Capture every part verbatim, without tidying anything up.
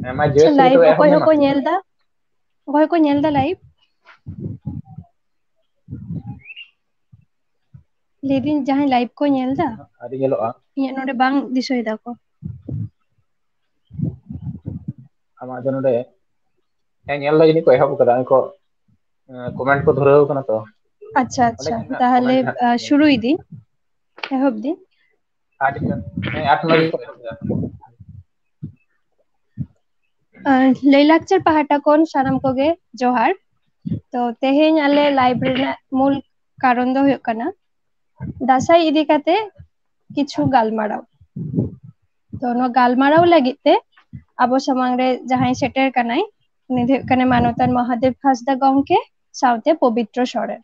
ᱦᱮᱸ, ᱢᱟ ᱟᱪᱪᱷᱟ, ᱡᱚᱭᱚᱥᱨᱤ, ᱞᱟᱭᱤᱵᱷ ᱛᱚᱵᱮ ᱮᱦᱚᱵ ᱚᱠᱚᱭ ᱢᱮ ᱦᱚᱸᱠᱚ ᱢᱟ᱾ ᱧᱮᱞ ᱫᱟ? ᱚᱠᱚᱭ ᱠᱚ ᱧᱮᱞ ᱫᱟ ᱞᱟᱭᱤᱵᱷ? ᱞᱟᱹᱭᱫᱟᱹᱧ, ᱡᱟᱦᱟᱸᱭ ᱞᱟᱭᱤᱵᱷ ᱠᱚ ᱧᱮᱞ ᱫᱟ? ᱟᱹᱰᱤ ᱧᱮᱞᱚᱜᱼᱟ᱾ ᱤᱧᱟᱹᱜ ᱱᱚᱰᱮ ᱵᱟᱝ ᱫᱤᱥᱟᱹᱭ ᱫᱟᱠᱚ᱾ ᱟᱢᱟᱜ ᱫᱚ ᱱᱚᱰᱮ, ᱦᱮᱸ, ᱧᱮᱞ ᱫᱟ, ᱡᱟᱹᱱᱤᱡ ᱠᱚ ᱮᱦᱚᱵ ᱠᱟᱫᱟ, ᱩᱱᱠᱩ, ᱮᱸ, ᱠᱚᱢᱮᱱᱴ ᱠᱚ ᱫᱷᱩᱨᱟᱹᱣ ᱠᱟᱱᱟ ᱛᱚ᱾ ᱟᱪᱪᱷᱟ, ᱚᱸᱰᱮ ᱟᱪᱪᱷᱟ, ᱠᱷᱚᱱᱟᱜ ᱛᱟᱦᱞᱮ, ᱠᱚᱢᱮᱱᱴ ᱦᱟᱸᱜ ᱟ, ᱧᱮᱞ ᱥᱩᱨᱩᱭ ᱫᱤᱧ, ᱮᱦᱚᱵ ᱫᱤᱧ᱾ ᱟᱹᱰᱤ ᱜᱟᱱ, ᱦᱮᱸ, ᱟᱴ ᱱᱚᱭ ᱠᱚ ᱮᱦᱚᱵ ᱠᱟᱫᱟ᱾ ᱟ, ᱞᱟᱹᱭᱞᱟᱠᱪᱟᱨ ᱯᱟᱦᱴᱟ ᱠᱷᱚᱱ ᱥᱟᱱᱟᱢ ᱠᱚᱜᱮ ᱡᱚᱦᱟᱨ᱾ ᱛᱚ, ᱛᱮᱦᱮᱧ ᱟᱞᱮ ᱞᱟᱭᱤᱵᱷ ᱨᱮᱱᱟᱜ ᱢᱩᱞ ᱠᱟᱨᱚᱱ ᱫᱚ ᱦᱩᱭᱩᱜ ᱠᱟᱱᱟ ᱫᱟᱸᱥᱟᱭ ᱤᱫᱤ ᱠᱟᱛᱮ ᱠᱤᱪᱷᱩ ᱜᱟᱞᱢᱟᱨᱟᱣ᱾ ᱛᱚ, ᱱᱚᱣᱟ ᱜᱟᱞᱢᱟᱨᱟᱣ ᱞᱟᱹᱜᱤᱫ ᱛᱮ ᱟᱵᱚ ᱥᱟᱢᱟᱝ ᱨᱮ ᱡᱟᱦᱟᱸᱭ ᱥᱮᱴᱮᱨ ᱠᱟᱱᱟᱭ, ᱩᱱᱤ ᱫᱚ ᱦᱩᱭᱩᱜ ᱠᱟᱱᱟ ᱢᱟᱱᱚᱛᱟᱱ ᱢᱚᱦᱟᱫᱮᱵ ᱦᱟᱸᱥᱫᱟ ᱜᱚᱢᱠᱮ ᱥᱟᱶᱛᱮ ᱯᱚᱵᱤᱛᱨᱚ ᱥᱚᱨᱮᱱ᱾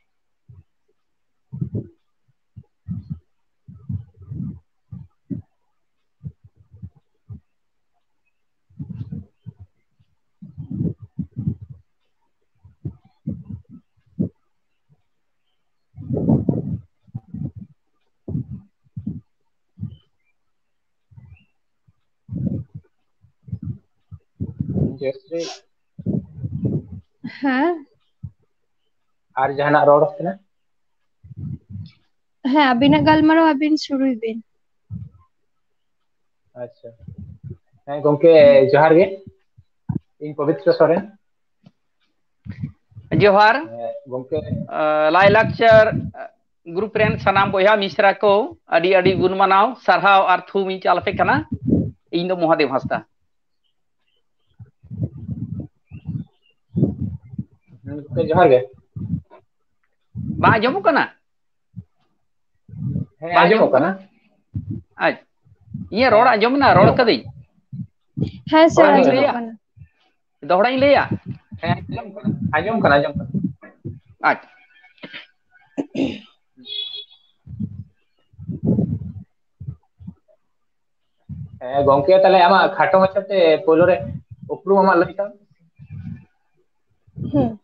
ᱡᱚᱭᱥᱨᱤ᱾ ᱦᱮᱸ᱾ ᱟᱨ ᱡᱟᱦᱟᱱᱟᱜ ᱨᱚᱲ ᱛᱮᱱᱟᱜ? ᱦᱮᱸ, ᱟᱹᱵᱤᱱᱟᱜ ᱜᱟᱞᱢᱟᱨᱟᱣ ᱟᱹᱵᱤᱱ ᱥᱩᱨᱩᱭ ᱵᱤᱱ᱾ ᱟᱪᱪᱷᱟ᱾ ᱦᱮᱸ, ᱜᱚᱢᱠᱮ, ᱡᱚᱦᱟᱨ ᱜᱮ᱾ ᱤᱧ ᱯᱚᱵᱤᱛᱨᱚ ᱥᱚᱨᱮᱱ᱾ ᱡᱚᱦᱟᱨ᱾ ᱦᱮᱸ, ᱜᱚᱢᱠᱮ᱾ ᱟ, ᱞᱟᱭᱼᱞᱟᱠᱪᱟᱨ, ᱟ, ᱜᱨᱩᱯ ᱨᱮᱱ ᱥᱟᱱᱟᱢ ᱵᱚᱭᱦᱟ ᱢᱤᱥᱨᱟ ᱠᱚ, ᱟᱹᱰᱤ ᱟᱹᱰᱤ ᱜᱩᱱ ᱢᱟᱱᱟᱣ, ᱥᱟᱨᱦᱟᱣ ᱟᱨ ᱛᱷᱩᱢ ᱤᱧ ᱪᱟᱞ ᱟᱯᱮ ᱠᱟᱱᱟ᱾ ᱤᱧ ᱫᱚ ᱢᱚᱦᱟᱫᱮᱵ ᱦᱟᱸᱥᱫᱟ᱾ ᱦᱮᱸ, ᱜᱚᱢᱠᱮ, ᱡᱚᱦᱟᱨ ᱜᱮ᱾ ᱵᱟᱝ ᱟᱸᱡᱚᱢᱚᱜ ᱠᱟᱱᱟ? ᱦᱮᱸ, ᱵᱟᱝ ᱟᱸᱡᱚᱢᱚᱜ ᱟᱸᱡᱚᱢᱚᱜ ᱠᱟᱱᱟ᱾ ᱠᱟᱱᱟ? ᱟᱪ-, ᱤᱧᱟᱹᱜ ᱨᱚᱲ ᱦᱮᱸ, ᱟᱸᱡᱚᱢ ᱮᱱᱟ? ᱨᱚᱲ ᱟᱸᱡᱚᱢᱚᱜ ᱠᱟᱱᱟ᱾ ᱠᱟᱹᱫᱟᱹᱧ? ᱦᱮᱸ, ᱥᱮ, ᱫᱚᱦᱲᱟᱧ ᱟᱸᱡᱚᱢᱚᱜ ᱞᱟᱹᱭᱟ? ᱠᱟᱱᱟ᱾ ᱫᱚᱦᱲᱟᱧ ᱞᱟᱹᱭᱟ? ᱦᱮᱸ, ᱟᱸᱡᱚᱢᱚᱜ ᱠᱟᱱᱟ, ᱟᱸᱡᱚᱢᱚᱜ ᱠᱟᱱᱟ, ᱟᱸᱡᱚᱢᱚᱜ ᱠᱟᱱᱟ᱾ ᱟᱪᱪᱷᱟ᱾ ᱦᱮᱸ, ᱜᱚᱢᱠᱮ, ᱛᱟᱦᱞᱮ ᱟᱢᱟᱜ ᱠᱷᱟᱴᱚ ᱢᱟᱪᱷᱟᱛᱮ ᱯᱳᱭᱞᱳ ᱨᱮ ᱩᱯᱨᱩᱢ ᱟᱢᱟᱜ ᱞᱟᱹᱭ ᱛᱟᱢ᱾ ᱦᱩᱸ᱾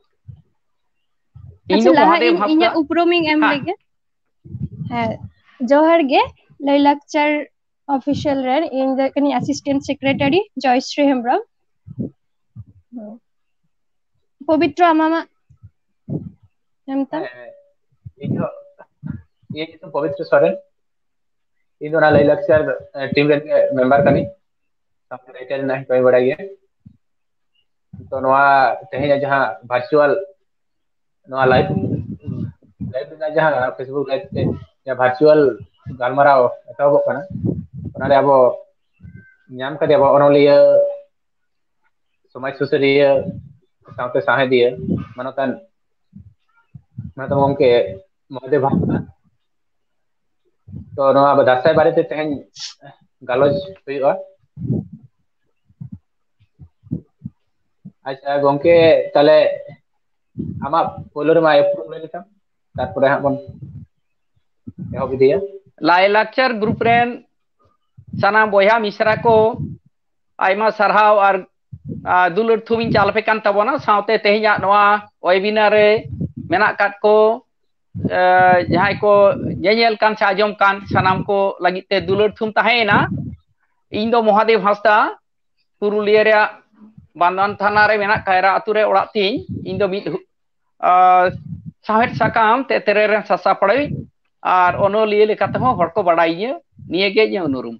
ᱤᱧ ᱟᱪᱪᱷᱟ, ᱫᱚ ᱞᱟᱦᱟ ᱢᱚᱦᱟᱫᱮᱵ ᱤᱧ ᱦᱟᱸᱥᱫᱟ᱾ ᱤᱧᱟᱹᱜ ᱩᱯᱨᱩᱢᱤᱧ ᱮᱢ ᱦᱮᱸ᱾ ᱞᱮᱜᱮ᱾ ᱦᱮᱸ, ᱡᱚᱦᱟᱨ ᱜᱮ, ᱞᱟᱹᱭ ᱞᱟᱠᱪᱟᱨ ᱚᱯᱷᱤᱥᱤᱭᱟᱞ ᱨᱮᱱ ᱤᱧ ᱫᱚ ᱠᱟᱹᱱᱟᱹᱧ ᱟᱥᱤᱥᱴᱮᱱᱴ ᱥᱮᱠᱨᱮᱴᱟᱨᱤ ᱡᱚᱭᱥᱨᱤ ᱦᱮᱢᱵᱨᱚᱢ᱾ ᱯᱚᱵᱤᱛᱨᱚ, ᱟᱢᱟᱜ ᱮᱢ ᱛᱟᱢ? ᱦᱮᱸ, ᱤᱧ ᱦᱚᱸ, ᱤᱧ ᱧᱩᱛᱩᱢ ᱯᱚᱵᱤᱛᱨᱚ ᱥᱚᱨᱮᱱ᱾ ᱤᱧ ᱫᱚ ᱚᱱᱟ ᱞᱟᱭᱼᱞᱟᱠᱪᱟᱨ, ᱮ, ᱴᱤᱢ ᱨᱮᱱ ᱢᱮᱢᱵᱟᱨ ᱠᱟᱹᱱᱟᱹᱧ᱾ ᱥᱟᱶᱛᱮ ᱨᱟᱭᱴᱟᱨ ᱨᱮᱱᱟᱜ ᱦᱚᱸᱧ ᱠᱟᱹᱢᱤ ᱵᱟᱲᱟᱭ ᱜᱮᱭᱟ᱾ ᱛᱚ, ᱱᱚᱣᱟ ᱛᱮᱦᱮᱧᱟᱜ ᱡᱟᱦᱟᱸ ᱵᱷᱟᱨᱪᱩᱣᱟᱞ, ᱱᱚᱣᱟ ᱞᱟᱭᱤᱵᱷ, ᱞᱟᱭᱤᱵᱷ ᱨᱮᱱᱟᱜ ᱡᱟᱦᱟᱸ Facebook ᱞᱟᱭᱤᱵᱷ ᱛᱮ ᱡᱟᱦᱟᱸ ᱵᱷᱟᱨᱪᱩᱣᱟᱞ ᱜᱟᱞᱢᱟᱨᱟᱣ ᱮᱛᱚᱦᱚᱵᱚᱜ ᱠᱟᱱᱟ, ᱚᱱᱟᱨᱮ ᱟᱵᱚ ᱧᱟᱢ ᱠᱟᱫᱮᱭᱟ ᱵᱚ ᱚᱱᱚᱞᱤᱭᱟᱹ, ᱥᱚᱢᱟᱡᱽ ᱥᱩᱥᱟᱹᱨᱤᱭᱟᱹ, ᱥᱟᱶᱛᱮ ᱥᱟᱶᱦᱮᱫᱤᱭᱟᱹ, ᱢᱟᱱᱚᱛᱟᱱ, ᱢᱟᱱᱚᱛᱟᱱ ᱜᱚᱢᱠᱮ ᱢᱚᱦᱟᱫᱮᱵ ᱦᱟᱸᱥᱫᱟ᱾ ᱛᱚ, ᱱᱚᱣᱟ ᱫᱟᱸᱥᱟᱭ ᱵᱟᱨᱮᱛᱮ ᱛᱮᱦᱮᱧ ᱜᱟᱞᱚᱪ ᱦᱩᱭᱩᱜᱼᱟ᱾ ᱟᱪᱪᱷᱟ ᱜᱚᱢᱠᱮ, ᱛᱟᱦᱞᱮ ᱟᱢᱟᱜ ᱯᱳᱭᱞᱳ ᱨᱮᱢᱟ ᱩᱯᱨᱩᱢ ᱞᱟᱹᱭ ᱞᱮᱠᱷᱟᱱ, ᱛᱟᱨᱯᱚᱨᱮ ᱦᱟᱸᱜ ᱵᱚᱱ ᱮᱦᱚᱵ ᱤᱫᱤᱭᱟ᱾ ᱞᱟᱭᱼᱞᱟᱠᱪᱟᱨ ᱜᱨᱩᱯ ᱨᱮᱱ ᱥᱟᱱᱟᱢ ᱵᱚᱭᱦᱟ ᱢᱤᱥᱨᱟ ᱠᱚ, ᱟᱭᱢᱟ ᱥᱟᱨᱦᱟᱣ ᱟᱨ, ᱟ, ᱫᱩᱞᱟᱹᱲ ᱛᱷᱩᱢ ᱤᱧ ᱪᱟᱞ ᱟᱯᱮ ᱠᱟᱱ ᱛᱟᱵᱚᱱᱟ᱾ ᱥᱟᱶᱛᱮ ᱛᱮᱦᱮᱧᱟᱜ ᱱᱚᱣᱟ ᱣᱮᱵᱤᱱᱟᱨ ᱨᱮ ᱢᱮᱱᱟᱜ ᱟᱠᱟᱫ ᱠᱚ, ᱟ, ᱡᱟᱦᱟᱸᱭ ᱠᱚ ᱧᱮᱧᱮᱞ ᱠᱟᱱ ᱥᱮ ᱟᱸᱡᱚᱢ ᱠᱟᱱ, ᱥᱟᱱᱟᱢ ᱠᱚ ᱞᱟᱹᱜᱤᱫ ᱛᱮ ᱫᱩᱞᱟᱹᱲ ᱛᱷᱩᱢ ᱛᱟᱦᱮᱸᱭᱮᱱᱟ᱾ ᱤᱧ ᱫᱚ ᱢᱚᱦᱟᱫᱮᱵ ᱦᱟᱸᱥᱫᱟ, ᱯᱩᱨᱩᱞᱤᱭᱟᱹ ᱨᱮᱭᱟᱜ ᱵᱟᱱᱫᱣᱟᱱ ᱛᱷᱟᱱᱟ ᱨᱮ ᱢᱮᱱᱟᱜ ᱠᱟᱭᱨᱟ ᱟᱹᱛᱩ ᱨᱮ ᱚᱲᱟᱜ ᱛᱤᱧ᱾ ᱤᱧ ᱫᱚ ᱢᱤᱫ ᱦᱩ-, ᱟ, ᱥᱟᱶᱦᱮᱫ ᱥᱟᱠᱟᱢ ᱛᱮᱛᱨᱮ ᱨᱮᱱ ᱥᱟᱥᱟᱯᱲᱟᱣᱤᱡ ᱟᱨ ᱚᱱᱚᱞᱤᱭᱟᱹ ᱞᱮᱠᱟ ᱛᱮᱦᱚᱸ ᱦᱚᱲ ᱠᱚ ᱵᱟᱲᱟᱭᱤᱧᱟᱹ᱾ ᱱᱤᱭᱟᱹ ᱜᱮ ᱤᱧᱟᱹᱜ ᱩᱱᱩᱨᱩᱢ᱾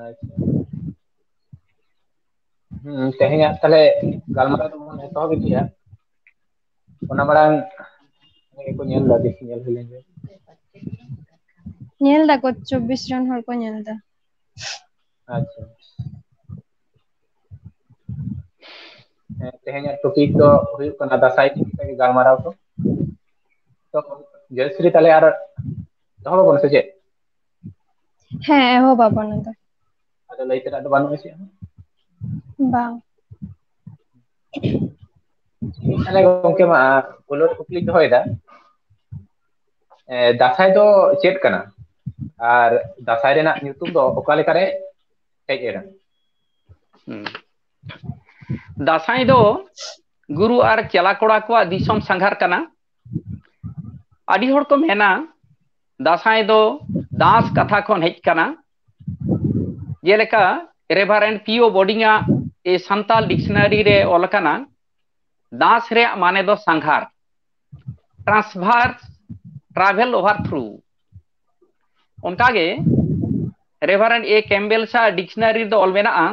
ᱟᱪᱪᱷᱟ᱾ ᱦᱩᱸ, ᱛᱮᱦᱮᱧᱟᱜ ᱛᱟᱦᱞᱮ ᱜᱟᱞᱢᱟᱨᱟᱣ ᱫᱚᱵᱚᱱ ᱮᱛᱚᱦᱚᱵ ᱤᱫᱤᱭᱟ᱾ ᱚᱱᱟ ᱢᱟᱲᱟᱝ ᱚᱱᱮ ᱠᱚ ᱧᱮᱞ ᱫᱟ, ᱫᱮᱠᱷᱤ ᱧᱮᱞ ᱦᱩᱭ ᱞᱮᱱ ᱜᱮ᱾ ᱧᱮᱞ ᱫᱟᱠᱚ, ᱪᱚᱵᱵᱤᱥ ᱡᱚᱱ ᱦᱚᱲ ᱠᱚ ᱧᱮᱞ ᱫᱟ᱾ ᱟᱪᱪᱷᱟ᱾ ᱦᱮᱸ, ᱛᱮᱦᱮᱧᱟᱜ ᱴᱚᱯᱤᱠ ᱫᱚ ᱦᱩᱭᱩᱜ ᱠᱟᱱᱟ ᱫᱟᱸᱥᱟᱭ ᱤᱫᱤ ᱠᱟᱛᱮ ᱜᱮ ᱜᱟᱞᱢᱟᱨᱟᱣ ᱠᱚ᱾ ᱛᱚ, ᱡᱚᱭᱥᱨᱤ, ᱛᱟᱦᱞᱮ ᱟᱨ ᱫᱚᱦᱚ ᱵᱟᱵᱚᱱ ᱥᱮ ᱪᱮᱫ? ᱦᱮᱸ, ᱮᱦᱚᱵ ᱟᱵᱚᱱ ᱟᱫᱚ᱾ ᱟᱫᱚ ᱞᱟᱹᱭ ᱛᱮᱱᱟᱜ ᱫᱚ ᱵᱟᱹᱱᱩᱜᱼᱟ ᱪᱮᱫ ᱦᱚᱸ? ᱵᱟᱝ᱾ ᱛᱟᱦᱞᱮ ᱜᱚᱝᱠᱮ, ᱢᱟ ᱯᱳᱭᱞᱳ ᱨᱮ ᱠᱩᱠᱞᱤᱧ ᱫᱚᱦᱚᱭᱮᱫᱟ, ᱮ, ᱫᱟᱸᱥᱟᱭ ᱫᱚ ᱪᱮᱫ ᱠᱟᱱᱟ? ᱟᱨ ᱫᱟᱸᱥᱟᱭ ᱨᱮᱱᱟᱜ ᱧᱩᱛᱩᱢ ᱫᱚ ᱚᱠᱟ ᱞᱮᱠᱟᱨᱮ ᱦᱮᱡ ᱮᱱᱟ? ᱦᱩᱸ᱾ ᱫᱟᱸᱥᱟᱭ ᱫᱚ ᱜᱩᱨᱩ ᱟᱨ ᱪᱮᱞᱟ ᱠᱚᱲᱟ ᱠᱚᱣᱟᱜ ᱫᱤᱥᱚᱢ ᱥᱟᱸᱜᱷᱟᱨ ᱠᱟᱱᱟ᱾ ᱟᱹᱰᱤ ᱦᱚᱲ ᱠᱚ ᱢᱮᱱᱟ, ᱫᱟᱸᱥᱟᱭ ᱫᱚ ᱫᱟᱸᱥ ᱠᱟᱛᱷᱟ ᱠᱷᱚᱱ ᱦᱮᱡ ᱠᱟᱱᱟ᱾ ᱡᱮᱞᱮᱠᱟ ᱨᱮᱵᱷᱟᱨᱮᱱᱰ ᱯᱤ ᱳ ᱵᱳᱰᱤᱝ ᱟᱜ ᱮ ᱥᱟᱱᱛᱟᱲ ᱰᱤᱠᱥᱱᱟᱨᱤ ᱨᱮ ᱚᱞ ᱟᱠᱟᱱᱟ, ᱫᱟᱸᱥ ᱨᱮᱭᱟᱜ ᱢᱟᱱᱮ ᱫᱚ ᱥᱟᱸᱜᱷᱟᱨ, transverse travel over through᱾ ᱚᱱᱠᱟᱜᱮ ᱨᱮᱵᱷᱟᱨᱮᱱᱰ ᱮ ᱠᱮᱢᱵᱮᱞ ᱥᱟᱜ ᱰᱤᱠᱥᱱᱟᱨᱤ ᱨᱮᱫᱚ ᱚᱞ ᱢᱮᱱᱟᱜᱼᱟ,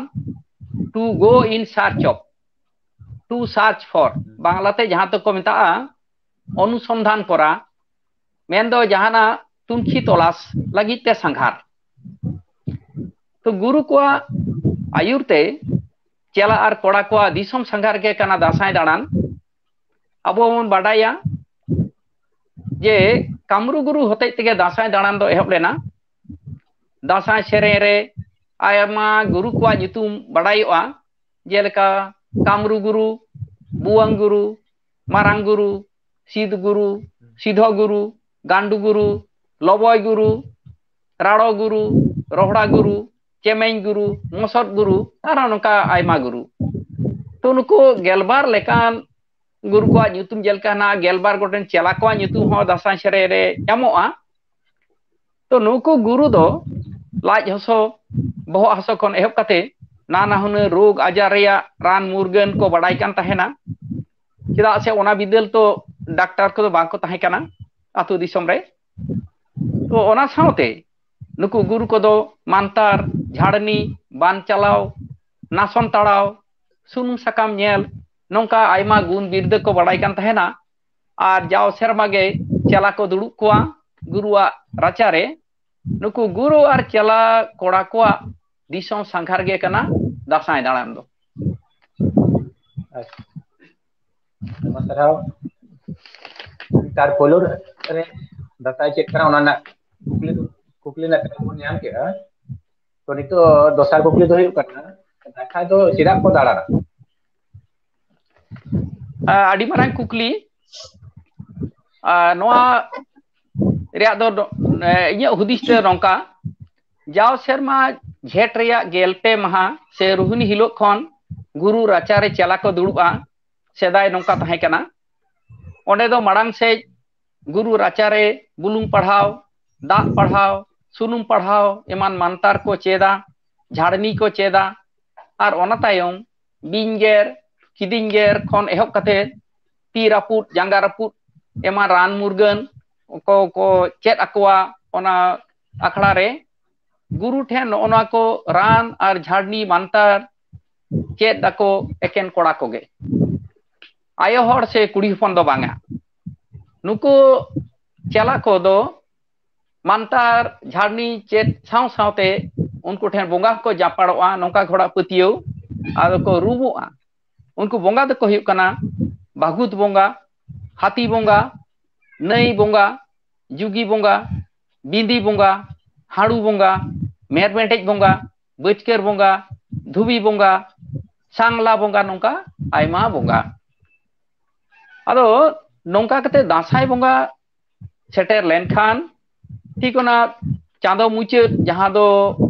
to go in search of, to search for, ᱵᱟᱝᱞᱟᱛᱮ ᱡᱟᱦᱟᱸ ᱫᱚᱠᱚ ᱢᱮᱛᱟᱜᱼᱟ ᱚᱱᱩᱥᱚᱱᱫᱷᱟᱱ ᱠᱚᱨᱟ, ᱢᱮᱱᱫᱚ ᱡᱟᱦᱟᱱᱟᱜ ᱛᱩᱱᱠᱷᱤ ᱛᱚᱞᱟᱥ ᱞᱟᱹᱜᱤᱫ ᱛᱮ ᱥᱟᱸᱜᱷᱟᱨ᱾ ᱛᱚ ᱜᱩᱨᱩ ᱠᱚᱣᱟᱜ ᱟᱹᱭᱩᱨ ᱛᱮ ᱪᱮᱞᱟ ᱟᱨ ᱠᱚᱲᱟ ᱠᱚᱣᱟᱜ ᱫᱤᱥᱚᱢ ᱥᱟᱸᱜᱷᱟᱨ ᱜᱮ ᱠᱟᱱᱟ ᱫᱟᱸᱥᱟᱭ ᱫᱟᱬᱟᱱ᱾ ᱟᱵᱚ ᱵᱚᱱ ᱵᱟᱰᱟᱭᱟ ᱡᱮ ᱠᱟᱢᱨᱩ ᱜᱩᱨᱩ ᱦᱚᱛᱮᱡ ᱛᱮᱜᱮ ᱫᱟᱸᱥᱟᱭ ᱫᱟᱬᱟᱱ ᱫᱚ ᱮᱦᱚᱵ ᱞᱮᱱᱟ᱾ ᱫᱟᱸᱥᱟᱭ ᱥᱮᱨᱮᱧ ᱨᱮ ᱟᱭᱢᱟ ᱜᱩᱨᱩ ᱠᱚᱣᱟᱜ ᱧᱩᱛᱩᱢ ᱵᱟᱰᱟᱭᱚᱜᱼᱟ, ᱡᱮᱞᱮᱠᱟ ᱠᱟᱢᱨᱩ ᱜᱩᱨᱩ, ᱵᱩᱣᱟᱹᱝ ᱜᱩᱨᱩ, ᱢᱟᱨᱟᱝ ᱜᱩᱨᱩ, ᱥᱤᱫ ᱜᱩᱨᱩ, ᱥᱤᱫᱷᱚ ᱜᱩᱨᱩ, ᱜᱟᱱᱰᱩ ᱜᱩᱨᱩ, ᱞᱚᱵᱚᱭ ᱜᱩᱨᱩ, ᱨᱟᱲᱚ ᱜᱩᱨᱩ, ᱨᱚᱦᱲᱟ ᱜᱩᱨᱩ, ᱪᱮᱢᱮᱧ ᱜᱩᱨᱩ, ᱢᱚᱥᱚᱫ ᱜᱩᱨᱩ, ᱟᱨᱦᱚᱸ ᱱᱚᱝᱠᱟ ᱟᱭᱢᱟ ᱜᱩᱨᱩ᱾ ᱛᱚ ᱱᱩᱠᱩ ᱜᱮᱞᱵᱟᱨ ᱞᱮᱠᱟᱱ ᱜᱩᱨᱩ ᱠᱚᱣᱟᱜ ᱧᱩᱛᱩᱢ ᱡᱮᱞᱮᱠᱟ ᱦᱮᱱᱟᱜᱼᱟ, ᱜᱮᱞᱵᱟᱨ ᱜᱚᱴᱮᱱ ᱪᱮᱞᱟ ᱠᱚᱣᱟᱜ ᱧᱩᱛᱩᱢ ᱦᱚᱸ ᱫᱟᱸᱥᱟᱭ ᱥᱮᱨᱮᱧ ᱨᱮ ᱧᱟᱢᱚᱜᱼᱟ᱾ ᱛᱚ ᱱᱩᱠᱩ ᱜᱩᱨᱩ ᱫᱚ ᱞᱟᱡ ᱦᱟᱹᱥᱩ, ᱵᱚᱦᱚᱜ ᱦᱟᱹᱥᱩ ᱠᱷᱚᱱ ᱮᱦᱚᱵ ᱠᱟᱛᱮ ᱱᱟᱱᱟ ᱦᱩᱱᱟᱹᱨ ᱨᱳᱜᱽ ᱟᱡᱟᱨ ᱨᱮᱭᱟᱜ ᱨᱟᱱ ᱢᱩᱨᱜᱟᱹᱱ ᱠᱚ ᱵᱟᱰᱟᱭ ᱠᱟᱱ ᱛᱟᱦᱮᱱᱟ᱾ ᱪᱮᱫᱟᱜ ᱥᱮ ᱚᱱᱟ ᱵᱤᱫᱟᱹᱞ ᱛᱚ ᱰᱟᱠᱛᱟᱨ ᱠᱚᱫᱚ ᱵᱟᱝ ᱠᱚ ᱛᱟᱦᱮᱸ ᱠᱟᱱᱟ ᱟᱹᱛᱩ ᱫᱤᱥᱚᱢ ᱨᱮ᱾ ᱛᱚ ᱚᱱᱟ ᱥᱟᱶᱛᱮ ᱱᱩᱠᱩ ᱜᱩᱨᱩ ᱠᱚᱫᱚ ᱢᱟᱱᱛᱟᱨ, ᱡᱷᱟᱲᱱᱤ, ᱵᱟᱱ ᱪᱟᱞᱟᱣ, ᱱᱟᱥᱚᱱ ᱛᱟᱲᱟᱣ, ᱥᱩᱱᱩᱢ ᱥᱟᱠᱟᱢ ᱧᱮᱞ, ᱱᱚᱝᱠᱟ ᱟᱭᱢᱟ ᱜᱩᱱ ᱵᱤᱨᱫᱟᱹ ᱠᱚ ᱵᱟᱰᱟᱭ ᱠᱟᱱ ᱛᱟᱦᱮᱱᱟ᱾ ᱟᱨ ᱡᱟᱣ ᱥᱮᱨᱢᱟ ᱜᱮ ᱪᱮᱞᱟ ᱠᱚ ᱫᱩᱲᱩᱵ ᱠᱚᱣᱟ ᱜᱩᱨᱩᱣᱟᱜ ᱨᱟᱪᱟᱨᱮ᱾ ᱱᱩᱠᱩ ᱜᱩᱨᱩ ᱟᱨ ᱪᱮᱞᱟ ᱠᱚᱲᱟ ᱠᱚᱣᱟᱜ ᱫᱤᱥᱚᱢ ᱥᱟᱸᱜᱷᱟᱨ ᱜᱮ ᱠᱟᱱᱟ ᱫᱟᱸᱥᱟᱭ ᱫᱟᱬᱟᱱ ᱫᱚ᱾ ᱟᱪᱪᱷᱟ᱾ ᱟᱭᱢᱟ ᱥᱟᱨᱦᱟᱣ᱾ ᱛᱟᱨ ᱯᱳᱭᱞᱳ ᱨᱮ ᱫᱟᱸᱥᱟᱭ ᱪᱮᱫ ᱠᱟᱱᱟ ᱚᱱᱟ ᱨᱮᱱᱟᱜ ᱠᱩᱠᱞᱤ, ᱠᱩᱠᱞᱤ ᱨᱮᱱᱟᱜ ᱛᱮᱞᱟ ᱵᱚᱱ ᱧᱟᱢ ᱠᱮᱫᱟ᱾ ᱛᱚ ᱱᱤᱛᱚᱜ ᱫᱚᱥᱟᱨ ᱠᱩᱠᱞᱤ ᱫᱚ ᱦᱩᱭᱩᱜ ᱠᱟᱱᱟ, ᱫᱟᱸᱥᱟᱭ ᱫᱚ ᱪᱮᱫᱟᱜ ᱠᱚ ᱫᱟᱬᱟᱱᱟ? ᱟᱹᱰᱤ ᱢᱟᱨᱟᱝ ᱠᱩᱠᱞᱤ᱾ ᱟᱨ ᱱᱚᱣᱟ ᱨᱮᱭᱟᱜ ᱫᱚ ᱱᱚ-, ᱮ, ᱤᱧᱟᱹᱜ ᱦᱩᱫᱤᱥ ᱛᱮ ᱱᱚᱝᱠᱟ, ᱡᱟᱣ ᱥᱮᱨᱢᱟ ᱡᱷᱮᱸᱴ ᱨᱮᱭᱟᱜ ᱜᱮᱞ ᱯᱮ ᱢᱟᱦᱟ ᱥᱮ ᱨᱩᱦᱱᱤ ᱦᱤᱞᱳᱜ ᱠᱷᱚᱱ ᱜᱩᱨᱩ ᱨᱟᱪᱟᱨᱮ ᱪᱮᱞᱟ ᱠᱚ ᱫᱩᱲᱩᱵᱼᱟ᱾ ᱥᱮᱫᱟᱭ ᱱᱚᱝᱠᱟ ᱛᱟᱦᱮᱸ ᱠᱟᱱᱟ, ᱚᱸᱰᱮ ᱫᱚ ᱢᱟᱲᱟᱝ ᱥᱮᱫ ᱜᱩᱨᱩ ᱨᱟᱪᱟᱨᱮ ᱵᱩᱞᱩᱝ ᱯᱟᱲᱦᱟᱣ, ᱫᱟᱜ ᱯᱟᱲᱦᱟᱣ, ᱥᱩᱱᱩᱢ ᱯᱟᱲᱦᱟᱣ ᱮᱢᱟᱱ ᱢᱟᱱᱛᱟᱨ ᱠᱚ ᱪᱮᱫᱟ᱾ ᱡᱷᱟᱲᱱᱤ ᱠᱚ ᱪᱮᱫᱟ᱾ ᱟᱨ ᱚᱱᱟ ᱛᱟᱭᱚᱢ ᱵᱤᱧ ᱜᱮᱨ, ᱠᱤᱫᱤᱧ ᱜᱮᱨ ᱠᱷᱚᱱ ᱮᱦᱚᱵ ᱠᱟᱛᱮ ᱛᱤ ᱨᱟᱹᱯᱩᱫ, ᱡᱟᱸᱜᱟ ᱨᱟᱹᱯᱩᱫ ᱮᱢᱟᱱ ᱨᱟᱱ ᱢᱩᱨᱜᱟᱹᱱ ᱠᱚ ᱠᱚ ᱪᱮᱫ ᱟᱠᱚᱣᱟ ᱚᱱᱟ ᱟᱠᱷᱲᱟ ᱨᱮ᱾ ᱜᱩᱨᱩ ᱴᱷᱮᱱ ᱱᱚᱜᱼᱚ ᱱᱚᱣᱟ ᱠᱚ ᱨᱟᱱ ᱟᱨ ᱡᱷᱟᱲᱱᱤ ᱢᱟᱱᱛᱟᱨ ᱪᱮᱫ ᱟᱠᱚ ᱮᱠᱮᱱ ᱠᱚᱲᱟ ᱠᱚᱜᱮ᱾ ᱟᱭᱳ ᱦᱚᱲ ᱥᱮ ᱠᱩᱲᱤ ᱦᱚᱯᱚᱱ ᱫᱚ ᱵᱟᱝᱟ᱾ ᱱᱩᱠᱩ ᱪᱮᱞᱟ ᱠᱚᱫᱚ ᱢᱟᱱᱛᱟᱨ ᱡᱷᱟᱲᱱᱤ ᱪᱮᱫ ᱥᱟᱶ ᱥᱟᱶᱛᱮ ᱩᱱᱠᱩ ᱴᱷᱮᱱ ᱵᱚᱸᱜᱟ ᱦᱚᱸᱠᱚ ᱡᱟᱯᱟᱲᱚᱜᱼᱟ, ᱱᱚᱝᱠᱟ ᱜᱷᱚᱲᱟ ᱯᱟᱹᱛᱭᱟᱹᱣ᱾ ᱟᱫᱚ ᱠᱚ ᱨᱩᱢᱩᱜᱼᱟ᱾ ᱩᱱᱠᱩ ᱵᱚᱸᱜᱟ ᱫᱚᱠᱚ ᱦᱩᱭᱩᱜ ᱠᱟᱱᱟ ᱵᱷᱟᱹᱜᱩᱛ ᱵᱚᱸᱜᱟ, ᱦᱟᱹᱛᱤ ᱵᱚᱸᱜᱟ, ᱱᱟᱹᱭ ᱵᱚᱸᱜᱟ, ᱡᱩᱜᱤ ᱵᱚᱸᱜᱟ, ᱵᱤᱸᱫᱤ ᱵᱚᱸᱜᱟ, ᱦᱟᱹᱲᱩ ᱵᱚᱸᱜᱟ, ᱢᱮᱨᱢᱮᱴᱮᱡ ᱵᱚᱸᱜᱟ, ᱵᱟᱹᱪᱠᱟᱹᱨ ᱵᱚᱸᱜᱟ, ᱫᱷᱩᱵᱤ ᱵᱚᱸᱜᱟ, ᱥᱟᱝᱞᱟ ᱵᱚᱸᱜᱟ, ᱱᱚᱝᱠᱟ ᱟᱭᱢᱟ ᱵᱚᱸᱜᱟ᱾ ᱟᱫᱚ ᱱᱚᱝᱠᱟ ᱠᱟᱛᱮ ᱫᱟᱸᱥᱟᱭ ᱵᱚᱸᱜᱟ ᱥᱮᱴᱮᱨ ᱞᱮᱱᱠᱷᱟᱱ ᱴᱷᱤᱠ ᱚᱱᱟ ᱪᱟᱸᱫᱚ ᱢᱩᱪᱟᱹᱫ ᱡᱟᱦᱟᱸ ᱫᱚ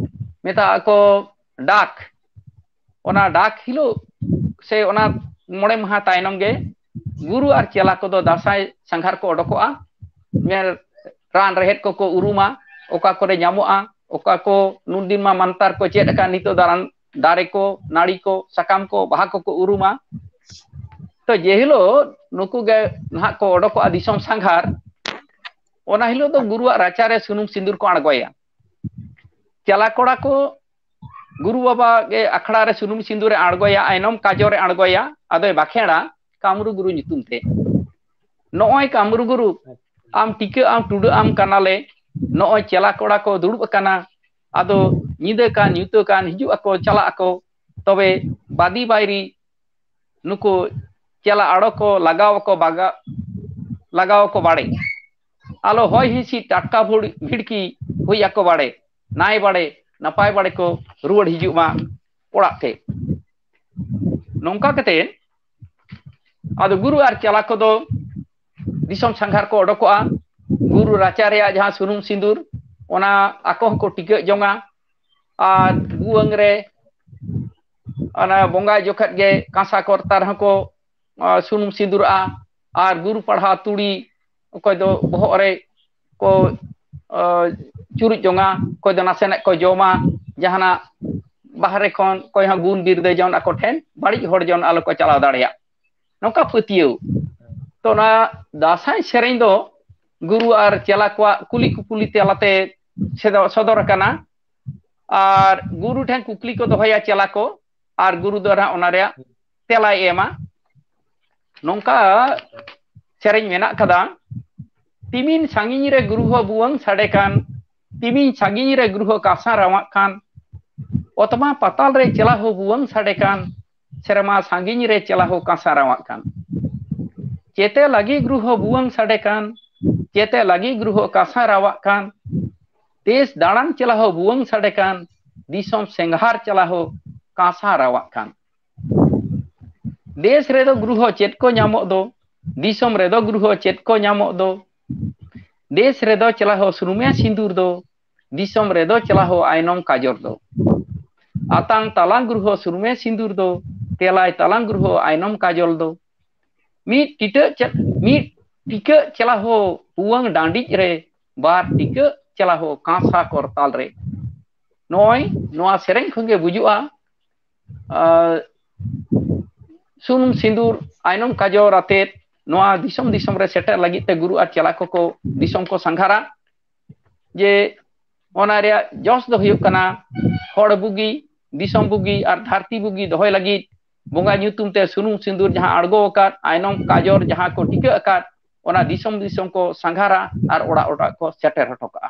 ᱢᱮᱛᱟᱜ ᱟᱠᱚ ᱰᱟᱠ, ᱚᱱᱟ ᱰᱟᱠ ᱦᱤᱞᱳᱜ ᱥᱮ ᱚᱱᱟ ᱢᱚᱬᱮ ᱢᱟᱦᱟ ᱛᱟᱭᱱᱚᱢ ᱜᱮ ᱜᱩᱨᱩ ᱟᱨ ᱪᱮᱞᱟ ᱠᱚᱫᱚ ᱫᱟᱸᱥᱟᱭ ᱥᱟᱸᱜᱷᱟᱨ ᱠᱚ ᱚᱰᱚᱠᱚᱜᱼᱟ᱾ ᱧᱮᱞ ᱨᱟᱱ ᱨᱮᱦᱮᱫ ᱠᱚᱠᱚ ᱩᱨᱩᱢᱟ, ᱚᱠᱟ ᱠᱚᱨᱮ ᱧᱟᱢᱚᱜᱼᱟ, ᱚᱠᱟ ᱠᱚ ᱱᱩᱱ ᱫᱤᱱ ᱢᱟ ᱢᱟᱱᱛᱟᱨ ᱠᱚ ᱪᱮᱫ ᱟᱠᱟᱫ, ᱱᱤᱛᱚᱜ ᱫᱚ ᱨᱟᱱ ᱫᱟᱨᱮ ᱠᱚ, ᱱᱟᱹᱲᱤ ᱠᱚ, ᱥᱟᱠᱟᱢ ᱠᱚ, ᱵᱟᱦᱟ ᱠᱚᱠᱚ ᱩᱨᱩᱢᱟ᱾ ᱛᱚ ᱡᱮ ᱦᱤᱞᱳᱜ ᱱᱩᱠᱩ ᱜᱮ ᱱᱟᱦᱟᱜ ᱠᱚ ᱚᱰᱚᱠᱚᱜᱼᱟ ᱫᱤᱥᱚᱢ ᱥᱟᱸᱜᱷᱟᱨ, ᱚᱱᱟ ᱦᱤᱞᱳᱜ ᱫᱚ ᱜᱩᱨᱩᱣᱟᱜ ᱨᱟᱪᱟᱨᱮ ᱥᱩᱱᱩᱢ ᱥᱤᱸᱫᱩᱨ ᱠᱚ ᱟᱬᱜᱚᱭᱟ᱾ ᱪᱮᱞᱟ ᱠᱚᱲᱟ ᱠᱚ ᱜᱩᱨᱩ ᱵᱟᱵᱟ ᱜᱮ ᱟᱠᱷᱲᱟ ᱨᱮ ᱥᱩᱱᱩᱢ ᱥᱤᱸᱫᱩᱨᱮ ᱟᱬᱜᱚᱭᱟ, ᱟᱭᱱᱚᱢ ᱠᱟᱡᱚᱨᱮ ᱟᱬᱜᱚᱭᱟ, ᱟᱫᱚᱭ ᱵᱟᱠᱷᱮᱲᱟ ᱠᱟᱢᱨᱩ ᱜᱩᱨᱩ ᱧᱩᱛᱩᱢ ᱛᱮ, "ᱱᱚᱜᱼᱚᱭ ᱠᱟᱢᱨᱩ ᱜᱩᱨᱩ, ᱟᱢ ᱴᱤᱠᱟᱹᱜ ᱟᱢ ᱴᱩᱰᱟᱹᱜ ᱟᱢ ᱠᱟᱱᱟᱞᱮ, ᱱᱚᱜᱼᱚᱭ ᱪᱮᱞᱟ ᱠᱚᱲᱟ ᱠᱚ ᱫᱩᱲᱩᱵ ᱟᱠᱟᱱᱟ, ᱟᱫᱚ ᱧᱤᱫᱟᱹ ᱠᱟᱱ ᱧᱩᱛᱟᱹ ᱠᱟᱱ ᱦᱤᱡᱩᱜ ᱟᱠᱚ ᱪᱟᱞᱟᱜ ᱟᱠᱚ, ᱛᱚᱵᱮ ᱵᱟᱫᱤ ᱵᱟᱭᱨᱤ ᱱᱩᱠᱩ ᱪᱮᱞᱟ ᱟᱲᱚ ᱠᱚ ᱞᱟᱜᱟᱣ ᱟᱠᱚ ᱵᱟᱜᱟ ᱞᱟᱜᱟᱣ ᱟᱠᱚ ᱵᱟᱲᱮ, ᱟᱞᱚ ᱦᱚᱭ ᱦᱤᱸᱥᱤᱫ ᱴᱟᱴᱠᱟ ᱵᱷᱩᱲ- ᱵᱷᱤᱲᱠᱤ ᱦᱩᱭ ᱟᱠᱚ ᱵᱟᱲᱮ, ᱱᱟᱭ ᱵᱟᱲᱮ ᱱᱟᱯᱟᱭ ᱵᱟᱲᱮ ᱠᱚ ᱨᱩᱣᱟᱹᱲ ᱦᱤᱡᱩᱜ ᱢᱟ ᱚᱲᱟᱜ ᱛᱮ᱾" ᱱᱚᱝᱠᱟ ᱠᱟᱛᱮ ᱟᱫᱚ ᱜᱩᱨᱩ ᱟᱨ ᱪᱮᱞᱟ ᱠᱚᱫᱚ ᱫᱤᱥᱚᱢ ᱥᱟᱸᱜᱷᱟᱨ ᱠᱚ ᱚᱰᱚᱠᱚᱜᱼᱟ᱾ ᱜᱩᱨᱩ ᱨᱟᱪᱟ ᱨᱮᱭᱟᱜ ᱡᱟᱦᱟᱸ ᱥᱩᱱᱩᱢ ᱥᱤᱸᱫᱩᱨ, ᱚᱱᱟ ᱟᱠᱚ ᱦᱚᱸᱠᱚ ᱴᱤᱠᱟᱹᱜ ᱡᱚᱝᱟ᱾ ᱟᱨ ᱵᱷᱩᱣᱟᱹᱝ ᱨᱮ ᱚᱱᱟ ᱵᱚᱸᱜᱟᱭ ᱡᱚᱠᱷᱮᱫ ᱜᱮ ᱠᱟᱸᱥᱟ ᱠᱚᱨᱛᱟ ᱨᱮᱦᱚᱸ ᱠᱚ, ᱟ, ᱥᱩᱱᱩᱢ ᱥᱤᱸᱫᱩᱨᱟᱜᱼᱟ᱾ ᱟᱨ ᱜᱩᱨᱩ ᱯᱟᱲᱦᱟ ᱛᱩᱲᱤ ᱚᱠᱚᱭ ᱫᱚ ᱵᱚᱦᱚᱜ ᱨᱮ ᱠᱚ, ᱟ, ᱪᱩᱨᱩᱡ ᱡᱚᱝᱟ, ᱚᱠᱚᱭ ᱫᱚ ᱱᱟᱥᱮᱱᱟᱜ ᱠᱚ ᱡᱚᱢᱟ, ᱡᱟᱦᱟᱱᱟᱜ ᱵᱟᱦᱨᱮ ᱠᱷᱚᱱ ᱚᱠᱚᱭ ᱦᱚᱸ ᱜᱩᱱ ᱵᱤᱨᱫᱟᱹ ᱡᱚᱱ ᱟᱠᱚ ᱴᱷᱮᱱ ᱵᱟᱹᱲᱤᱡ ᱦᱚᱲ ᱡᱚᱱ ᱟᱞᱚ ᱠᱚ ᱪᱟᱞᱟᱣ ᱫᱟᱲᱮᱭᱟᱜ, ᱱᱚᱝᱠᱟ ᱯᱟᱹᱛᱭᱟᱹᱣ᱾ ᱛᱚ ᱚᱱᱟ ᱫᱟᱸᱥᱟᱭ ᱥᱮᱨᱮᱧ ᱫᱚ ᱜᱩᱨᱩ ᱟᱨ ᱪᱮᱞᱟ ᱠᱚᱣᱟᱜ ᱠᱩᱞᱤ ᱠᱩᱯᱩᱞᱤ ᱛᱟᱞᱟᱛᱮ ᱥᱮᱫᱚ-, ᱥᱚᱫᱚᱨ ᱟᱠᱟᱱᱟ᱾ ᱟᱨ ᱜᱩᱨᱩ ᱴᱷᱮᱱ ᱠᱩᱠᱞᱤ ᱠᱚ ᱫᱚᱦᱚᱭᱟ ᱪᱮᱞᱟ ᱠᱚ, ᱟᱨ ᱜᱩᱨᱩ ᱫᱚ ᱱᱟᱦᱟᱜ ᱚᱱᱟ ᱨᱮᱭᱟᱜ ᱛᱮᱞᱟᱭ ᱮᱢᱟ᱾ ᱱᱚᱝᱠᱟ ᱥᱮᱨᱮᱧ ᱢᱮᱱᱟᱜ ᱠᱟᱫᱟ᱾ ᱛᱤᱢᱤᱱ ᱥᱟᱺᱜᱤᱧ ᱨᱮ ᱜᱩᱨᱩ ᱦᱚᱸ ᱵᱷᱩᱣᱟᱹᱝ ᱥᱟᱰᱮ ᱠᱟᱱ, ᱛᱤᱢᱤᱱ ᱥᱟᱺᱜᱤᱧ ᱨᱮ ᱜᱩᱨᱩ ᱦᱚᱸ ᱠᱟᱸᱥᱟ ᱨᱟᱣᱟᱜ ᱠᱟᱱ, ᱚᱛᱢᱟ ᱯᱟᱛᱟᱞ ᱨᱮ ᱪᱮᱞᱟ ᱦᱚᱸ ᱵᱷᱩᱣᱟᱹᱝ ᱥᱟᱰᱮ ᱠᱟᱱ, ᱥᱮᱨᱢᱟ ᱥᱟᱺᱜᱤᱧ ᱨᱮ ᱪᱮᱞᱟ ᱦᱚᱸ ᱠᱟᱸᱥᱟ ᱨᱟᱣᱟᱜ ᱠᱟᱱ᱾ ᱪᱮᱛᱮ ᱞᱟᱹᱜᱤᱫ ᱜᱩᱨᱩ ᱦᱚᱸ ᱵᱷᱩᱣᱟᱹᱝ ᱥᱟᱰᱮ ᱠᱟᱱ, ᱪᱮᱛᱮ ᱞᱟᱹᱜᱤᱫ ᱜᱩᱨᱩ ᱦᱚᱸ ᱠᱟᱸᱥᱟ ᱨᱟᱣᱟᱜ ᱠᱟᱱ᱾ ᱫᱮᱥ ᱫᱟᱬᱟᱱ ᱪᱮᱞᱟ ᱦᱚᱸ ᱵᱷᱩᱣᱟᱹᱝ ᱥᱟᱰᱮ ᱠᱟᱱ, ᱫᱤᱥᱚᱢ ᱥᱮᱸᱜᱷᱟᱨ ᱪᱮᱞᱟ ᱦᱚᱸ ᱠᱟᱸᱥᱟ ᱨᱟᱣᱟᱜ ᱠᱟᱱ᱾ ᱫᱮᱥ ᱨᱮᱫᱚ ᱜᱩᱨᱩ ᱦᱚᱸ ᱪᱮᱫ ᱠᱚ ᱧᱟᱢᱚᱜ ᱫᱚ, ᱫᱤᱥᱚᱢ ᱨᱮᱫᱚ ᱜᱩᱨᱩ ᱦᱚᱸ ᱪᱮᱫ ᱠᱚ ᱧᱟᱢᱚᱜ ᱫᱚ᱾ ᱫᱮᱥ ᱨᱮᱫᱚ ᱪᱮᱞᱟ ᱦᱚᱸ ᱥᱩᱱᱩᱢᱮ ᱥᱤᱸᱫᱩᱨ ᱫᱚ, ᱫᱤᱥᱚᱢ ᱨᱮᱫᱚ ᱪᱮᱞᱟ ᱦᱚᱸ ᱟᱭᱱᱚᱢ ᱠᱟᱡᱚᱨ ᱫᱚ᱾ ᱟᱛᱟᱝ ᱛᱟᱞᱟᱝ ᱜᱩᱨᱩ ᱦᱚᱸ ᱥᱩᱱᱩᱢᱮ ᱥᱤᱸᱫᱩᱨ ᱫᱚ, ᱛᱮᱞᱟᱭ ᱛᱟᱞᱟᱝ ᱜᱩᱨᱩ ᱦᱚᱸ ᱟᱭᱱᱚᱢ ᱠᱟᱡᱚᱞ ᱫᱚ᱾ ᱢᱤᱫ ᱴᱤᱴᱟᱹᱜ ᱪᱮ-, ᱢᱤᱫ ᱴᱤᱠᱟᱹᱜ ᱪᱮᱞᱟ ᱦᱚᱸ ᱵᱷᱩᱣᱟᱹᱝ ᱰᱟᱸᱰᱤᱡ ᱨᱮ, ᱵᱟᱨ ᱴᱤᱠᱟᱹᱜ ᱪᱮᱞᱟ ᱦᱚᱸ ᱠᱟᱸᱥᱟ ᱠᱚᱨᱛᱟᱞ ᱨᱮ᱾ ᱱᱚᱜᱼᱚᱭ ᱱᱚᱣᱟ ᱥᱮᱨᱮᱧ ᱠᱷᱚᱱ ᱜᱮ ᱵᱩᱡᱩᱜᱼᱟ, ᱟᱨ ᱥᱩᱱᱩᱢ ᱥᱤᱸᱫᱩᱨ ᱟᱭᱱᱚᱢ ᱠᱟᱡᱚᱨ ᱟᱛᱮᱫ ᱱᱚᱣᱟ ᱫᱤᱥᱚᱢ ᱫᱤᱥᱚᱢ ᱨᱮ ᱥᱮᱴᱮᱨ ᱞᱟᱹᱜᱤᱫ ᱛᱮ ᱜᱩᱨᱩ ᱟᱨ ᱪᱮᱞᱟ ᱠᱚᱠᱚ ᱫᱤᱥᱚᱢ ᱠᱚ ᱥᱟᱸᱜᱷᱟᱨᱟ᱾ ᱡᱮ ᱚᱱᱟ ᱨᱮᱭᱟᱜ ᱡᱚᱥ ᱫᱚ ᱦᱩᱭᱩᱜ ᱠᱟᱱᱟ ᱦᱚᱲ ᱵᱩᱜᱤ, ᱫᱤᱥᱚᱢ ᱵᱩᱜᱤ ᱟᱨ ᱫᱷᱟᱹᱨᱛᱤ ᱵᱩᱜᱤ ᱫᱚᱦᱚᱭ ᱞᱟᱹᱜᱤᱫ ᱵᱚᱸᱜᱟ ᱧᱩᱛᱩᱢ ᱛᱮ ᱥᱩᱱᱩᱢ ᱥᱤᱸᱫᱩᱨ ᱡᱟᱦᱟᱸ ᱟᱬᱜᱚ ᱟᱠᱟᱫ, ᱟᱭᱱᱚᱢ ᱠᱟᱡᱚᱨ ᱡᱟᱦᱟᱸ ᱠᱚ ᱴᱤᱠᱟᱹ ᱟᱠᱟᱫ, ᱚᱱᱟ ᱫᱤᱥᱚᱢ ᱫᱤᱥᱚᱢ ᱠᱚ ᱥᱟᱸᱜᱷᱟᱨᱟ ᱟᱨ ᱚᱲᱟᱜ ᱚᱲᱟᱜ ᱠᱚ ᱥᱮᱴᱮᱨ ᱦᱚᱴᱚ ᱠᱟᱜᱼᱟ᱾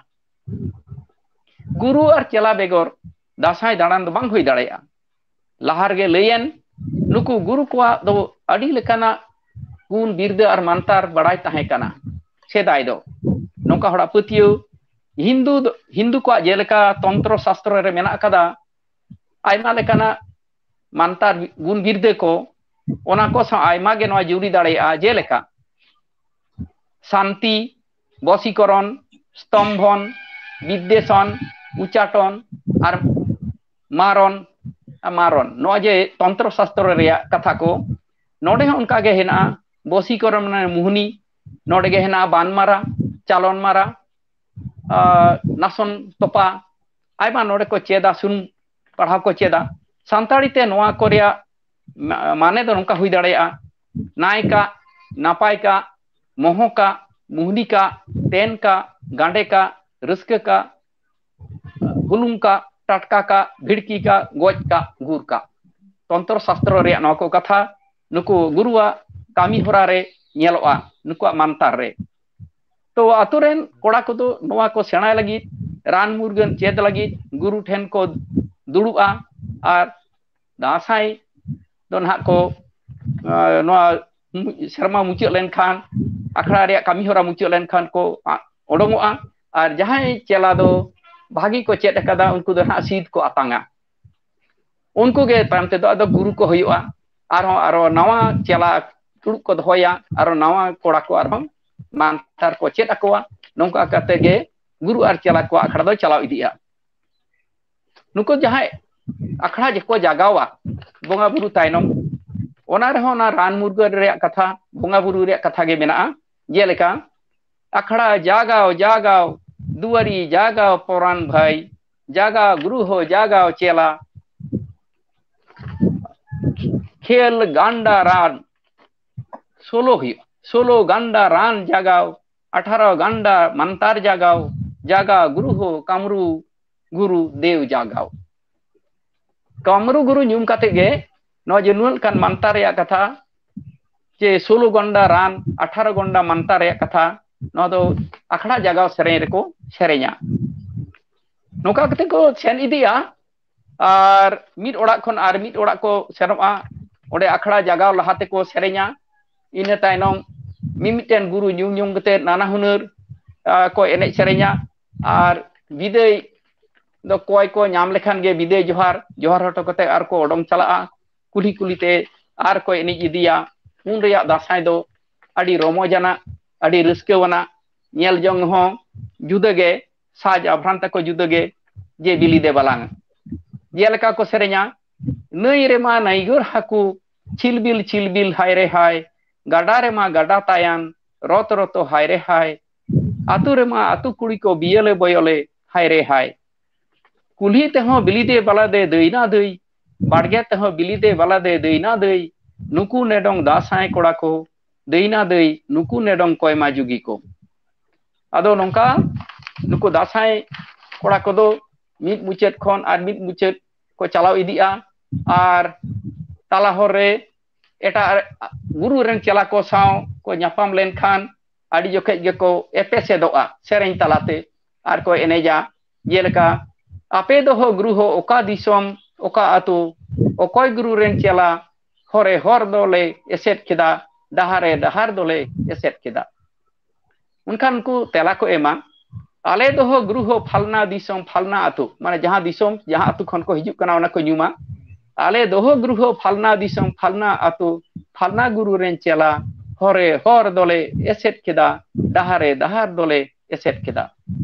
ᱜᱩᱨᱩ ᱟᱨ ᱪᱮᱞᱟ ᱵᱮᱜᱚᱨ ᱫᱟᱸᱥᱟᱭ ᱫᱟᱬᱟᱱ ᱫᱚ ᱵᱟᱝ ᱦᱩᱭ ᱫᱟᱲᱮᱭᱟᱜᱼᱟ᱾ ᱞᱟᱦᱟ ᱨᱮᱜᱮ ᱞᱟᱹᱭᱮᱱ, ᱱᱩᱠᱩ ᱜᱩᱨᱩ ᱠᱚᱣᱟᱜ ᱫᱚ ᱟᱹᱰᱤ ᱞᱮᱠᱟᱱᱟᱜ ᱜᱩᱱ ᱵᱤᱨᱫᱟᱹ ᱟᱨ ᱢᱟᱱᱛᱟᱨ ᱵᱟᱲᱟᱭ ᱛᱟᱦᱮᱸ ᱠᱟᱱᱟ᱾ ᱥᱮᱫᱟᱭ ᱫᱚ ᱱᱚᱝᱠᱟ ᱦᱚᱲᱟᱜ ᱯᱟᱹᱛᱭᱟᱹᱣ, ᱦᱤᱱᱫᱩ ᱫᱚ, ᱦᱤᱱᱫᱩ ᱠᱚᱣᱟᱜ ᱡᱮᱞᱮᱠᱟ ᱛᱚᱱᱛᱨᱚ ᱥᱟᱥᱛᱨᱚ ᱨᱮ ᱢᱮᱱᱟᱜ ᱟᱠᱟᱫᱟ, ᱟᱭᱢᱟ ᱞᱮᱠᱟᱱᱟᱜ ᱢᱟᱱᱛᱟᱨ ᱜᱩᱱ ᱵᱤᱨᱫᱟᱹ ᱠᱚ, ᱚᱱᱟ ᱠᱚ ᱥᱟᱶ ᱟᱭᱢᱟ ᱜᱮ ᱱᱚᱣᱟ ᱡᱩᱲᱤ ᱫᱟᱲᱮᱭᱟᱜᱼᱟ, ᱡᱮᱞᱮᱠᱟ ᱥᱟᱱᱛᱤ, ᱵᱚᱥᱤᱠᱚᱨᱚᱱ, ᱥᱛᱚᱢᱵᱷᱚᱱ, ᱵᱤᱫᱽᱫᱮᱥᱚᱱ, ᱩᱪᱟᱴᱚᱱ ᱟᱨ ᱢᱟᱨᱚᱱ, ᱢᱟᱨᱚᱱ᱾ ᱱᱚᱜᱼᱚᱭ ᱡᱮ ᱛᱚᱱᱛᱨᱚ ᱥᱟᱥᱛᱨᱚ ᱨᱮᱭᱟᱜ ᱠᱟᱛᱷᱟ ᱠᱚ, ᱱᱚᱰᱮ ᱦᱚᱸ ᱚᱱᱠᱟ ᱜᱮ ᱦᱮᱱᱟᱜᱼᱟ᱾ ᱵᱚᱥᱤᱠᱚᱨᱚᱱ ᱢᱟᱱᱮ ᱢᱩᱦᱱᱤ, ᱱᱚᱰᱮ ᱜᱮ ᱦᱮᱱᱟᱜᱼᱟ ᱵᱟᱱ ᱢᱟᱨᱟ, ᱪᱟᱞᱚᱱ ᱢᱟᱨᱟ, ᱟᱨ ᱱᱟᱥᱚᱱ ᱛᱚᱯᱟ, ᱟᱭᱢᱟ ᱱᱚᱰᱮ ᱠᱚ ᱪᱮᱫᱟ ᱥᱩᱱᱩᱢ ᱯᱟᱲᱦᱟᱣ ᱠᱚ ᱪᱮᱫᱟ᱾ ᱥᱟᱱᱛᱟᱲᱤ ᱛᱮ ᱱᱚᱣᱟ ᱠᱚ ᱨᱮᱭᱟᱜ ᱢᱟ-, ᱢᱟᱱᱮ ᱫᱚ ᱱᱚᱝᱠᱟ ᱦᱩᱭ ᱫᱟᱲᱮᱭᱟᱜᱼᱟ: ᱱᱟᱭ ᱠᱟᱜ, ᱱᱟᱯᱟᱭ ᱠᱟᱜ, ᱢᱚᱦᱚ ᱠᱟᱜ, ᱢᱩᱦᱱᱤ ᱠᱟᱜ, ᱛᱮᱱ ᱠᱟᱜ, ᱜᱟᱸᱰᱮ ᱠᱟᱜ, ᱨᱟᱹᱥᱠᱟᱹ ᱠᱟᱜ, ᱦᱩᱞᱩᱝ ᱠᱟᱜ, ᱴᱟᱴᱠᱟ ᱠᱟᱜ, ᱵᱷᱤᱲᱠᱤ ᱠᱟᱜ, ᱜᱚᱡ ᱠᱟᱜ, ᱜᱩᱨ ᱠᱟᱜ᱾ ᱛᱚᱱᱛᱨᱚ ᱥᱟᱥᱛᱨᱚ ᱨᱮᱭᱟᱜ ᱱᱚᱣᱟ ᱠᱚ ᱠᱟᱛᱷᱟ ᱱᱩᱠᱩ ᱜᱩᱨᱩᱣᱟᱜ ᱠᱟᱹᱢᱤ ᱦᱚᱨᱟ ᱨᱮ ᱧᱮᱞᱚᱜᱼᱟ, ᱱᱩᱠᱩᱣᱟᱜ ᱢᱟᱱᱛᱟᱨ ᱨᱮ᱾ ᱛᱚ ᱟᱛᱳ ᱨᱮᱱ ᱠᱚᱲᱟ ᱠᱚᱫᱚ ᱱᱚᱣᱟ ᱠᱚ ᱥᱮᱬᱟᱭ ᱞᱟᱹᱜᱤᱫ, ᱨᱟᱱ ᱢᱩᱨᱜᱟᱹᱱ ᱪᱮᱫ ᱞᱟᱹᱜᱤᱫ ᱜᱩᱨᱩ ᱴᱷᱮᱱ ᱠᱚ ᱫᱩᱲᱩᱵᱼᱟ᱾ ᱟᱨ ᱫᱟᱸᱥᱟᱭ ᱫᱚ ᱱᱟᱦᱟᱜ ᱠᱚ, ᱟᱸ, ᱱᱚᱣᱟ ᱢᱩ-, ᱥᱮᱨᱢᱟ ᱢᱩᱪᱟᱹᱫ ᱞᱮᱱᱠᱷᱟᱱ, ᱟᱠᱷᱲᱟ ᱨᱮᱭᱟᱜ ᱠᱟᱹᱢᱤ ᱦᱚᱨᱟ ᱢᱩᱪᱟᱹᱫ ᱞᱮᱱᱠᱷᱟᱱ ᱠᱚ, ᱟ, ᱚᱰᱚᱝᱚᱜᱼᱟ᱾ ᱟᱨ ᱡᱟᱦᱟᱸᱭ ᱪᱮᱞᱟ ᱫᱚ ᱵᱷᱟᱹᱜᱤ ᱠᱚ ᱪᱮᱫ ᱟᱠᱟᱫᱟ, ᱩᱱᱠᱩ ᱫᱚ ᱱᱟᱦᱟᱜ ᱥᱤᱫ ᱠᱚ ᱟᱛᱟᱝᱟ᱾ ᱩᱱᱠᱩ ᱜᱮ ᱛᱟᱭᱚᱢ ᱛᱮᱫᱚ ᱟᱫᱚ ᱜᱩᱨᱩ ᱠᱚ ᱦᱩᱭᱩᱜᱼᱟ᱾ ᱟᱨᱦᱚᱸ ᱟᱨᱚ ᱱᱟᱣᱟ ᱪᱮᱞᱟ ᱫᱩᱲᱩᱵ ᱠᱚ ᱫᱚᱦᱚᱭᱟ, ᱟᱨᱚ ᱱᱟᱣᱟ ᱠᱚᱲᱟ ᱠᱚ ᱟᱨᱦᱚᱸ ᱢᱟᱱᱛᱟᱨ ᱠᱚ ᱪᱮᱫ ᱟᱠᱚᱣᱟ᱾ ᱱᱚᱝᱠᱟ ᱠᱟᱛᱮ ᱜᱮ ᱜᱩᱨᱩ ᱟᱨ ᱪᱮᱞᱟ ᱠᱚᱣᱟᱜ ᱟᱠᱷᱲᱟ ᱫᱚ ᱪᱟᱞᱟᱣ ᱤᱫᱤᱜᱼᱟ᱾ ᱱᱩᱠᱩ ᱡᱟᱦᱟᱸᱭ ᱟᱠᱷᱲᱟ ᱡᱮᱠᱚ ᱡᱟᱜᱟᱣᱟ ᱵᱚᱸᱜᱟ ᱵᱩᱨᱩ ᱛᱟᱭᱱᱚᱢ, ᱚᱱᱟ ᱨᱮᱦᱚᱸ ᱚᱱᱟ ᱨᱟᱱ ᱢᱩᱨᱜᱟᱹᱱ ᱨᱮᱭᱟᱜ ᱠᱟᱛᱷᱟ, ᱵᱚᱸᱜᱟ ᱵᱩᱨᱩ ᱨᱮᱭᱟᱜ ᱠᱟᱛᱷᱟ ᱜᱮ ᱢᱮᱱᱟᱜᱼᱟ᱾ ᱡᱮᱞᱮᱠᱟ, ᱟᱠᱷᱲᱟ ᱡᱟᱜᱟᱣ ᱡᱟᱜᱟᱣ, ᱫᱩᱣᱟᱨᱤ ᱡᱟᱜᱟᱣ ᱯᱚᱨᱟᱱ ᱵᱷᱟᱹᱭ, ᱡᱟᱜᱟᱣ ᱜᱩᱨᱩ ᱦᱳ ᱡᱟᱜᱟᱣ ᱪᱮᱞᱟ, ᱠᱷᱮᱞ ᱜᱟᱱᱰᱟ ᱨᱟᱱ, ᱥᱳᱞᱳ ᱦᱩᱭᱩᱜᱼᱟ, ᱥᱳᱞᱳ ᱜᱟᱱᱰᱟ ᱨᱟᱱ ᱡᱟᱜᱟᱣ, ᱟᱴᱷᱟᱨᱚ ᱜᱟᱱᱰᱟ ᱢᱟᱱᱛᱟᱨ ᱡᱟᱜᱟᱣ, ᱡᱟᱜᱟᱣ ᱜᱩᱨᱩ ᱦᱳ ᱠᱟᱢᱨᱩ ᱜᱩᱨᱩ ᱫᱮᱣ ᱡᱟᱜᱟᱣ᱾ ᱠᱟᱢᱨᱩ ᱜᱩᱨᱩ ᱧᱩᱢ ᱠᱟᱛᱮ ᱜᱮ ᱱᱚᱣᱟ ᱡᱮ ᱱᱩᱱᱟᱹᱜ ᱞᱮᱠᱟᱱ ᱢᱟᱱᱛᱟᱨ ᱨᱮᱭᱟᱜ ᱠᱟᱛᱷᱟ, ᱡᱮ ᱥᱳᱞᱳ ᱜᱚᱱᱰᱟ ᱨᱟᱱ, ᱟᱴᱷᱟᱨᱚ ᱜᱚᱱᱰᱟ ᱢᱟᱱᱛᱟᱨ ᱨᱮᱭᱟᱜ ᱠᱟᱛᱷᱟ, ᱱᱚᱣᱟ ᱫᱚ ᱟᱠᱷᱲᱟ ᱡᱟᱜᱟᱣ ᱥᱮᱨᱮᱧ ᱨᱮᱠᱚ ᱥᱮᱨᱮᱧᱟ᱾ ᱱᱚᱝᱠᱟ ᱠᱟᱛᱮ ᱠᱚ ᱥᱮᱱ ᱤᱫᱤᱜᱼᱟ᱾ ᱟᱨ ᱢᱤᱫ ᱚᱲᱟᱜ ᱠᱷᱚᱱ ᱟᱨ ᱢᱤᱫ ᱚᱲᱟᱜ ᱠᱚ ᱥᱮᱱᱚᱜᱼᱟ᱾ ᱚᱸᱰᱮ ᱟᱠᱷᱲᱟ ᱡᱟᱜᱟᱣ ᱞᱟᱦᱟ ᱛᱮᱠᱚ ᱥᱮᱨᱮᱧᱟ᱾ ᱤᱱᱟᱹ ᱛᱟᱭᱱᱚᱢ ᱢᱤᱢᱤᱫᱴᱮᱱ ᱜᱩᱨᱩ ᱧᱩᱢ ᱧᱩᱢ ᱠᱟᱛᱮ ᱱᱟᱱᱟ ᱦᱩᱱᱟᱹᱨ, ᱟ, ᱠᱚ ᱮᱱᱮᱡ ᱥᱮᱨᱮᱧᱟ᱾ ᱟᱨ ᱵᱤᱫᱟᱹᱭ ᱫᱚ ᱠᱚᱭ ᱠᱚ ᱧᱟᱢ ᱞᱮᱠᱷᱟᱱ ᱜᱮ ᱵᱤᱫᱟᱹᱭ ᱡᱚᱦᱟᱨ, ᱡᱚᱦᱟᱨ ᱦᱚᱴᱚ ᱠᱟᱛᱮ ᱟᱨ ᱠᱚ ᱚᱰᱚᱝ ᱪᱟᱞᱟᱜᱼᱟ᱾ ᱠᱩᱞᱦᱤ ᱠᱩᱞᱦᱤ ᱛᱮ ᱟᱨ ᱠᱚ ᱮᱱᱮᱡ ᱤᱫᱤᱭᱟ᱾ ᱩᱱ ᱨᱮᱭᱟᱜ ᱫᱟᱸᱥᱟᱭ ᱫᱚ ᱟᱹᱰᱤ ᱨᱚᱢᱚᱡᱟᱱᱟᱜ, ᱟᱹᱰᱤ ᱨᱟᱹᱥᱠᱟᱹᱣᱟᱱᱟᱜ, ᱧᱮᱞ ᱡᱚᱝ ᱦᱚᱸ ᱡᱩᱫᱟᱹ ᱜᱮ, ᱥᱟᱡᱽ ᱟᱵᱷᱨᱟᱱ ᱛᱟᱠᱚ ᱡᱩᱫᱟᱹ ᱜᱮ, ᱡᱮ ᱵᱤᱞᱤ ᱫᱮ ᱵᱟᱞᱟᱝ᱾ ᱡᱮᱞᱮᱠᱟ ᱠᱚ ᱥᱮᱨᱮᱧᱟ, ᱱᱟᱹᱭ ᱨᱮᱢᱟ ᱱᱟᱹᱭᱜᱚᱨ ᱦᱟᱹᱠᱩ, ᱪᱷᱤᱞᱵᱤᱞ ᱪᱷᱤᱞᱵᱤᱞ ᱦᱟᱭ ᱨᱮ ᱦᱟᱭ, ᱜᱟᱰᱟ ᱨᱮᱢᱟ ᱜᱟᱰᱟ ᱛᱟᱭᱟᱱ, ᱨᱚᱛ ᱨᱚᱛᱚ ᱦᱟᱭ ᱨᱮ ᱦᱟᱭ, ᱟᱹᱛᱩ ᱨᱮᱢᱟ ᱟᱹᱛᱩ ᱠᱩᱲᱤ ᱠᱚ ᱵᱤᱭᱚᱞᱮ ᱵᱚᱭᱚᱞᱮ ᱦᱟᱭ ᱨᱮ ᱦᱟᱭ᱾ ᱠᱩᱞᱦᱤ ᱛᱮᱦᱚᱸ ᱵᱤᱞᱤ ᱫᱮ ᱵᱟᱞᱟ ᱫᱮ ᱫᱟᱹᱭᱱᱟ ᱫᱟᱹᱭ, ᱵᱟᱲᱜᱮ ᱛᱮᱦᱚᱸ ᱵᱤᱞᱤ ᱫᱮ ᱵᱟᱞᱟ ᱫᱮ ᱫᱟᱹᱭᱱᱟ ᱫᱟᱹᱭ, ᱱᱩᱠᱩ ᱱᱮᱰᱚᱝ ᱫᱟᱸᱥᱟᱭ ᱠᱚᱲᱟ ᱠᱚ, ᱫᱟᱹᱭᱱᱟ ᱫᱟᱹᱭ, ᱱᱩᱠᱩ ᱱᱮᱰᱚᱝ ᱠᱚᱭᱢᱟ ᱡᱩᱜᱤ ᱠᱚ᱾ ᱟᱫᱚ ᱱᱚᱝᱠᱟ ᱱᱩᱠᱩ ᱫᱟᱸᱥᱟᱭ ᱠᱚᱲᱟ ᱠᱚᱫᱚ ᱢᱤᱫ ᱢᱩᱪᱟᱹᱫ ᱠᱷᱚᱱ ᱟᱨ ᱢᱤᱫ ᱢᱩᱪᱟᱹᱫ ᱠᱚ ᱪᱟᱞᱟᱣ ᱤᱫᱤᱜᱼᱟ, ᱟᱨ ᱛᱟᱞᱟ ᱦᱚᱨ ᱨᱮ ᱮᱴᱟᱜ ᱜᱩᱨᱩ ᱨᱮᱱ ᱪᱮᱞᱟ ᱠᱚ ᱥᱟᱶ ᱠᱚ ᱧᱟᱯᱟᱢ ᱞᱮᱱᱠᱷᱟᱱ ᱟᱹᱰᱤ ᱡᱚᱠᱷᱮᱡ ᱜᱮᱠᱚ ᱮᱯᱮᱥᱮᱫᱚᱜᱼᱟ ᱥᱮᱨᱮᱧ ᱛᱟᱞᱟᱛᱮ ᱟᱨ ᱠᱚ ᱮᱱᱮᱡᱟ᱾ ᱡᱮᱞᱮᱠᱟ, ᱟᱯᱮ ᱫᱚᱦᱚ ᱜᱩᱨᱩ ᱦᱚ ᱚᱠᱟ ᱫᱤᱥᱚᱢ, ᱚᱠᱟ ᱟᱹᱛᱩ, ᱚᱠᱚᱭ ᱜᱩᱨᱩ ᱨᱮᱱ ᱪᱮᱞᱟ, ᱦᱚᱨᱮ ᱦᱚᱨ ᱫᱚᱞᱮ ᱮᱥᱮᱫ ᱠᱮᱫᱟ, ᱰᱟᱦᱟᱨᱮ ᱰᱟᱦᱟᱨ ᱫᱚᱞᱮ ᱮᱥᱮᱫ ᱠᱮᱫᱟ᱾ ᱩᱱᱠᱷᱟᱱ ᱩᱱᱠᱩ ᱛᱮᱞᱟ ᱠᱚ ᱮᱢᱟ, ᱟᱞᱮ ᱫᱚᱦᱚ ᱜᱩᱨᱩ ᱦᱚ ᱯᱷᱟᱞᱱᱟ ᱫᱤᱥᱚᱢ ᱯᱷᱟᱞᱱᱟ ᱟᱹᱛᱩ, ᱢᱟᱱᱮ ᱡᱟᱦᱟᱸ ᱫᱤᱥᱚᱢ, ᱡᱟᱦᱟᱸ ᱟᱹᱛᱩ ᱠᱷᱚᱱ ᱠᱚ ᱦᱤᱡᱩᱜ ᱠᱟᱱᱟ, ᱚᱱᱟ ᱠᱚ ᱧᱩᱢᱟ᱾ ᱟᱞᱮ ᱫᱚᱦᱚ ᱜᱩᱨᱩ ᱦᱚ ᱯᱷᱟᱞᱱᱟ ᱫᱤᱥᱚᱢ ᱯᱷᱟᱞᱱᱟ ᱟᱹᱛᱩ, ᱯᱷᱟᱞᱱᱟ ᱜᱩᱨᱩ ᱨᱮᱱ ᱪᱮᱞᱟ, ᱦᱚᱨᱮ ᱦᱚᱨ ᱫᱚᱞᱮ ᱮᱥᱮᱫ ᱠᱮᱫᱟ, ᱰᱟᱦᱟᱨᱮ ᱰᱟᱦᱟᱨ ᱫᱚᱞᱮ ᱮᱥᱮᱫ ᱠᱮᱫᱟ᱾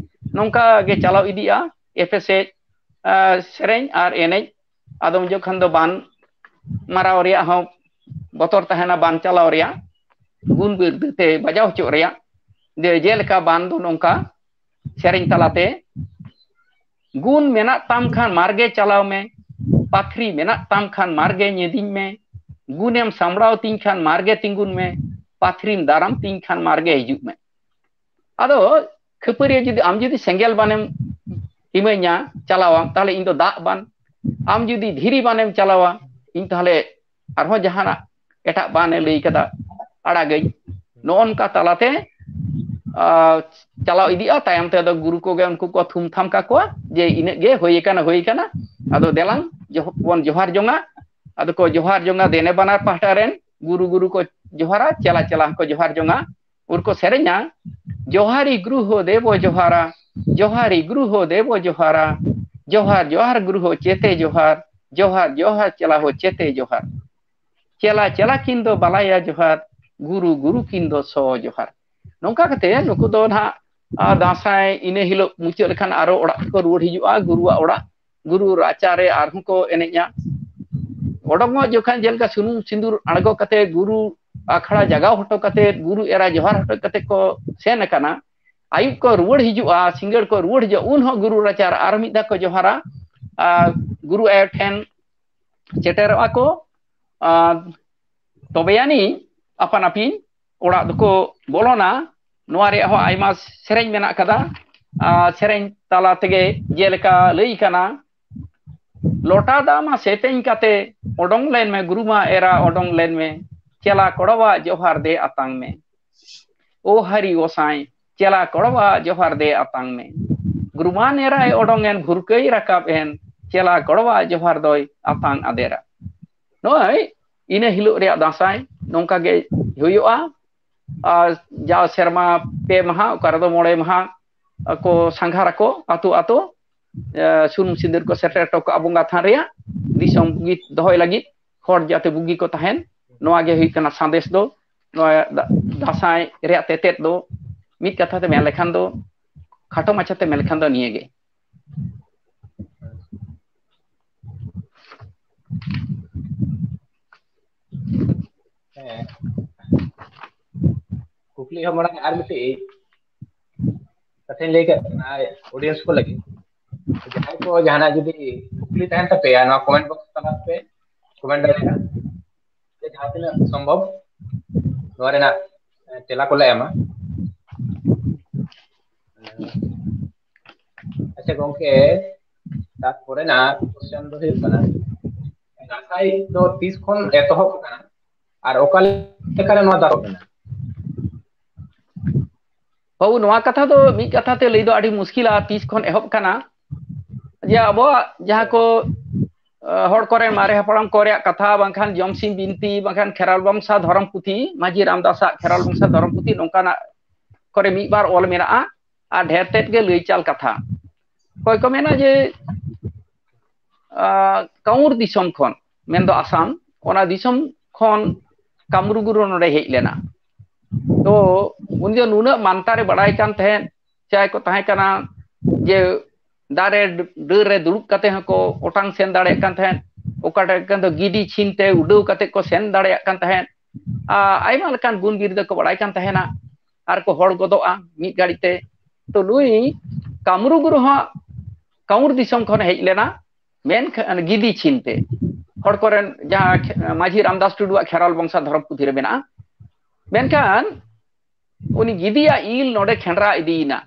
ᱱᱚᱝᱠᱟ ᱜᱮ ᱪᱟᱞᱟᱣ ᱤᱫᱤᱜᱼᱟ ᱮᱯᱮᱥᱮᱡ, ᱟᱨ ᱥᱮᱨᱮᱧ ᱟᱨ ᱮᱱᱮᱡ᱾ ᱟᱫᱚᱢ ᱡᱚᱠᱷᱚᱱ ᱫᱚ ᱵᱟᱱ ᱢᱟᱨᱟᱣ ᱨᱮᱭᱟᱜ ᱦᱚᱸ ᱵᱚᱛᱚᱨ ᱛᱟᱦᱮᱱᱟ, ᱵᱟᱱ ᱪᱟᱞᱟᱣ ᱨᱮᱭᱟᱜ, ᱜᱩᱱ ᱵᱤᱨᱫᱟᱹ ᱛᱮ ᱵᱟᱡᱟᱣ ᱦᱚᱪᱚᱜ ᱨᱮᱭᱟᱜ᱾ ᱡᱮ ᱡᱮᱞᱮᱠᱟ ᱵᱟᱱ ᱫᱚ ᱱᱚᱝᱠᱟ ᱥᱮᱨᱮᱧ ᱛᱟᱞᱟᱛᱮ, ᱜᱩᱱ ᱢᱮᱱᱟᱜ ᱛᱟᱢ ᱠᱷᱟᱱ ᱢᱟᱨᱜᱮ ᱪᱟᱞᱟᱣ ᱢᱮ, ᱯᱟᱛᱷᱨᱤ ᱢᱮᱱᱟᱜ ᱛᱟᱢ ᱠᱷᱟᱱ ᱢᱟᱨᱜᱮ ᱧᱮᱫᱤᱧ ᱢᱮ, ᱜᱩᱱᱮᱢ ᱥᱟᱢᱵᱲᱟᱣ ᱛᱤᱧ ᱠᱷᱟᱱ ᱢᱟᱨᱜᱮ ᱛᱤᱸᱜᱩᱱ ᱢᱮ, ᱯᱟᱛᱷᱨᱤᱢ ᱫᱟᱨᱟᱢ ᱛᱤᱧ ᱠᱷᱟᱱ ᱢᱟᱨᱜᱮ ᱦᱤᱡᱩᱜ ᱢᱮ᱾ ᱟᱫᱚ ᱠᱷᱟᱹᱯᱟᱹᱨᱤ ᱡᱩᱫᱤ, ᱟᱢ ᱡᱩᱫᱤ ᱥᱮᱸᱜᱮᱞ ᱵᱟᱱᱮᱢ ᱤᱢᱟᱹᱧᱟ, ᱪᱟᱞᱟᱣᱟᱢ, ᱛᱟᱦᱞᱮ ᱤᱧ ᱫᱚ ᱫᱟᱜ ᱵᱟᱱ᱾ ᱟᱢ ᱡᱩᱫᱤ ᱫᱷᱤᱨᱤ ᱵᱟᱱᱮᱢ ᱪᱟᱞᱟᱣᱟ, ᱤᱧ ᱛᱟᱦᱞᱮ ᱟᱨᱦᱚᱸ ᱡᱟᱦᱟᱱᱟᱜ ᱮᱴᱟᱜ ᱵᱟᱱᱮ ᱞᱟᱹᱭ ᱠᱟᱫᱟ, ᱟᱲᱟᱜᱟᱹᱧ᱾ ᱱᱚᱜᱼᱚ ᱱᱚᱝᱠᱟ ᱛᱟᱞᱟᱛᱮ, ᱟᱨ ᱪᱟᱞᱟᱣ ᱤᱫᱤᱜᱼᱟ᱾ ᱛᱟᱭᱚᱢ ᱛᱮ ᱟᱫᱚ ᱜᱩᱨᱩ ᱠᱚᱜᱮ ᱩᱱᱠᱩ ᱠᱚ ᱛᱷᱩᱢ ᱛᱷᱟᱢ ᱠᱟᱠᱚᱣᱟ ᱡᱮ ᱤᱱᱟᱹᱜ ᱜᱮ ᱦᱩᱭ ᱟᱠᱟᱱᱟ, ᱦᱩᱭ ᱟᱠᱟᱱᱟ, ᱟᱫᱚ ᱫᱮᱞᱟᱝ ᱡᱚᱦ-, ᱵᱚᱱ ᱡᱚᱦᱟᱨ ᱡᱚᱝᱟ᱾ ᱟᱫᱚ ᱠᱚ ᱡᱚᱦᱟᱨ ᱡᱚᱝᱟ ᱫᱮᱱᱮ ᱵᱟᱱᱟᱨ ᱯᱟᱦᱴᱟ ᱨᱮᱱ, ᱜᱩᱨᱩ ᱜᱩᱨᱩ ᱠᱚ ᱡᱚᱦᱟᱨᱟ, ᱪᱮᱞᱟ ᱪᱮᱞᱟ ᱦᱚᱸᱠᱚ ᱡᱚᱦᱟᱨ ᱡᱚᱝᱟ᱾ ᱩᱱ ᱠᱚ ᱥᱮᱨᱮᱧᱟ, ᱡᱚᱦᱟᱨᱤ ᱜᱩᱨᱩ ᱦᱚ ᱫᱮᱵᱚ ᱡᱚᱦᱟᱨᱟ, ᱡᱚᱦᱟᱨᱤ ᱜᱩᱨᱩ ᱦᱚ ᱫᱮᱵᱚ ᱡᱚᱦᱟᱨᱟ, ᱡᱚᱦᱟᱨ ᱡᱚᱦᱟᱨ ᱜᱩᱨᱩ ᱦᱚ ᱪᱮᱛᱮ ᱡᱚᱦᱟᱨ, ᱡᱚᱦᱟᱨ ᱡᱚᱦᱟᱨ ᱪᱮᱞᱟ ᱦᱚ ᱪᱮᱛᱮ ᱡᱚᱦᱟᱨ, ᱪᱮᱞᱟ ᱪᱮᱞᱟ ᱠᱤᱱ ᱫᱚ ᱵᱟᱞᱟᱭᱟ ᱡᱚᱦᱟᱨ, ᱜᱩᱨᱩ ᱜᱩᱨᱩ ᱠᱤᱱ ᱫᱚ ᱥᱚ ᱡᱚᱦᱟᱨ᱾ ᱱᱚᱝᱠᱟ ᱠᱟᱛᱮ ᱱᱩᱠᱩ ᱫᱚ ᱱᱟᱦᱟᱜ, ᱟᱨ ᱫᱟᱸᱥᱟᱭ ᱤᱱᱟᱹ ᱦᱤᱞᱳᱜ ᱢᱩᱪᱟᱹᱫ ᱞᱮᱠᱷᱟᱱ ᱟᱨᱚ ᱚᱲᱟᱜ ᱛᱮᱠᱚ ᱨᱩᱣᱟᱹᱲ ᱦᱤᱡᱩᱜᱼᱟ, ᱜᱩᱨᱩᱣᱟᱜ ᱚᱲᱟᱜ, ᱜᱩᱨᱩ ᱨᱟᱪᱟ ᱨᱮ ᱟᱨᱦᱚᱸ ᱠᱚ ᱮᱱᱮᱡᱼᱟ᱾ ᱚᱰᱚᱝᱚᱜ ᱡᱚᱠᱷᱟᱱ ᱡᱮᱞᱮᱠᱟ ᱥᱩᱱᱩᱢ ᱥᱤᱸᱫᱩᱨ ᱟᱬᱜᱚ ᱠᱟᱛᱮ, ᱜᱩᱨᱩ ᱟᱠᱷᱲᱟ ᱡᱟᱜᱟᱣ ᱦᱚᱴᱚ ᱠᱟᱛᱮ, ᱜᱩᱨᱩ ᱮᱨᱟ ᱡᱚᱦᱟᱨ ᱦᱚᱴᱚ ᱠᱟᱛᱮ ᱠᱚ ᱥᱮᱱ ᱟᱠᱟᱱᱟ, ᱟᱹᱭᱩᱵ ᱠᱚ ᱨᱩᱣᱟᱹᱲ ᱦᱤᱡᱩᱜᱼᱟ, ᱥᱤᱸᱜᱟᱹᱲ ᱠᱚ ᱨᱩᱣᱟᱹᱲ ᱦᱤᱡᱩᱜᱼᱟ, ᱩᱱ ᱦᱚᱸ ᱜᱩᱨᱩ ᱨᱟᱪᱟᱨ ᱟᱨ ᱢᱤᱫ ᱫᱷᱟᱣ ᱠᱚ ᱡᱚᱦᱟᱨᱟ᱾ ᱟᱨ ᱜᱩᱨᱩ ᱟᱭᱳ ᱴᱷᱮᱱ ᱥᱮᱴᱮᱨᱚᱜᱼᱟ ᱠᱚ᱾ ᱟᱨ ᱛᱚᱵᱮ ᱟᱹᱱᱤᱡ ᱟᱯᱟᱱ ᱟᱹᱯᱤᱱ ᱚᱲᱟᱜ ᱫᱚᱠᱚ ᱵᱚᱞᱚᱱᱟ᱾ ᱱᱚᱣᱟ ᱨᱮᱭᱟᱜ ᱦᱚᱸ ᱟᱭᱢᱟ ᱥᱮᱨᱮᱧ ᱢᱮᱱᱟᱜ ᱠᱟᱫᱟ᱾ ᱟᱨ ᱥᱮᱨᱮᱧ ᱛᱟᱞᱟ ᱛᱮᱜᱮ ᱡᱮᱞᱮᱠᱟ ᱞᱟᱹᱭ ᱠᱟᱱᱟ, ᱞᱚᱴᱟ ᱫᱟᱜ ᱢᱟ ᱥᱮᱛᱮᱧ ᱠᱟᱛᱮ ᱚᱰᱚᱝ ᱞᱮᱱ ᱢᱮ, ᱜᱩᱨᱩ ᱢᱟ ᱮᱨᱟ ᱚᱰᱚᱝ ᱞᱮᱱ ᱢᱮ, ᱪᱮᱞᱟ ᱠᱚᱲᱟᱣᱟᱜ ᱡᱚᱦᱟᱨ ᱫᱮ ᱟᱛᱟᱝ ᱢᱮ᱾ ᱳ ᱦᱟᱹᱨᱤ ᱜᱚᱸᱥᱟᱭ, ᱪᱮᱞᱟ ᱠᱚᱲᱟᱣᱟᱜ ᱡᱚᱦᱟᱨ ᱫᱮ ᱟᱛᱟᱝ ᱢᱮ᱾ ᱜᱩᱨᱩ ᱢᱟ ᱮᱨᱟᱭ ᱚᱰᱚᱝ ᱮᱱ, ᱵᱷᱩᱨᱠᱟᱹᱭ ᱨᱟᱠᱟᱵ ᱮᱱ, ᱪᱮᱞᱟ ᱠᱚᱲᱟᱣᱟᱜ ᱡᱚᱦᱟᱨ ᱫᱚᱭ ᱟᱛᱟᱝ ᱟᱫᱮᱨᱟ᱾ ᱱᱚᱜᱼᱚᱭ ᱤᱱᱟᱹ ᱦᱤᱞᱳᱜ ᱨᱮᱭᱟᱜ ᱫᱟᱸᱥᱟᱭ ᱱᱚᱝᱠᱟ ᱜᱮ ᱦᱩᱭᱩᱜᱼᱟ᱾ ᱟᱨ ᱡᱟᱣ ᱥᱮᱨᱢᱟ ᱯᱮ ᱢᱟᱦᱟ, ᱚᱠᱟ ᱨᱮᱫᱚ ᱢᱚᱬᱮ ᱢᱟᱦᱟ ᱠᱚ ᱥᱟᱸᱜᱷᱟᱨ ᱟᱠᱚ ᱟᱛᱳ ᱟᱛᱳ᱾ ᱮ, ᱥᱩᱱᱩᱢ ᱥᱤᱸᱫᱩᱨ ᱠᱚ ᱥᱮᱴᱮᱨ ᱦᱚᱴᱚ ᱠᱟᱜᱼᱟ ᱵᱚᱸᱜᱟ ᱛᱷᱟᱱ ᱨᱮᱭᱟᱜ, ᱫᱤᱥᱚᱢ ᱵᱩᱜᱤ ᱫᱚᱦᱚᱭ ᱞᱟᱹᱜᱤᱫ, ᱦᱚᱲ ᱡᱟᱛᱮ ᱵᱩᱜᱤ ᱠᱚ ᱛᱟᱦᱮᱱ᱾ ᱱᱚᱣᱟ ᱜᱮ ᱦᱩᱭᱩᱜ ᱠᱟᱱᱟ ᱥᱟᱸᱫᱮᱥ ᱫᱚ᱾ ᱱᱚᱣᱟ ᱫᱟ-, ᱫᱟᱸᱥᱟᱭ ᱨᱮᱭᱟᱜ ᱛᱮᱛᱮᱫ ᱫᱚ ᱢᱤᱫ ᱠᱟᱛᱷᱟ ᱛᱮ ᱢᱮᱱ ᱞᱮᱠᱷᱟᱱ ᱫᱚ, ᱠᱷᱟᱴᱚ ᱢᱟᱪᱷᱟ ᱛᱮ ᱢᱮᱱ ᱞᱮᱠᱷᱟᱱ ᱫᱚ ᱱᱤᱭᱟᱹ ᱜᱮ᱾ ᱦᱮᱸ, ᱠᱩᱠᱞᱤ ᱦᱚᱸ ᱢᱟᱲᱟᱝ ᱟᱨ ᱢᱤᱫᱴᱤᱡ ᱠᱟᱛᱷᱟᱧ ᱞᱟᱹᱭ ᱠᱟᱜ ᱠᱟᱱᱟ ᱚᱰᱤᱭᱮᱱᱥ ᱠᱚ ᱞᱟᱹᱜᱤᱫ᱾ ᱡᱟᱦᱟᱸᱭ ᱠᱚ ᱡᱟᱦᱟᱱᱟᱜ ᱡᱩᱫᱤ ᱠᱩᱠᱞᱤ ᱛᱟᱦᱮᱱ ᱛᱟᱯᱮᱭᱟ, ᱱᱚᱣᱟ ᱠᱚᱢᱮᱱᱴ ᱵᱚᱠᱥ ᱛᱟᱞᱟ ᱛᱮ ᱠᱚᱢᱮᱱᱴ ᱫᱟᱲᱮᱭᱟᱜᱼᱟ᱾ ᱡᱟᱦᱟᱸ ᱛᱤᱱᱟᱹᱜ ᱥᱚᱢᱵᱷᱚᱵ ᱱᱚᱣᱟ ᱨᱮᱱᱟᱜ ᱛᱮᱞᱟ ᱠᱚᱞᱮ ᱮᱢᱟ᱾ ᱟᱪᱪᱷᱟ ᱜᱚᱝᱠᱮ, ᱛᱟᱨᱯᱚᱨᱮᱱᱟᱜ ᱠᱚᱥᱪᱮᱱ ᱫᱚ ᱦᱩᱭᱩᱜ ᱠᱟᱱᱟ, ᱫᱟᱸᱥᱟᱭ ᱫᱚ ᱛᱤᱥ ᱠᱷᱚᱱ ᱮᱛᱚᱦᱚᱵ ᱠᱟᱱᱟ ᱟᱨ ᱚᱠᱟ ᱞᱮᱠᱟᱨᱮ ᱱᱚᱣᱟ ᱫᱚ ᱮᱛᱚᱦᱚᱵ ᱮᱱᱟ? ᱵᱟᱹᱵᱩ, ᱱᱚᱣᱟ ᱠᱟᱛᱷᱟ ᱫᱚ ᱢᱤᱫ ᱠᱟᱛᱷᱟ ᱛᱮ ᱞᱟᱹᱭ ᱫᱚ ᱟᱹᱰᱤ ᱢᱩᱥᱠᱤᱞᱟ, ᱛᱤᱥ ᱠᱷᱚᱱ ᱮᱦᱚᱵ ᱠᱟᱱᱟ᱾ ᱡᱮ ᱟᱵᱚᱣᱟᱜ ᱡᱟᱦᱟᱸ ᱠᱚ, ᱟ, ᱦᱚᱲ ᱠᱚᱨᱮᱱ ᱢᱟᱨᱮ ᱦᱟᱯᱲᱟᱢ ᱠᱚ ᱨᱮᱭᱟᱜ ᱠᱟᱛᱷᱟ, ᱵᱟᱝᱠᱷᱟᱱ ᱡᱚᱢᱥᱤᱢ ᱵᱤᱱᱛᱤ, ᱵᱟᱝᱠᱷᱟᱱ ᱠᱷᱮᱨᱣᱟᱞ ᱵᱚᱝᱥᱟ ᱫᱷᱚᱨᱚᱢ ᱯᱩᱛᱷᱤ, ᱢᱟᱹᱡᱷᱤ ᱨᱟᱢᱫᱟᱥᱟᱜ ᱠᱷᱮᱨᱣᱟᱞ ᱵᱚᱝᱥᱟ ᱫᱷᱚᱨᱚᱢ ᱯᱩᱛᱷᱤ, ᱱᱚᱝᱠᱟᱱᱟᱜ ᱠᱚᱨᱮ ᱢᱤᱫ ᱵᱟᱨ ᱚᱞ ᱢᱮᱱᱟᱜᱼᱟ᱾ ᱟᱨ ᱰᱷᱮᱨ ᱛᱮᱫ ᱜᱮ ᱞᱟᱹᱭ ᱪᱟᱞ ᱠᱟᱛᱷᱟ᱾ ᱚᱠᱚᱭ ᱠᱚ ᱢᱮᱱᱟ ᱡᱮ, ᱟ, ᱠᱟᱹᱣᱩᱨ ᱫᱤᱥᱚᱢ ᱠᱷᱚᱱ, ᱢᱮᱱᱫᱚ ᱟᱥᱟᱢ, ᱚᱱᱟ ᱫᱤᱥᱚᱢ ᱠᱷᱚᱱ ᱠᱟᱢᱨᱩ ᱜᱩᱨᱩ ᱱᱚᱰᱮ ᱦᱮᱡ ᱞᱮᱱᱟ᱾ ᱛᱚ ᱩᱱᱤ ᱫᱚ ᱱᱩᱱᱟᱹᱜ ᱢᱟᱱᱛᱟᱨᱮ ᱵᱟᱲᱟᱭ ᱠᱟᱱ ᱛᱟᱦᱮᱸᱫ, ᱡᱟᱦᱟᱸᱭ ᱠᱚ ᱛᱟᱦᱮᱸ ᱠᱟᱱᱟ ᱡᱮ ᱫᱟᱨᱮ ᱰᱟᱹᱨ ᱨᱮ ᱫᱩᱲᱩᱵ ᱠᱟᱛᱮ ᱦᱚᱸᱠᱚ ᱚᱴᱟᱝ ᱥᱮᱱ ᱫᱟᱲᱮᱭᱟᱜ ᱠᱟᱱ ᱛᱟᱦᱮᱸᱫ, ᱚᱠᱟᱴᱟᱜ ᱠᱟᱱ ᱫᱚ ᱜᱤᱰᱤ ᱪᱷᱤᱱ ᱛᱮ ᱩᱰᱟᱹᱣ ᱠᱟᱛᱮ ᱠᱚ ᱥᱮᱱ ᱫᱟᱲᱮᱭᱟᱜ ᱠᱟᱱ ᱛᱟᱦᱮᱸᱫ᱾ ᱟ, ᱟᱭᱢᱟ ᱞᱮᱠᱟᱱ ᱜᱩᱱ ᱵᱤᱨᱫᱟᱹ ᱠᱚ ᱵᱟᱲᱟᱭ ᱠᱟᱱ ᱛᱟᱦᱮᱱᱟ᱾ ᱟᱨ ᱠᱚ ᱦᱚᱲ ᱜᱚᱫᱚᱜᱼᱟ ᱢᱤᱫ ᱜᱷᱟᱹᱲᱤᱡ ᱛᱮ᱾ ᱛᱚ ᱱᱩᱭ ᱠᱟᱢᱨᱩ ᱜᱩᱨᱩ ᱦᱚᱸ ᱠᱟᱢᱨᱩ ᱫᱤᱥᱚᱢ ᱠᱷᱚᱱ ᱦᱮᱡ ᱞᱮᱱᱟ, ᱢᱮᱱᱠᱷᱟᱱ ᱜᱤᱫᱤ ᱪᱷᱤᱱ ᱛᱮ ᱦᱚᱲ ᱠᱚᱨᱮᱱ ᱡᱟᱦᱟᱸ ᱠᱷᱮ-, ᱢᱟᱹᱡᱷᱤ ᱨᱟᱢᱫᱟᱥ ᱴᱩᱰᱩᱣᱟᱜ ᱠᱷᱮᱨᱣᱟᱞ ᱵᱚᱝᱥᱟ ᱫᱷᱚᱨᱚᱢ ᱯᱩᱛᱷᱤ ᱨᱮ ᱢᱮᱱᱟᱜᱼᱟ᱾ ᱢᱮᱱᱠᱷᱟᱱ ᱩᱱᱤ ᱜᱤᱫᱤᱭᱟᱜ ᱤᱞ ᱱᱚᱰᱮ ᱠᱷᱮᱸᱰᱨᱟ ᱤᱫᱤᱭᱮᱱᱟ,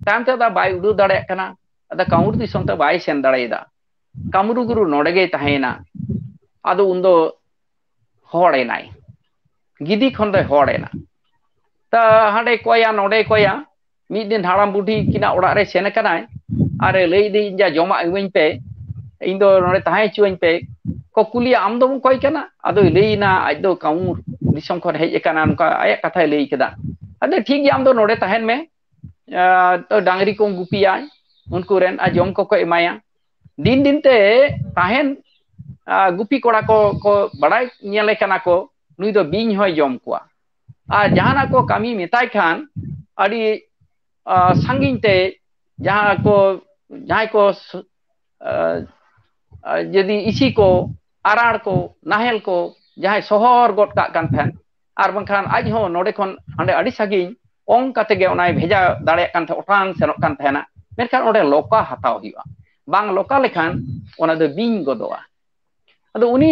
ᱛᱟᱭᱚᱢ ᱛᱮ ᱟᱫᱚ ᱵᱟᱭ ᱩᱰᱟᱹᱣ ᱫᱟᱲᱮᱭᱟᱜ ᱠᱟᱱᱟ᱾ ᱟᱫᱚ ᱠᱟᱢᱨᱩ ᱫᱤᱥᱚᱢ ᱛᱮ ᱵᱟᱭ ᱥᱮᱱ ᱫᱟᱲᱮᱭᱟᱫᱟ᱾ ᱠᱟᱢᱨᱩ ᱜᱩᱨᱩ ᱱᱚᱰᱮ ᱜᱮᱭ ᱛᱟᱦᱮᱸᱭᱮᱱᱟ᱾ ᱟᱫᱚ ᱩᱱᱫᱚ ᱦᱚᱲ ᱮᱱᱟᱭ, ᱜᱤᱫᱤ ᱠᱷᱚᱱ ᱫᱚᱭ ᱦᱚᱲ ᱮᱱᱟ᱾ ᱛᱟ ᱦᱟᱸᱰᱮ ᱠᱚᱭᱟ, ᱱᱚᱰᱮ ᱠᱚᱭᱟ᱾ ᱢᱤᱫ ᱫᱤᱱ ᱦᱟᱲᱟᱢ ᱵᱩᱰᱷᱤ ᱠᱤᱱᱟᱜ ᱚᱲᱟᱜ ᱨᱮ ᱥᱮᱱ ᱟᱠᱟᱱᱟᱭ ᱟᱨ ᱮ ᱞᱟᱹᱭ ᱤᱫᱤᱭᱟᱹᱧ, "ᱡᱟ ᱡᱚᱢᱟᱜ ᱤᱢᱟᱹᱧ ᱯᱮ, ᱤᱧ ᱫᱚ ᱱᱚᱰᱮ ᱛᱟᱦᱮᱸ ᱦᱚᱪᱚᱣᱟᱹᱧ ᱯᱮ᱾" ᱠᱚ ᱠᱩᱞᱤᱭᱟ, "ᱟᱢ ᱫᱚᱢ ᱚᱠᱚᱭ ᱠᱟᱱᱟ?" ᱟᱫᱚᱭ ᱞᱟᱹᱭ ᱮᱱᱟ, ᱟᱡ ᱫᱚ ᱠᱟᱹᱢᱩᱨ ᱫᱤᱥᱚᱢ ᱠᱷᱚᱱ ᱦᱮᱡ ᱟᱠᱟᱱᱟ, ᱱᱚᱝᱠᱟ ᱟᱭᱟᱜ ᱠᱟᱛᱷᱟᱭ ᱞᱟᱹᱭ ᱠᱮᱫᱟ᱾ ᱟᱫᱚ, "ᱴᱷᱤᱠ ᱜᱮᱭᱟ, ᱟᱢ ᱫᱚ ᱱᱚᱰᱮ ᱛᱟᱦᱮᱱ ᱢᱮ, ᱟᱨ ᱰᱟᱝᱨᱤ ᱠᱚᱢ ᱜᱩᱯᱤᱭᱟ, ᱩᱱᱠᱩ ᱨᱮᱱ ᱟᱨ ᱡᱚᱢ ᱠᱚᱠᱚ ᱮᱢᱟᱭᱟ᱾" ᱫᱤᱱ ᱫᱤᱱ ᱛᱮ ᱛᱟᱦᱮᱱ, ᱟᱨ ᱜᱩᱯᱤ ᱠᱚᱲᱟ ᱠᱚ, ᱠᱚ ᱵᱟᱲᱟᱭ ᱧᱮᱞᱮ ᱠᱟᱱᱟ ᱠᱚ, ᱱᱩᱭ ᱫᱚ ᱵᱤᱧ ᱦᱚᱸᱭ ᱡᱚᱢ ᱠᱚᱣᱟ᱾ ᱟᱨ ᱡᱟᱦᱟᱱᱟᱜ ᱠᱚ ᱠᱟᱹᱢᱤ ᱢᱮᱛᱟᱭ ᱠᱷᱟᱱ ᱟᱹᱰᱤ, ᱟᱨ ᱥᱟᱺᱜᱤᱧ ᱛᱮ ᱡᱟᱦᱟᱸ ᱠᱚ, ᱡᱟᱦᱟᱸᱭ ᱠᱚ ᱥᱩ-, ᱟᱨ, ᱟᱨ ᱡᱩᱫᱤ ᱤᱥᱤ ᱠᱚ, ᱟᱨᱟᱲ ᱠᱚ, ᱱᱟᱦᱮᱞ ᱠᱚ, ᱡᱟᱦᱟᱸᱭ ᱥᱚᱦᱚᱨ ᱜᱚᱫ ᱠᱟᱜ ᱠᱟᱱ ᱛᱟᱦᱮᱸᱫ, ᱟᱨ ᱵᱟᱝᱠᱷᱟᱱ ᱟᱡ ᱦᱚᱸ ᱱᱚᱰᱮ ᱠᱷᱚᱱ ᱦᱟᱸᱰᱮ ᱟᱹᱰᱤ ᱥᱟᱺᱜᱤᱧ ᱚᱝ ᱠᱟᱛᱮ ᱜᱮ ᱚᱱᱟᱭ ᱵᱷᱮᱡᱟ ᱫᱟᱲᱮᱭᱟᱜ ᱠᱟᱱ ᱛᱟᱦᱮᱸᱫ, ᱚᱴᱟᱝ ᱥᱮᱱᱚᱜ ᱠᱟᱱ ᱛᱟᱦᱮᱱᱟ᱾ ᱢᱮᱱᱠᱷᱟᱱ ᱚᱸᱰᱮ ᱞᱚᱠᱟ ᱦᱟᱛᱟᱣ ᱦᱩᱭᱩᱜᱼᱟ, ᱵᱟᱝ ᱞᱚᱠᱟ ᱞᱮᱠᱷᱟᱱ ᱚᱱᱟ ᱫᱚ ᱵᱤᱧ ᱜᱚᱫᱚᱜᱼᱟ᱾ ᱟᱫᱚ ᱩᱱᱤ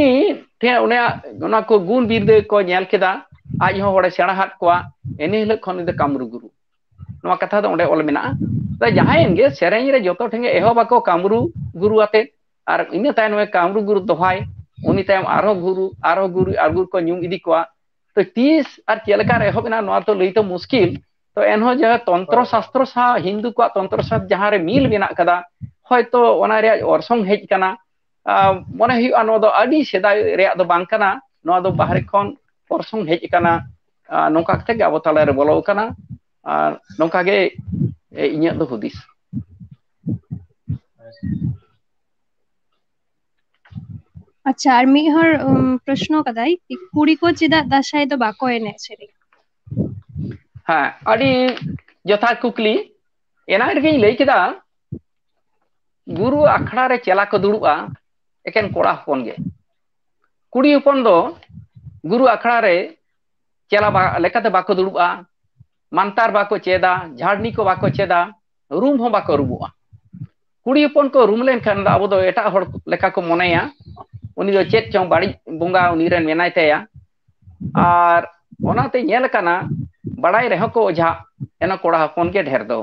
ᱴᱷᱮᱱ ᱚᱱᱟ, ᱚᱱᱟ ᱠᱚ ᱜᱩᱱ ᱵᱤᱨᱫᱟᱹ ᱠᱚ ᱧᱮᱞ ᱠᱮᱫᱟ, ᱟᱡ ᱦᱚᱸ ᱦᱚᱲᱮ ᱥᱮᱬᱟ ᱟᱫ ᱠᱚᱣᱟ᱾ ᱤᱱᱟᱹ ᱦᱤᱞᱳᱜ ᱠᱷᱚᱱ ᱩᱱᱤ ᱫᱚ ᱠᱟᱢᱨᱩ ᱜᱩᱨᱩ, ᱱᱚᱣᱟ ᱠᱟᱛᱷᱟ ᱫᱚ ᱚᱸᱰᱮ ᱚᱞ ᱢᱮᱱᱟᱜᱼᱟ᱾ ᱛᱚ ᱡᱟᱦᱟᱸᱭᱮᱱ ᱜᱮ, ᱥᱮᱨᱮᱧ ᱨᱮ ᱡᱚᱛᱚ ᱴᱷᱮᱱ ᱜᱮ ᱮᱦᱚᱵ ᱟᱠᱚ ᱠᱟᱢᱨᱩ ᱜᱩᱨᱩ ᱟᱛᱮ, ᱟᱨ ᱤᱱᱟᱹ ᱛᱟᱭᱚᱢ ᱠᱟᱢᱨᱩ ᱜᱩᱨᱩ ᱫᱚᱦᱟᱭ, ᱩᱱᱤ ᱛᱟᱭᱚᱢ ᱟᱨᱦᱚᱸ ᱜᱩᱨᱩ, ᱟᱨᱦᱚᱸ ᱜᱩᱨᱩ, ᱟᱨ ᱜᱩᱨᱩ ᱠᱚ ᱧᱩᱢ ᱤᱫᱤ ᱠᱚᱣᱟ᱾ ᱛᱚ ᱛᱤᱥ ᱟᱨ ᱪᱮᱫ ᱞᱮᱠᱟ ᱨᱮ ᱮᱦᱚᱵ ᱮᱱᱟ, ᱱᱚᱣᱟ ᱫᱚ ᱞᱟᱹᱭ ᱛᱚ ᱢᱩᱥᱠᱤᱞ᱾ ᱛᱚ ᱮᱱᱦᱚᱸ ᱡᱟᱦᱟᱸ ᱛᱚᱱᱛᱨᱚ ᱦᱳᱭ᱾ ᱥᱟᱥᱛᱨᱚ ᱥᱟᱶ, ᱦᱤᱱᱫᱩ ᱠᱚᱣᱟᱜ ᱛᱚᱱᱛᱨᱚ ᱥᱟᱥᱛᱨᱚ ᱡᱟᱦᱟᱸ ᱨᱮ ᱢᱤᱞ ᱢᱮᱱᱟᱜ ᱠᱟᱫᱟ, ᱦᱚᱭᱛᱚ ᱚᱱᱟ ᱨᱮᱭᱟᱜ ᱚᱨᱥᱚᱝ ᱦᱮᱡ ᱠᱟᱱᱟ᱾ ᱟᱨ ᱢᱚᱱᱮ ᱦᱩᱭᱩᱜᱼᱟ, ᱱᱚᱣᱟ ᱫᱚ ᱟᱹᱰᱤ ᱥᱮᱫᱟᱭ ᱨᱮᱭᱟᱜ ᱫᱚ ᱵᱟᱝ ᱠᱟᱱᱟ, ᱱᱚᱣᱟ ᱫᱚ ᱵᱟᱦᱨᱮ ᱠᱷᱚᱱ ᱚᱨᱥᱚᱝ ᱦᱮᱡ ᱠᱟᱱᱟ᱾ ᱟᱨ ᱱᱚᱝᱠᱟ ᱠᱟᱛᱮ ᱜᱮ ᱟᱵᱚ ᱛᱟᱞᱟᱨᱮ ᱵᱚᱞᱚ ᱟᱠᱟᱱᱟ᱾ ᱟᱨ ᱱᱚᱝᱠᱟ ᱜᱮ, ᱮ, ᱤᱧᱟᱹᱜ ᱫᱚ ᱦᱩᱫᱤᱥ᱾ ᱟᱪᱪᱷᱟ, ᱟᱨ ᱢᱤᱫ ᱦᱚᱲ, ᱩᱢ, ᱯᱨᱚᱥᱱᱚ ᱠᱟᱫᱟᱭ, ᱠᱩᱲᱤ ᱠᱚ ᱪᱮᱫᱟᱜ ᱫᱟᱸᱥᱟᱭ ᱫᱚ ᱵᱟᱠᱚ ᱮᱱᱮᱡ ᱥᱮᱨᱮᱧ? ᱦᱮᱸ, ᱟᱹᱰᱤ ᱡᱚᱛᱷᱟᱛ ᱠᱩᱠᱞᱤ᱾ ᱮᱱᱟᱝ ᱨᱮᱜᱮᱧ ᱞᱟᱹᱭ ᱠᱮᱫᱟ, ᱜᱩᱨᱩ ᱟᱠᱷᱲᱟ ᱨᱮ ᱪᱮᱞᱟ ᱠᱚ ᱫᱩᱲᱩᱵᱼᱟ ᱮᱠᱮᱱ ᱠᱚᱲᱟ ᱦᱚᱯᱚᱱ ᱜᱮ᱾ ᱠᱩᱲᱤ ᱦᱚᱯᱚᱱ ᱫᱚ ᱜᱩᱨᱩ ᱟᱠᱷᱲᱟ ᱨᱮ ᱪᱮᱞᱟ ᱵᱟ-, ᱞᱮᱠᱟᱛᱮ ᱵᱟᱠᱚ ᱫᱩᱲᱩᱵᱼᱟ᱾ ᱢᱟᱱᱛᱟᱨ ᱵᱟᱠᱚ ᱪᱮᱫᱟ, ᱡᱷᱟᱲᱱᱤ ᱠᱚ ᱵᱟᱠᱚ ᱪᱮᱫᱟ, ᱨᱩᱢ ᱦᱚᱸ ᱵᱟᱠᱚ ᱨᱩᱢᱩᱜᱼᱟ᱾ ᱠᱩᱲᱤ ᱦᱚᱯᱚᱱ ᱠᱚ ᱨᱩᱢ ᱞᱮᱱᱠᱷᱟᱱ ᱫᱚ ᱟᱵᱚ ᱫᱚ ᱮᱴᱟᱜ ᱦᱚᱲ ᱞᱮᱠᱟ ᱠᱚ ᱢᱚᱱᱮᱭᱟ, ᱩᱱᱤ ᱫᱚ ᱪᱮᱫ ᱪᱚᱝ ᱵᱟᱹᱲᱤᱡ ᱵᱚᱸᱜᱟ ᱩᱱᱤ ᱨᱮᱱ ᱢᱮᱱᱟᱭ ᱛᱟᱭᱟ᱾ ᱟᱨ ᱚᱱᱟᱛᱮ ᱧᱮᱞ ᱟᱠᱟᱱᱟ, ᱵᱟᱲᱟᱭ ᱨᱮᱦᱚᱸ ᱠᱚ ᱚᱡᱷᱟ, ᱮᱱᱦᱚᱸ ᱠᱚᱲᱟ ᱦᱚᱯᱚᱱ ᱜᱮ ᱰᱷᱮᱨ ᱫᱚ᱾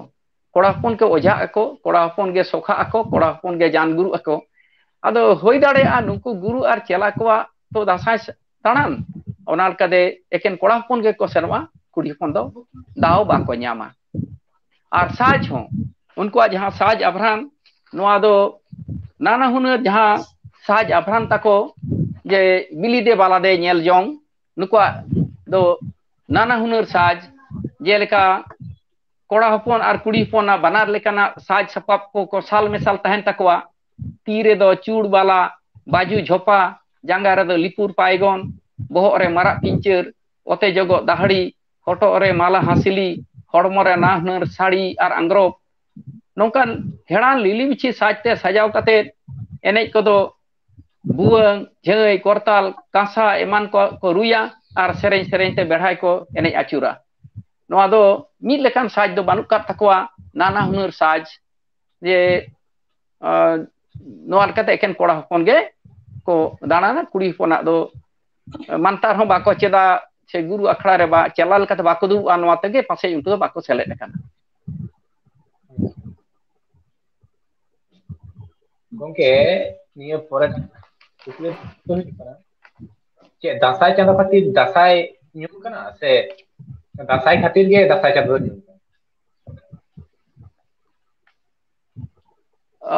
ᱠᱚᱲᱟ ᱦᱚᱯᱚᱱ ᱜᱮ ᱚᱡᱷᱟᱜ ᱟᱠᱚ, ᱠᱚᱲᱟ ᱦᱚᱯᱚᱱ ᱜᱮ ᱥᱚᱠᱷᱟᱜ ᱟᱠᱚ, ᱠᱚᱲᱟ ᱦᱚᱯᱚᱱ ᱜᱮ ᱡᱟᱱ ᱜᱩᱨᱩᱜ ᱟᱠᱚ᱾ ᱟᱫᱚ ᱦᱩᱭ ᱫᱟᱲᱮᱭᱟᱜᱼᱟ ᱱᱩᱠᱩ ᱜᱩᱨᱩ ᱟᱨ ᱪᱮᱞᱟ ᱠᱚᱣᱟᱜ ᱛᱚ ᱫᱟᱸᱥᱟᱭ ᱫᱟᱬᱟᱱ, ᱚᱱᱟ ᱞᱮᱠᱟᱛᱮ ᱮᱠᱮᱱ ᱠᱚᱲᱟ ᱦᱚᱯᱚᱱ ᱜᱮᱠᱚ ᱥᱮᱱᱚᱜᱼᱟ, ᱠᱩᱲᱤ ᱦᱚᱯᱚᱱ ᱫᱚ ᱫᱟᱣ ᱵᱟᱠᱚ ᱧᱟᱢᱟ᱾ ᱟᱨ ᱥᱟᱡᱽ ᱦᱚᱸ, ᱩᱱᱠᱩᱣᱟᱜ ᱡᱟᱦᱟᱸ ᱥᱟᱡᱽ ᱟᱵᱷᱨᱟᱱ, ᱱᱚᱣᱟ ᱫᱚ ᱱᱟᱱᱟ ᱦᱩᱱᱟᱹᱨ ᱡᱟᱦᱟᱸ ᱥᱟᱡᱽ ᱟᱵᱷᱨᱟᱱ ᱛᱟᱠᱚ, ᱡᱮ ᱵᱤᱞᱤᱫᱮ ᱵᱟᱞᱟᱫᱮ ᱧᱮᱞ ᱡᱚᱝ, ᱱᱩᱠᱩᱣᱟᱜ ᱫᱚ ᱱᱟᱱᱟ ᱦᱩᱱᱟᱹᱨ ᱥᱟᱡᱽ, ᱡᱮᱞᱮᱠᱟ ᱠᱚᱲᱟ ᱦᱚᱯᱚᱱ ᱟᱨ ᱠᱩᱲᱤ ᱦᱚᱯᱚᱱᱟᱜ ᱵᱟᱱᱟᱨ ᱞᱮᱠᱟᱱᱟᱜ ᱥᱟᱡᱽ ᱥᱟᱯᱟᱵ ᱠᱚ, ᱠᱚ ᱥᱟᱞ ᱢᱮᱥᱟᱞ ᱛᱟᱦᱮᱱ ᱛᱟᱠᱚᱣᱟ᱾ ᱛᱤ ᱨᱮᱫᱚ ᱪᱩᱲ ᱵᱟᱞᱟ, ᱵᱟᱡᱩ ᱡᱷᱚᱯᱟ, ᱡᱟᱸᱜᱟ ᱨᱮᱫᱚ ᱞᱤᱯᱩᱨ ᱯᱟᱭᱜᱚᱱ, ᱵᱚᱦᱚᱜ ᱨᱮ ᱢᱟᱨᱟᱜ ᱯᱤᱧᱪᱟᱹᱨ, ᱚᱛᱮ ᱡᱚᱜᱚᱜ ᱫᱟᱦᱲᱤ, ᱦᱚᱴᱚᱜ ᱨᱮ ᱢᱟᱞᱟ ᱦᱟᱸᱥᱞᱤ, ᱦᱚᱲᱢᱚ ᱨᱮ ᱱᱟᱱᱟ ᱦᱩᱱᱟᱹᱨ ᱥᱟᱹᱲᱤ ᱟᱨ ᱟᱝᱜᱽᱨᱚᱵ᱾ ᱱᱚᱝᱠᱟᱱ ᱦᱮᱲᱟᱱ ᱞᱤᱞᱤ ᱵᱤᱪᱷᱤ ᱥᱟᱡᱽ ᱛᱮ ᱥᱟᱡᱟᱣ ᱠᱟᱛᱮ ᱮᱱᱮᱡ ᱠᱚᱫᱚ ᱵᱷᱩᱣᱟᱹᱝ, ᱡᱷᱟᱹᱭ, ᱠᱚᱨᱛᱟᱞ, ᱠᱟᱸᱥᱟ ᱮᱢᱟᱱ ᱠᱚ, ᱠᱚ ᱨᱩᱭᱟ ᱟᱨ ᱥᱮᱨᱮᱧ ᱥᱮᱨᱮᱧ ᱛᱮ ᱵᱮᱲᱦᱟᱭ ᱠᱚ ᱮᱱᱮᱡ ᱟᱹᱪᱩᱨᱟ᱾ ᱱᱚᱣᱟ ᱫᱚ ᱢᱤᱫ ᱞᱮᱠᱟᱱ ᱥᱟᱡᱽ ᱫᱚ ᱵᱟᱹᱱᱩᱜ ᱠᱟᱫ ᱛᱟᱠᱚᱣᱟ, ᱱᱟᱱᱟ ᱦᱩᱱᱟᱹᱨ ᱥᱟᱡᱽ᱾ ᱡᱮ, ᱟᱸ, ᱱᱚᱣᱟ ᱞᱮᱠᱟᱛᱮ ᱮᱠᱮᱱ ᱠᱚᱲᱟ ᱦᱚᱯᱚᱱ ᱜᱮ ᱠᱚ ᱫᱟᱬᱟᱱᱟ, ᱠᱩᱲᱤ ᱦᱚᱯᱚᱱᱟᱜ ᱫᱚ ᱢᱟᱱᱛᱟᱨ ᱦᱚᱸ ᱵᱟᱠᱚ ᱪᱮᱫᱟ, ᱥᱮ ᱜᱩᱨᱩ ᱟᱠᱷᱲᱟ ᱨᱮ ᱵᱟ ᱪᱮᱞᱟ ᱞᱮᱠᱟᱛᱮ ᱵᱟᱠᱚ ᱫᱩᱲᱩᱵᱼᱟ᱾ ᱱᱚᱣᱟ ᱛᱮᱜᱮ ᱯᱟᱥᱮᱡ ᱩᱱᱠᱩ ᱫᱚ ᱵᱟᱠᱚ ᱥᱮᱞᱮᱫ ᱟᱠᱟᱱᱟ᱾ ᱜᱚᱝᱠᱮ, ᱱᱤᱭᱟᱹ ᱯᱚᱨᱮ ᱠᱩᱠᱞᱤ ᱫᱚ ᱦᱩᱭᱩᱜ ᱠᱟᱱᱟ, ᱪᱮᱫ ᱫᱟᱸᱥᱟᱭ ᱪᱟᱸᱫᱳ ᱠᱷᱟᱹᱛᱤᱨ ᱫᱟᱸᱥᱟᱭ ᱧᱩᱢ ᱠᱟᱱᱟ, ᱥᱮ ᱫᱟᱸᱥᱟᱭ ᱠᱷᱟᱹᱛᱤᱨ ᱜᱮ ᱫᱟᱸᱥᱟᱭ ᱪᱟᱸᱫᱳ ᱫᱚ ᱧᱩᱢ ᱠᱟᱱᱟ?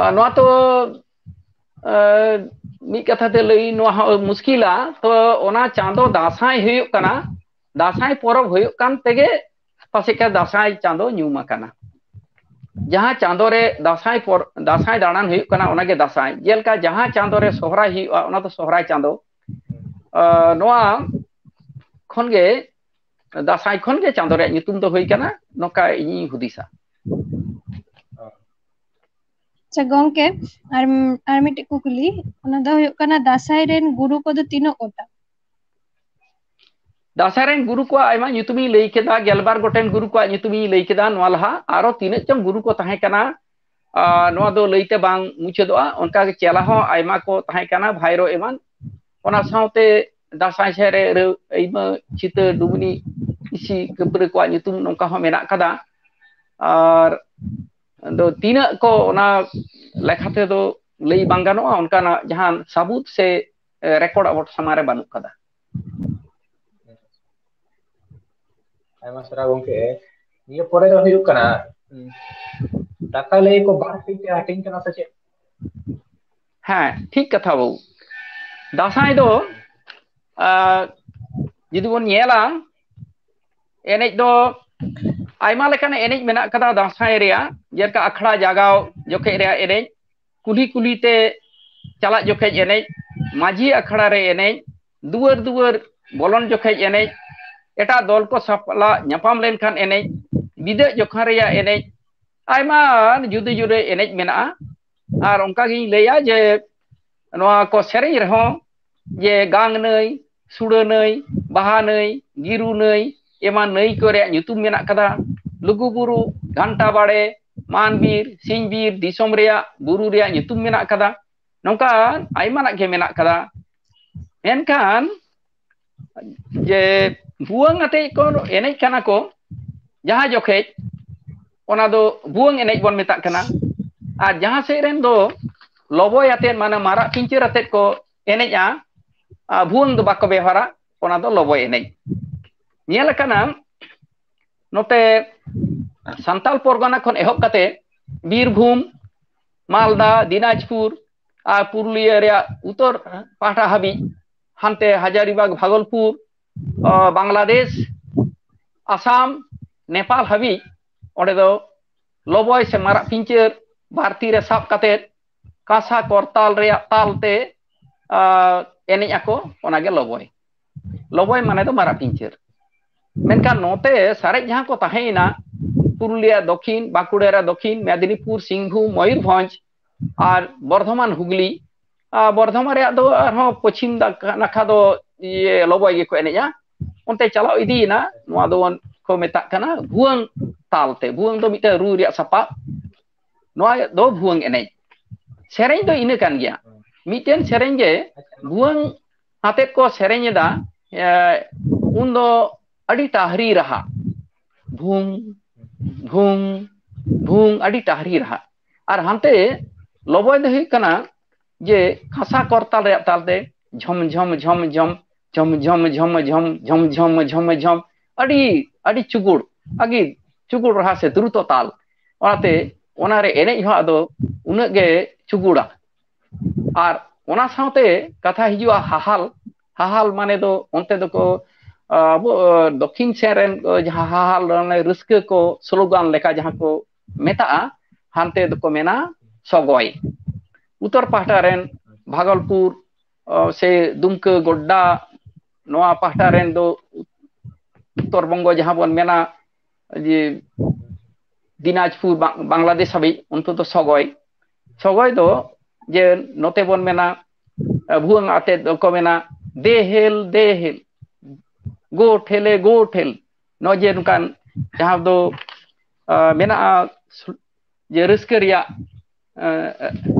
ᱟᱨ ᱱᱚᱣᱟ ᱛᱚ, ᱟᱨ ᱢᱤᱫ ᱠᱟᱛᱷᱟ ᱛᱮ ᱞᱟᱹᱭ, ᱱᱚᱣᱟ ᱦᱚᱸ ᱢᱩᱥᱠᱤᱞᱟ᱾ ᱛᱚ, ᱚᱱᱟ ᱪᱟᱸᱫᱚ ᱫᱟᱸᱥᱟᱭ ᱦᱩᱭᱩᱜ ᱠᱟᱱᱟ, ᱫᱟᱸᱥᱟᱭ ᱯᱚᱨᱚᱵᱽ ᱦᱩᱭᱩᱜ ᱠᱟᱱ ᱛᱮᱜᱮ ᱯᱟᱥᱮᱡ ᱠᱟ ᱫᱟᱸᱥᱟᱭ ᱪᱟᱸᱫᱚ ᱧᱩᱢ ᱟᱠᱟᱱᱟ᱾ ᱡᱟᱦᱟᱸ ᱪᱟᱸᱫᱚ ᱨᱮ ᱫᱟᱸᱥᱟᱭ ᱯᱚᱨ-, ᱫᱟᱸᱥᱟᱭ ᱫᱟᱬᱟᱱ ᱦᱩᱭᱩᱜ ᱠᱟᱱᱟ, ᱚᱱᱟᱜᱮ ᱫᱟᱸᱥᱟᱭ᱾ ᱡᱮᱞᱮᱠᱟ ᱡᱟᱦᱟᱸ ᱪᱟᱸᱫᱚ ᱨᱮ ᱥᱚᱦᱨᱟᱭ ᱦᱩᱭᱩᱜᱼᱟ, ᱚᱱᱟ ᱫᱚ ᱥᱚᱦᱨᱟᱭ ᱪᱟᱸᱫᱚ᱾ ᱟᱨ ᱱᱚᱣᱟ ᱠᱷᱚᱱ ᱜᱮ, ᱫᱟᱸᱥᱟᱭ ᱠᱷᱚᱱ ᱜᱮ ᱪᱟᱸᱫᱚ ᱨᱮᱭᱟᱜ ᱧᱩᱛᱩᱢ ᱫᱚ ᱦᱩᱭ ᱠᱟᱱᱟ, ᱱᱚᱝᱠᱟ ᱤᱧᱤᱧ ᱦᱩᱫᱤᱥᱟ᱾ ᱟᱪᱪᱷᱟ ᱜᱚᱝᱠᱮ, ᱟᱨ, ᱟᱨ ᱢᱤᱫᱴᱮᱡ ᱠᱩᱠᱞᱤ, ᱚᱱᱟ ᱫᱚ ᱦᱩᱭᱩᱜ ᱠᱟᱱᱟ, ᱫᱟᱸᱥᱟᱭ ᱨᱮᱱ ᱜᱩᱨᱩ ᱠᱚᱫᱚ ᱛᱤᱱᱟᱹᱜ ᱜᱚᱴᱟᱝ? ᱫᱟᱸᱥᱟᱭ ᱨᱮᱱ ᱜᱩᱨᱩ ᱠᱚᱣᱟᱜ ᱟᱭᱢᱟ ᱧᱩᱛᱩᱢᱤᱧ ᱞᱟᱹᱭ ᱠᱮᱫᱟ, ᱜᱮᱞᱵᱟᱨ ᱜᱚᱴᱮᱱ ᱜᱩᱨᱩ ᱠᱚᱣᱟᱜ ᱧᱩᱛᱩᱢᱤᱧ ᱞᱟᱹᱭ ᱠᱮᱫᱟ᱾ ᱱᱚᱣᱟ ᱞᱟᱦᱟ ᱟᱨᱚ ᱛᱤᱱᱟᱹᱜ ᱪᱚᱝ ᱜᱩᱨᱩ ᱠᱚ ᱛᱟᱦᱮᱸ ᱠᱟᱱᱟ, ᱟᱨ ᱱᱚᱣᱟ ᱫᱚ ᱞᱟᱹᱭᱛᱮ ᱵᱟᱝ ᱢᱩᱪᱟᱹᱫᱚᱜᱼᱟ᱾ ᱚᱱᱠᱟᱜᱮ ᱪᱮᱞᱟ ᱦᱚᱸ ᱟᱭᱢᱟ ᱠᱚ ᱛᱟᱦᱮᱸ ᱠᱟᱱᱟ, ᱵᱷᱟᱭᱨᱳ ᱮᱢᱟᱱ᱾ ᱚᱱᱟ ᱥᱟᱶᱛᱮ ᱫᱟᱸᱥᱟᱭ ᱥᱮᱨᱮᱧ ᱨᱮ ᱟᱭᱢᱟ ᱪᱷᱤᱛᱟᱹ, ᱰᱩᱢᱱᱤ, ᱤᱥᱤ ᱠᱟᱹᱯᱨᱟᱹ ᱠᱚᱣᱟᱜ ᱧᱩᱛᱩᱢ ᱱᱚᱝᱠᱟ ᱦᱚᱸ ᱢᱮᱱᱟᱜ ᱠᱟᱫᱟ᱾ ᱟᱨ ᱫᱚ ᱛᱤᱱᱟᱹᱜ ᱠᱚ ᱚᱱᱟ ᱞᱮᱠᱷᱟ ᱛᱮᱫᱚ ᱞᱟᱹᱭ ᱵᱟᱝ ᱜᱟᱱᱚᱜᱼᱟ, ᱚᱱᱠᱟᱱᱟᱜ ᱡᱟᱦᱟᱸ ᱥᱟᱵᱩᱛ ᱥᱮ ᱨᱮᱠᱚᱨᱰ ᱟᱵᱚ ᱥᱟᱢᱟᱝ ᱨᱮ ᱵᱟᱹᱱᱩᱜ ᱠᱟᱫᱟ᱾ ᱟᱭᱢᱟ ᱥᱟᱨᱦᱟᱣ ᱜᱚᱝᱠᱮ᱾ ᱱᱤᱭᱟᱹ ᱯᱚᱨᱮ ᱫᱚ ᱦᱩᱭᱩᱜ ᱠᱟᱱᱟ, ᱩᱸ, ᱫᱟᱸᱥᱟᱭ ᱞᱟᱹᱭ ᱠᱚ ᱵᱟᱨ ᱦᱟᱹᱴᱤᱧ ᱛᱮ ᱦᱟᱹᱴᱤᱧ ᱠᱟᱱᱟ ᱥᱮ ᱪᱮᱫ? ᱦᱮᱸ, ᱴᱷᱤᱠ ᱠᱟᱛᱷᱟ ᱵᱟᱹᱵᱩ᱾ ᱫᱟᱸᱥᱟᱭ ᱫᱚ, ᱟᱨ ᱡᱩᱫᱤ ᱵᱚᱱ ᱧᱮᱞᱟ, ᱮᱱᱮᱡ ᱫᱚ ᱟᱭᱢᱟ ᱞᱮᱠᱟᱱ ᱮᱱᱮᱡ ᱢᱮᱱᱟᱜ ᱠᱟᱫᱟ ᱫᱟᱸᱥᱟᱭ ᱨᱮᱭᱟᱜ, ᱡᱮᱞᱮᱠᱟ ᱟᱠᱷᱲᱟ ᱡᱟᱜᱟᱣ ᱡᱚᱠᱷᱮᱡ ᱨᱮᱭᱟᱜ ᱮᱱᱮᱡ, ᱠᱩᱞᱦᱤ ᱠᱩᱞᱦᱤ ᱛᱮ ᱪᱟᱞᱟᱜ ᱡᱚᱠᱷᱮᱡ ᱮᱱᱮᱡ, ᱢᱟᱹᱡᱷᱤ ᱟᱠᱷᱲᱟ ᱨᱮ ᱮᱱᱮᱡ, ᱫᱩᱣᱟᱹᱨ ᱫᱩᱣᱟᱹᱨ ᱵᱚᱞᱚᱱ ᱡᱚᱠᱷᱮᱡ ᱮᱱᱮᱡ, ᱮᱴᱟᱜ ᱫᱚᱞ ᱠᱚ ᱥᱟᱞᱟᱜ ᱧᱟᱯᱟᱢ ᱞᱮᱱᱠᱷᱟᱱ ᱮᱱᱮᱡ, ᱵᱤᱫᱟᱹᱜ ᱡᱚᱠᱷᱚᱱ ᱨᱮᱭᱟᱜ ᱮᱱᱮᱡ, ᱟᱭᱢᱟ ᱡᱩᱫᱟᱹ ᱡᱩᱫᱟᱹ ᱮᱱᱮᱡ ᱢᱮᱱᱟᱜᱼᱟ᱾ ᱟᱨ ᱚᱱᱠᱟᱜᱤᱧ ᱞᱟᱹᱭᱟ ᱡᱮ ᱱᱚᱣᱟ ᱠᱚ ᱥᱮᱨᱮᱧ ᱨᱮᱦᱚᱸ ᱡᱮ ᱜᱟᱝ ᱱᱟᱹᱭ, ᱥᱩᱲᱟᱹ ᱱᱟᱹᱭ, ᱵᱟᱦᱟ ᱱᱟᱹᱭ, ᱜᱤᱨᱩ ᱱᱟᱹᱭ, ᱮᱢᱟᱱ ᱱᱟᱹᱭ ᱠᱚ ᱨᱮᱭᱟᱜ ᱧᱩᱛᱩᱢ ᱢᱮᱱᱟᱜ ᱠᱟᱫᱟ᱾ ᱞᱩᱜᱩᱵᱩᱨᱩ, ᱜᱷᱟᱱᱴᱟ ᱵᱟᱲᱮ, ᱢᱟᱱ ᱵᱤᱨ, ᱥᱤᱧ ᱵᱤᱨ, ᱫᱤᱥᱚᱢ ᱨᱮᱭᱟᱜ ᱵᱩᱨᱩ ᱨᱮᱭᱟᱜ ᱧᱩᱛᱩᱢ ᱢᱮᱱᱟᱜ ᱠᱟᱫᱟ᱾ ᱱᱚᱝᱠᱟ ᱟᱭᱢᱟᱱᱟᱜ ᱜᱮ ᱢᱮᱱᱟᱜ ᱠᱟᱫᱟ᱾ ᱢᱮᱱᱠᱷᱟᱱ ᱡᱮ ᱵᱷᱩᱣᱟᱹᱝ ᱟᱛᱮ ᱠᱚ ᱮᱱᱮᱡ ᱠᱟᱱᱟ ᱠᱚ, ᱡᱟᱦᱟᱸ ᱡᱚᱠᱷᱮᱡ ᱚᱱᱟ ᱫᱚ ᱵᱷᱩᱣᱟᱹᱝ ᱮᱱᱮᱡ ᱵᱚᱱ ᱢᱮᱛᱟᱜ ᱠᱟᱱᱟ᱾ ᱟᱨ ᱡᱟᱦᱟᱸ ᱥᱮᱫ ᱨᱮᱱ ᱫᱚ ᱞᱚᱵᱚᱭ ᱟᱛᱮ, ᱢᱟᱱᱮ ᱢᱟᱨᱟᱜ ᱯᱤᱧᱪᱟᱹᱨ ᱟᱛᱮ ᱠᱚ ᱮᱱᱮᱡᱼᱟ, ᱟᱨ ᱵᱷᱩᱣᱟᱹᱝ ᱫᱚ ᱵᱟᱠᱚ ᱵᱮᱣᱦᱟᱨᱟ, ᱚᱱᱟ ᱫᱚ ᱞᱚᱵᱚᱭ ᱮᱱᱮᱡ᱾ ᱧᱮᱞ ᱟᱠᱟᱱᱟ ᱱᱚᱛᱮ ᱥᱟᱱᱛᱟᱞ ᱯᱚᱨᱜᱟᱱᱟ ᱠᱷᱚᱱ ᱮᱦᱚᱵ ᱠᱟᱛᱮ ᱵᱤᱨᱵᱷᱩᱢ, ᱢᱟᱞᱫᱟ, ᱫᱤᱱᱟᱡᱽᱯᱩᱨ ᱟᱨ ᱯᱩᱨᱩᱞᱤᱭᱟᱹ ᱨᱮᱭᱟᱜ ᱩᱛᱚᱨ ᱯᱟᱦᱴᱟ ᱦᱟᱹᱵᱤᱡ, ᱦᱟᱱᱛᱮ ᱦᱟᱡᱟᱨᱤᱵᱟᱜᱽ, ᱵᱷᱟᱜᱚᱞᱯᱩᱨ, ᱚ, ᱵᱟᱝᱞᱟᱫᱮᱥ, ᱟᱥᱟᱢ, ᱱᱮᱯᱟᱞ ᱦᱟᱹᱵᱤᱡ ᱚᱸᱰᱮ ᱫᱚ ᱞᱚᱵᱚᱭ ᱥᱮ ᱢᱟᱨᱟᱜ ᱯᱤᱧᱪᱟᱹᱨ ᱵᱟᱨ ᱛᱤ ᱨᱮ ᱥᱟᱵ ᱠᱟᱛᱮ ᱠᱟᱸᱥᱟ ᱠᱚᱨᱛᱟᱞ ᱨᱮᱭᱟᱜ ᱛᱟᱞ ᱛᱮ, ᱟ, ᱮᱱᱮᱡ ᱟᱠᱚ, ᱚᱱᱟᱜᱮ ᱞᱚᱵᱚᱭ᱾ ᱞᱚᱵᱚᱭ ᱢᱟᱱᱮ ᱫᱚ ᱢᱟᱨᱟᱜ ᱯᱤᱧᱪᱟᱹᱨ᱾ ᱢᱮᱱᱠᱷᱟᱱ ᱱᱚᱛᱮ ᱥᱟᱨᱮᱡ ᱡᱟᱦᱟᱸ ᱠᱚ ᱛᱟᱦᱮᱸᱭᱮᱱᱟ, ᱯᱩᱨᱩᱞᱤᱭᱟᱹ ᱫᱚᱠᱷᱤᱱ, ᱵᱟᱸᱠᱩᱲᱟ ᱨᱮ ᱫᱚᱠᱷᱤᱱ, ᱢᱮᱫᱽᱱᱤᱯᱩᱨ, ᱥᱤᱝᱵᱷᱩᱢ, ᱢᱚᱭᱩᱨᱵᱷᱚᱸᱡᱽ ᱟᱨ ᱵᱚᱨᱫᱷᱚᱢᱟᱱ, ᱦᱩᱜᱽᱞᱤ, ᱟᱨ ᱵᱚᱨᱫᱷᱚᱢᱟᱱ ᱨᱮᱭᱟᱜ ᱫᱚ ᱟᱨᱦᱚᱸ ᱯᱚᱪᱷᱤᱢ ᱫᱟ-, ᱱᱟᱠᱷᱟ ᱫᱚ ᱤᱭᱟᱹ ᱞᱚᱵᱚᱭ ᱜᱮᱠᱚ ᱮᱱᱮᱡᱼᱟ᱾ ᱚᱱᱛᱮ ᱪᱟᱞᱟᱣ ᱤᱫᱤᱭᱮᱱᱟ᱾ ᱱᱚᱣᱟ ᱫᱚ ᱠᱚ ᱢᱮᱛᱟᱜ ᱠᱟᱱᱟ ᱵᱷᱩᱣᱟᱹᱝ ᱛᱟᱞ ᱛᱮ᱾ ᱵᱷᱩᱣᱟᱹᱝ ᱫᱚ ᱢᱤᱫᱴᱟᱝ ᱨᱩ ᱨᱮᱭᱟᱜ ᱥᱟᱯᱟᱵ, ᱱᱚᱣᱟ ᱫᱚ ᱵᱷᱩᱣᱟᱹᱝ ᱮᱱᱮᱡ᱾ ᱥᱮᱨᱮᱧ ᱫᱚ ᱤᱱᱟᱹ ᱠᱟᱱ ᱜᱮᱭᱟ, ᱢᱤᱫᱴᱮᱱ ᱥᱮᱨᱮᱧ ᱜᱮ ᱵᱷᱩᱣᱟᱹᱝ ᱟᱛᱮᱫ ᱠᱚ ᱥᱮᱨᱮᱧ ᱮᱫᱟ᱾ ᱮ, ᱩᱱᱫᱚ ᱟᱹᱰᱤ ᱴᱟᱦᱨᱤ ᱨᱟᱦᱟ, ᱵᱷᱩᱝ ᱵᱷᱩᱝ ᱵᱷᱩᱝ, ᱟᱹᱰᱤ ᱴᱟᱦᱨᱤ ᱨᱟᱦᱟ᱾ ᱟᱨ ᱦᱟᱱᱛᱮ ᱞᱚᱵᱚᱭ ᱫᱚ ᱦᱩᱭᱩᱜ ᱠᱟᱱᱟ ᱡᱮ ᱠᱷᱟᱥᱟ ᱠᱚᱨᱛᱟᱞ ᱨᱮᱭᱟᱜ ᱛᱟᱞᱛᱮ ᱡᱷᱚᱢ ᱡᱷᱚᱢ ᱡᱷᱚᱢ ᱡᱷᱚᱢ ᱡᱷᱚᱢ ᱡᱷᱚᱢ ᱡᱷᱚᱢ ᱡᱷᱚᱢ ᱡᱷᱚᱢ ᱡᱷᱚᱢ ᱡᱷᱚᱢ ᱡᱷᱚᱢ, ᱟᱹᱰᱤ ᱟᱹᱰᱤ ᱪᱩᱜᱩᱲ, ᱟᱹᱰᱤ ᱪᱩᱜᱩᱲ ᱨᱟᱦᱟ ᱥᱮ ᱫᱨᱩᱛᱚ ᱛᱟᱞ᱾ ᱚᱱᱟᱛᱮ ᱚᱱᱟᱨᱮ ᱮᱱᱮᱡ ᱦᱚᱸ ᱟᱫᱚ ᱩᱱᱟᱹᱜ ᱜᱮ ᱪᱩᱜᱩᱲᱟ᱾ ᱟᱨ ᱚᱱᱟ ᱥᱟᱶᱛᱮ ᱠᱟᱛᱷᱟ ᱦᱤᱡᱩᱜᱼᱟ ᱦᱟᱦᱟᱞ᱾ ᱦᱟᱦᱟᱞ ᱢᱟᱱᱮ ᱫᱚ ᱚᱱᱛᱮ ᱫᱚᱠᱚ, ᱟᱵᱚ ᱫᱚᱠᱷᱤᱱ ᱥᱮᱫ ᱨᱮᱱ ᱡᱟᱦᱟᱸ ᱦᱟᱦᱟᱞ, ᱚᱱᱮ ᱨᱟᱹᱥᱠᱟᱹ ᱠᱚ ᱥᱞᱳᱜᱟᱱ ᱞᱮᱠᱟ ᱡᱟᱦᱟᱸ ᱠᱚ ᱢᱮᱛᱟᱜᱼᱟ, ᱦᱟᱱᱛᱮ ᱫᱚᱠᱚ ᱢᱮᱱᱟ ᱥᱚᱜᱚᱭ᱾ ᱩᱛᱛᱚᱨ ᱯᱟᱦᱴᱟ ᱨᱮᱱ ᱵᱷᱟᱜᱚᱞᱯᱩᱨ, ᱚ, ᱥᱮ ᱫᱩᱢᱠᱟᱹ, ᱜᱚᱰᱰᱟ, ᱱᱚᱣᱟ ᱯᱟᱦᱴᱟ ᱨᱮᱱ ᱫᱚ ᱩᱛᱛᱚᱨ ᱵᱚᱝᱜᱚ ᱡᱟᱦᱟᱸ ᱵᱚᱱ ᱢᱮᱱᱟ ᱡᱮ ᱫᱤᱱᱟᱡᱽᱯᱩᱨ, ᱵᱟᱝ-, ᱵᱟᱝᱞᱟᱫᱮᱥ ᱦᱟᱹᱵᱤᱡ, ᱚᱱᱛᱮ ᱫᱚ ᱥᱚᱜᱚᱭ᱾ ᱥᱚᱜᱚᱭ ᱫᱚ ᱡᱮ ᱱᱚᱛᱮ ᱵᱚᱱ ᱢᱮᱱᱟ, ᱵᱷᱩᱣᱟᱹᱝ ᱟᱛᱮᱫ ᱫᱚᱠᱚ ᱢᱮᱱᱟ ᱫᱮᱦᱮᱞ ᱫᱮᱦᱮᱞ, ᱜᱳ ᱴᱷᱮᱞᱮ ᱜᱳ ᱴᱷᱮᱞ᱾ ᱱᱚᱜᱼᱚᱭ ᱡᱮ ᱱᱚᱝᱠᱟᱱ ᱡᱟᱦᱟᱸ ᱫᱚ, ᱟ, ᱢᱮᱱᱟᱜᱼᱟ ᱡᱮ ᱨᱟᱹᱥᱠᱟᱹ ᱨᱮᱭᱟᱜ, ᱟ,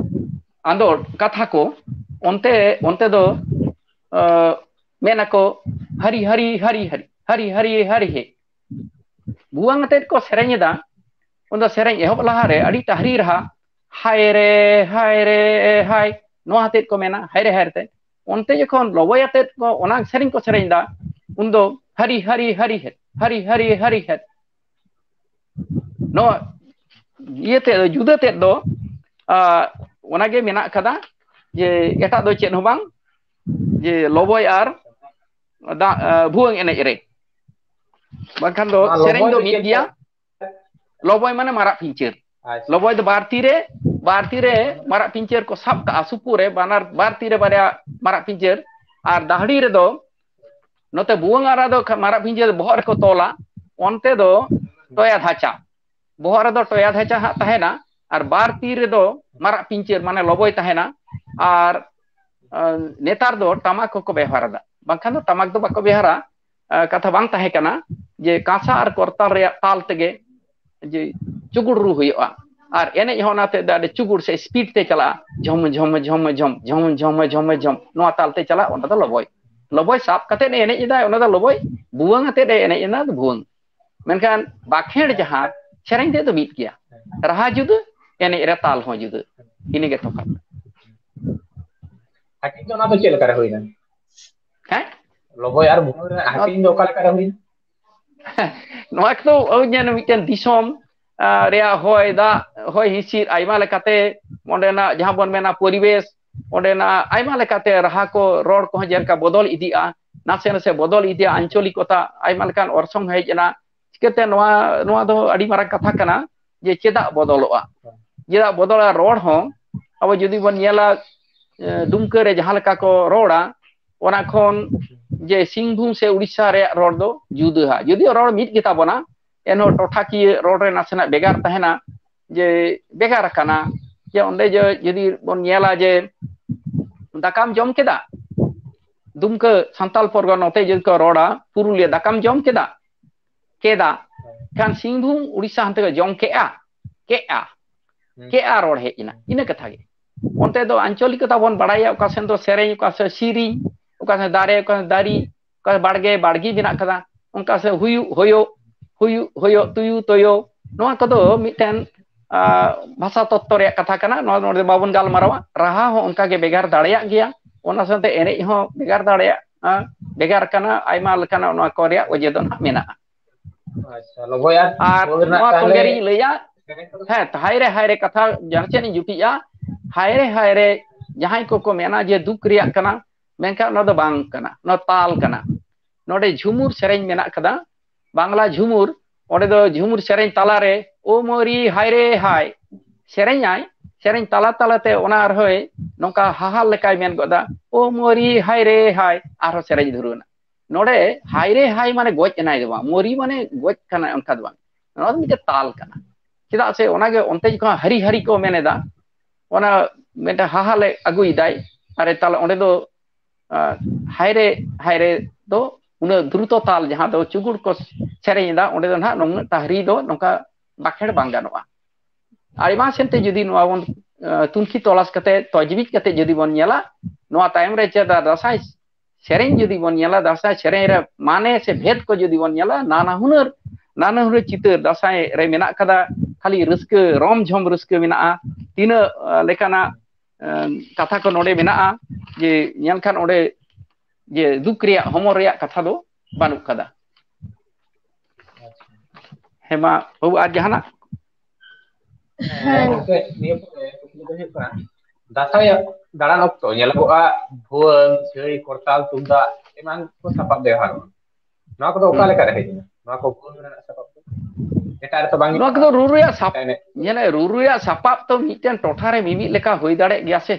ᱟᱸᱫᱳᱲ ᱠᱟᱛᱷᱟ ᱠᱚ, ᱚᱱᱛᱮ, ᱚᱱᱛᱮ ᱫᱚ, ᱟ, ᱢᱮᱱᱟᱠᱚ ᱦᱟᱨᱤ ᱦᱟᱨᱤ ᱦᱟᱨᱤ ᱦᱟᱨᱤ ᱦᱟᱨᱤ ᱦᱟᱨᱤ ᱦᱟᱨᱤ ᱦᱮ᱾ ᱵᱷᱩᱣᱟᱹᱝ ᱟᱛᱮᱫ ᱠᱚ ᱥᱮᱨᱮᱧ ᱮᱫᱟ᱾ ᱩᱱᱫᱚ ᱥᱮᱨᱮᱧ ᱮᱦᱚᱵ ᱞᱟᱦᱟᱨᱮ ᱟᱹᱰᱤ ᱴᱟᱦᱨᱤ ᱨᱟᱦᱟ, ᱦᱟᱭ ᱨᱮ ᱦᱟᱭ ᱨᱮ ᱦᱟᱭ, ᱱᱚᱣᱟ ᱟᱛᱮᱫ ᱠᱚ ᱢᱮᱱᱟ, ᱦᱟᱭ ᱨᱮ ᱦᱟᱭ ᱨᱮ᱾ ᱚᱱᱛᱮ ᱡᱚᱠᱷᱚᱱ ᱞᱚᱵᱚᱭ ᱟᱛᱮᱫ ᱠᱚ ᱚᱱᱟ ᱥᱮᱨᱮᱧ ᱠᱚ ᱥᱮᱨᱮᱧ ᱮᱫᱟ, ᱩᱱᱫᱚ ᱦᱟᱨᱤ ᱦᱟᱨᱤ ᱦᱟᱨᱤ ᱦᱮ, ᱦᱟᱨᱤ ᱦᱟᱨᱤ ᱦᱟᱨᱤ ᱦᱮ᱾ ᱱᱚᱣᱟ ᱤᱭᱟᱹ ᱛᱮᱫ ᱫᱚ, ᱡᱩᱫᱟᱹ ᱛᱮᱫ ᱫᱚ, ᱟ, ᱚᱱᱟᱜᱮ ᱢᱮᱱᱟᱜ ᱠᱟᱫᱟ ᱡᱮ ᱮᱴᱟᱜ ᱫᱚ ᱪᱮᱫ ᱦᱚᱸ ᱵᱟᱝ, ᱡᱮ ᱞᱚᱵᱚᱭ ᱟᱨ ᱫᱟᱜ, ᱟ, ᱵᱷᱩᱣᱟᱹᱝ ᱮᱱᱮᱡ ᱨᱮ᱾ ᱵᱟᱝᱠᱷᱟᱱ ᱫᱚ ᱱᱚᱣᱟ ᱥᱮᱨᱮᱧ ᱞᱚᱵᱚᱭ ᱫᱚ ᱫᱚ ᱢᱤᱫ ᱪᱮᱫ ᱜᱮᱭᱟ᱾ ᱞᱮᱠᱟ? ᱞᱚᱵᱚᱭ ᱢᱟᱱᱮ ᱢᱟᱨᱟᱜ ᱯᱤᱧᱪᱟᱹᱨ᱾ ᱟᱪᱪᱷᱟ᱾ ᱞᱚᱵᱚᱭ ᱫᱚ ᱵᱟᱨ ᱛᱤᱨᱮ, ᱵᱟᱨ ᱛᱤᱨᱮ ᱢᱟᱨᱟᱜ ᱯᱤᱧᱪᱟᱹᱨ ᱠᱚ ᱥᱟᱵ ᱠᱟᱜᱼᱟ, ᱥᱩᱯᱩ ᱨᱮ ᱵᱟᱱᱟᱨ, ᱵᱟᱨ ᱛᱤᱨᱮ ᱵᱟᱨᱭᱟ ᱢᱟᱨᱟᱜ ᱯᱤᱧᱪᱟᱹᱨ᱾ ᱟᱨ ᱫᱟᱦᱲᱤ ᱨᱮᱫᱚ, ᱱᱚᱛᱮ ᱵᱷᱩᱣᱟᱹᱝ ᱟᱨᱟᱜ ᱫᱚ ᱠᱷᱟ-, ᱢᱟᱨᱟᱜ ᱯᱤᱧᱪᱟᱹᱨ ᱵᱚᱦᱚᱜ ᱨᱮᱠᱚ ᱛᱚᱞᱟ, ᱚᱱᱛᱮ ᱫᱚ ᱴᱚᱭᱟ ᱫᱷᱟᱪᱟ, ᱵᱚᱦᱚᱜ ᱨᱮᱫᱚ ᱴᱚᱭᱟ ᱫᱷᱟᱪᱟ ᱦᱟᱸᱜ ᱛᱟᱦᱮᱱᱟ, ᱟᱨ ᱵᱟᱨ ᱛᱤ ᱨᱮᱫᱚ ᱢᱟᱨᱟᱜ ᱯᱤᱧᱪᱟᱹᱨ ᱢᱟᱱᱮ ᱞᱚᱵᱚᱭ ᱛᱟᱦᱮᱱᱟ᱾ ᱟᱨ, ᱟ, ᱱᱮᱛᱟᱨ ᱫᱚ ᱴᱟᱢᱟᱠ ᱠᱚᱠᱚ ᱵᱮᱣᱦᱟᱨ ᱮᱫᱟ, ᱵᱟᱝᱠᱷᱟᱱ ᱫᱚ ᱴᱟᱢᱟᱠ ᱫᱚ ᱵᱟᱠᱚ ᱵᱮᱣᱦᱟᱨᱟ᱾ ᱠᱟᱛᱷᱟ ᱵᱟᱝ ᱛᱟᱦᱮᱸ ᱠᱟᱱᱟ ᱡᱮ ᱠᱟᱸᱥᱟ ᱟᱨ ᱠᱚᱨᱛᱟᱞ ᱨᱮᱭᱟᱜ ᱛᱟᱞ ᱛᱮᱜᱮ ᱡᱮ ᱪᱩᱜᱩᱲ ᱨᱩ ᱦᱩᱭᱩᱜᱼᱟ᱾ ᱟᱨ ᱮᱱᱮᱡ ᱦᱚᱸ ᱚᱱᱟᱛᱮ ᱟᱹᱰᱤ ᱪᱩᱜᱩᱲ ᱥᱮ ᱥᱯᱤᱰ ᱛᱮ ᱪᱟᱞᱟᱜᱼᱟ, ᱡᱷᱚᱢ ᱡᱷᱚᱢ ᱡᱷᱚᱢ ᱡᱷᱚᱢ ᱡᱷᱚᱢ ᱡᱷᱚᱢ ᱡᱷᱚᱢ ᱡᱷᱚᱢ, ᱱᱚᱣᱟ ᱛᱟᱞ ᱛᱮ ᱪᱟᱞᱟᱜ, ᱚᱱᱟ ᱫᱚ ᱞᱚᱵᱚᱭ᱾ ᱞᱚᱵᱚᱭ ᱥᱟᱵ ᱠᱟᱛᱮ ᱮ ᱮᱱᱮᱡ ᱮᱫᱟᱭ, ᱚᱱᱟ ᱫᱚ ᱞᱚᱵᱚᱭ᱾ ᱵᱷᱩᱣᱟᱹᱝ ᱟᱛᱮ ᱮ ᱮᱱᱮᱡ ᱮᱫᱟ, ᱚᱱᱟ ᱫᱚ ᱵᱷᱩᱣᱟᱹᱝ᱾ ᱢᱮᱱᱠᱷᱟᱱ ᱵᱟᱠᱷᱮᱲ ᱡᱟᱦᱟᱸ ᱥᱮᱨᱮᱧ ᱛᱮᱫ ᱫᱚ ᱢᱤᱫ ᱜᱮᱭᱟ, ᱨᱟᱦᱟ ᱡᱩᱫᱟᱹ, ᱮᱱᱮᱡ ᱨᱮ ᱛᱟᱞ ᱦᱚᱸ ᱡᱩᱫᱟᱹ᱾ ᱤᱱᱟᱹᱜᱮ ᱛᱚᱯᱷᱟᱛ᱾ ᱦᱟᱹᱴᱤᱧ ᱫᱚ ᱚᱱᱟ ᱫᱚ ᱪᱮᱫ ᱞᱮᱠᱟ ᱨᱮ ᱦᱩᱭᱱᱟ? ᱦᱮᱸ? ᱞᱚᱵᱚᱭ ᱟᱨ ᱵᱷᱩᱣᱟᱹᱝ ᱨᱮᱱᱟᱜ ᱦᱟᱹᱴᱤᱧ ᱫᱚ ᱚᱠᱟ ᱞᱮᱠᱟ ᱨᱮ ᱦᱩᱭᱱᱟ? ᱱᱚᱣᱟ ᱠᱚᱫᱚ ᱧᱮᱞ, ᱢᱤᱫᱴᱮᱱ ᱫᱤᱥᱚᱢ ᱨᱮᱭᱟᱜ ᱦᱚᱭ ᱫᱟᱜ, ᱦᱚᱭ ᱦᱤᱸᱥᱤᱫ, ᱟᱭᱢᱟ ᱞᱮᱠᱟᱛᱮ ᱚᱸᱰᱮᱱᱟᱜ ᱡᱟᱦᱟᱸ ᱵᱚᱱ ᱢᱮᱱᱟ ᱯᱚᱨᱤᱵᱮᱥ, ᱚᱸᱰᱮᱱᱟᱜ ᱟᱭᱢᱟ ᱞᱮᱠᱟᱛᱮ ᱨᱟᱦᱟ ᱠᱚ, ᱨᱚᱲ ᱠᱚᱦᱚᱸ ᱡᱮᱞᱮᱠᱟ ᱵᱚᱫᱚᱞ ᱤᱫᱤᱜᱼᱟ, ᱱᱟᱥᱮ ᱱᱟᱥᱮ ᱵᱚᱫᱚᱞ ᱤᱫᱤᱜᱼᱟ, ᱟᱧᱪᱚᱞᱤᱠᱚᱛᱟ ᱟᱭᱢᱟ ᱞᱮᱠᱟᱱ ᱚᱨᱥᱚᱝ ᱦᱮᱡ ᱮᱱᱟ᱾ ᱪᱤᱠᱟᱹᱛᱮ ᱱᱚᱣᱟ, ᱱᱚᱣᱟ ᱫᱚ ᱟᱹᱰᱤ ᱢᱟᱨᱟᱝ ᱠᱟᱛᱷᱟ ᱠᱟᱱᱟ ᱡᱮ ᱪᱮᱫᱟᱜ ᱵᱚᱫᱚᱞᱚᱜᱼᱟ? ᱪᱮᱫᱟᱜ ᱵᱚᱫᱚᱞᱟ? ᱨᱚᱲ ᱦᱚᱸ ᱟᱵᱚ ᱡᱩᱫᱤ ᱵᱚᱱ ᱧᱮᱞᱟ, ᱮ, ᱫᱩᱢᱠᱟᱹ ᱨᱮ ᱡᱟᱦᱟᱸ ᱞᱮᱠᱟ ᱠᱚ ᱨᱚᱲᱟ, ᱚᱱᱟ ᱠᱷᱚᱱ ᱡᱮ ᱥᱤᱝᱵᱷᱩᱢ ᱥᱮ ᱩᱲᱤᱥᱥᱟ ᱨᱮᱭᱟᱜ ᱨᱚᱲ ᱫᱚ ᱡᱩᱫᱟᱹᱦᱟ᱾ ᱡᱩᱫᱤ ᱨᱚᱲ ᱢᱤᱫ ᱜᱮᱛᱟ ᱵᱚᱱᱟ, ᱮᱱᱦᱚᱸ ᱴᱚᱴᱷᱟᱠᱤᱭᱟᱹ ᱨᱚᱲ ᱨᱮ ᱱᱟᱥᱮᱱᱟᱜ ᱵᱷᱮᱜᱟᱨ ᱛᱟᱦᱮᱱᱟ, ᱡᱮ ᱵᱷᱮᱜᱟᱨ ᱟᱠᱟᱱᱟ᱾ ᱡᱮ ᱚᱸᱰᱮ ᱡᱮ ᱡᱩᱫᱤ ᱵᱚᱱ ᱧᱮᱞᱟ ᱡᱮ ᱫᱟᱠᱟᱢ ᱡᱚᱢ ᱠᱮᱫᱟ, ᱫᱩᱢᱠᱟᱹ ᱥᱟᱱᱛᱟᱞ ᱯᱚᱨᱜᱚᱱᱟ ᱱᱚᱛᱮ ᱡᱩᱫᱤ ᱠᱚ ᱨᱚᱲᱟ, ᱯᱩᱨᱩᱞᱤᱭᱟᱹ, ᱫᱟᱠᱟᱢ ᱡᱚᱢ ᱠᱮᱫᱟ, ᱠᱮᱫᱟ, ᱠᱷᱟᱱ ᱥᱤᱝᱵᱷᱩᱢ ᱩᱲᱤᱥᱥᱟ ᱦᱟᱱᱛᱮ ᱠᱚ ᱡᱚᱢ ᱠᱮᱜᱼᱟ, ᱠᱮᱜᱼᱟ, ᱠᱮᱜᱼᱟ ᱨᱚᱲ ᱦᱮᱡ ᱮᱱᱟ, ᱤᱱᱟᱹ ᱠᱟᱛᱷᱟ ᱜᱮ᱾ ᱚᱱᱛᱮ ᱫᱚ ᱟᱧᱪᱚᱞᱤᱠ ᱠᱟᱛᱷᱟ ᱵᱚᱱ ᱵᱟᱲᱟᱭᱟ, ᱚᱠᱟ ᱥᱮᱱ ᱫᱚ ᱥᱮᱨᱮᱧ, ᱚᱠᱟ ᱥᱮᱱ ᱥᱤᱨᱤᱧ, ᱚᱠᱟ ᱥᱮᱱ ᱫᱟᱨᱮ, ᱚᱠᱟ ᱥᱮᱱ ᱫᱟᱨᱤ, ᱚᱠᱟ ᱵᱟᱲᱜᱮ, ᱵᱟᱲᱜᱮ ᱢᱮᱱᱟᱜ ᱠᱟᱫᱟ, ᱚᱱᱠᱟ ᱥᱮ ᱦᱩᱭᱩᱜ, ᱦᱩᱭᱩᱜ, ᱦᱩᱭᱩᱜ, ᱦᱩᱭᱩᱜ, ᱛᱩᱭᱩ, ᱛᱚᱭᱚ, ᱱᱚᱣᱟ ᱠᱚᱫᱚ ᱢᱤᱫᱴᱮᱱ, ᱟ, ᱵᱷᱟᱥᱟ ᱛᱚᱛᱛᱚ ᱨᱮᱭᱟᱜ ᱠᱟᱛᱷᱟ ᱠᱟᱱᱟ, ᱱᱚᱣᱟ ᱱᱚᱰᱮ ᱵᱟᱵᱚᱱ ᱜᱟᱞᱢᱟᱨᱟᱣᱟ᱾ ᱨᱟᱦᱟ ᱦᱚᱸ ᱚᱱᱠᱟ ᱜᱮ ᱵᱷᱮᱜᱟᱨ ᱫᱟᱲᱮᱭᱟᱜ ᱜᱮᱭᱟ, ᱚᱱᱟ ᱥᱟᱶᱛᱮ ᱮᱱᱮᱡ ᱦᱚᱸ ᱵᱷᱮᱜᱟᱨ ᱫᱟᱲᱮᱭᱟᱜᱼᱟ, ᱵᱷᱮᱜᱟᱨ ᱠᱟᱱᱟ, ᱟᱭᱢᱟ ᱞᱮᱠᱟᱱᱟᱜ ᱱᱚᱣᱟ ᱠᱚ ᱨᱮᱭᱟᱜ ᱚᱡᱮ ᱫᱚ ᱱᱟᱦᱟᱜ ᱢᱮᱱᱟᱜᱼᱟ᱾ ᱟᱪᱪᱷᱟ, ᱞᱚᱵᱚᱭ ᱟᱨ ᱟᱨ ᱵᱷᱩᱣᱟᱹᱝ ᱨᱮᱱᱟᱜ ᱱᱚᱣᱟ ᱛᱟᱦᱚᱞᱮ ᱛᱚᱸᱜᱮ ᱨᱤᱧ ᱞᱟᱹᱭᱟ, ᱦᱮᱸ, ᱦᱟᱭ ᱨᱮ ᱦᱟᱭ ᱨᱮ ᱠᱟᱛᱷᱟ ᱡᱟᱦᱟᱸ ᱪᱮᱫ ᱤᱧ ᱡᱩᱴᱤᱡᱼᱟ, ᱦᱟᱭ ᱨᱮ ᱦᱟᱭ ᱨᱮ ᱡᱟᱦᱟᱸᱭ ᱠᱚᱠᱚ ᱢᱮᱱᱟ ᱡᱮ ᱫᱩᱠ ᱨᱮᱭᱟᱜ ᱠᱟᱱᱟ, ᱢᱮᱱᱠᱷᱟᱱ ᱚᱱᱟ ᱫᱚ ᱵᱟᱝ ᱠᱟᱱᱟ, ᱱᱚᱣᱟ ᱛᱟᱞ ᱠᱟᱱᱟ᱾ ᱱᱚᱰᱮ ᱡᱷᱩᱢᱩᱨ ᱥᱮᱨᱮᱧ ᱢᱮᱱᱟᱜ ᱠᱟᱫᱟ, ᱵᱟᱝᱞᱟ ᱡᱷᱩᱢᱩᱨ, ᱚᱸᱰᱮ ᱫᱚ ᱡᱷᱩᱢᱩᱨ ᱥᱮᱨᱮᱧ ᱛᱟᱞᱟᱨᱮ ᱳ ᱢᱳᱨᱤ ᱦᱟᱭ ᱨᱮ ᱦᱟᱭ ᱥᱮᱨᱮᱧᱟᱭ, ᱥᱮᱨᱮᱧ ᱛᱟᱞᱟ ᱛᱟᱞᱟᱛᱮ ᱚᱱᱟ ᱟᱨᱦᱚᱸᱭ ᱱᱚᱝᱠᱟ ᱦᱟᱦᱟᱲ ᱞᱮᱠᱟᱭ ᱢᱮᱱ ᱜᱚᱫᱟ, ᱳ ᱢᱳᱨᱤ ᱦᱟᱭ ᱨᱮ ᱦᱟᱭ, ᱟᱨᱦᱚᱸ ᱥᱮᱨᱮᱧ ᱫᱷᱩᱨᱟᱹᱣ ᱮᱱᱟ᱾ ᱱᱚᱰᱮ ᱦᱟᱭ ᱨᱮ ᱦᱟᱭ ᱢᱟᱱᱮ ᱜᱚᱡ ᱮᱱᱟᱭ ᱫᱚ ᱵᱟᱝ, ᱢᱳᱨᱤ ᱢᱟᱱᱮ ᱜᱚᱡ ᱠᱟᱱᱟᱭ, ᱚᱱᱠᱟ ᱫᱚ ᱵᱟᱝ, ᱱᱚᱣᱟ ᱫᱚ ᱢᱤᱫᱴᱮᱱ ᱛᱟᱞ ᱠᱟᱱᱟ᱾ ᱪᱮᱫᱟᱜ ᱥᱮ ᱚᱱᱟᱜᱮ ᱚᱱᱛᱮ ᱡᱚᱠᱷᱚᱱ ᱦᱟᱹᱨᱤ ᱦᱟᱹᱨᱤ ᱠᱚ ᱢᱮᱱ ᱮᱫᱟ, ᱚᱱᱟ ᱢᱤᱫᱴᱮᱱ ᱦᱟᱦᱟᱞᱮ ᱟᱹᱜᱩᱭᱮᱫᱟᱭ, ᱟᱨᱮ ᱛᱟᱦᱞᱮ ᱚᱸᱰᱮ ᱫᱚ, ᱟᱸ, ᱦᱟᱭ ᱨᱮ ᱦᱟᱭ ᱨᱮ ᱫᱚ ᱩᱱᱟᱹᱜ ᱫᱨᱩᱛᱚ ᱛᱟᱞ ᱡᱟᱦᱟᱸ ᱫᱚ ᱪᱩᱜᱩᱲ ᱠᱚ ᱥᱮᱨᱮᱧ ᱮᱫᱟ, ᱚᱸᱰᱮ ᱫᱚ ᱱᱟᱦᱟᱜ ᱱᱩᱱᱟᱹᱜ ᱴᱟᱦᱨᱤ ᱫᱚ ᱱᱚᱝᱠᱟ ᱵᱟᱠᱷᱮᱲ ᱵᱟᱝ ᱜᱟᱱᱚᱜᱼᱟ᱾ ᱟᱨ ᱮᱢᱟᱱ ᱥᱮᱱᱛᱮ ᱡᱩᱫᱤ ᱱᱚᱣᱟ ᱵᱚᱱ ᱛᱩᱱᱠᱷᱤ ᱛᱚᱞᱟᱥ ᱠᱟᱛᱮ, ᱛᱚᱡᱵᱤᱡ ᱠᱟᱛᱮ ᱡᱩᱫᱤ ᱵᱚᱱ ᱧᱮᱞᱟ, ᱱᱚᱣᱟ ᱛᱟᱭᱚᱢ ᱨᱮ ᱪᱮᱫ ᱫᱟᱸᱥᱟᱭ ᱥᱮᱨᱮᱧ ᱡᱩᱫᱤ ᱵᱚᱱ ᱧᱮᱞᱟ, ᱫᱟᱸᱥᱟᱭ ᱥᱮᱨᱮᱧ ᱨᱮ ᱢᱟᱱᱮ ᱥᱮ ᱵᱷᱮᱫ ᱠᱚ ᱡᱩᱫᱤ ᱵᱚᱱ ᱧᱮᱞᱟ, ᱱᱟᱱᱟ ᱦᱩᱱᱟᱹᱨ ᱱᱟᱱᱟ ᱦᱩᱱᱟᱹᱨ ᱪᱤᱛᱟᱹᱨ ᱫᱟᱸᱥᱟᱭ ᱨᱮ ᱢᱮᱱᱟᱜ ᱠᱟᱫᱟ᱾ ᱠᱷᱟᱹᱞᱤ ᱨᱟᱹᱥᱠᱟᱹ, ᱨᱚᱢ ᱡᱷᱚᱢ ᱨᱟᱹᱥᱠᱟᱹ ᱢᱮᱱᱟᱜᱼᱟ᱾ ᱛᱤᱱᱟᱹᱜ ᱞᱮᱠᱟᱱᱟᱜ ᱠᱟᱛᱷᱟ ᱠᱚ ᱱᱚᱰᱮ ᱢᱮᱱᱟᱜᱼᱟ, ᱡᱮ ᱧᱮᱞ ᱠᱷᱟᱱ ᱚᱸᱰᱮ ᱡᱮ ᱫᱩᱠ ᱨᱮᱭᱟᱜ, ᱦᱚᱢᱚᱨ ᱨᱮᱭᱟᱜ ᱠᱟᱛᱷᱟ ᱫᱚ ᱵᱟᱹᱱᱩᱜ ᱠᱟᱫᱟ᱾ ᱦᱮᱸ ᱢᱟ ᱵᱟᱹᱵᱩ, ᱟᱨ ᱡᱟᱦᱟᱱᱟᱜ? ᱦᱮᱸ ᱜᱚᱝᱠᱮ, ᱱᱤᱭᱟᱹ ᱯᱚᱨᱮ ᱠᱩᱠᱞᱤ ᱫᱚ ᱦᱩᱭᱩᱜ ᱠᱟᱱᱟ, ᱫᱟᱸᱥᱟᱭ ᱫᱟᱬᱟᱱ ᱚᱠᱛᱚ ᱧᱮᱞᱚᱜᱚᱜᱼᱟ ᱵᱷᱩᱣᱟᱹᱝ, ᱡᱷᱟᱹᱭ, ᱠᱚᱨᱛᱟᱞ, ᱛᱩᱢᱫᱟᱜ ᱮᱢᱟᱱ ᱠᱚ ᱥᱟᱯᱟᱵ ᱵᱮᱣᱦᱟᱨᱚᱜᱼᱟ᱾ ᱱᱚᱣᱟ ᱠᱚᱫᱚ ᱚᱠᱟ ᱞᱮᱠᱟ ᱨᱮ ᱦᱮᱡ ᱮᱱᱟ? ᱱᱚᱣᱟ ᱠᱚ ᱵᱷᱩᱣᱟᱹᱝ ᱨᱮᱱᱟᱜ ᱥᱟᱯᱟᱵ ᱫᱚ ᱮᱴᱟᱜ ᱨᱮᱛᱚ ᱵᱟᱝ ᱧᱮᱞᱚᱜ ᱱᱚᱣᱟ ᱠᱚᱫᱚ ᱠᱟᱱᱟ᱾ ᱨᱩ ᱨᱮᱭᱟᱜ ᱥᱟᱯ ᱮᱱᱮᱡ ᱧᱮᱞᱮ ᱨᱩ ᱨᱮᱭᱟᱜ ᱥᱟᱯᱟᱵ ᱛᱚ ᱢᱤᱫᱴᱮᱱ ᱴᱚᱴᱷᱟ ᱨᱮ ᱢᱤᱢᱤᱫ ᱞᱮᱠᱟ ᱦᱩᱭ ᱫᱟᱲᱮᱭᱟᱜ ᱜᱮᱭᱟ ᱥᱮ᱾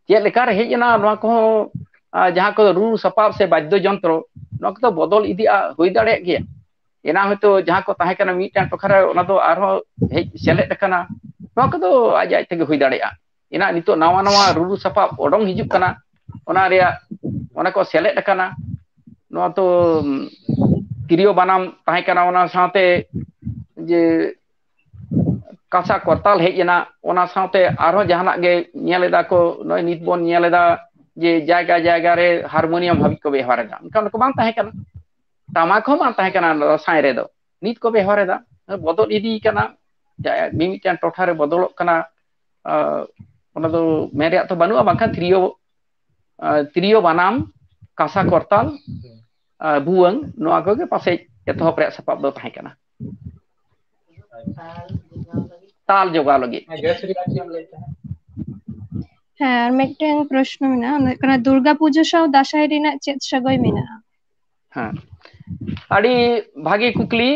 ᱪᱮᱫ ᱞᱮᱠᱟ ᱨᱮ ᱦᱮᱡ ᱮᱱᱟ ᱱᱚᱣᱟ ᱠᱚᱦᱚᱸ, ᱟᱨ ᱡᱟᱦᱟᱸ ᱠᱚ ᱨᱩ ᱥᱟᱯᱟᱵ ᱥᱮ ᱵᱟᱫᱽᱫᱚ ᱡᱚᱱᱛᱨᱚ, ᱱᱚᱣᱟ ᱠᱚᱫᱚ ᱵᱚᱫᱚᱞ ᱤᱫᱤᱜᱼᱟ, ᱦᱩᱭ ᱫᱟᱲᱮᱭᱟᱜ ᱜᱮᱭᱟ᱾ ᱮᱱᱟᱝ ᱦᱚᱭᱛᱳ ᱡᱟᱦᱟᱸ ᱠᱚ ᱛᱟᱦᱮᱸ ᱠᱟᱱᱟ ᱢᱤᱫᱴᱟᱝ ᱴᱚᱴᱷᱟ ᱨᱮ, ᱚᱱᱟ ᱫᱚ ᱟᱨᱦᱚᱸ ᱦᱮᱡ ᱥᱮᱞᱮᱫ ᱟᱠᱟᱱᱟ᱾ ᱱᱚᱣᱟ ᱠᱚᱫᱚ ᱟᱡ ᱟᱡ ᱛᱮᱜᱮ ᱦᱩᱭ ᱫᱟᱲᱮᱭᱟᱜᱼᱟ᱾ ᱮᱱᱟᱝ ᱱᱤᱛᱚᱜ ᱱᱟᱣᱟ ᱱᱟᱣᱟ ᱨᱩᱨᱩ ᱥᱟᱯᱟᱵ ᱚᱰᱚᱝ ᱦᱤᱡᱩᱜ ᱠᱟᱱᱟ, ᱚᱱᱟ ᱨᱮᱭᱟᱜ, ᱚᱱᱟ ᱠᱚ ᱥᱮᱞᱮᱫ ᱟᱠᱟᱱᱟ᱾ ᱱᱚᱣᱟ ᱛᱚ, ᱩᱢ, ᱛᱤᱨᱭᱳ ᱵᱟᱱᱟᱢ ᱛᱟᱦᱮᱸ ᱠᱟᱱᱟ, ᱚᱱᱟ ᱥᱟᱶᱛᱮ ᱡᱮ ᱠᱟᱸᱥᱟ ᱠᱚᱨᱛᱟᱞ ᱦᱮᱡ ᱮᱱᱟ, ᱚᱱᱟ ᱥᱟᱶᱛᱮ ᱟᱨᱦᱚᱸ ᱡᱟᱦᱟᱱᱟᱜ ᱜᱮ ᱧᱮᱞ ᱮᱫᱟ ᱠᱚ, ᱱᱚᱜᱼᱚᱭ ᱱᱤᱛ ᱵᱚᱱ ᱧᱮᱞ ᱮᱫᱟ ᱡᱮ ᱡᱟᱭᱜᱟ ᱡᱟᱭᱜᱟ ᱨᱮ ᱦᱟᱨᱢᱳᱱᱤᱭᱟᱢ ᱦᱟᱹᱵᱤᱡ ᱠᱚ ᱵᱮᱣᱦᱟᱨ ᱮᱫᱟ, ᱚᱱᱠᱟ ᱠᱚ ᱵᱟᱝ ᱛᱟᱦᱮᱸ ᱠᱟᱱᱟ, ᱴᱟᱢᱟᱠ ᱦᱚᱸ ᱵᱟᱝ ᱛᱟᱦᱮᱸ ᱠᱟᱱᱟ ᱫᱟᱸᱥᱟᱭ ᱨᱮᱫᱚ, ᱱᱤᱛ ᱠᱚ ᱵᱮᱣᱦᱟᱨ ᱮᱫᱟ, ᱵᱚᱫᱚᱞ ᱤᱫᱤ ᱠᱟᱱᱟ, ᱡᱟ-, ᱢᱤᱢᱤᱫᱴᱟᱝ ᱴᱚᱴᱷᱟ ᱨᱮ ᱵᱚᱫᱚᱞᱚᱜ ᱠᱟᱱᱟ᱾ ᱟᱸ, ᱚᱱᱟ ᱫᱚ ᱢᱮᱱ ᱨᱮᱭᱟᱜ ᱛᱚ ᱵᱟᱹᱱᱩᱜᱼᱟ, ᱵᱟᱝᱠᱷᱟᱱ ᱛᱤᱨᱭᱳ, ᱟᱸ, ᱛᱤᱨᱭᱳ ᱵᱟᱱᱟᱢ, ᱠᱟᱸᱥᱟ ᱠᱚᱨᱛᱟᱞ, ᱟᱸ, ᱵᱷᱩᱣᱟᱹᱝ, ᱱᱚᱣᱟ ᱠᱚᱜᱮ ᱯᱟᱥᱮᱡ ᱮᱛᱚᱦᱚᱵ ᱨᱮᱭᱟᱜ ᱥᱟᱯᱟᱵ ᱫᱚ ᱛᱟᱦᱮᱸ ᱠᱟᱱᱟ᱾ ᱛᱟᱞ ᱡᱚᱜᱟᱣ ᱞᱟᱹᱜᱤᱫ᱾ ᱦᱮᱸ, ᱡᱚᱭᱥᱨᱤ ᱟᱨ ᱪᱮᱫ ᱮᱢ ᱞᱟᱹᱭᱮᱫ ᱛᱟᱦᱮᱸᱫ? ᱦᱮᱸ, ᱟᱨ ᱢᱤᱫᱴᱮᱱ ᱯᱨᱚᱥᱱᱚ ᱢᱮᱱᱟᱜᱼᱟ, ᱚᱱᱟ ᱦᱩᱭᱩᱜ ᱠᱟᱱᱟ, ᱫᱩᱨᱜᱟ ᱯᱩᱡᱟᱹ ᱥᱟᱶ ᱫᱟᱸᱥᱟᱭ ᱨᱮᱱᱟᱜ ᱪᱮᱫ ᱥᱟᱹᱜᱟᱹᱭ ᱢᱮᱱᱟᱜᱼᱟ? ᱦᱮᱸ, ᱟᱹᱰᱤ ᱵᱷᱟᱹᱜᱤ ᱠᱩᱠᱞᱤ᱾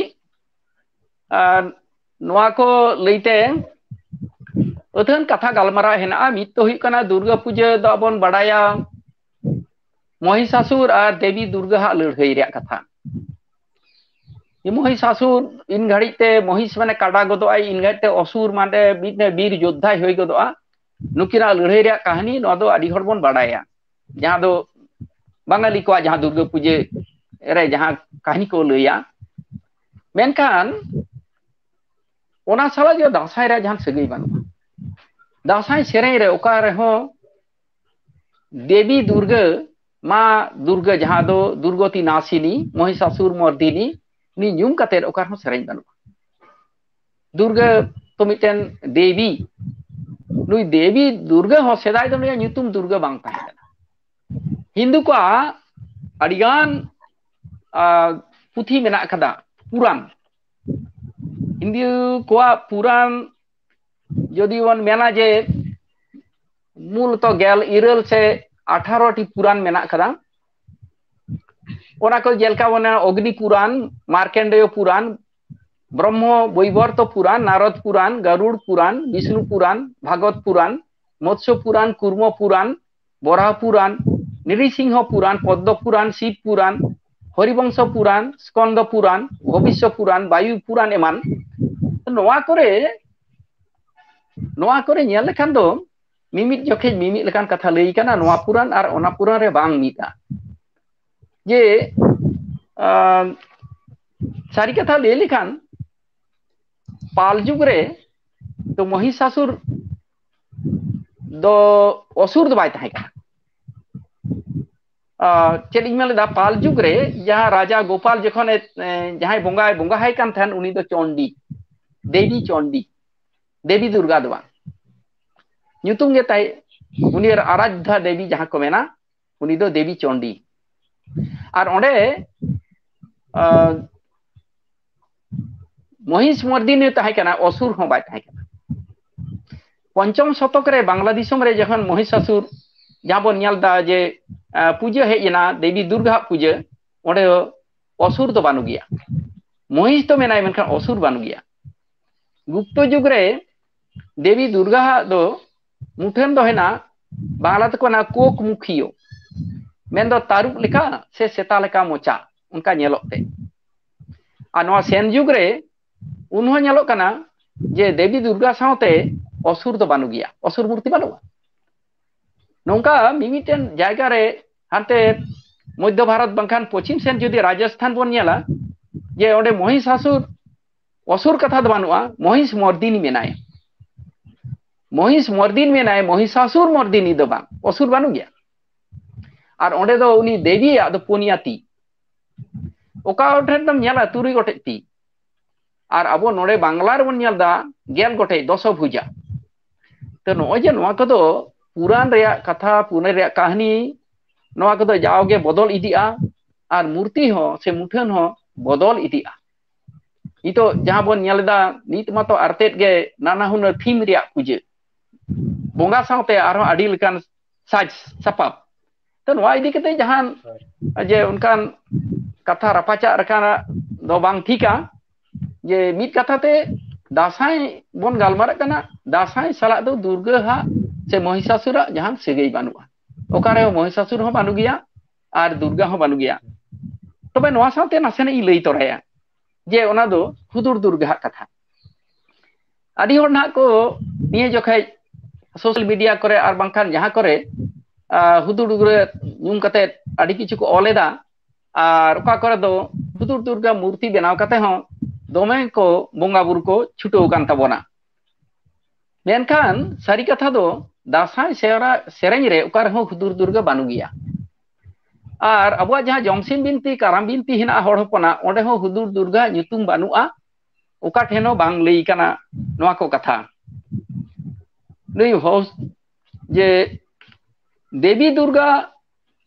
ᱟᱨ ᱱᱚᱣᱟ ᱠᱚ ᱞᱟᱹᱭᱛᱮ ᱟᱹᱛᱷᱟᱹᱱ ᱠᱟᱛᱷᱟ ᱜᱟᱞᱢᱟᱨᱟᱣ ᱦᱮᱱᱟᱜᱼᱟ᱾ ᱢᱤᱫ ᱫᱚ ᱦᱩᱭᱩᱜ ᱠᱟᱱᱟ, ᱫᱩᱨᱜᱟᱹ ᱯᱩᱡᱟᱹ ᱫᱚ ᱟᱵᱚᱱ ᱵᱟᱲᱟᱭᱟ ᱢᱚᱦᱤᱥᱟᱥᱩᱨ ᱟᱨ ᱫᱮᱵᱤ ᱫᱩᱨᱜᱟᱹ ᱦᱟᱜ ᱞᱟᱹᱲᱦᱟᱹᱭ ᱨᱮᱭᱟᱜ ᱠᱟᱛᱷᱟ᱾ ᱢᱚᱦᱤᱥᱟᱥᱩᱨ ᱤᱱ ᱜᱷᱟᱹᱲᱤᱡ ᱛᱮ, ᱢᱚᱦᱤᱥ ᱢᱟᱱᱮ ᱠᱟᱰᱟ ᱜᱚᱫᱚᱜᱼᱟᱭ, ᱤᱱ ᱜᱷᱟᱹᱲᱤᱡ ᱛᱮ ᱚᱥᱩᱨ ᱢᱟᱱᱮ ᱢᱤᱫ ᱵᱤᱨ ᱡᱳᱫᱽᱫᱷᱟᱭ ᱦᱩᱭ ᱜᱚᱫᱚᱜᱼᱟ᱾ ᱱᱩᱠᱤᱱᱟᱜ ᱞᱟᱹᱲᱦᱟᱹᱭ ᱨᱮᱭᱟᱜ ᱠᱟᱹᱦᱱᱤ, ᱱᱚᱣᱟ ᱫᱚ ᱟᱹᱰᱤ ᱦᱚᱲ ᱵᱚᱱ ᱵᱟᱲᱟᱭᱟ, ᱡᱟᱦᱟᱸ ᱫᱚ ᱵᱟᱝᱜᱟᱞᱤ ᱠᱚᱣᱟᱜ ᱡᱟᱦᱟᱸ ᱫᱩᱨᱜᱟᱹ ᱯᱩᱡᱟᱹ ᱨᱮ ᱡᱟᱦᱟᱸ ᱠᱟᱹᱦᱱᱤ ᱠᱚ ᱞᱟᱹᱭᱟ, ᱢᱮᱱᱠᱷᱟᱱ ᱚᱱᱟ ᱥᱟᱞᱟᱜ ᱫᱚ ᱫᱟᱸᱥᱟᱭ ᱨᱮᱭᱟᱜ ᱡᱟᱦᱟᱱ ᱥᱟᱹᱜᱟᱹᱭ ᱵᱟᱹᱱᱩᱜᱼᱟ᱾ ᱫᱟᱸᱥᱟᱭ ᱥᱮᱨᱮᱧ ᱨᱮ ᱚᱠᱟ ᱨᱮᱦᱚᱸ ᱫᱮᱵᱤ ᱫᱩᱨᱜᱟᱹ, ᱢᱟ ᱫᱩᱨᱜᱟᱹ, ᱡᱟᱦᱟᱸ ᱫᱚ ᱫᱩᱨᱜᱚᱛᱤ ᱱᱟᱥᱤᱱᱤ, ᱢᱚᱦᱤᱥᱟᱥᱩᱨ ᱢᱚᱨᱫᱤᱱᱤ, ᱩᱱᱤ ᱧᱩᱢ ᱠᱟᱛᱮ ᱚᱠᱟ ᱨᱮᱦᱚᱸ ᱥᱮᱨᱮᱧ ᱵᱟᱹᱱᱩᱜᱼᱟ᱾ ᱫᱩᱨᱜᱟᱹ ᱛᱚ ᱢᱤᱫᱴᱮᱱ ᱫᱮᱵᱤ, ᱱᱩᱭ ᱫᱮᱵᱤ ᱫᱩᱨᱜᱟᱹ ᱦᱚᱸ ᱥᱮᱫᱟᱭ ᱫᱚ ᱱᱩᱭᱟᱜ ᱧᱩᱛᱩᱢ ᱫᱩᱨᱜᱟᱹ ᱵᱟᱝ ᱛᱟᱦᱮᱸ ᱠᱟᱱᱟ᱾ ᱦᱤᱱᱫᱩ ᱠᱚᱣᱟᱜ ᱟᱹᱰᱤᱜᱟᱱ ᱟᱨ ᱯᱩᱛᱷᱤ ᱢᱮᱱᱟᱜ ᱟᱠᱟᱫᱟ, ᱯᱩᱨᱟᱱ᱾ ᱦᱤᱱᱫᱩ ᱠᱚᱣᱟᱜ ᱯᱩᱨᱟᱱ ᱡᱩᱫᱤ ᱵᱚᱱ ᱢᱮᱱᱟ ᱡᱮ ᱢᱩᱞᱛᱚ ᱜᱮᱞ ᱤᱨᱟᱹᱞ ᱥᱮ ᱟᱴᱷᱟᱨᱚ ᱴᱤ ᱯᱩᱨᱟᱱ ᱢᱮᱱᱟᱜ ᱟᱠᱟᱫᱟ᱾ ᱚᱱᱟ ᱠᱚ ᱡᱮᱞᱮᱠᱟ ᱵᱚᱱ ᱢᱮᱱᱟ ᱚᱜᱽᱱᱤ ᱯᱩᱨᱟᱱ, ᱢᱟᱨᱠᱮᱱᱰᱮᱭᱚ ᱯᱩᱨᱟᱱ, ᱵᱨᱚᱦᱢᱚ ᱵᱚᱭᱵᱚᱨᱛᱚ ᱯᱩᱨᱟᱱ, ᱱᱟᱨᱚᱫ ᱯᱩᱨᱟᱱ, ᱜᱟᱨᱩᱲ ᱯᱩᱨᱟᱱ, ᱵᱤᱥᱱᱩ ᱯᱩᱨᱟᱱ, ᱵᱷᱟᱜᱚᱛ ᱯᱩᱨᱟᱱ, ᱢᱚᱛᱥᱚ ᱯᱩᱨᱟᱱ, ᱠᱩᱨᱢᱚ ᱯᱩᱨᱟᱱ, ᱵᱚᱨᱟᱦ ᱯᱩᱨᱟᱱ, ᱱᱨᱤᱥᱤᱝᱦᱚ ᱯᱩᱨᱟᱱ, ᱯᱚᱫᱽᱫᱚ ᱯᱩᱨᱟᱱ, ᱥᱤᱵ ᱯᱩᱨᱟᱱ, ᱦᱚᱨᱤᱵᱚᱝᱥᱚ ᱯᱩᱨᱟᱱ, ᱥᱠᱚᱱᱫᱚ ᱯᱩᱨᱟᱱ, ᱵᱷᱚᱵᱤᱥᱥᱚ ᱯᱩᱨᱟᱱ, ᱵᱟᱭᱩ ᱯᱩᱨᱟᱱ ᱮᱢᱟᱱ᱾ ᱱᱚᱣᱟ ᱠᱚᱨᱮ, ᱱᱚᱣᱟ ᱠᱚᱨᱮ ᱧᱮᱞ ᱞᱮᱠᱷᱟᱱ ᱫᱚ ᱢᱤᱢᱤᱫ ᱡᱚᱠᱷᱮᱡ ᱢᱤᱢᱤᱫ ᱞᱮᱠᱟᱱ ᱠᱟᱛᱷᱟ ᱞᱟᱹᱭ ᱠᱟᱱᱟ, ᱱᱚᱣᱟ ᱯᱩᱨᱟᱱ ᱟᱨ ᱚᱱᱟ ᱯᱩᱨᱟᱱ ᱨᱮ ᱵᱟᱝ ᱢᱤᱫᱼᱟ᱾ ᱡᱮ ᱟᱸ, ᱥᱟᱹᱨᱤ ᱠᱟᱛᱷᱟ ᱞᱟᱹᱭ ᱞᱮᱠᱷᱟᱱ ᱯᱟᱞ ᱡᱩᱜᱽ ᱨᱮ ᱫᱚ ᱢᱚᱦᱤᱥᱟᱥᱩᱨ ᱫᱚ ᱚᱥᱩᱨ ᱫᱚ ᱵᱟᱭ ᱛᱟᱦᱮᱸ ᱠᱟᱱᱟ᱾ ᱟᱸ, ᱪᱮᱫ ᱤᱧ ᱢᱮᱱ ᱞᱮᱫᱟ, ᱯᱟᱞ ᱡᱩᱜᱽ ᱨᱮ ᱡᱟᱦᱟᱸ ᱨᱟᱡᱟ ᱜᱳᱯᱟᱞ ᱡᱚᱠᱷᱚᱱ ᱮ, ᱮ, ᱡᱟᱦᱟᱸᱭ ᱵᱚᱸᱜᱟᱭ ᱵᱚᱸᱜᱟ ᱟᱭ ᱠᱟᱱ ᱛᱟᱦᱮᱸᱱ, ᱩᱱᱤ ᱫᱚ ᱪᱚᱱᱰᱤ, ᱫᱮᱵᱤ ᱪᱚᱱᱰᱤ, ᱫᱮᱵᱤ ᱫᱩᱨᱜᱟ ᱫᱚ ᱵᱟᱝ, ᱧᱩᱛᱩᱢ ᱜᱮ ᱛᱟᱭ, ᱩᱱᱤ ᱟᱨᱟᱫᱷᱟ ᱫᱮᱵᱤ ᱡᱟᱦᱟᱸ ᱠᱚ ᱢᱮᱱᱟ, ᱩᱱᱤ ᱫᱚ ᱫᱮᱵᱤ ᱪᱚᱱᱰᱤ᱾ ᱟᱨ ᱚᱸᱰᱮ, ᱟᱸ, ᱢᱚᱦᱤᱥ ᱢᱚᱨᱫᱤᱱᱤ ᱛᱟᱦᱮᱸ ᱠᱟᱱᱟ, ᱚᱥᱩᱨ ᱦᱚᱸ ᱵᱟᱭ ᱛᱟᱦᱮᱸ ᱠᱟᱱᱟ᱾ ᱯᱚᱧᱪᱚᱢ ᱥᱚᱛᱚᱠ ᱨᱮ ᱵᱟᱝᱞᱟ ᱫᱤᱥᱚᱢ ᱨᱮ ᱡᱚᱠᱷᱚᱱ ᱢᱚᱦᱤᱥᱟᱥᱩᱨ, ᱡᱟᱦᱟᱸ ᱵᱚᱱ ᱧᱮᱞ ᱮᱫᱟ ᱡᱮ, ᱟᱸ, ᱯᱩᱡᱟᱹ ᱦᱮᱡ ᱮᱱᱟ, ᱫᱮᱵᱤ ᱫᱩᱨᱜᱟ ᱦᱟᱜ ᱯᱩᱡᱟᱹ, ᱚᱸᱰᱮ ᱫᱚ ᱚᱥᱩᱨ ᱫᱚ ᱵᱟᱹᱱᱩᱜ ᱜᱮᱭᱟ᱾ ᱢᱚᱦᱤᱥ ᱫᱚ ᱢᱮᱱᱟᱭ, ᱢᱮᱱᱠᱷᱟᱱ ᱚᱥᱩᱨ ᱵᱟᱹᱱᱩᱜ ᱜᱮᱭᱟ᱾ ᱜᱩᱯᱛᱚ ᱡᱩᱜᱽ ᱨᱮ ᱫᱮᱵᱤ ᱫᱩᱨᱜᱟ ᱦᱟᱜ ᱫᱚ ᱢᱩᱴᱷᱟᱹᱱ ᱫᱚ ᱦᱮᱱᱟᱜ ᱵᱟᱝᱞᱟ ᱛᱮᱠᱚ ᱢᱮᱱᱟ ᱠᱳᱠ ᱢᱩᱠᱷᱤᱭᱳ, ᱢᱮᱱᱫᱚ ᱛᱟᱹᱨᱩᱵ ᱞᱮᱠᱟ ᱥᱮ ᱥᱮᱛᱟ ᱞᱮᱠᱟ ᱢᱚᱪᱟ, ᱚᱱᱠᱟ ᱧᱮᱞᱚᱜ ᱛᱮ᱾ ᱟᱨ ᱱᱚᱣᱟ ᱥᱮᱱ ᱡᱩᱜᱽ ᱨᱮ ᱩᱱ ᱦᱚᱸ ᱧᱮᱞᱚᱜ ᱠᱟᱱᱟ ᱡᱮ ᱫᱮᱵᱤ ᱫᱩᱨᱜᱟ ᱥᱟᱶᱛᱮ ᱚᱥᱩᱨ ᱫᱚ ᱵᱟᱹᱱᱩᱜ ᱜᱮᱭᱟ, ᱚᱥᱩᱨ ᱢᱩᱨᱛᱤ ᱵᱟᱹᱱᱩᱜᱼᱟ᱾ ᱱᱚᱝᱠᱟ ᱢᱤᱢᱤᱫᱴᱮᱱ ᱡᱟᱭᱜᱟ ᱨᱮ ᱦᱟᱱᱛᱮ ᱢᱚᱫᱽᱫᱷᱚ ᱵᱷᱟᱨᱚᱛ ᱵᱟᱝᱠᱷᱟᱱ ᱯᱚᱪᱷᱤᱢ ᱥᱮᱱ ᱡᱩᱫᱤ ᱨᱟᱡᱚᱥᱛᱷᱟᱱ ᱵᱚᱱ ᱧᱮᱞᱟ, ᱡᱮ ᱚᱸᱰᱮ ᱢᱚᱦᱤᱥᱟᱥᱩᱨ, ᱚᱥᱩᱨ ᱠᱟᱛᱷᱟ ᱫᱚ ᱵᱟᱹᱱᱩᱜᱼᱟ, ᱢᱚᱦᱤᱥ ᱢᱚᱨᱫᱤᱱᱤ ᱢᱮᱱᱟᱭᱟ᱾ ᱢᱚᱦᱤᱥ ᱢᱚᱨᱫᱤᱱ ᱢᱮᱱᱟᱭ, ᱢᱚᱦᱤᱥᱟᱥᱩᱨ ᱢᱚᱨᱫᱤᱱᱤ ᱫᱚ ᱵᱟᱝ, ᱚᱥᱩᱨ ᱵᱟᱹᱱᱩᱜ ᱜᱮᱭᱟ᱾ ᱟᱨ ᱚᱸᱰᱮ ᱫᱚ ᱩᱱᱤ ᱫᱮᱵᱤᱭᱟᱜ ᱫᱚ ᱯᱩᱱᱭᱟ ᱛᱤ, ᱚᱠᱟ ᱴᱷᱮᱱ ᱫᱚᱢ ᱧᱮᱞᱟ ᱛᱩᱨᱩᱭ ᱜᱚᱴᱮᱡ ᱛᱤ, ᱟᱨ ᱟᱵᱚ ᱱᱚᱰᱮ ᱵᱟᱝᱞᱟ ᱨᱮᱵᱚᱱ ᱧᱮᱞ ᱮᱫᱟ ᱜᱮᱞ ᱜᱚᱴᱮᱡ, ᱫᱚᱥᱚ ᱵᱷᱩᱡᱟ᱾ ᱛᱚ ᱱᱚᱜᱼᱚᱭ ᱡᱮ ᱱᱚᱣᱟ ᱠᱚᱫᱚ ᱯᱩᱨᱟᱱ ᱨᱮᱭᱟᱜ ᱠᱟᱛᱷᱟ, ᱯᱩᱨᱟᱱ ᱨᱮᱭᱟᱜ ᱠᱟᱹᱦᱱᱤ, ᱱᱚᱣᱟ ᱠᱚᱫᱚ ᱡᱟᱣᱜᱮ ᱵᱚᱫᱚᱞ ᱤᱫᱤᱜᱼᱟ, ᱟᱨ ᱢᱩᱨᱛᱤ ᱦᱚᱸ ᱥᱮ ᱢᱩᱴᱷᱟᱹᱱ ᱦᱚᱸ ᱵᱚᱫᱚᱞ ᱤᱫᱤᱜᱼᱟ᱾ ᱱᱤᱛᱚᱜ ᱡᱟᱦᱟᱸ ᱵᱚᱱ ᱧᱮᱞ ᱮᱫᱟ, ᱱᱤᱛ ᱢᱟᱛᱚ ᱟᱨᱛᱮᱫ ᱜᱮ ᱱᱟᱱᱟ ᱦᱩᱱᱟᱹᱨ ᱛᱷᱤᱢ ᱨᱮᱭᱟᱜ ᱯᱩᱡᱟᱹ, ᱵᱚᱸᱜᱟ ᱥᱟᱶᱛᱮ ᱟᱨᱦᱚᱸ ᱟᱹᱰᱤ ᱞᱮᱠᱟᱱ ᱥᱟᱡᱽ ᱥᱟᱯᱟᱵ᱾ ᱛᱚ ᱱᱚᱣᱟ ᱤᱫᱤ ᱠᱟᱛᱮ ᱡᱟᱦᱟᱱ ᱡᱮ ᱚᱱᱠᱟᱱ ᱠᱟᱛᱷᱟ ᱨᱟᱯᱟᱪᱟᱜ ᱨᱟᱠᱟᱱᱟᱜ ᱫᱚ ᱵᱟᱝ ᱴᱷᱤᱠᱟ᱾ ᱡᱮ ᱢᱤᱫ ᱠᱟᱛᱷᱟ ᱛᱮ ᱫᱟᱸᱥᱟᱭ ᱵᱚᱱ ᱜᱟᱞᱢᱟᱨᱟᱜ ᱠᱟᱱᱟ, ᱫᱟᱸᱥᱟᱭ ᱥᱟᱞᱟᱜ ᱫᱚ ᱫᱩᱨᱜᱟᱹ ᱦᱟᱜ ᱥᱮ ᱢᱚᱦᱤᱥᱟᱥᱩᱨᱟᱜ ᱡᱟᱦᱟᱱ ᱥᱟᱹᱜᱟᱹᱭ ᱵᱟᱹᱱᱩᱜᱼᱟ᱾ ᱚᱠᱟᱨᱮ ᱢᱚᱦᱤᱥᱟᱥᱩᱨ ᱦᱚᱸ ᱵᱟᱹᱱᱩᱜ ᱜᱮᱭᱟ ᱟᱨ ᱫᱩᱨᱜᱟ ᱦᱚᱸ ᱵᱟᱹᱱᱩᱜ ᱜᱮᱭᱟ᱾ ᱛᱚᱵᱮ ᱱᱚᱣᱟ ᱥᱟᱶᱛᱮ ᱱᱟᱥᱮᱱᱟᱜ ᱤᱧ ᱞᱟᱹᱭ ᱛᱚᱨᱟᱭᱟ ᱡᱮ ᱚᱱᱟ ᱫᱚ ᱦᱩᱫᱩᱲ ᱫᱩᱨᱜᱟᱹ ᱦᱟᱜ ᱠᱟᱛᱷᱟ᱾ ᱟᱹᱰᱤ ᱦᱚᱲ ᱱᱟᱦᱟᱜ ᱠᱚ ᱱᱤᱭᱟᱹ ᱡᱚᱠᱷᱮᱡ ᱥᱳᱥᱟᱞ ᱢᱤᱰᱤᱭᱟ ᱠᱚᱨᱮ ᱟᱨ ᱵᱟᱝᱠᱷᱟᱱ ᱡᱟᱦᱟᱸ ᱠᱚᱨᱮ, ᱟᱸ, ᱦᱩᱫᱩᱲ ᱫᱩᱨᱜᱟᱹ ᱧᱩᱢ ᱠᱟᱛᱮ ᱟᱹᱰᱤ ᱠᱤᱪᱷᱩ ᱠᱚ ᱚᱞ ᱮᱫᱟ, ᱟᱨ ᱚᱠᱟ ᱠᱚᱨᱮ ᱫᱚ ᱦᱩᱫᱩᱲ ᱫᱩᱨᱜᱟ ᱢᱩᱨᱛᱤ ᱵᱮᱱᱟᱣ ᱠᱟᱛᱮ ᱦᱚᱸ ᱫᱚᱢᱮ ᱠᱚ ᱵᱚᱸᱜᱟ ᱵᱩᱨᱩ ᱠᱚ ᱪᱷᱩᱴᱟᱹᱣ ᱟᱠᱟᱱ ᱛᱟᱵᱚᱱᱟ᱾ ᱢᱮᱱᱠᱷᱟᱱ ᱥᱟᱹᱨᱤ ᱠᱟᱛᱷᱟ ᱫᱚ ᱫᱟᱸᱥᱟᱭ ᱥᱮᱨᱟ-, ᱥᱮᱨᱮᱧ ᱨᱮ ᱚᱠᱟ ᱨᱮᱦᱚᱸ ᱦᱩᱫᱩᱲ ᱫᱩᱨᱜᱟ ᱵᱟᱹᱱᱩᱜ ᱜᱮᱭᱟ᱾ ᱟᱨ ᱟᱵᱚᱣᱟᱜ ᱡᱟᱦᱟᱸ ᱡᱚᱢᱥᱤᱢ ᱵᱤᱱᱛᱤ, ᱠᱟᱨᱟᱢ ᱵᱤᱱᱛᱤ ᱦᱮᱱᱟᱜᱼᱟ ᱦᱚᱲ ᱦᱚᱯᱚᱱᱟᱜ, ᱚᱸᱰᱮ ᱦᱚᱸ ᱦᱩᱫᱩᱲ ᱫᱩᱨᱜᱟ ᱧᱩᱛᱩᱢ ᱵᱟᱹᱱᱩᱜᱼᱟ, ᱚᱠᱟ ᱴᱷᱮᱱ ᱦᱚᱸ ᱵᱟᱝ ᱞᱟᱹᱭ ᱠᱟᱱᱟ ᱱᱚᱣᱟ ᱠᱚ ᱠᱟᱛᱷᱟ᱾ ᱱᱩᱭ ᱦᱳᱥᱴ ᱡᱮ ᱫᱮᱵᱤ ᱫᱩᱨᱜᱟ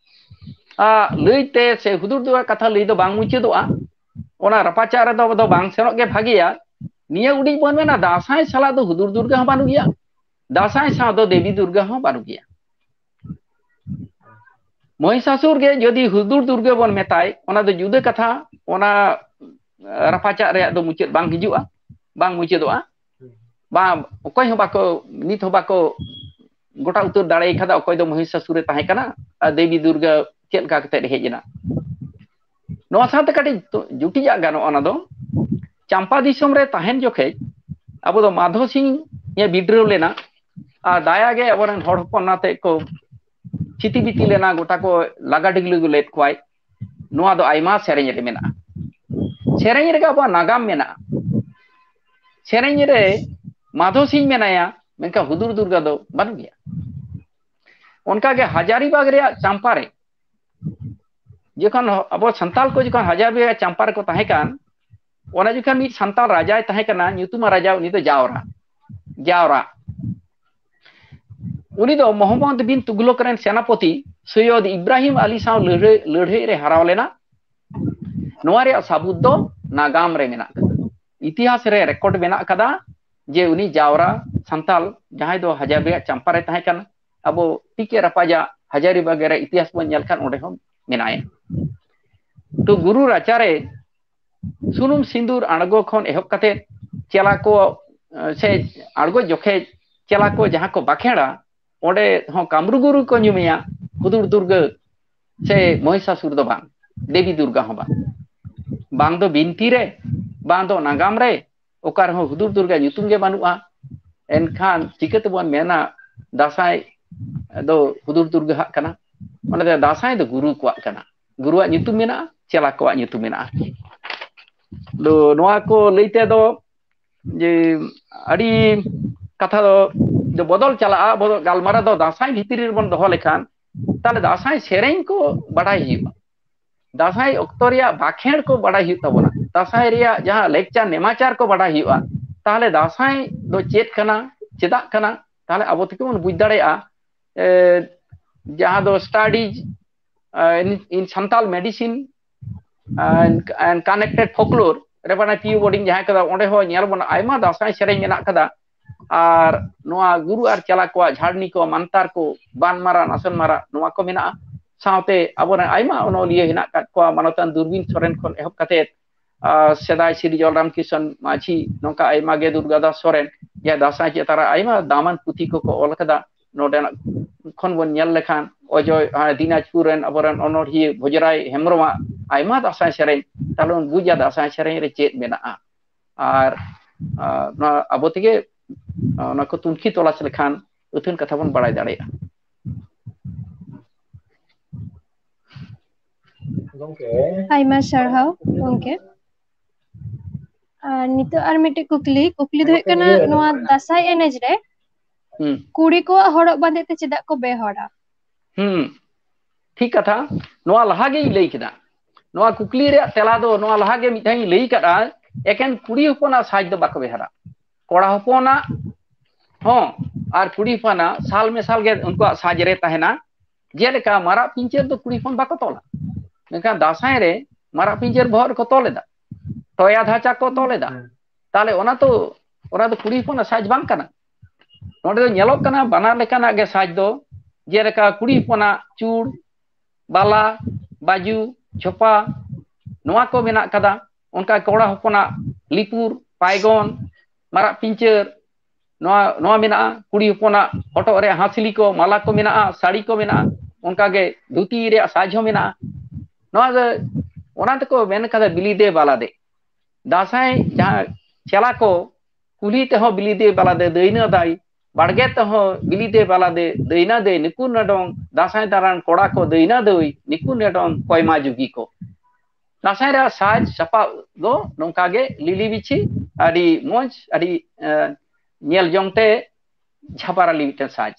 ᱟᱜ ᱞᱟᱹᱭ ᱛᱮ ᱥᱮ ᱦᱩᱫᱩᱲ ᱫᱩᱨᱜᱟ ᱠᱟᱛᱷᱟ ᱞᱟᱹᱭ ᱫᱚ ᱵᱟᱝ ᱢᱩᱪᱟᱹᱫᱚᱜᱼᱟ, ᱚᱱᱟ ᱨᱟᱯᱟᱪᱟᱜ ᱨᱮᱫᱚ ᱫᱚ ᱵᱟᱝ ᱥᱮᱱᱚᱜ ᱜᱮ ᱵᱷᱟᱜᱮᱭᱟ᱾ ᱱᱤᱭᱟᱹ ᱩᱰᱤᱡ ᱵᱚᱱ ᱢᱮᱱᱟ, ᱫᱟᱸᱥᱟᱭ ᱥᱟᱞᱟᱜ ᱫᱚ ᱦᱩᱫᱩᱲ ᱫᱩᱨᱜᱟ ᱦᱚᱸ ᱵᱟᱹᱱᱩᱜ ᱜᱮᱭᱟ, ᱫᱟᱸᱥᱟᱭ ᱥᱟᱶ ᱫᱚ ᱫᱮᱵᱤ ᱫᱩᱨᱜᱟ ᱦᱚᱸ ᱵᱟᱹᱱᱩᱜ ᱜᱮᱭᱟ᱾ ᱢᱚᱦᱤᱥᱟᱥᱩᱨ ᱜᱮ ᱡᱩᱫᱤ ᱦᱩᱫᱩᱲ ᱫᱩᱨᱜᱟᱹ ᱵᱚᱱ ᱢᱮᱛᱟᱭ, ᱚᱱᱟ ᱫᱚ ᱡᱩᱫᱟᱹ ᱠᱟᱛᱷᱟ, ᱚᱱᱟ ᱨᱟᱯᱟᱪᱟᱜ ᱨᱮᱭᱟᱜ ᱫᱚ ᱢᱩᱪᱟᱹᱫ ᱵᱟᱝ ᱦᱤᱡᱩᱜᱼᱟ, ᱵᱟᱝ ᱢᱩᱪᱟᱹᱫᱚᱜᱼᱟ᱾ ᱵᱟᱝ, ᱚᱠᱚᱭ ᱦᱚᱸ ᱵᱟᱠᱚ, ᱱᱤᱛ ᱦᱚᱸ ᱵᱟᱠᱚ ᱜᱚᱴᱟ ᱩᱛᱟᱹᱨ ᱫᱟᱲᱮ ᱠᱟᱫᱟ ᱚᱠᱚᱭ ᱫᱚ ᱢᱚᱦᱤᱥᱟᱥᱩᱨ ᱮ ᱛᱟᱦᱮᱸ ᱠᱟᱱᱟ ᱟᱨ ᱫᱮᱵᱤ ᱫᱩᱨᱜᱟᱹ ᱪᱮᱫ ᱞᱮᱠᱟ ᱠᱟᱛᱮ ᱦᱮᱡ ᱮᱱᱟ᱾ ᱱᱚᱣᱟ ᱥᱟᱶᱛᱮ ᱠᱟᱹᱴᱤᱡ ᱛᱩ-, ᱡᱩᱴᱤᱡᱟᱜ ᱜᱟᱱᱚᱜᱼᱟ, ᱚᱱᱟ ᱫᱚ ᱪᱟᱢᱯᱟ ᱫᱤᱥᱚᱢ ᱨᱮ ᱛᱟᱦᱮᱱ ᱡᱚᱠᱷᱮᱡ ᱟᱵᱚ ᱫᱚ ᱢᱟᱫᱷᱚ ᱥᱤᱝ ᱮ ᱵᱤᱫᱽᱨᱳᱦ ᱞᱮᱱᱟ, ᱟᱨ ᱫᱟᱭᱟ ᱜᱮ ᱟᱵᱚᱨᱮᱱ ᱦᱚᱲ ᱦᱚᱯᱚᱱ ᱚᱱᱟᱛᱮ ᱠᱚ ᱪᱷᱤᱛᱤ ᱵᱤᱛᱤ ᱞᱮᱱᱟ, ᱜᱚᱴᱟ ᱠᱚ ᱞᱟᱜᱟ ᱰᱤᱜᱽᱞᱟᱹ ᱞᱮᱫ ᱠᱚᱣᱟᱭ᱾ ᱱᱚᱣᱟ ᱫᱚ ᱟᱭᱢᱟ ᱥᱮᱨᱮᱧ ᱨᱮ ᱢᱮᱱᱟᱜᱼᱟ᱾ ᱥᱮᱨᱮᱧ ᱨᱮᱜᱮ ᱟᱵᱚᱣᱟᱜ ᱱᱟᱜᱟᱢ ᱢᱮᱱᱟᱜᱼᱟ᱾ ᱥᱮᱨᱮᱧ ᱨᱮ ᱢᱟᱫᱷᱚ ᱥᱤᱝ ᱢᱮᱱᱟᱭᱟ, ᱢᱮᱱᱠᱷᱟᱱ ᱦᱩᱫᱩᱲ ᱫᱩᱨᱜᱟ ᱫᱚ ᱵᱟᱹᱱᱩᱜ ᱜᱮᱭᱟ᱾ ᱚᱱᱠᱟᱜᱮ ᱦᱟᱡᱟᱨᱤᱵᱟᱜᱽ ᱨᱮᱭᱟᱜ ᱪᱟᱢᱯᱟ ᱨᱮ, ᱡᱚᱠᱷᱚᱱ ᱟᱵᱚ ᱥᱟᱱᱛᱟᱞ ᱠᱚ ᱡᱚᱠᱷᱚᱱ ᱦᱟᱡᱟᱨᱤᱵᱟᱜᱽ ᱨᱮᱭᱟᱜ ᱪᱟᱢᱯᱟ ᱨᱮᱠᱚ ᱛᱟᱦᱮᱸ ᱠᱟᱱ, ᱚᱱᱟ ᱡᱚᱠᱷᱚᱱ ᱢᱤᱫ ᱥᱟᱱᱛᱟᱞ ᱨᱟᱡᱟᱭ ᱛᱟᱦᱮᱸ ᱠᱟᱱᱟ, ᱧᱩᱛᱩᱢᱟᱱ ᱨᱟᱡᱟ, ᱩᱱᱤ ᱫᱚ ᱡᱟᱣᱨᱟ, ᱡᱟᱣᱨᱟ᱾ ᱩᱱᱤ ᱫᱚ ᱢᱚᱦᱚᱢᱢᱚᱫᱽ ᱵᱤᱱ ᱛᱩᱜᱷᱞᱚᱠ ᱨᱮᱱ ᱥᱮᱱᱟᱯᱚᱛᱤ ᱥᱚᱭᱭᱚᱫ ᱤᱵᱨᱟᱦᱤᱢ ᱟᱞᱤ ᱥᱟᱶ ᱞᱟᱹᱲᱦᱟᱹᱭ, ᱞᱟᱹᱲᱦᱟᱹᱭ ᱨᱮ ᱦᱟᱨᱟᱣ ᱞᱮᱱᱟ᱾ ᱱᱚᱣᱟ ᱨᱮᱭᱟᱜ ᱥᱟᱹᱵᱩᱛ ᱫᱚ ᱱᱟᱜᱟᱢ ᱨᱮ ᱢᱮᱱᱟᱜ ᱠᱟᱫᱟ, ᱤᱛᱤᱦᱟᱥ ᱨᱮ ᱨᱮᱠᱚᱨᱰ ᱢᱮᱱᱟᱜ ᱠᱟᱫᱟ ᱡᱮ ᱩᱱᱤ ᱡᱟᱣᱨᱟ ᱥᱟᱱᱛᱟᱞ, ᱡᱟᱦᱟᱸᱭ ᱫᱚ ᱦᱟᱡᱟᱨᱤᱵᱟᱜᱽ ᱪᱟᱢᱯᱟ ᱨᱮ ᱛᱟᱦᱮᱸ ᱠᱟᱱᱟ, ᱟᱵᱚ ᱴᱤ ᱠᱮ ᱨᱟᱯᱟᱡᱟᱜ ᱦᱟᱡᱟᱨᱤᱵᱟᱜᱽ ᱨᱮ ᱤᱛᱤᱦᱟᱥ ᱵᱚᱱ ᱧᱮᱞ ᱠᱷᱟᱱ ᱚᱸᱰᱮ ᱦᱚᱸ ᱢᱮᱱᱟᱭᱟ᱾ ᱛᱚ ᱜᱩᱨᱩ ᱨᱟᱪᱟᱨᱮ ᱥᱩᱱᱩᱢ ᱥᱤᱸᱫᱩᱨ ᱟᱬᱜᱚ ᱠᱷᱚᱱ ᱮᱦᱚᱵ ᱠᱟᱛᱮ ᱪᱮᱞᱟ ᱠᱚ, ᱥᱮ ᱟᱬᱜᱚ ᱡᱚᱠᱷᱮᱡ ᱪᱮᱞᱟ ᱠᱚ ᱡᱟᱦᱟᱸ ᱠᱚ ᱵᱟᱠᱷᱮᱲᱟ, ᱚᱸᱰᱮ ᱦᱚᱸ ᱠᱟᱢᱨᱩ ᱜᱩᱨᱩ ᱠᱚ ᱧᱩᱢᱮᱭᱟ, ᱦᱩᱫᱩᱲ ᱫᱩᱨᱜᱟᱹ ᱥᱮ ᱢᱚᱦᱤᱥᱟᱥᱩᱨ ᱫᱚ ᱵᱟᱝ, ᱫᱮᱵᱤ ᱫᱩᱨᱜᱟ ᱦᱚᱸ ᱵᱟᱝ᱾ ᱵᱟᱝ ᱫᱚ ᱵᱤᱱᱛᱤ ᱨᱮ, ᱵᱟᱝ ᱫᱚ ᱱᱟᱜᱟᱢ ᱨᱮ, ᱚᱠᱟ ᱨᱮᱦᱚᱸ ᱦᱩᱫᱩᱲ ᱫᱩᱨᱜᱟ ᱧᱩᱛᱩᱢ ᱜᱮ ᱵᱟᱹᱱᱩᱜᱼᱟ᱾ ᱮᱱᱠᱷᱟᱱ ᱪᱤᱠᱟᱹ ᱛᱮᱵᱚᱱ ᱢᱮᱱᱟ ᱫᱟᱸᱥᱟᱭ ᱫᱚ ᱦᱩᱫᱩᱲ ᱫᱩᱨᱜᱟᱹ ᱦᱟᱜ ᱠᱟᱱᱟ? ᱚᱱᱟᱛᱮ ᱫᱟᱸᱥᱟᱭ ᱫᱚ ᱜᱩᱨᱩ ᱠᱚᱣᱟᱜ ᱠᱟᱱᱟ, ᱜᱩᱨᱩᱣᱟᱜ ᱧᱩᱛᱩᱢ ᱢᱮᱱᱟᱜᱼᱟ, ᱪᱮᱞᱟ ᱠᱚᱣᱟᱜ ᱧᱩᱛᱩᱢ ᱢᱮᱱᱟᱜᱼᱟ᱾ ᱟᱫᱚ ᱱᱚᱣᱟ ᱠᱚ ᱞᱟᱹᱭ ᱛᱮᱫᱚ ᱡᱮ ᱟᱹᱰᱤ ᱠᱟᱛᱷᱟ ᱫᱚ, ᱫᱚ ᱵᱚᱫᱚᱞ ᱪᱟᱞᱟᱜᱼᱟ᱾ ᱟᱵᱚ ᱫᱚ ᱜᱟᱞᱢᱟᱨᱟᱣ ᱫᱚ ᱫᱟᱸᱥᱟᱭ ᱵᱷᱤᱛᱨᱤ ᱨᱮᱵᱚᱱ ᱫᱚᱦᱚ ᱞᱮᱠᱷᱟᱱ, ᱛᱟᱦᱞᱮ ᱫᱟᱸᱥᱟᱭ ᱥᱮᱨᱮᱧ ᱠᱚ ᱵᱟᱰᱟᱭ ᱦᱩᱭᱩᱜᱼᱟ, ᱫᱟᱸᱥᱟᱭ ᱚᱠᱛᱚ ᱨᱮᱭᱟᱜ ᱵᱟᱠᱷᱮᱲ ᱠᱚ ᱵᱟᱰᱟᱭ ᱦᱩᱭᱩᱜ ᱛᱟᱵᱚᱱᱟ, ᱫᱟᱸᱥᱟᱭ ᱨᱮᱭᱟᱜ ᱡᱟᱦᱟᱸ ᱞᱮᱠᱪᱟᱨ ᱱᱮᱢᱟᱪᱟᱨ ᱠᱚ ᱵᱟᱰᱟᱭ ᱦᱩᱭᱩᱜᱼᱟ᱾ ᱛᱟᱦᱞᱮ ᱫᱟᱸᱥᱟᱭ ᱫᱚ ᱪᱮᱫ ᱠᱟᱱᱟ, ᱪᱮᱫᱟᱜ ᱠᱟᱱᱟ, ᱛᱟᱦᱞᱮ ᱟᱵᱚ ᱛᱮᱜᱮ ᱵᱚᱱ ᱵᱩᱡᱽ ᱫᱟᱲᱮᱭᱟᱜᱼᱟ᱾ ᱮ, ᱡᱟᱦᱟᱸ ᱫᱚ studies, ᱟ, in, in Santal medicine and, and connected folklore, Reverend P U Bodding ᱡᱟᱦᱟᱸᱭ ᱠᱟᱫᱟ, ᱚᱸᱰᱮ ᱦᱚᱸ ᱧᱮᱞ ᱵᱚᱱ ᱟᱭᱢᱟ ᱫᱟᱸᱥᱟᱭ ᱥᱮᱨᱮᱧ ᱢᱮᱱᱟᱜ ᱠᱟᱫᱟ᱾ ᱟᱨ ᱱᱚᱣᱟ ᱜᱩᱨᱩ ᱟᱨ ᱪᱮᱞᱟ ᱠᱚᱣᱟᱜ ᱡᱷᱟᱲᱱᱤ ᱠᱚ, ᱢᱟᱱᱛᱟᱨ ᱠᱚ, ᱵᱟᱱ ᱢᱟᱨᱟ, ᱱᱟᱥᱚᱱ ᱢᱟᱨᱟ, ᱱᱚᱣᱟ ᱠᱚ ᱢᱮᱱᱟᱜᱼᱟ᱾ ᱥᱟᱶᱛᱮ ᱟᱵᱚᱨᱮᱱ ᱟᱭᱢᱟ ᱚᱱᱚᱞᱤᱭᱟᱹ ᱦᱮᱱᱟᱜ ᱟᱠᱟᱫ ᱠᱚᱣᱟ, ᱢᱟᱱᱚᱛᱟᱱ ᱫᱩᱨᱵᱤᱱ ᱥᱚᱨᱮᱱ ᱠᱷᱚᱱ ᱮᱦᱚᱵ ᱠᱟᱛᱮ, ᱟᱨ ᱥᱮᱫᱟᱭ ᱥᱨᱤ ᱡᱚᱞᱨᱟᱢ ᱠᱨᱤᱥᱚᱱ ᱢᱟᱹᱡᱷᱤ, ᱱᱚᱝᱠᱟ ᱟᱭᱢᱟ ᱜᱮ ᱫᱩᱨᱜᱟᱫᱟᱥ ᱥᱚᱨᱮᱱ, ᱡᱟᱦᱟᱸᱭ ᱫᱟᱸᱥᱟᱭ ᱪᱮᱛᱟᱱ ᱨᱮ ᱟᱭᱢᱟ ᱫᱟᱢᱟᱱ ᱯᱩᱛᱷᱤ ᱠᱚᱠᱚ ᱚᱞ ᱠᱟᱫᱟ᱾ ᱱᱚᱰᱮᱱᱟᱜ ᱠᱷᱚᱱ ᱵᱚᱱ ᱧᱮᱞ ᱞᱮᱠᱷᱟᱱ ᱚᱡᱚᱭ, ᱟᱨ ᱫᱤᱱᱟᱡᱽᱯᱩᱨ ᱨᱮᱱ ᱟᱵᱚᱨᱮᱱ ᱚᱱᱚᱲᱦᱤᱭᱟᱹ ᱵᱷᱚᱡᱽᱨᱟᱭ ᱦᱮᱢᱵᱨᱚᱢᱟᱜ ᱟᱭᱢᱟ ᱫᱟᱸᱥᱟᱭ ᱥᱮᱨᱮᱧ, ᱛᱟᱦᱞᱮ ᱵᱚᱱ ᱵᱩᱡᱟ ᱫᱟᱸᱥᱟᱭ ᱥᱮᱨᱮᱧ ᱨᱮ ᱪᱮᱫ ᱢᱮᱱᱟᱜᱼᱟ᱾ ᱟᱨ, ᱟᱨ ᱱᱚᱣᱟ ᱟᱵᱚ ᱛᱮᱜᱮ, ᱟᱨ ᱚᱱᱟ ᱠᱚ ᱛᱩᱱᱠᱷᱤ ᱛᱚᱞᱟᱥ ᱞᱮᱠᱷᱟᱱ ᱟᱹᱛᱷᱟᱹᱱ ᱠᱟᱛᱷᱟ ᱵᱚᱱ ᱵᱟᱲᱟᱭ ᱫᱟᱲᱮᱭᱟᱜᱼᱟ᱾ ᱜᱚᱝᱠᱮ, ᱟᱭᱢᱟ ᱥᱟᱨᱦᱟᱣ ᱜᱚᱝᱠᱮ᱾ ᱟᱨ ᱱᱤᱛᱚᱜ ᱟᱨ ᱢᱤᱫᱴᱮᱡ ᱠᱩᱠᱞᱤ, ᱠᱩᱠᱞᱤ ᱫᱚ ᱦᱩᱭᱩᱜ ᱠᱟᱱᱟ, ᱱᱚᱣᱟ ᱫᱟᱸᱥᱟᱭ ᱮᱱᱮᱡ ᱨᱮ ᱦᱩᱸ᱾ ᱠᱩᱲᱤ ᱠᱚᱣᱟᱜ ᱦᱚᱨᱚᱜ ᱵᱟᱸᱫᱮ ᱛᱮ ᱪᱮᱫᱟᱜ ᱠᱚ ᱵᱮᱣᱦᱟᱨᱟ? ᱦᱩᱸ, ᱴᱷᱤᱠ ᱠᱟᱛᱷᱟ᱾ ᱱᱚᱣᱟ ᱞᱟᱦᱟ ᱜᱤᱧ ᱞᱟᱹᱭ ᱠᱮᱫᱟ, ᱱᱚᱣᱟ ᱠᱩᱠᱞᱤ ᱨᱮᱭᱟᱜ ᱛᱮᱞᱟ ᱫᱚ ᱱᱚᱣᱟ ᱞᱟᱦᱟ ᱜᱮ ᱢᱤᱫ ᱫᱷᱟᱣ ᱤᱧ ᱞᱟᱹᱭ ᱠᱟᱫᱟ, ᱮᱠᱮᱱ ᱠᱩᱲᱤ ᱦᱚᱯᱚᱱᱟᱜ ᱥᱟᱡᱽ ᱫᱚ ᱵᱟᱠᱚ ᱵᱮᱣᱦᱟᱨᱟ, ᱠᱚᱲᱟ ᱦᱚᱯᱚᱱᱟᱜ ᱦᱚᱸ ᱟᱨ ᱠᱩᱲᱤ ᱦᱚᱯᱚᱱᱟᱜ ᱥᱟᱞ ᱢᱮᱥᱟᱞ ᱜᱮ ᱩᱱᱠᱩᱣᱟᱜ ᱥᱟᱡᱽ ᱨᱮ ᱛᱟᱦᱮᱱᱟ᱾ ᱡᱮᱞᱮᱠᱟ ᱢᱟᱨᱟᱜ ᱯᱤᱧᱪᱟᱹᱨ ᱫᱚ ᱠᱩᱲᱤ ᱦᱚᱯᱚᱱ ᱵᱟᱠᱚ ᱛᱚᱞᱟ, ᱢᱮᱱᱠᱷᱟᱱ ᱫᱟᱸᱥᱟᱭ ᱨᱮ ᱢᱟᱨᱟᱜ ᱯᱤᱧᱪᱟᱹᱨ ᱵᱚᱦᱚᱜ ᱨᱮᱠᱚ ᱛᱚᱞ ᱮᱫᱟ, ᱴᱚᱭᱟ ᱫᱷᱟᱪᱟ ᱠᱚ ᱛᱚᱞ ᱮᱫᱟ᱾ ᱦᱮᱸ᱾ ᱛᱟᱦᱞᱮ ᱚᱱᱟ ᱛᱚ, ᱚᱱᱟ ᱫᱚ ᱠᱩᱲᱤ ᱦᱚᱯᱚᱱᱟᱜ ᱥᱟᱡᱽ ᱵᱟᱝ ᱠᱟᱱᱟ᱾ ᱱᱚᱰᱮ ᱫᱚ ᱧᱮᱞᱚᱜ ᱠᱟᱱᱟ ᱵᱟᱱᱟᱨ ᱞᱮᱠᱟᱱᱟᱜ ᱜᱮ ᱥᱟᱡᱽ ᱫᱚ, ᱡᱮᱞᱮᱠᱟ ᱠᱩᱲᱤ ᱦᱚᱯᱚᱱᱟᱜ ᱪᱩᱲ, ᱵᱟᱞᱟ, ᱵᱟᱡᱩ, ᱪᱷᱚᱯᱟ, ᱱᱚᱣᱟ ᱠᱚ ᱢᱮᱱᱟᱜ ᱠᱟᱫᱟ᱾ ᱚᱱᱠᱟ ᱠᱚᱲᱟ ᱦᱚᱯᱚᱱᱟᱜ ᱞᱤᱯᱩᱨ, ᱯᱟᱭᱜᱚᱱ, ᱢᱟᱨᱟᱜ ᱯᱤᱧᱪᱟᱹᱨ, ᱱᱚᱣᱟ, ᱱᱚᱣᱟ ᱢᱮᱱᱟᱜᱼᱟ᱾ ᱠᱩᱲᱤ ᱦᱚᱯᱚᱱᱟᱜ ᱦᱚᱴᱚᱜ ᱨᱮ ᱦᱟᱸᱥᱞᱤ ᱠᱚ, ᱢᱟᱞᱟ ᱠᱚ ᱢᱮᱱᱟᱜᱼᱟ, ᱥᱟᱹᱲᱤ ᱠᱚ ᱢᱮᱱᱟᱜᱼᱟ, ᱚᱱᱠᱟᱜᱮ ᱫᱷᱩᱛᱤ ᱨᱮᱭᱟᱜ ᱥᱟᱡᱽ ᱦᱚᱸ ᱢᱮᱱᱟᱜᱼᱟ᱾ ᱱᱚᱣᱟ ᱫᱚ, ᱚᱱᱟ ᱛᱮᱠᱚ ᱢᱮᱱ ᱠᱟᱫᱟ ᱵᱤᱞᱤ ᱫᱮ ᱵᱟᱞᱟ ᱫᱮ᱾ ᱫᱟᱸᱥᱟᱭ ᱡᱟᱦᱟᱸ ᱪᱮᱞᱟ ᱠᱚ ᱠᱩᱞᱦᱤ ᱛᱮᱦᱚᱸ ᱵᱤᱞᱤ ᱫᱮ ᱵᱟᱞᱟ ᱫᱮ ᱫᱟᱹᱭᱱᱟᱹ ᱫᱟᱭ, ᱵᱟᱲᱜᱮ ᱛᱮᱦᱚᱸ ᱵᱤᱞᱤ ᱫᱮ ᱵᱟᱞᱟ ᱫᱮ ᱫᱟᱹᱭᱱᱟ ᱫᱮ ᱱᱤᱠᱩ ᱱᱟᱰᱚᱝ, ᱫᱟᱸᱥᱟᱭ ᱫᱟᱬᱟᱱ ᱠᱚᱲᱟ ᱠᱚ ᱫᱟᱹᱭᱱᱟ ᱫᱟᱹᱭ ᱱᱤᱠᱩ ᱱᱟᱰᱚᱝ ᱠᱚᱭᱢᱟ ᱡᱩᱜᱤ ᱠᱚ᱾ ᱫᱟᱸᱥᱟᱭ ᱨᱮᱭᱟᱜ ᱥᱟᱡᱽ ᱥᱟᱯᱟᱵ ᱫᱚ ᱱᱚᱝᱠᱟ ᱜᱮ ᱞᱤᱞᱤ ᱵᱤᱪᱷᱤ, ᱟᱹᱰᱤ ᱢᱚᱡᱽ, ᱟᱹᱰᱤ, ᱮ, ᱧᱮᱞ ᱡᱚᱝ ᱛᱮ ᱡᱷᱟᱯᱟᱨᱟᱞᱤ ᱢᱤᱫᱴᱮᱱ ᱥᱟᱡᱽ᱾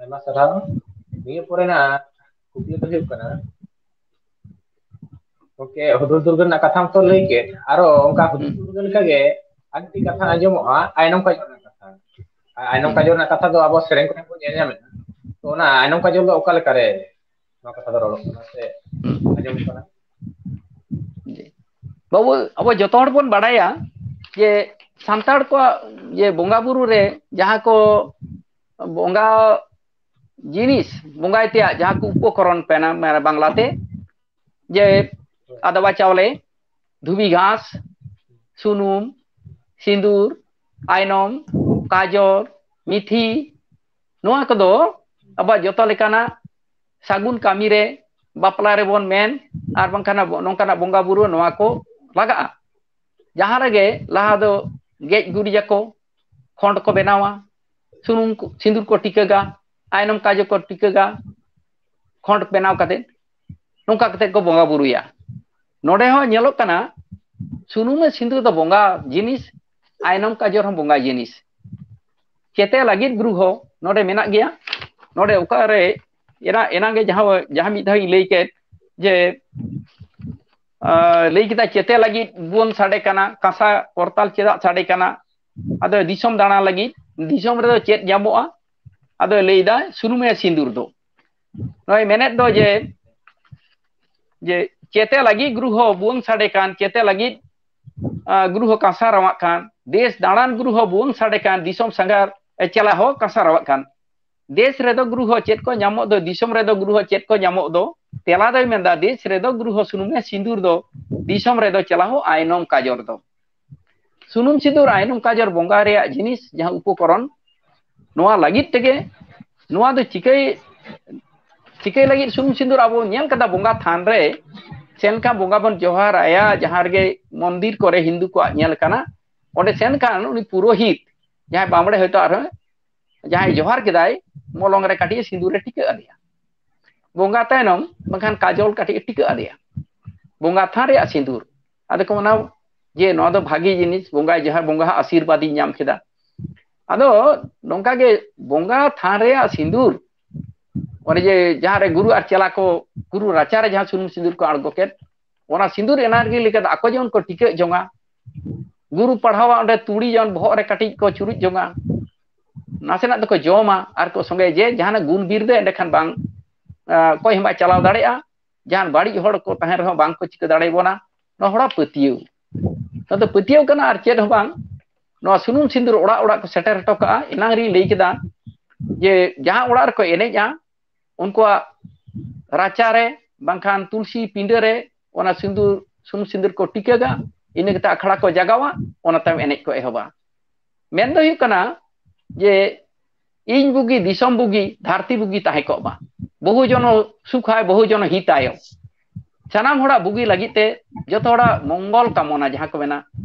ᱟᱭᱢᱟ ᱥᱟᱨᱦᱟᱣ᱾ ᱱᱤᱭᱟᱹ ᱯᱚᱨᱮᱱᱟᱜ ᱠᱩᱠᱞᱤ ᱫᱚ ᱦᱩᱭᱩᱜ ᱠᱟᱱᱟ, ᱜᱚᱝᱠᱮ, ᱦᱩᱫᱩᱲ ᱫᱩᱨᱜᱟᱹ ᱨᱮᱱᱟᱜ ᱠᱟᱛᱷᱟᱢ ᱛᱚ ᱞᱟᱹᱭ ᱠᱮᱫ, ᱟᱨᱚ ᱚᱱᱠᱟ ᱦᱩᱫᱩᱲ ᱦᱩᱸ᱾ ᱫᱩᱨᱜᱟᱹ ᱞᱮᱠᱟᱜᱮ ᱟᱨ ᱢᱤᱫᱴᱤᱡ ᱠᱟᱛᱷᱟ ᱟᱸᱡᱚᱢᱚᱜᱼᱟ, ᱟᱭᱱᱚᱢ ᱠᱟᱡᱚᱞ ᱨᱮᱱᱟᱜ ᱠᱟᱛᱷᱟ᱾ ᱟᱨ ᱟᱭᱱᱚᱢ ᱦᱩᱸ᱾ ᱠᱟᱡᱚᱞ ᱨᱮᱱᱟᱜ ᱠᱟᱛᱷᱟ ᱫᱚ ᱟᱵᱚ ᱥᱮᱨᱮᱧ ᱠᱚᱨᱮ ᱵᱚᱱ ᱧᱮᱞ ᱧᱟᱢᱮᱫᱼᱟ᱾ ᱛᱚ, ᱚᱱᱟ ᱟᱭᱱᱚᱢ ᱠᱟᱡᱚᱞ ᱫᱚ ᱚᱠᱟ ᱞᱮᱠᱟᱨᱮ ᱱᱚᱣᱟ ᱠᱟᱛᱷᱟ ᱫᱚ ᱨᱚᱲᱚᱜ ᱠᱟᱱᱟ ᱥᱮ ᱦᱩᱸ᱾ ᱟᱸᱡᱚᱢᱚᱜ ᱠᱟᱱᱟ? ᱡᱮ, ᱵᱟᱹᱵᱩ, ᱟᱵᱚ ᱡᱚᱛᱚ ᱦᱚᱲ ᱵᱚᱱ ᱵᱟᱲᱟᱭᱟ ᱡᱮ ᱥᱟᱱᱛᱟᱲ ᱠᱚᱣᱟᱜ ᱡᱮ ᱵᱚᱸᱜᱟ ᱵᱩᱨᱩ ᱨᱮ ᱡᱟᱦᱟᱸ ᱠᱚ ᱵᱚᱸᱜᱟ ᱡᱤᱱᱤᱥ, ᱵᱚᱸᱜᱟᱭ ᱛᱮᱭᱟᱜ ᱡᱟᱦᱟᱸ ᱠᱚ ᱩᱯᱚᱠᱚᱨᱚᱱ ᱯᱮᱱᱟ, ᱢᱟᱱᱮ ᱵᱟᱝᱞᱟᱛᱮ, ᱡᱮ ᱟᱫᱣᱟ ᱪᱟᱣᱞᱮ, ᱫᱷᱩᱵᱤ ᱜᱷᱟᱥ, ᱥᱩᱱᱩᱢ, ᱥᱤᱸᱫᱩᱨ, ᱟᱭᱱᱚᱢ, ᱠᱟᱡᱚᱞ, ᱢᱤᱛᱷᱤ, ᱱᱚᱣᱟ ᱠᱚᱫᱚ ᱟᱵᱚᱣᱟᱜ ᱡᱚᱛᱚ ᱞᱮᱠᱟᱱᱟᱜ ᱥᱟᱹᱜᱩᱱ ᱠᱟᱹᱢᱤ ᱨᱮ, ᱵᱟᱯᱞᱟ ᱨᱮᱵᱚᱱ ᱢᱮᱱ, ᱟᱨ ᱵᱟᱝᱠᱷᱟᱱ ᱟᱵᱚ ᱱᱚᱝᱠᱟᱱᱟᱜ ᱵᱚᱸᱜᱟ ᱵᱩᱨᱩ ᱱᱚᱣᱟ ᱠᱚ ᱞᱟᱜᱟᱜᱼᱟ᱾ ᱡᱟᱦᱟᱸ ᱨᱮᱜᱮ ᱞᱟᱦᱟ ᱫᱚ ᱜᱮᱡ ᱜᱩᱨᱤᱡᱟᱠᱚ, ᱠᱷᱚᱸᱰ ᱠᱚ ᱵᱮᱱᱟᱣᱟ, ᱥᱩᱱᱩᱢ ᱠᱚ, ᱥᱤᱸᱫᱩᱨ ᱠᱚ ᱴᱤᱠᱟᱹᱜᱟ, ᱟᱭᱱᱚᱢ ᱠᱟᱡᱚ ᱠᱚ ᱴᱤᱠᱟᱹᱜᱟ, ᱠᱷᱚᱸᱰ ᱵᱮᱱᱟᱣ ᱠᱟᱛᱮ ᱱᱚᱝᱠᱟ ᱠᱟᱛᱮ ᱠᱚ ᱵᱚᱸᱜᱟ ᱵᱩᱨᱩᱭᱟ᱾ ᱱᱚᱰᱮ ᱦᱚᱸ ᱧᱮᱞᱚᱜ ᱠᱟᱱᱟ, ᱥᱩᱱᱩᱢ ᱥᱤᱸᱫᱩᱨ ᱫᱚ ᱵᱚᱸᱜᱟ ᱡᱤᱱᱤᱥ, ᱟᱭᱱᱚᱢ ᱠᱟᱡᱚᱨ ᱦᱚᱸ ᱵᱚᱸᱜᱟ ᱡᱤᱱᱤᱥ᱾ ᱪᱮᱛᱮ ᱞᱟᱹᱜᱤᱫ ᱜᱩᱨᱩ ᱦᱚᱸ ᱱᱚᱰᱮ ᱢᱮᱱᱟᱜ ᱜᱮᱭᱟ᱾ ᱱᱚᱰᱮ ᱚᱠᱟᱨᱮ ᱮᱱᱟ-, ᱮᱱᱟᱝ ᱜᱮ ᱡᱟᱦᱟᱸ, ᱡᱟᱦᱟᱸ ᱢᱤᱫ ᱫᱷᱟᱣ ᱤᱧ ᱞᱟᱹᱭ ᱠᱮᱫ ᱡᱮ, ᱟᱸ, ᱞᱟᱹᱭ ᱠᱮᱫᱟ, "ᱪᱮᱛᱮ ᱞᱟᱹᱜᱤᱫ ᱵᱚᱱ ᱥᱟᱰᱮ ᱠᱟᱱᱟ, ᱠᱟᱸᱥᱟ ᱠᱚᱨᱛᱟᱞ ᱪᱮᱫᱟᱜ ᱥᱟᱰᱮ ᱠᱟᱱᱟ?" ᱟᱫᱚ ᱫᱤᱥᱚᱢ ᱫᱟᱬᱟ ᱞᱟᱹᱜᱤᱫ, ᱫᱤᱥᱚᱢ ᱨᱮᱫᱚ ᱪᱮᱫ ᱧᱟᱢᱚᱜᱼᱟ? ᱟᱫᱚ ᱞᱟᱹᱭᱫᱟ, "ᱥᱩᱱᱩᱢᱮ ᱥᱤᱸᱫᱩᱨ ᱫᱚ", ᱱᱚᱜᱼᱚᱭ ᱢᱮᱱᱮᱫ ᱫᱚ ᱡᱮ, ᱡᱮ ᱪᱮᱛᱮ ᱞᱟᱹᱜᱤᱫ ᱜᱩᱨᱩ ᱦᱚᱸ ᱵᱷᱩᱣᱟᱹᱝ ᱥᱟᱰᱮ ᱠᱟᱱ, ᱪᱮᱛᱮ ᱞᱟᱹᱜᱤᱫ, ᱟᱸ, ᱜᱩᱨᱩ ᱦᱚᱸ ᱠᱟᱸᱥᱟ ᱨᱟᱣᱟᱜ ᱠᱟᱱ, ᱫᱮᱥ ᱫᱟᱬᱟᱱ ᱜᱩᱨᱩ ᱦᱚᱸ ᱵᱷᱩᱣᱟᱹᱝ ᱥᱟᱰᱮ ᱠᱟᱱ, ᱫᱤᱥᱚᱢ ᱥᱟᱸᱜᱷᱟᱨ ᱮ ᱪᱟᱞᱟᱣ ᱦᱚᱸ ᱠᱟᱸᱥᱟ ᱨᱟᱣᱟᱜ ᱠᱟᱱ᱾ ᱫᱮᱥ ᱨᱮᱫᱚ ᱜᱩᱨᱩ ᱦᱚᱸ ᱪᱮᱫ ᱠᱚ ᱧᱟᱢᱚᱜ ᱫᱚ, ᱫᱤᱥᱚᱢ ᱨᱮᱫᱚ ᱜᱩᱨᱩ ᱦᱚᱸ ᱪᱮᱫ ᱠᱚ ᱧᱟᱢᱚᱜ ᱫᱚ? ᱛᱮᱞᱟ ᱫᱚᱭ ᱢᱮᱱᱫᱟ, ᱫᱮᱥ ᱨᱮᱫᱚ ᱜᱩᱨᱩ ᱦᱚᱸ ᱥᱩᱱᱩᱢᱮ ᱥᱤᱸᱫᱩᱨ ᱫᱚ, ᱫᱤᱥᱚᱢ ᱨᱮᱫᱚ ᱪᱟᱞᱟᱣ ᱦᱚᱸ ᱟᱭᱱᱚᱢ ᱠᱟᱡᱚᱨ ᱫᱚ᱾ ᱥᱩᱱᱩᱢ ᱥᱤᱸᱫᱩᱨ ᱟᱭᱱᱚᱢ ᱠᱟᱡᱚᱨ ᱵᱚᱸᱜᱟ ᱨᱮᱭᱟᱜ ᱡᱤᱱᱤᱥ, ᱡᱟᱦᱟᱸ ᱩᱯᱚᱠᱚᱨᱚᱱ, ᱱᱚᱣᱟ ᱞᱟᱹᱜᱤᱫ ᱛᱮᱜᱮ, ᱱᱚᱣᱟ ᱫᱚ ᱪᱤᱠᱟᱹᱭ, ᱪᱤᱠᱟᱹᱭ ᱞᱟᱹᱜᱤᱫ ᱥᱩᱱᱩᱢ ᱥᱤᱸᱫᱩᱨ ᱟᱵᱚ ᱧᱮᱞ ᱠᱟᱫᱟ ᱵᱚᱸᱜᱟ ᱛᱷᱟᱱ ᱨᱮ ᱥᱮᱱ ᱠᱷᱟᱱ ᱵᱚᱸᱜᱟ ᱵᱚᱱ ᱡᱚᱦᱟᱨ ᱟᱭᱟ, ᱡᱟᱦᱟᱸ ᱨᱮᱜᱮ ᱢᱚᱱᱫᱤᱨ ᱠᱚᱨᱮ ᱦᱤᱱᱫᱩ ᱠᱚᱣᱟᱜ ᱧᱮᱞ ᱠᱟᱱᱟ, ᱚᱸᱰᱮ ᱥᱮᱱ ᱠᱷᱟᱱ ᱩᱱᱤ ᱯᱩᱨᱳᱦᱤᱛ, ᱡᱟᱦᱟᱸᱭ ᱵᱟᱢᱲᱮ ᱦᱚᱭᱛᱳ ᱟᱨᱦᱚᱸ ᱡᱟᱦᱟᱸᱭ ᱡᱚᱦᱟᱨ ᱠᱮᱫᱟᱭ, ᱢᱚᱞᱚᱝ ᱨᱮ ᱠᱟᱹᱴᱤᱡ ᱥᱤᱸᱫᱩᱨ ᱮ ᱴᱤᱠᱟᱹᱜ ᱟᱫᱮᱭᱟ᱾ ᱵᱚᱸᱜᱟ ᱛᱟᱭᱱᱚᱢ ᱵᱟᱝᱠᱷᱟᱱ ᱠᱟᱡᱚᱞ ᱠᱟᱹᱴᱤᱡ ᱮ ᱴᱤᱠᱟᱹᱜ ᱟᱫᱮᱭᱟ᱾ ᱵᱚᱸᱜᱟ ᱛᱷᱟᱱ ᱨᱮᱭᱟᱜ ᱥᱤᱸᱫᱩᱨ᱾ ᱟᱫᱚ ᱠᱚ ᱢᱮᱱᱟ ᱡᱮ ᱱᱚᱣᱟ ᱫᱚ ᱵᱷᱟᱜᱤ ᱡᱤᱱᱤᱥ, ᱵᱚᱸᱜᱟᱭ ᱡᱚᱦᱟᱨ, ᱵᱚᱸᱜᱟ ᱟᱜ ᱟᱥᱤᱨᱵᱟᱫ ᱤᱧ ᱧᱟᱢ ᱠᱮᱫᱟ᱾ ᱟᱫᱚ ᱱᱚᱝᱠᱟ ᱜᱮ ᱵᱚᱸᱜᱟ ᱛᱷᱟᱱ ᱨᱮᱭᱟᱜ ᱥᱤᱸᱫᱩᱨ, ᱚᱱᱮ ᱡᱮ ᱡᱟᱦᱟᱸ ᱨᱮ ᱜᱩᱨᱩ ᱟᱨ ᱪᱮᱞᱟ ᱠᱚ ᱜᱩᱨᱩ ᱨᱟᱪᱟ ᱨᱮ ᱡᱟᱦᱟᱸ ᱥᱩᱱᱩᱢ ᱥᱤᱸᱫᱩᱨ ᱠᱚ ᱟᱬᱜᱚ ᱠᱮᱫ, ᱚᱱᱟ ᱥᱤᱸᱫᱩᱨ ᱮᱱᱟᱨᱡᱤ ᱞᱮᱠᱟ ᱫᱚ ᱟᱠᱚ ᱡᱮᱢᱚᱱ ᱠᱚ ᱴᱤᱠᱟᱹᱜ ᱡᱚᱝᱟ᱾ ᱜᱩᱨᱩ ᱯᱟᱲᱦᱟᱣᱟ ᱚᱸᱰᱮ ᱛᱩᱲᱤ ᱡᱮᱢᱚᱱ ᱵᱚᱦᱚᱜ ᱨᱮ ᱠᱟᱹᱴᱤᱡ ᱠᱚ ᱪᱩᱨᱩᱡ ᱡᱚᱝᱟ, ᱱᱟᱥᱮᱱᱟᱜ ᱫᱚᱠᱚ ᱡᱚᱢᱟ ᱟᱨ ᱠᱚ ᱥᱚᱸᱜᱮ ᱡᱮ ᱡᱟᱦᱟᱱᱟᱜ ᱜᱩᱱ ᱵᱤᱨ ᱫᱚ ᱮᱸᱰᱮᱠᱷᱟᱱ ᱵᱟᱝ, ᱟᱸ, ᱚᱠᱚᱭ ᱦᱚᱸ ᱵᱟᱭ ᱪᱟᱞᱟᱣ ᱫᱟᱲᱮᱭᱟᱜᱼᱟ᱾ ᱡᱟᱦᱟᱱ ᱵᱟᱹᱲᱤᱡ ᱦᱚᱲ ᱠᱚ ᱛᱟᱦᱮᱱ ᱨᱮᱦᱚᱸ ᱵᱟᱝ ᱠᱚ ᱪᱤᱠᱟᱹ ᱫᱟᱲᱮᱭᱟᱵᱚᱱᱟ᱾ ᱱᱚᱣᱟ ᱦᱚᱲᱟᱜ ᱯᱟᱹᱛᱭᱟᱹᱣ, ᱱᱚᱣᱟ ᱫᱚ ᱯᱟᱹᱛᱭᱟᱹᱣ ᱠᱟᱱᱟ ᱟᱨ ᱪᱮᱫ ᱦᱚᱸ ᱵᱟᱝ᱾ ᱱᱚᱣᱟ ᱥᱩᱱᱩᱢ ᱥᱤᱸᱫᱩᱨ ᱚᱲᱟᱜ ᱚᱲᱟᱜ ᱠᱚ ᱥᱮᱴᱮᱨ ᱦᱚᱴᱚ ᱠᱟᱜᱼᱟ᱾ ᱮᱱᱟᱝ ᱨᱤᱧ ᱞᱟᱹᱭ ᱠᱮᱫᱟ ᱡᱮ ᱡᱟᱦᱟᱸ ᱚᱲᱟᱜ ᱨᱮᱠᱚ ᱮᱱᱮᱡᱼᱟ, ᱩᱱᱠᱩᱣᱟᱜ ᱨᱟᱪᱟ ᱨᱮ ᱵᱟᱝᱠᱷᱟᱱ ᱛᱩᱞᱥᱤ ᱯᱤᱸᱰᱟᱹ ᱨᱮ ᱚᱱᱟ ᱥᱤᱸᱫᱩᱨ, ᱥᱩᱱᱩᱢ ᱥᱤᱸᱫᱩᱨ ᱠᱚ ᱴᱤᱠᱟᱹᱜᱟ, ᱤᱱᱟᱹ ᱠᱟᱛᱮ ᱟᱠᱷᱲᱟ ᱠᱚ ᱡᱟᱜᱟᱣᱟ, ᱚᱱᱟ ᱛᱟᱭᱚᱢ ᱮᱱᱮᱡ ᱠᱚ ᱮᱦᱚᱵᱟ᱾ ᱢᱮᱱ ᱫᱚ ᱦᱩᱭᱩᱜ ᱠᱟᱱᱟ ᱡᱮ ᱤᱧ ᱵᱩᱜᱤ, ᱫᱤᱥᱚᱢ ᱵᱩᱜᱤ, ᱫᱷᱟᱹᱨᱛᱤ ᱵᱩᱜᱤ ᱛᱟᱦᱮᱸ ᱠᱚᱜ ᱢᱟ, ᱵᱚᱦᱩ ᱡᱚᱱᱚ ᱥᱩᱠᱷᱟᱭ, ᱵᱚᱦᱩ ᱡᱚᱱᱚ ᱦᱤᱛᱟᱭ᱾ ᱥᱟᱱᱟᱢ ᱦᱚᱲᱟᱜ ᱵᱩᱜᱤ ᱞᱟᱹᱜᱤᱫ ᱛᱮ, ᱡᱚᱛᱚ ᱦᱚᱲᱟᱜ ᱢᱚᱝᱜᱚᱞ ᱠᱟᱢᱚᱱᱟ ᱡᱟᱦᱟᱸ ᱠᱚ ᱢᱮᱱᱟ,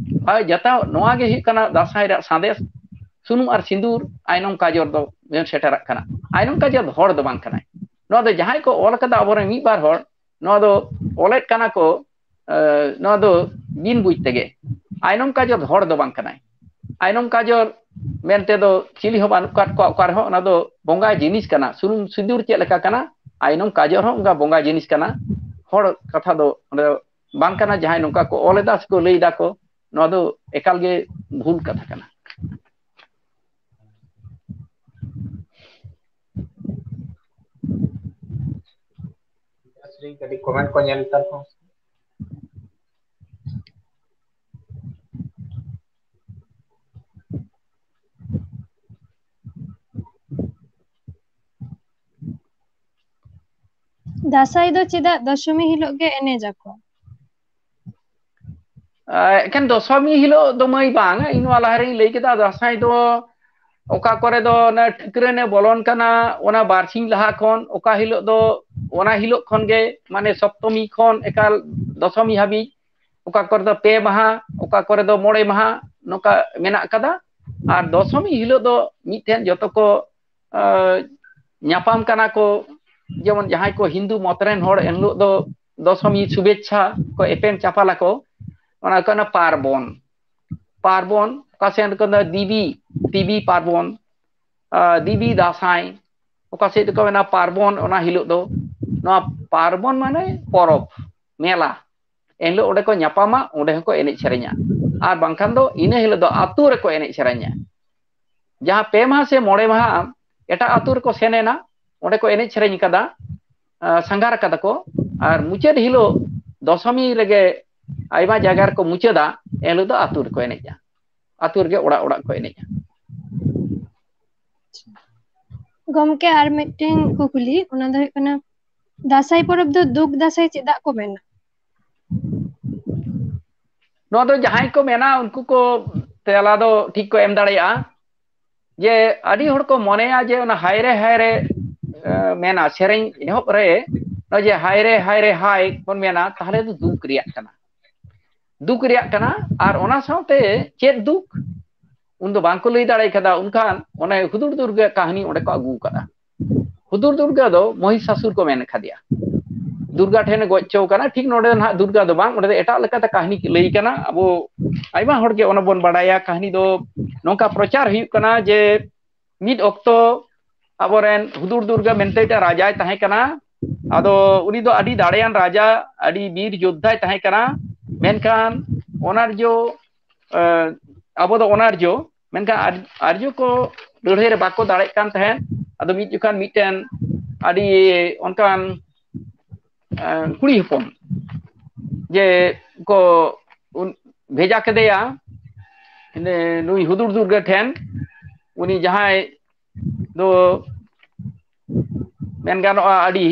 ᱦᱳᱭ, ᱡᱚᱛᱚ ᱱᱚᱣᱟ ᱜᱮ ᱦᱩᱭᱩᱜ ᱠᱟᱱᱟ ᱫᱟᱸᱥᱟᱭ ᱨᱮᱭᱟᱜ ᱥᱟᱸᱫᱮᱥ᱾ ᱥᱩᱱᱩᱢ ᱟᱨ ᱥᱤᱸᱫᱩᱨ ᱟᱭᱱᱚᱢ ᱠᱟᱡᱚᱨ ᱫᱚ ᱥᱮᱴᱮᱨᱟᱜ ᱠᱟᱱᱟ᱾ ᱟᱭᱱᱚᱢ ᱠᱟᱡᱚᱨ ᱦᱚᱲ ᱫᱚ ᱵᱟᱝ ᱠᱟᱱᱟᱭ᱾ ᱱᱚᱣᱟ ᱫᱚ ᱡᱟᱦᱟᱸᱭ ᱠᱚ ᱚᱞ ᱠᱟᱫᱟ ᱟᱵᱚᱨᱮᱱ ᱢᱤᱫ ᱵᱟᱨ ᱦᱚᱲ, ᱱᱚᱣᱟ ᱫᱚ ᱚᱞᱮᱫ ᱠᱟᱱᱟ ᱠᱚ, ᱮ, ᱱᱚᱣᱟ ᱫᱚ ᱵᱤᱱ ᱵᱩᱡᱽ ᱛᱮᱜᱮ᱾ ᱟᱭᱱᱚᱢ ᱠᱟᱡᱚᱨ ᱦᱚᱲ ᱫᱚ ᱵᱟᱝ ᱠᱟᱱᱟᱭ᱾ ᱟᱭᱱᱚᱢ ᱠᱟᱡᱚᱨ ᱢᱮᱱᱛᱮ ᱫᱚ ᱪᱤᱞᱤ ᱦᱚᱸ ᱵᱟᱹᱱᱩᱜ ᱠᱟᱫ ᱠᱚᱣᱟ ᱚᱠᱟ ᱨᱮᱦᱚᱸ᱾ ᱚᱱᱟ ᱫᱚ ᱵᱚᱸᱜᱟ ᱡᱤᱱᱤᱥ ᱠᱟᱱᱟ᱾ ᱥᱩᱱᱩᱢ ᱥᱤᱸᱫᱩᱨ ᱪᱮᱫ ᱞᱮᱠᱟ ᱠᱟᱱᱟ, ᱟᱭᱱᱚᱢ ᱠᱟᱡᱚᱨ ᱦᱚᱸ ᱚᱱᱠᱟ ᱵᱚᱸᱜᱟ ᱡᱤᱱᱤᱥ ᱠᱟᱱᱟ᱾ ᱦᱚᱲ ᱠᱟᱛᱷᱟ ᱫᱚ ᱚᱸᱰᱮ ᱵᱟᱝ ᱠᱟᱱᱟ᱾ ᱡᱟᱦᱟᱸᱭ ᱱᱚᱝᱠᱟ ᱠᱚ ᱚᱞ ᱮᱫᱟ ᱥᱮᱠᱚ ᱞᱟᱹᱭ ᱫᱟ ᱠᱚ, ᱱᱚᱣᱟ ᱫᱚ ᱮᱠᱟᱞ ᱜᱮ ᱵᱷᱩᱞ ᱠᱟᱛᱷᱟ ᱠᱟᱱᱟ᱾ ᱠᱟᱹᱴᱤᱡ comment ᱠᱚ ᱧᱮᱞ ᱛᱟᱞ ᱠᱚ᱾ ᱫᱟᱸᱥᱟᱭ ᱫᱚ ᱪᱮᱫᱟᱜ ᱫᱚᱥᱚᱢᱤ ᱦᱤᱞᱳᱜ ᱜᱮ ᱮᱱᱮᱡ ᱟᱠᱚ? ᱮᱠᱷᱮᱱ ᱫᱚᱥᱚᱢᱤ ᱦᱤᱞᱳᱜ ᱫᱚ ᱢᱟᱹᱭ ᱵᱟᱝ, ᱤᱧ ᱱᱚᱣᱟ ᱞᱟᱦᱟᱨᱮᱧ ᱞᱟᱹᱭ ᱠᱮᱫᱟ, ᱫᱟᱸᱥᱟᱭ ᱫᱚ ᱚᱠᱟ ᱠᱚᱨᱮ ᱫᱚ ᱚᱱᱮ ᱴᱷᱟᱹᱠᱨᱟᱹᱱᱮ ᱵᱚᱞᱚᱱ ᱠᱟᱱᱟ, ᱚᱱᱟ ᱵᱟᱨᱥᱤᱧ ᱞᱟᱦᱟ ᱠᱷᱚᱱ, ᱚᱠᱟ ᱦᱤᱞᱳᱜ ᱫᱚ ᱚᱱᱟ ᱦᱤᱞᱳᱜ ᱠᱷᱚᱱ ᱜᱮ, ᱢᱟᱱᱮ ᱥᱚᱯᱛᱚᱢᱤ ᱠᱷᱚᱱ ᱮᱠᱟᱞ ᱫᱚᱥᱚᱢᱤ ᱦᱟᱹᱵᱤᱡ, ᱚᱠᱟ ᱠᱚᱨᱮ ᱫᱚ ᱯᱮ ᱢᱟᱦᱟ, ᱚᱠᱟ ᱠᱚᱨᱮ ᱫᱚ ᱢᱚᱬᱮ ᱢᱟᱦᱟ, ᱱᱚᱝᱠᱟ ᱢᱮᱱᱟᱜ ᱠᱟᱫᱟ᱾ ᱟᱨ ᱫᱚᱥᱚᱢᱤ ᱦᱤᱞᱳᱜ ᱫᱚ ᱢᱤᱫᱴᱷᱮᱱ ᱡᱚᱛᱚ ᱠᱚ, ᱟᱸ, ᱧᱟᱯᱟᱢ ᱠᱟᱱᱟ ᱠᱚ᱾ ᱡᱮᱢᱚᱱ ᱡᱟᱦᱟᱸᱭ ᱠᱚ ᱦᱤᱱᱫᱩ ᱢᱚᱛ ᱨᱮᱱ ᱦᱚᱲ, ᱮᱱᱦᱤᱞᱳᱜ ᱫᱚ ᱫᱚᱥᱚᱢᱤ ᱥᱩᱵᱷᱮᱪᱪᱷᱟ ᱠᱚ ᱮᱯᱮᱢ ᱪᱟᱯᱟᱞ ᱟᱠᱚ, ᱚᱱᱟ ᱠᱟᱱᱟ ᱯᱟᱨᱵᱚᱱ᱾ ᱯᱟᱨᱵᱚᱱ, ᱚᱠᱟ ᱥᱮᱱ ᱠᱚ ᱢᱮᱱᱫᱟ ᱫᱤᱵᱤ, ᱫᱤᱵᱤ ᱯᱟᱨᱵᱚᱱ, ᱟᱸ, ᱫᱤᱵᱤ ᱫᱟᱸᱥᱟᱭ, ᱚᱠᱟ ᱥᱮᱫ ᱫᱚᱠᱚ ᱢᱮᱱᱟ ᱯᱟᱨᱵᱚᱱ᱾ ᱚᱱᱟ ᱦᱤᱞᱳᱜ ᱫᱚ, ᱱᱚᱣᱟ ᱯᱟᱨᱵᱚᱱ ᱢᱟᱱᱮ ᱯᱚᱨᱚᱵᱽ, ᱢᱮᱞᱟ᱾ ᱮᱱᱦᱤᱞᱳᱜ ᱚᱸᱰᱮ ᱠᱚ ᱧᱟᱯᱟᱢᱟ, ᱚᱸᱰᱮ ᱦᱚᱸᱠᱚ ᱮᱱᱮᱡ ᱥᱮᱨᱮᱧᱟ᱾ ᱟᱨ ᱵᱟᱝᱠᱷᱟᱱ ᱫᱚ ᱤᱱᱟᱹ ᱦᱤᱞᱳᱜ ᱫᱚ ᱟᱹᱛᱩ ᱨᱮᱠᱚ ᱮᱱᱮᱡ ᱥᱮᱨᱮᱧᱟ᱾ ᱡᱟᱦᱟᱸ ᱯᱮ ᱢᱟᱦᱟ ᱥᱮ ᱢᱚᱬᱮ ᱢᱟᱦᱟ ᱮᱴᱟᱜ ᱟᱹᱛᱩ ᱨᱮᱠᱚ ᱥᱮᱱ ᱮᱱᱟ, ᱚᱸᱰᱮ ᱠᱚ ᱮᱱᱮᱡ ᱥᱮᱨᱮᱧ ᱠᱟᱫᱟ, ᱟᱸ, ᱥᱟᱸᱜᱷᱟᱨ ᱠᱟᱫᱟ ᱠᱚ᱾ ᱟᱨ ᱢᱩᱪᱟᱹᱫ ᱦᱤᱞᱳᱜ ᱫᱚᱥᱚᱢᱤ ᱨᱮᱜᱮ ᱟᱭᱢᱟ ᱡᱟᱭᱜᱟ ᱨᱮᱠᱚ ᱢᱩᱪᱟᱹᱫᱟ, ᱮᱱᱦᱤᱞᱳᱜ ᱫᱚ ᱟᱹᱛᱩ ᱨᱮᱠᱚ ᱮᱱᱮᱡᱟ, ᱟᱹᱛᱩ ᱨᱮᱜᱮ ᱚᱲᱟᱜ ᱚᱲᱟᱜ ᱠᱚ ᱮᱱᱮᱡᱟ᱾ ᱜᱚᱢᱠᱮ, ᱟᱨ ᱢᱤᱫᱴᱮᱱ ᱠᱩᱠᱞᱤ, ᱚᱱᱟ ᱫᱚ ᱦᱩᱭᱩᱜ ᱠᱟᱱᱟ, ᱫᱟᱸᱥᱟᱭ ᱯᱚᱨᱚᱵᱽ ᱫᱚ ᱫᱩᱠ ᱫᱟᱸᱥᱟᱭ ᱪᱮᱫᱟᱜ ᱠᱚ ᱢᱮᱱᱟ? ᱱᱚᱣᱟ ᱫᱚ ᱡᱟᱦᱟᱸᱭ ᱠᱚ ᱢᱮᱱᱟ, ᱩᱱᱠᱩ ᱠᱚ ᱛᱮᱞᱟ ᱫᱚ ᱴᱷᱤᱠ ᱠᱚ ᱮᱢ ᱫᱟᱲᱮᱭᱟᱜᱼᱟ᱾ ᱡᱮ ᱟᱹᱰᱤ ᱦᱚᱲ ᱠᱚ ᱢᱚᱱᱮᱭᱟ ᱡᱮ ᱚᱱᱟ ᱦᱟᱭ ᱨᱮ ᱦᱟᱭ ᱨᱮ, ᱮ, ᱢᱮᱱᱟ, ᱥᱮᱨᱮᱧ ᱮᱦᱚᱵ ᱨᱮ ᱱᱚᱜᱼᱚᱭ ᱡᱮ ᱦᱟᱭ ᱨᱮ ᱦᱟᱭ ᱨᱮ ᱦᱟᱭ ᱵᱚᱱ ᱢᱮᱱᱟ, ᱛᱟᱦᱚᱞᱮ ᱫᱚ ᱫᱩᱠ ᱨᱮᱭᱟᱜ ᱠᱟᱱᱟ, ᱫᱩᱠ ᱨᱮᱭᱟᱜ ᱠᱟᱱᱟ᱾ ᱟᱨ ᱚᱱᱟ ᱥᱟᱶᱛᱮ ᱪᱮᱫ ᱫᱩᱠ, ᱩᱱ ᱫᱚ ᱵᱟᱝ ᱠᱚ ᱞᱟᱹᱭ ᱫᱟᱲᱮ ᱠᱟᱫᱟ᱾ ᱩᱱᱠᱷᱟᱱ ᱚᱱᱮ ᱦᱩᱫᱩᱲ ᱫᱩᱨᱜᱟᱹ ᱠᱟᱹᱦᱱᱤ ᱚᱸᱰᱮ ᱠᱚ ᱟᱹᱜᱩ ᱠᱟᱫᱟ᱾ ᱦᱩᱫᱩᱲ ᱫᱩᱨᱜᱟ ᱫᱚ ᱢᱚᱦᱤᱥᱟᱥᱩᱨ ᱠᱚ ᱢᱮᱱ ᱠᱟᱫᱮᱭᱟ᱾ ᱫᱩᱨᱜᱟ ᱴᱷᱮᱱᱮ ᱜᱚᱡ ᱦᱚᱪᱚ ᱠᱟᱱᱟ᱾ ᱴᱷᱤᱠ ᱱᱚᱰᱮ ᱫᱚ ᱱᱟᱦᱟᱜ ᱫᱩᱨᱜᱟ ᱫᱚ ᱵᱟᱝ, ᱚᱸᱰᱮ ᱫᱚ ᱮᱴᱟᱜ ᱞᱮᱠᱟᱛᱮ ᱠᱟᱹᱦᱱᱤ ᱞᱟᱹᱭ ᱠᱟᱱᱟ᱾ ᱟᱵᱚ ᱟᱭᱢᱟ ᱦᱚᱲ ᱜᱮ ᱚᱱᱟ ᱵᱚᱱ ᱵᱟᱰᱟᱭᱟ᱾ ᱠᱟᱹᱦᱱᱤ ᱫᱚ ᱱᱚᱝᱠᱟ ᱯᱨᱚᱪᱟᱨ ᱦᱩᱭᱩᱜ ᱠᱟᱱᱟ ᱡᱮ ᱢᱤᱫ ᱚᱠᱛᱚ ᱟᱵᱚᱨᱮᱱ ᱦᱩᱫᱩᱲ ᱫᱩᱨᱜᱟ ᱢᱮᱱᱛᱮ ᱢᱤᱫᱴᱟᱝ ᱨᱟᱡᱟᱭ ᱛᱟᱦᱮᱸ ᱠᱟᱱᱟ᱾ ᱟᱫᱚ ᱩᱱᱤ ᱫᱚ ᱟᱹᱰᱤ ᱫᱟᱲᱮᱭᱟᱱ ᱨᱟᱡᱟ, ᱟᱹᱰᱤ ᱵᱤᱨ ᱡᱳᱫᱽᱫᱷᱟᱭ ᱛᱟᱦᱮᱸ ᱠᱟᱱᱟ᱾ ᱢᱮᱱᱠᱷᱟᱱ ᱚᱱᱟᱨᱡᱚ, ᱮ, ᱟᱵᱚ ᱫᱚ ᱚᱱᱟᱨᱡᱚ, ᱢᱮᱱᱠᱷᱟᱱ ᱟᱨ-, ᱟᱨᱡᱚ ᱠᱚ ᱞᱟᱹᱲᱦᱟᱹᱭ ᱨᱮ ᱵᱟᱠᱚ ᱫᱟᱲᱮᱜ ᱠᱟᱱ ᱛᱟᱦᱮᱸᱫ᱾ ᱟᱫᱚ ᱢᱤᱫ ᱡᱚᱠᱷᱟᱱ ᱢᱤᱫᱴᱮᱱ ᱟᱹᱰᱤ ᱚᱱᱠᱟᱱ, ᱮ, ᱠᱩᱲᱤ ᱦᱚᱯᱚᱱ ᱡᱮ ᱠᱚ ᱩᱱ-, ᱵᱷᱮᱡᱟ ᱠᱮᱫᱮᱭᱟ ᱱᱩᱭ ᱦᱩᱫᱩᱲ ᱫᱩᱨᱜᱟᱹ ᱴᱷᱮᱱ᱾ ᱩᱱᱤ ᱡᱟᱦᱟᱸᱭ ᱫᱚ ᱢᱮᱱ ᱜᱟᱱᱚᱜᱼᱟ ᱟᱹᱰᱤ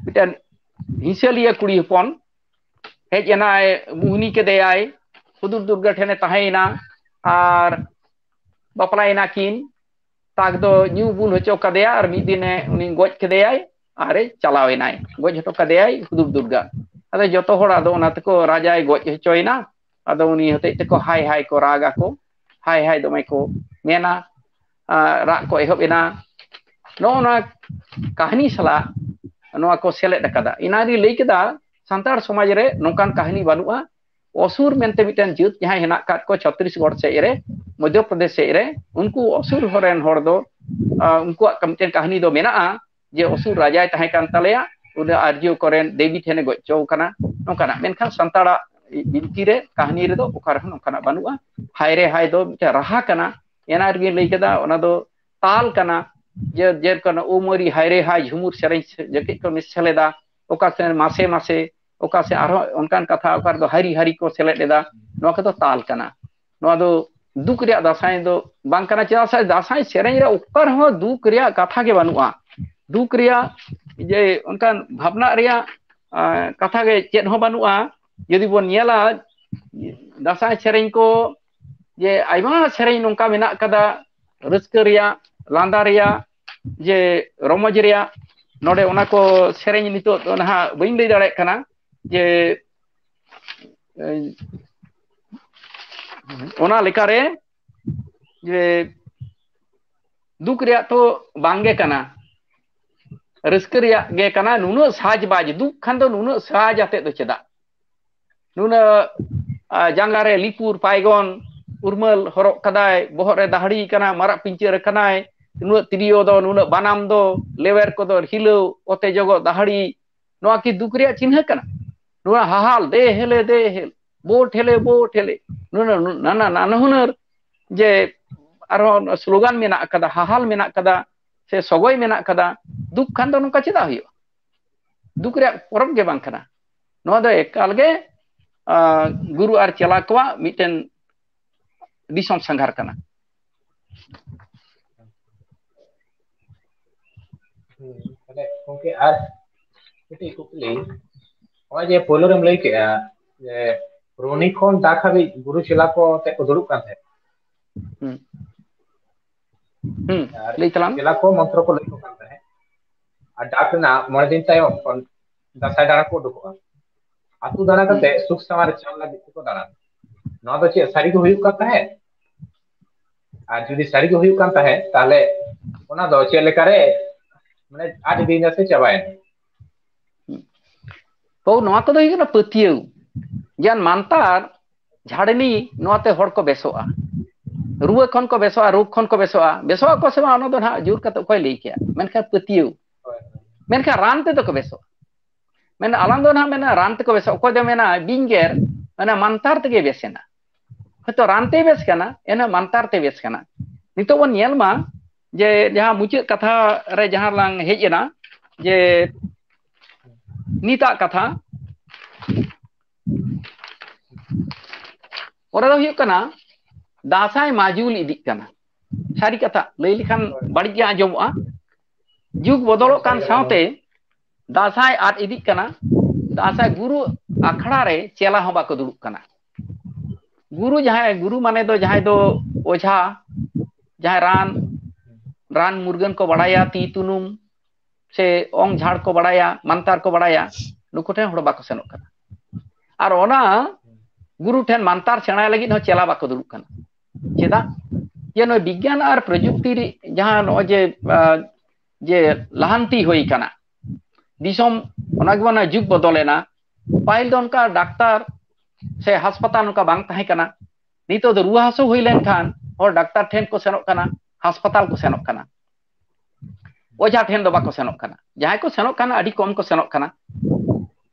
ᱢᱤᱫᱴᱮᱱ ᱦᱤᱸᱥᱟᱹᱞᱤᱭᱟᱹ ᱠᱩᱲᱤ ᱦᱚᱯᱚᱱ ᱦᱮᱡ ᱮᱱᱟᱭ, ᱢᱩᱦᱱᱤ ᱠᱮᱫᱮᱭᱟᱭ, ᱦᱩᱫᱩᱲ ᱫᱩᱨᱜᱟᱹ ᱴᱷᱮᱱᱮ ᱛᱟᱦᱮᱸᱭᱮᱱᱟ ᱟᱨ ᱵᱟᱯᱞᱟᱭᱮᱱᱟ ᱠᱤᱱ᱾ ᱛᱟᱠ ᱫᱚ ᱧᱩ ᱵᱩᱞ ᱦᱚᱪᱚ ᱠᱟᱫᱮᱭᱟ ᱟᱨ ᱢᱤᱫ ᱫᱤᱱᱮ ᱩᱱᱤ ᱜᱚᱡ ᱠᱮᱫᱮᱭᱟᱭ ᱟᱨᱮ ᱪᱟᱞᱟᱣ ᱮᱱᱟᱭ, ᱜᱚᱡ ᱦᱚᱴᱚ ᱠᱟᱫᱮᱭᱟᱭ ᱦᱩᱫᱩᱲ ᱫᱩᱨᱜᱟ᱾ ᱟᱫᱚ ᱡᱚᱛᱚ ᱦᱚᱲ ᱟᱫᱚ ᱚᱱᱟ ᱛᱮᱠᱚ, ᱨᱟᱡᱟᱭ ᱜᱚᱡ ᱦᱚᱪᱚᱭᱮᱱᱟ᱾ ᱟᱫᱚ ᱩᱱᱤ ᱦᱚᱛᱮᱡ ᱛᱮᱠᱚ ᱦᱟᱭ ᱦᱟᱭ ᱠᱚ ᱨᱟᱜ ᱟᱠᱚ, ᱦᱟᱭ ᱦᱟᱭ ᱫᱚᱢᱮ ᱠᱚ ᱢᱮᱱᱟ, ᱟᱨ ᱨᱟᱜ ᱠᱚ ᱮᱦᱚᱵ ᱮᱱᱟ᱾ ᱱᱚᱜᱼᱚ ᱱᱚᱣᱟ ᱠᱟᱹᱦᱱᱤ ᱥᱟᱞᱟᱜ ᱱᱚᱣᱟ ᱠᱚ ᱥᱮᱞᱮᱫ ᱟᱠᱟᱫᱟ᱾ ᱤᱱᱟᱹ ᱨᱮ ᱞᱟᱹᱭ ᱠᱮᱫᱟ, ᱥᱟᱱᱛᱟᱲ ᱥᱚᱢᱟᱡᱽ ᱨᱮ ᱱᱚᱝᱠᱟᱱ ᱠᱟᱹᱦᱱᱤ ᱵᱟᱹᱱᱩᱜᱼᱟ᱾ ᱚᱥᱩᱨ ᱢᱮᱱᱛᱮ ᱢᱤᱫᱴᱮᱱ ᱡᱟᱹᱛ ᱡᱟᱦᱟᱸᱭ ᱦᱮᱱᱟᱜ ᱟᱠᱟᱫ ᱠᱚ ᱪᱷᱚᱛᱨᱤᱥᱜᱚᱲ ᱥᱮᱫ ᱨᱮ, ᱢᱚᱫᱽᱫᱷᱚ ᱯᱨᱚᱫᱮᱥ ᱥᱮᱫ ᱨᱮ, ᱩᱱᱠᱩ ᱚᱥᱩᱨ ᱦᱚᱲ ᱨᱮᱱ ᱦᱚᱲ ᱫᱚ, ᱟ, ᱩᱱᱠᱩᱣᱟᱜ ᱢᱤᱫᱴᱮᱱ ᱠᱟᱹᱦᱱᱤ ᱫᱚ ᱢᱮᱱᱟᱜᱼᱟ ᱡᱮ ᱚᱥᱩᱨ ᱨᱟᱡᱟᱭ ᱛᱟᱦᱮᱸ ᱠᱟᱱ ᱛᱟᱞᱮᱭᱟ, ᱩᱱᱤ ᱟᱨᱡᱚ ᱠᱚᱨᱮᱱ ᱫᱮᱵᱤ ᱴᱷᱮᱱᱮ ᱜᱚᱡ ᱦᱚᱪᱚ ᱟᱠᱟᱱᱟ, ᱱᱚᱝᱠᱟᱱᱟᱜ᱾ ᱢᱮᱱᱠᱷᱟᱱ ᱥᱟᱱᱛᱟᱲᱟᱜ ᱵᱤᱱᱛᱤ ᱨᱮ, ᱠᱟᱹᱦᱱᱤ ᱨᱮᱫᱚ ᱚᱠᱟ ᱨᱮᱦᱚᱸ ᱱᱚᱝᱠᱟᱱᱟᱜ ᱵᱟᱹᱱᱩᱜᱼᱟ᱾ ᱦᱟᱭ ᱨᱮ ᱦᱟᱭ ᱫᱚ ᱢᱤᱫᱴᱮᱱ ᱨᱟᱦᱟ ᱠᱟᱱᱟ, ᱮᱱᱟ ᱨᱮᱜᱮᱧ ᱞᱟᱹᱭ ᱠᱮᱫᱟ, ᱚᱱᱟ ᱫᱚ ᱛᱟᱞ ᱠᱟᱱᱟ᱾ ᱡᱮ, ᱡᱮᱞᱮᱠᱟ ᱚᱱᱟ ᱳ ᱢᱳᱨᱤ ᱦᱟᱭ ᱨᱮ ᱦᱟᱭ ᱡᱷᱩᱢᱩᱨ ᱥᱮᱨᱮᱧ ᱡᱟᱹᱯᱤᱫ ᱠᱚ ᱢᱤᱥ ᱥᱮᱞᱮᱫᱟ, ᱚᱠᱟ ᱥᱮ ᱢᱟᱥᱮ ᱢᱟᱥᱮ, ᱚᱠᱟ ᱥᱮ ᱟᱨᱦᱚᱸ ᱚᱱᱠᱟᱱ ᱠᱟᱛᱷᱟ, ᱚᱠᱟ ᱨᱮᱫᱚ ᱦᱟᱹᱨᱤ ᱦᱟᱹᱨᱤ ᱠᱚ ᱥᱮᱞᱮᱫ ᱮᱫᱟ, ᱱᱚᱣᱟ ᱠᱚᱫᱚ ᱛᱟᱞ ᱠᱟᱱᱟ᱾ ᱱᱚᱣᱟ ᱫᱚ ᱫᱩᱠ ᱨᱮᱭᱟᱜ ᱫᱟᱸᱥᱟᱭ ᱫᱚ ᱵᱟᱝ ᱠᱟᱱᱟ, ᱪᱮᱫᱟᱜ ᱥᱮ ᱫᱟᱸᱥᱟᱭ ᱥᱮᱨᱮᱧ ᱨᱮ ᱚᱠᱟ ᱨᱮᱦᱚᱸ ᱫᱩᱠ ᱨᱮᱭᱟᱜ ᱠᱟᱛᱷᱟ ᱜᱮ ᱵᱟᱹᱱᱩᱜᱼᱟ᱾ ᱫᱩᱠ ᱨᱮᱭᱟᱜ ᱡᱮ ᱚᱱᱠᱟᱱ ᱵᱷᱟᱵᱽᱱᱟ ᱨᱮᱭᱟᱜ, ᱟ, ᱠᱟᱛᱷᱟ ᱜᱮ ᱪᱮᱫ ᱦᱚᱸ ᱵᱟᱹᱱᱩᱜᱼᱟ᱾ ᱡᱩᱫᱤ ᱵᱚᱱ ᱧᱮᱞᱟ ᱫᱟᱸᱥᱟᱭ ᱥᱮᱨᱮᱧ ᱠᱚ, ᱡᱮ ᱟᱭᱢᱟ ᱥᱮᱨᱮᱧ ᱱᱚᱝᱠᱟ ᱢᱮᱱᱟᱜ ᱠᱟᱫᱟ ᱨᱟᱹᱥᱠᱟᱹ ᱨᱮᱭᱟᱜ, ᱞᱟᱸᱫᱟ ᱨᱮᱭᱟᱜ, ᱡᱮ ᱨᱚᱢᱚᱡᱽ ᱨᱮᱭᱟᱜ᱾ ᱱᱚᱰᱮ ᱚᱱᱟ ᱠᱚ ᱥᱮᱨᱮᱧ ᱱᱤᱛᱚᱜ ᱫᱚ ᱱᱟᱦᱟᱜ ᱵᱟᱹᱧ ᱞᱟᱹᱭ ᱫᱟᱲᱮᱭᱟᱜ ᱠᱟᱱᱟ ᱡᱮ, ᱮ, ᱚᱱᱟ ᱞᱮᱠᱟᱨᱮ ᱡᱮ ᱫᱩᱠ ᱨᱮᱭᱟᱜ ᱛᱚ ᱵᱟᱝᱜᱮ ᱠᱟᱱᱟ᱾ ᱨᱟᱹᱥᱠᱟᱹ ᱨᱮᱭᱟᱜ ᱜᱮ ᱠᱟᱱᱟ᱾ ᱱᱩᱱᱟᱹᱜ ᱥᱟᱡᱽᱵᱟᱡᱽ, ᱫᱩᱠ ᱠᱷᱟᱱ ᱫᱚ ᱱᱩᱱᱟᱹᱜ ᱥᱟᱡᱽ ᱟᱛᱮᱫ ᱫᱚ ᱪᱮᱫᱟᱜ? ᱱᱩᱱᱟᱹᱜ, ᱟ, ᱡᱟᱸᱜᱟ ᱨᱮ ᱞᱤᱯᱩᱨ ᱯᱟᱭᱜᱚᱱ, ᱩᱨᱢᱟᱹᱞ ᱦᱚᱨᱚᱜ ᱠᱟᱫᱟᱭ, ᱵᱚᱦᱚᱜ ᱨᱮ ᱫᱟᱦᱲᱤ ᱠᱟᱱᱟ, ᱢᱟᱨᱟᱜ ᱯᱤᱧᱪᱟᱹᱨ ᱟᱠᱟᱱᱟᱭ, ᱱᱩᱱᱟᱹᱜ ᱛᱤᱨᱭᱳ ᱫᱚ, ᱱᱩᱱᱟᱹᱜ ᱵᱟᱱᱟᱢ ᱫᱚ, ᱞᱮᱣᱮᱨ ᱠᱚᱫᱚ ᱦᱤᱞᱟᱹᱣ, ᱚᱛᱮ ᱡᱚᱜᱚᱜ ᱫᱟᱦᱲᱤ, ᱱᱚᱣᱟ ᱠᱤ ᱫᱩᱠ ᱨᱮᱭᱟᱜ ᱪᱤᱱᱦᱟᱹ ᱠᱟᱱᱟ? ᱱᱚᱣᱟ ᱦᱟᱦᱟᱞ, ᱫᱮ ᱦᱮᱞᱮ, ᱫᱮ ᱦᱮᱞ, ᱵᱳ ᱴᱷᱮᱞᱮ, ᱵᱳ ᱴᱷᱮᱞᱮ, ᱱᱩᱱᱟᱹᱜ, ᱱᱟᱱᱟ, ᱱᱟᱱᱟ ᱦᱩᱱᱟᱹᱨ ᱡᱮ ᱟᱨᱦᱚᱸ ᱥᱞᱳᱜᱟᱱ ᱢᱮᱱᱟᱜ ᱟᱠᱟᱫᱟ, ᱦᱟᱦᱟᱞ ᱢᱮᱱᱟᱜ ᱟᱠᱟᱫᱟ, ᱥᱮ ᱥᱚᱜᱚᱭ ᱢᱮᱱᱟᱜ ᱟᱠᱟᱫᱟ, ᱫᱩᱠ ᱠᱷᱟᱱ ᱫᱚ ᱱᱚᱝᱠᱟ ᱪᱮᱫᱟᱜ ᱦᱩᱭᱩᱜᱼᱟ? ᱫᱩᱠ ᱨᱮᱭᱟᱜ ᱯᱚᱨᱚᱵᱽ ᱜᱮ ᱵᱟᱝ ᱠᱟᱱᱟ᱾ ᱱᱚᱣᱟ ᱫᱚ ᱮᱠᱟᱞ ᱜᱮ, ᱟ, ᱜᱩᱨᱩ ᱟᱨ ᱪᱮᱞᱟ ᱠᱚᱣᱟᱜ ᱢᱤᱫᱴᱮᱱ ᱫᱤᱥᱚᱢ ᱥᱟᱸᱜᱷᱟᱨ ᱠᱟᱱᱟ᱾ ᱦᱩᱸ, ᱛᱟᱦᱞᱮ ᱜᱚᱝᱠᱮ, ᱟᱨ ᱢᱤᱫᱴᱤᱡ ᱠᱩᱠᱞᱤ, ᱱᱚᱜᱼᱚᱭ ᱡᱮ ᱯᱳᱭᱞᱳ ᱨᱮᱢ ᱞᱟᱹᱭ ᱠᱮᱜᱼᱟ ᱡᱮ ᱨᱩᱱᱤ ᱠᱷᱚᱱ ᱰᱟᱠ ᱦᱟᱹᱵᱤᱡ ᱜᱩᱨᱩ ᱪᱮᱞᱟ ᱠᱚ ᱟᱛᱮ ᱠᱚ ᱫᱩᱲᱩᱵ ᱠᱟᱱ ᱛᱟᱦᱮᱸᱫ, ᱦᱩᱸ᱾ ᱦᱩᱸ, ᱟᱨ ᱞᱟᱹᱭ ᱛᱟᱞᱟᱝ ᱢᱮ᱾ ᱪᱮᱞᱟ ᱠᱚ ᱢᱚᱱᱛᱨᱚ ᱠᱚ ᱞᱟᱹᱭ ᱠᱚ ᱠᱟᱱ ᱛᱟᱦᱮᱸᱫ, ᱟᱨ ᱰᱟᱠ ᱨᱮᱱᱟᱜ ᱢᱚᱬᱮ ᱫᱤᱱ ᱛᱟᱭᱚᱢ ᱠᱷᱚᱱ ᱫᱟᱸᱥᱟᱭ ᱫᱟᱬᱟ ᱠᱚ ᱩᱰᱩᱠᱚᱜᱼᱟ᱾ ᱟᱹᱛᱩ ᱫᱟᱬᱟ ᱦᱩᱸ᱾ ᱠᱟᱛᱮ ᱥᱩᱠ ᱥᱟᱶᱟᱨ ᱪᱟᱞ ᱞᱟᱹᱜᱤᱫ ᱛᱮᱠᱚ ᱫᱟᱬᱟᱱᱟ᱾ ᱱᱚᱣᱟ ᱫᱚ ᱪᱮᱫ ᱥᱟᱹᱨᱤ ᱜᱮ ᱦᱩᱭᱩᱜ ᱠᱟᱱ ᱛᱟᱦᱮᱸᱫ? ᱟᱨ ᱡᱩᱫᱤ ᱥᱟᱹᱨᱤ ᱜᱮ ᱦᱩᱭᱩᱜ ᱠᱟᱱ ᱛᱟᱦᱮᱸᱫ, ᱛᱟᱦᱞᱮ ᱚᱱᱟ ᱫᱚ ᱪᱮᱫ ᱞᱮᱠᱟᱨᱮ, ᱢᱟᱱᱮ, ᱟᱫ ᱤᱫᱤᱭᱮᱱᱟ ᱥᱮ ᱪᱟᱵᱟᱭᱮᱱᱟ? ᱛᱚ ᱱᱚᱣᱟ ᱠᱚᱫᱚ ᱦᱩᱭᱩᱜ ᱠᱟᱱᱟ ᱯᱟᱹᱛᱭᱟᱹᱣ᱾ ᱡᱟᱦᱟᱸ ᱢᱟᱱᱛᱟᱨ, ᱡᱷᱟᱲᱱᱤ, ᱱᱚᱣᱟᱛᱮ ᱦᱚᱲ ᱠᱚ ᱵᱮᱥᱚᱜᱼᱟ, ᱨᱩᱣᱟᱹ ᱠᱷᱚᱱ ᱠᱚ ᱵᱮᱥᱚᱜᱼᱟ, ᱨᱳᱜᱽ ᱠᱷᱚᱱ ᱠᱚ ᱵᱮᱥᱚᱜᱼᱟ᱾ ᱵᱮᱥᱚᱜ ᱟᱠᱚ ᱥᱮ ᱵᱟᱝ, ᱚᱱᱟ ᱫᱚ ᱱᱟᱦᱟᱜ ᱡᱳᱨ ᱠᱟᱛᱮ ᱚᱠᱚᱭ ᱞᱟᱹᱭ ᱠᱮᱭᱟ, ᱢᱮᱱᱠᱷᱟᱱ ᱯᱟᱹᱛᱭᱟᱹᱣ᱾ ᱢᱮᱱᱠᱷᱟᱱ ᱨᱟᱱ ᱛᱮᱫᱚ ᱠᱚ ᱵᱮᱥᱚᱜᱼᱟ᱾ ᱢᱮᱱ ᱟᱞᱟᱝ ᱫᱚ ᱱᱟᱦᱟᱜ ᱢᱮᱱᱟ ᱨᱟᱱ ᱛᱮᱠᱚ ᱵᱮᱥᱚᱜᱼᱟ, ᱚᱠᱚᱭ ᱫᱚ ᱢᱮᱱᱟ ᱵᱤᱧ ᱜᱮᱨ, ᱢᱮᱱᱟ ᱢᱟᱱᱛᱟᱨ ᱛᱮᱜᱮ ᱵᱮᱥ ᱮᱱᱟ᱾ ᱦᱚᱭᱛᱚ ᱨᱟᱱ ᱛᱮᱭ ᱵᱮᱥ ᱠᱟᱱᱟ, ᱮᱱᱦᱚᱸ ᱢᱟᱱᱛᱟᱨ ᱛᱮ ᱵᱮᱥ ᱠᱟᱱᱟ᱾ ᱱᱤᱛᱚᱜ ᱵᱚᱱ ᱧᱮᱞ ᱢᱟ ᱡᱮ ᱡᱟᱦᱟᱸ ᱢᱩᱪᱟᱹᱫ ᱠᱟᱛᱷᱟ ᱨᱮ ᱡᱟᱦᱟᱸ ᱞᱟᱝ ᱦᱮᱡ ᱮᱱᱟ, ᱡᱮ ᱱᱤᱛᱟᱜ ᱠᱟᱛᱷᱟ, ᱚᱱᱟ ᱫᱚ ᱦᱩᱭᱩᱜ ᱠᱟᱱᱟ ᱫᱟᱸᱥᱟᱭ ᱢᱟᱡᱩᱞ ᱤᱫᱤᱜ ᱠᱟᱱᱟ᱾ ᱥᱟᱹᱨᱤ ᱠᱟᱛᱷᱟ ᱞᱟᱹᱭ ᱞᱮᱠᱷᱟᱱ ᱵᱟᱹᱲᱤᱡ ᱜᱮ ᱟᱸᱡᱚᱢᱚᱜᱼᱟ᱾ ᱡᱩᱜᱽ ᱵᱚᱫᱚᱞᱚᱜ ᱠᱟᱱ ᱥᱟᱶᱛᱮ ᱫᱟᱸᱥᱟᱭ ᱟᱫ ᱤᱫᱤᱜ ᱠᱟᱱᱟ᱾ ᱫᱟᱸᱥᱟᱭ ᱜᱩᱨᱩ ᱟᱠᱷᱲᱟ ᱨᱮ ᱪᱮᱞᱟ ᱦᱚᱸ ᱵᱟᱠᱚ ᱫᱩᱲᱩᱵ ᱠᱟᱱᱟ᱾ ᱜᱩᱨᱩ ᱡᱟᱦᱟᱸᱭ, ᱜᱩᱨᱩ ᱢᱟᱱᱮ ᱫᱚ ᱡᱟᱦᱟᱸᱭ ᱫᱚ ᱚᱡᱷᱟ, ᱡᱟᱦᱟᱸᱭ ᱨᱟᱱ, ᱨᱟᱱ ᱢᱩᱨᱜᱟᱹᱱ ᱠᱚ ᱵᱟᱲᱟᱭᱟ, ᱛᱤ ᱛᱩᱱᱩᱢ ᱥᱮ ᱚᱝ ᱡᱷᱟᱲ ᱠᱚ ᱵᱟᱲᱟᱭᱟ, ᱢᱟᱱᱛᱟᱨ ᱠᱚ ᱵᱟᱲᱟᱭᱟ, ᱱᱩᱠᱩ ᱴᱷᱮᱱ ᱦᱚᱲ ᱵᱟᱠᱚ ᱥᱮᱱᱚᱜ ᱠᱟᱱᱟ᱾ ᱟᱨ ᱚᱱᱟ ᱜᱩᱨᱩ ᱴᱷᱮᱱ ᱢᱟᱱᱛᱟᱨ ᱥᱮᱬᱟᱭ ᱞᱟᱹᱜᱤᱫ ᱦᱚᱸ ᱪᱮᱞᱟ ᱵᱟᱠᱚ ᱫᱩᱲᱩᱵ ᱠᱟᱱᱟ᱾ ᱪᱮᱫᱟᱜ? ᱡᱮ ᱱᱚᱜᱼᱚᱭ ᱵᱤᱜᱽᱜᱟᱱ ᱟᱨ ᱯᱨᱚᱡᱩᱠᱛᱤ ᱨᱮ ᱡᱟᱦᱟᱸ ᱱᱚᱜᱼᱚᱭ ᱡᱮ, ᱟᱸ, ᱡᱮ ᱞᱟᱦᱟᱱᱛᱤ ᱦᱩᱭ ᱠᱟᱱᱟ᱾ ᱫᱤᱥᱚᱢ ᱚᱱᱟ ᱜᱮ ᱢᱟᱱᱮ ᱡᱩᱜᱽ ᱵᱚᱫᱚᱞᱮᱱᱟ᱾ ᱯᱟᱹᱦᱤᱞ ᱫᱚ ᱚᱱᱠᱟ ᱰᱟᱠᱛᱟᱨ ᱥᱮ ᱦᱟᱥᱯᱟᱛᱟᱞ ᱚᱱᱠᱟ ᱵᱟᱝ ᱛᱟᱦᱮᱸ ᱠᱟᱱᱟ᱾ ᱱᱤᱛᱚᱜ ᱫᱚ ᱨᱩᱣᱟᱹ ᱦᱟᱹᱥᱩ ᱦᱩᱭ ᱞᱮᱱᱠᱷᱟᱱ ᱦᱚᱲ ᱰᱟᱠᱛᱟᱨ ᱴᱷᱮᱱ ᱠᱚ ᱥᱮᱱᱚᱜ ᱠᱟᱱᱟ, ᱦᱟᱥᱯᱟᱛᱟᱞ ᱠᱚ ᱥᱮᱱᱚᱜ ᱠᱟᱱᱟ, ᱚᱡᱷᱟ ᱴᱷᱮᱱ ᱫᱚ ᱵᱟᱠᱚ ᱥᱮᱱᱚᱜ ᱠᱟᱱᱟ᱾ ᱡᱟᱦᱟᱸᱭ ᱠᱚ ᱥᱮᱱᱚᱜ ᱠᱟᱱᱟ, ᱟᱹᱰᱤ ᱠᱚᱢ ᱠᱚ ᱥᱮᱱᱚᱜ ᱠᱟᱱᱟ᱾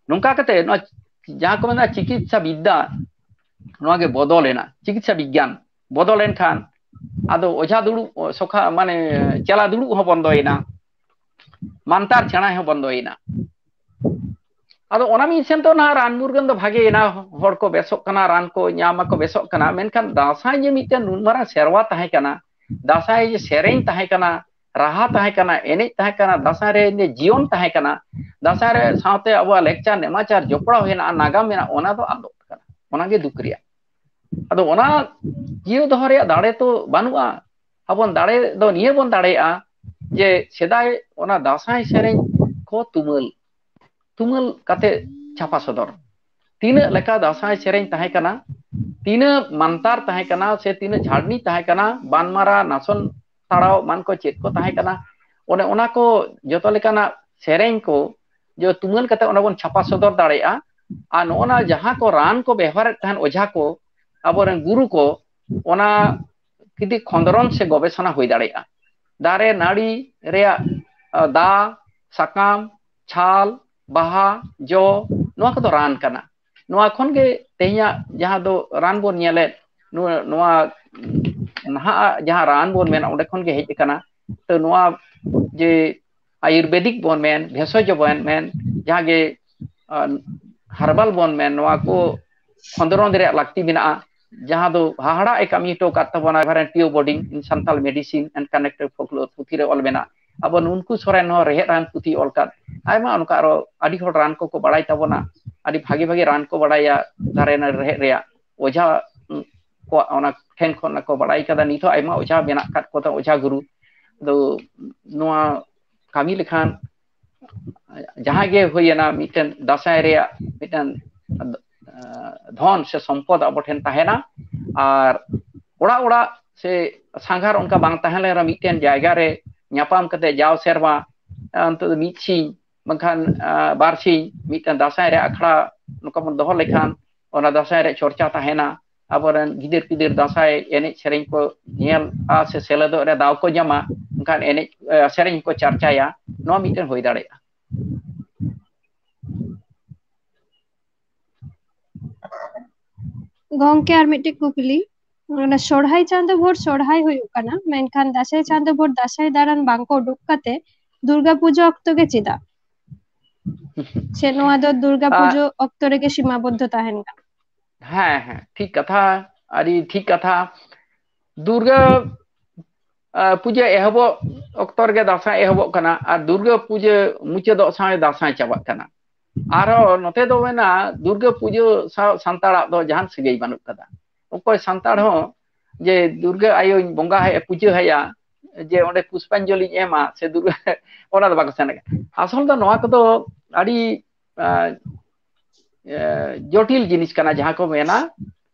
ᱱᱚᱝᱠᱟ ᱠᱟᱛᱮ ᱱᱚᱣᱟ ᱡᱟᱦᱟᱸ ᱠᱚ ᱢᱮᱱᱟ ᱪᱤᱠᱤᱛᱥᱟ ᱵᱤᱫᱽᱫᱟ, ᱱᱚᱣᱟ ᱜᱮ ᱵᱚᱫᱚᱞᱮᱱᱟ᱾ ᱪᱤᱠᱤᱛᱥᱟ ᱵᱤᱜᱽᱜᱟᱱ ᱵᱚᱫᱚᱞᱮᱱ ᱠᱷᱟᱱ ᱟᱫᱚ ᱚᱡᱷᱟ ᱫᱩᱲᱩᱵ ᱥᱚᱠᱷᱟ ᱢᱟᱱᱮ ᱪᱮᱞᱟ ᱫᱩᱲᱩᱵ ᱦᱚᱸ ᱵᱚᱱᱫᱚᱭᱮᱱᱟ, ᱢᱟᱱᱛᱟᱨ ᱪᱷᱟᱲᱟ ᱦᱚᱸ ᱵᱚᱱᱫᱚᱭᱮᱱᱟ᱾ ᱟᱫᱚ ᱚᱱᱟ ᱢᱤᱫ ᱥᱮᱱ ᱛᱮ ᱚᱱᱟ ᱨᱟᱱ ᱢᱩᱨᱜᱟᱹᱱ ᱫᱚ ᱵᱷᱟᱜᱮᱭᱮᱱᱟ, ᱦᱚᱲ ᱠᱚ ᱵᱮᱥᱚᱜ ᱠᱟᱱᱟ, ᱨᱟᱱ ᱠᱚ ᱧᱟᱢ ᱟᱠᱚ, ᱵᱮᱥᱚᱜ ᱠᱟᱱᱟ᱾ ᱢᱮᱱᱠᱷᱟᱱ ᱫᱟᱸᱥᱟᱭ ᱡᱮ ᱢᱤᱫᱴᱮᱱ ᱱᱩᱱ ᱢᱟᱨᱟᱝ ᱥᱮᱨᱣᱟ ᱛᱟᱦᱮᱸ ᱠᱟᱱᱟ, ᱫᱟᱸᱥᱟᱭ ᱡᱮ ᱥᱮᱨᱮᱧ ᱛᱟᱦᱮᱸ ᱠᱟᱱᱟ, ᱨᱟᱦᱟ ᱛᱟᱦᱮᱸ ᱠᱟᱱᱟ, ᱮᱱᱮᱡ ᱛᱟᱦᱮᱸ ᱠᱟᱱᱟ, ᱫᱟᱸᱥᱟᱭ ᱨᱮ ᱡᱤᱭᱚᱱ ᱛᱟᱦᱮᱸ ᱠᱟᱱᱟ, ᱫᱟᱸᱥᱟᱭ ᱨᱮ ᱥᱟᱶᱛᱮ ᱟᱵᱚᱣᱟᱜ ᱞᱮᱠᱪᱟᱨ ᱱᱮᱢᱟᱪᱟᱨ ᱡᱚᱯᱲᱟᱣ ᱦᱮᱱᱟᱜᱼᱟ, ᱱᱟᱜᱟᱢ ᱢᱮᱱᱟᱜᱼᱟ, ᱚᱱᱟ ᱫᱚ ᱟᱫᱚᱜ ᱠᱟᱱᱟ᱾ ᱚᱱᱟᱜᱮ ᱫᱩᱠ ᱨᱮᱭᱟᱜ᱾ ᱟᱫᱚ ᱚᱱᱟ ᱡᱤᱭᱟᱹᱣ ᱫᱚᱦᱚ ᱨᱮᱭᱟᱜ ᱫᱟᱲᱮ ᱛᱚ ᱵᱟᱹᱱᱩᱜᱼᱟ᱾ ᱟᱵᱚᱱ ᱫᱟᱲᱮ ᱫᱚ ᱱᱤᱭᱟᱹ ᱵᱚᱱ ᱫᱟᱲᱮᱭᱟᱜᱼᱟ ᱡᱮ ᱥᱮᱫᱟᱭ ᱚᱱᱟ ᱫᱟᱸᱥᱟᱭ ᱥᱮᱨᱮᱧ ᱠᱚ ᱛᱩᱢᱟᱹᱞ, ᱛᱩᱢᱟᱹᱞ ᱠᱟᱛᱮ ᱪᱷᱟᱯᱟ ᱥᱚᱫᱚᱨ᱾ ᱛᱤᱱᱟᱹᱜ ᱞᱮᱠᱟ ᱫᱟᱸᱥᱟᱭ ᱥᱮᱨᱮᱧ ᱛᱟᱦᱮᱸ ᱠᱟᱱᱟ, ᱛᱤᱱᱟᱹᱜ ᱢᱟᱱᱛᱟᱨ ᱛᱟᱦᱮᱸ ᱠᱟᱱᱟ, ᱥᱮ ᱛᱤᱱᱟᱹᱜ ᱡᱷᱟᱲᱱᱤ ᱛᱟᱦᱮᱸ ᱠᱟᱱᱟ, ᱵᱟᱱᱢᱟᱨᱟ, ᱱᱟᱥᱚᱱ ᱛᱟᱲᱟᱣ ᱮᱢᱟᱱ ᱠᱚ ᱪᱮᱫ ᱠᱚ ᱛᱟᱦᱮᱸ ᱠᱟᱱᱟ, ᱚᱱᱮ ᱚᱱᱟ ᱠᱚ ᱡᱚᱛᱚ ᱞᱮᱠᱟᱱᱟᱜ ᱥᱮᱨᱮᱧ ᱠᱚ ᱡᱮ ᱛᱩᱢᱟᱹᱞ ᱠᱟᱛᱮ ᱚᱸᱰᱮ ᱵᱚᱱ ᱪᱷᱟᱯᱟ ᱥᱚᱫᱚᱨ ᱫᱟᱲᱮᱭᱟᱜᱼᱟ᱾ ᱟᱨ ᱱᱚᱜᱼᱚ ᱱᱟ ᱡᱟᱦᱟᱸ ᱠᱚ ᱨᱟᱱ ᱠᱚ ᱵᱮᱣᱦᱟᱨᱮᱫ ᱛᱟᱦᱮᱸᱱ ᱚᱡᱷᱟ ᱠᱚ, ᱟᱵᱚᱨᱮᱱ ᱜᱩᱨᱩ ᱠᱚ, ᱚᱱᱟ ᱡᱩᱫᱤ ᱠᱷᱚᱸᱫᱽᱨᱚᱱ ᱥᱮ ᱜᱚᱵᱮᱥᱚᱱᱟ ᱦᱩᱭ ᱫᱟᱲᱮᱭᱟᱜᱼᱟ᱾ ᱫᱟᱨᱮ ᱱᱟᱹᱲᱤ ᱨᱮᱭᱟᱜ, ᱟ, ᱫᱟ, ᱥᱟᱠᱟᱢ, ᱪᱷᱟᱞ, ᱵᱟᱦᱟ, ᱡᱚ, ᱱᱚᱣᱟ ᱠᱚᱫᱚ ᱨᱟᱱ ᱠᱟᱱᱟ᱾ ᱱᱚᱣᱟ ᱠᱷᱚᱱ ᱜᱮ ᱛᱮᱦᱮᱧᱟᱜ ᱡᱟᱦᱟᱸ ᱫᱚ ᱨᱟᱱ ᱵᱚᱱ ᱧᱮᱞᱮᱫ, ᱱᱚᱣᱟ, ᱱᱚᱣᱟ ᱱᱟᱦᱟᱜ ᱡᱟᱦᱟᱸ ᱨᱟᱱ ᱵᱚᱱ ᱢᱮᱱᱟ, ᱚᱸᱰᱮ ᱠᱷᱚᱱ ᱜᱮ ᱦᱮᱡ ᱟᱠᱟᱱᱟ᱾ ᱛᱚ ᱱᱚᱣᱟ ᱡᱮ ᱟᱭᱩᱨᱵᱮᱫᱤᱠ ᱵᱚᱱ ᱢᱮᱱ, ᱵᱷᱮᱥᱚᱡᱽ ᱵᱚᱱ ᱢᱮᱱ, ᱡᱟᱦᱟᱸ ᱜᱮ, ᱟ, ᱦᱟᱨᱵᱟᱞ ᱵᱚᱱ ᱢᱮᱱ, ᱱᱚᱣᱟ ᱠᱚ ᱠᱷᱚᱸᱫᱽᱨᱚᱸᱫᱽ ᱨᱮᱭᱟᱜ ᱞᱟᱹᱠᱛᱤ ᱢᱮᱱᱟᱜᱼᱟ, ᱡᱟᱦᱟᱸ ᱫᱚ ᱦᱟᱦᱟᱲᱟᱜ ᱮ ᱠᱟᱹᱢᱤ ᱦᱚᱴᱚ ᱟᱠᱟᱫ ᱛᱟᱵᱚᱱᱟ, Reverend Theo Bowden in Santal Medicine and Connected Folklore ᱯᱩᱛᱷᱤ ᱨᱮ ᱚᱞ ᱢᱮᱱᱟᱜᱼᱟ᱾ ᱟᱵᱚ ᱱᱩᱱᱠᱩ ᱥᱚᱨᱮᱱ ᱦᱚᱸ ᱨᱮᱦᱮᱫ ᱨᱟᱱ ᱯᱩᱛᱷᱤ ᱚᱞ ᱠᱟᱫ, ᱟᱭᱢᱟ ᱚᱱᱠᱟ ᱟᱨᱚ ᱟᱹᱰᱤ ᱦᱚᱲ ᱨᱟᱱ ᱠᱚᱠᱚ ᱵᱟᱲᱟᱭ ᱛᱟᱵᱚᱱᱟ, ᱟᱹᱰᱤ ᱵᱷᱟᱜᱮ ᱵᱷᱟᱜᱮ ᱨᱟᱱ ᱠᱚ ᱵᱟᱲᱟᱭᱟ ᱫᱟᱨᱮ ᱱᱟᱹᱲᱤ ᱨᱮᱦᱮᱫ ᱨᱮᱭᱟᱜ᱾ ᱚᱡᱷᱟ, ᱩᱸ, ᱠᱚᱣᱟᱜ ᱚᱱᱟ ᱴᱷᱮᱱ ᱠᱷᱚᱱ ᱠᱚ ᱵᱟᱲᱟᱭ ᱠᱟᱫᱟ᱾ ᱱᱤᱛ ᱦᱚᱸ ᱟᱭᱢᱟ ᱚᱡᱷᱟ ᱢᱮᱱᱟᱜ ᱟᱠᱟᱫ ᱠᱚᱣᱟ, ᱚᱡᱷᱟ ᱜᱩᱨᱩ᱾ ᱟᱫᱚ ᱱᱚᱣᱟ ᱠᱟᱹᱢᱤ ᱞᱮᱠᱷᱟᱱ ᱡᱟᱦᱟᱸ ᱜᱮ ᱦᱩᱭᱮᱱᱟ, ᱢᱤᱫᱴᱮᱱ ᱫᱟᱸᱥᱟᱭ ᱨᱮᱭᱟᱜ ᱢᱤᱫᱴᱮᱱ, ᱟᱸ, ᱫᱷᱚᱱ ᱥᱮ ᱥᱚᱢᱯᱚᱫ ᱟᱵᱚ ᱴᱷᱮᱱ ᱛᱟᱦᱮᱱᱟ᱾ ᱟᱨ ᱚᱲᱟᱜ ᱚᱲᱟᱜ ᱥᱮ ᱥᱟᱸᱜᱷᱟᱨ ᱚᱱᱠᱟ ᱵᱟᱝ ᱛᱟᱦᱮᱸ ᱞᱮᱱ ᱨᱮᱦᱚᱸ, ᱢᱤᱫᱴᱮᱱ ᱡᱟᱭᱜᱟ ᱨᱮ ᱧᱟᱯᱟᱢ ᱠᱟᱛᱮ ᱡᱟᱣ ᱥᱮᱨᱢᱟ ᱚᱱᱛᱮ ᱫᱚ ᱢᱤᱫ ᱥᱤᱧ ᱵᱟᱝᱠᱷᱟᱱ ᱵᱟᱨ ᱥᱤᱧ ᱢᱤᱫᱴᱟᱝ ᱫᱟᱸᱥᱟᱭ ᱨᱮ ᱟᱠᱷᱲᱟ ᱱᱚᱝᱠᱟ ᱵᱚᱱ ᱫᱚᱦᱚ ᱞᱮᱠᱷᱟᱱ ᱚᱱᱟ ᱫᱟᱸᱥᱟᱭ ᱨᱮ ᱪᱚᱨᱪᱟ ᱛᱟᱦᱮᱱᱟ᱾ ᱟᱵᱚᱨᱮᱱ ᱜᱤᱫᱟᱹᱨ ᱯᱤᱫᱟᱹᱨ ᱫᱟᱸᱥᱟᱭ ᱮᱱᱮᱡ ᱥᱮᱨᱮᱧ ᱠᱚ ᱧᱮᱞᱟ ᱥᱮ ᱥᱮᱞᱮᱫᱚᱜ ᱨᱮ ᱫᱟᱣ ᱠᱚ ᱧᱟᱢᱟ, ᱮᱱᱠᱷᱟᱱ ᱮᱱᱮᱡ ᱥᱮᱨᱮᱧ ᱠᱚ ᱪᱟᱨᱪᱟᱭᱟ᱾ ᱱᱚᱣᱟ ᱢᱤᱫᱴᱮᱱ ᱦᱩᱭ ᱫᱟᱲᱮᱭᱟᱜᱼᱟ᱾ ᱜᱚᱝᱠᱮ, ᱟᱨ ᱢᱤᱫᱴᱮᱡ ᱠᱩᱠᱞᱤ, ᱚᱱᱟ ᱥᱚᱨᱦᱟᱭ ᱪᱟᱸᱫᱳ ᱵᱷᱳᱨ ᱥᱚᱨᱦᱟᱭ ᱦᱩᱭᱩᱜ ᱠᱟᱱᱟ, ᱢᱮᱱᱠᱷᱟᱱ ᱫᱟᱸᱥᱟᱭ ᱪᱟᱸᱫᱳ ᱵᱷᱳᱨ ᱫᱟᱸᱥᱟᱭ ᱫᱟᱬᱟᱱ ᱵᱟᱝᱠᱚ ᱩᱰᱩᱠ ᱠᱟᱛᱮ ᱫᱩᱨᱜᱟ ᱯᱩᱡᱟᱹ ᱚᱠᱛᱚ ᱜᱮ ᱪᱮᱫᱟᱜ? ᱥᱮ ᱱᱚᱣᱟ ᱫᱚ ᱫᱩᱨᱜᱟ ᱯᱩᱡᱟᱹ ᱚᱠᱛᱚ ᱨᱮᱜᱮ ᱥᱤᱢᱟᱵᱚᱫᱽᱫᱷᱚ ᱛᱟᱦᱮᱱ ᱠᱟᱱᱟ? ᱦᱮᱸ, ᱦᱮᱸ, ᱴᱷᱤᱠ ᱠᱟᱛᱷᱟ, ᱟᱹᱰᱤ ᱴᱷᱤᱠ ᱠᱟᱛᱷᱟ᱾ ᱫᱩᱨᱜᱟ ᱯᱩᱡᱟᱹ ᱮᱦᱚᱵᱚᱜ ᱚᱠᱛᱚ ᱨᱮᱜᱮ ᱫᱟᱸᱥᱟᱭ ᱮᱦᱚᱵᱚᱜ ᱠᱟᱱᱟ ᱟᱨ ᱫᱩᱨᱜᱟ ᱯᱩᱡᱟᱹ ᱢᱩᱪᱟᱹᱫᱚᱜ ᱥᱟᱶ ᱫᱟᱸᱥᱟᱭ ᱪᱟᱵᱟᱜ ᱠᱟᱱᱟ᱾ ᱟᱨᱦᱚᱸ ᱱᱚᱛᱮ ᱫᱚ ᱢᱮᱱᱟ ᱫᱩᱨᱜᱟᱹ ᱯᱩᱡᱟᱹ ᱥᱟᱶ ᱥᱟᱱᱛᱟᱲᱟᱜ ᱫᱚ ᱡᱟᱦᱟᱱ ᱥᱟᱹᱜᱟᱹᱭ ᱵᱟᱹᱱᱩᱜ ᱠᱟᱫᱟ᱾ ᱚᱠᱚᱭ ᱥᱟᱱᱛᱟᱲ ᱦᱚᱸ ᱡᱮ ᱫᱩᱨᱜᱟᱹ ᱟᱭᱳᱧ ᱵᱚᱸᱜᱟ ᱟᱭᱟ, ᱯᱩᱡᱟᱹ ᱟᱭᱟ, ᱡᱮ ᱚᱸᱰᱮ ᱯᱩᱥᱯᱟᱧᱡᱚᱞᱤᱧ ᱮᱢᱟ ᱥᱮ ᱫᱩᱨᱜᱟᱹ ᱚᱱᱟ ᱫᱚ ᱵᱟᱠᱚ ᱥᱮᱱ ᱠᱟᱱᱟ᱾ ᱟᱥᱚᱞ ᱫᱚ ᱱᱚᱣᱟ ᱠᱚᱫᱚ ᱟᱹᱰᱤ ᱡᱚᱴᱤᱞ ᱡᱤᱱᱤᱥ ᱠᱟᱱᱟ ᱡᱟᱦᱟᱸ ᱠᱚ ᱢᱮᱱᱟ᱾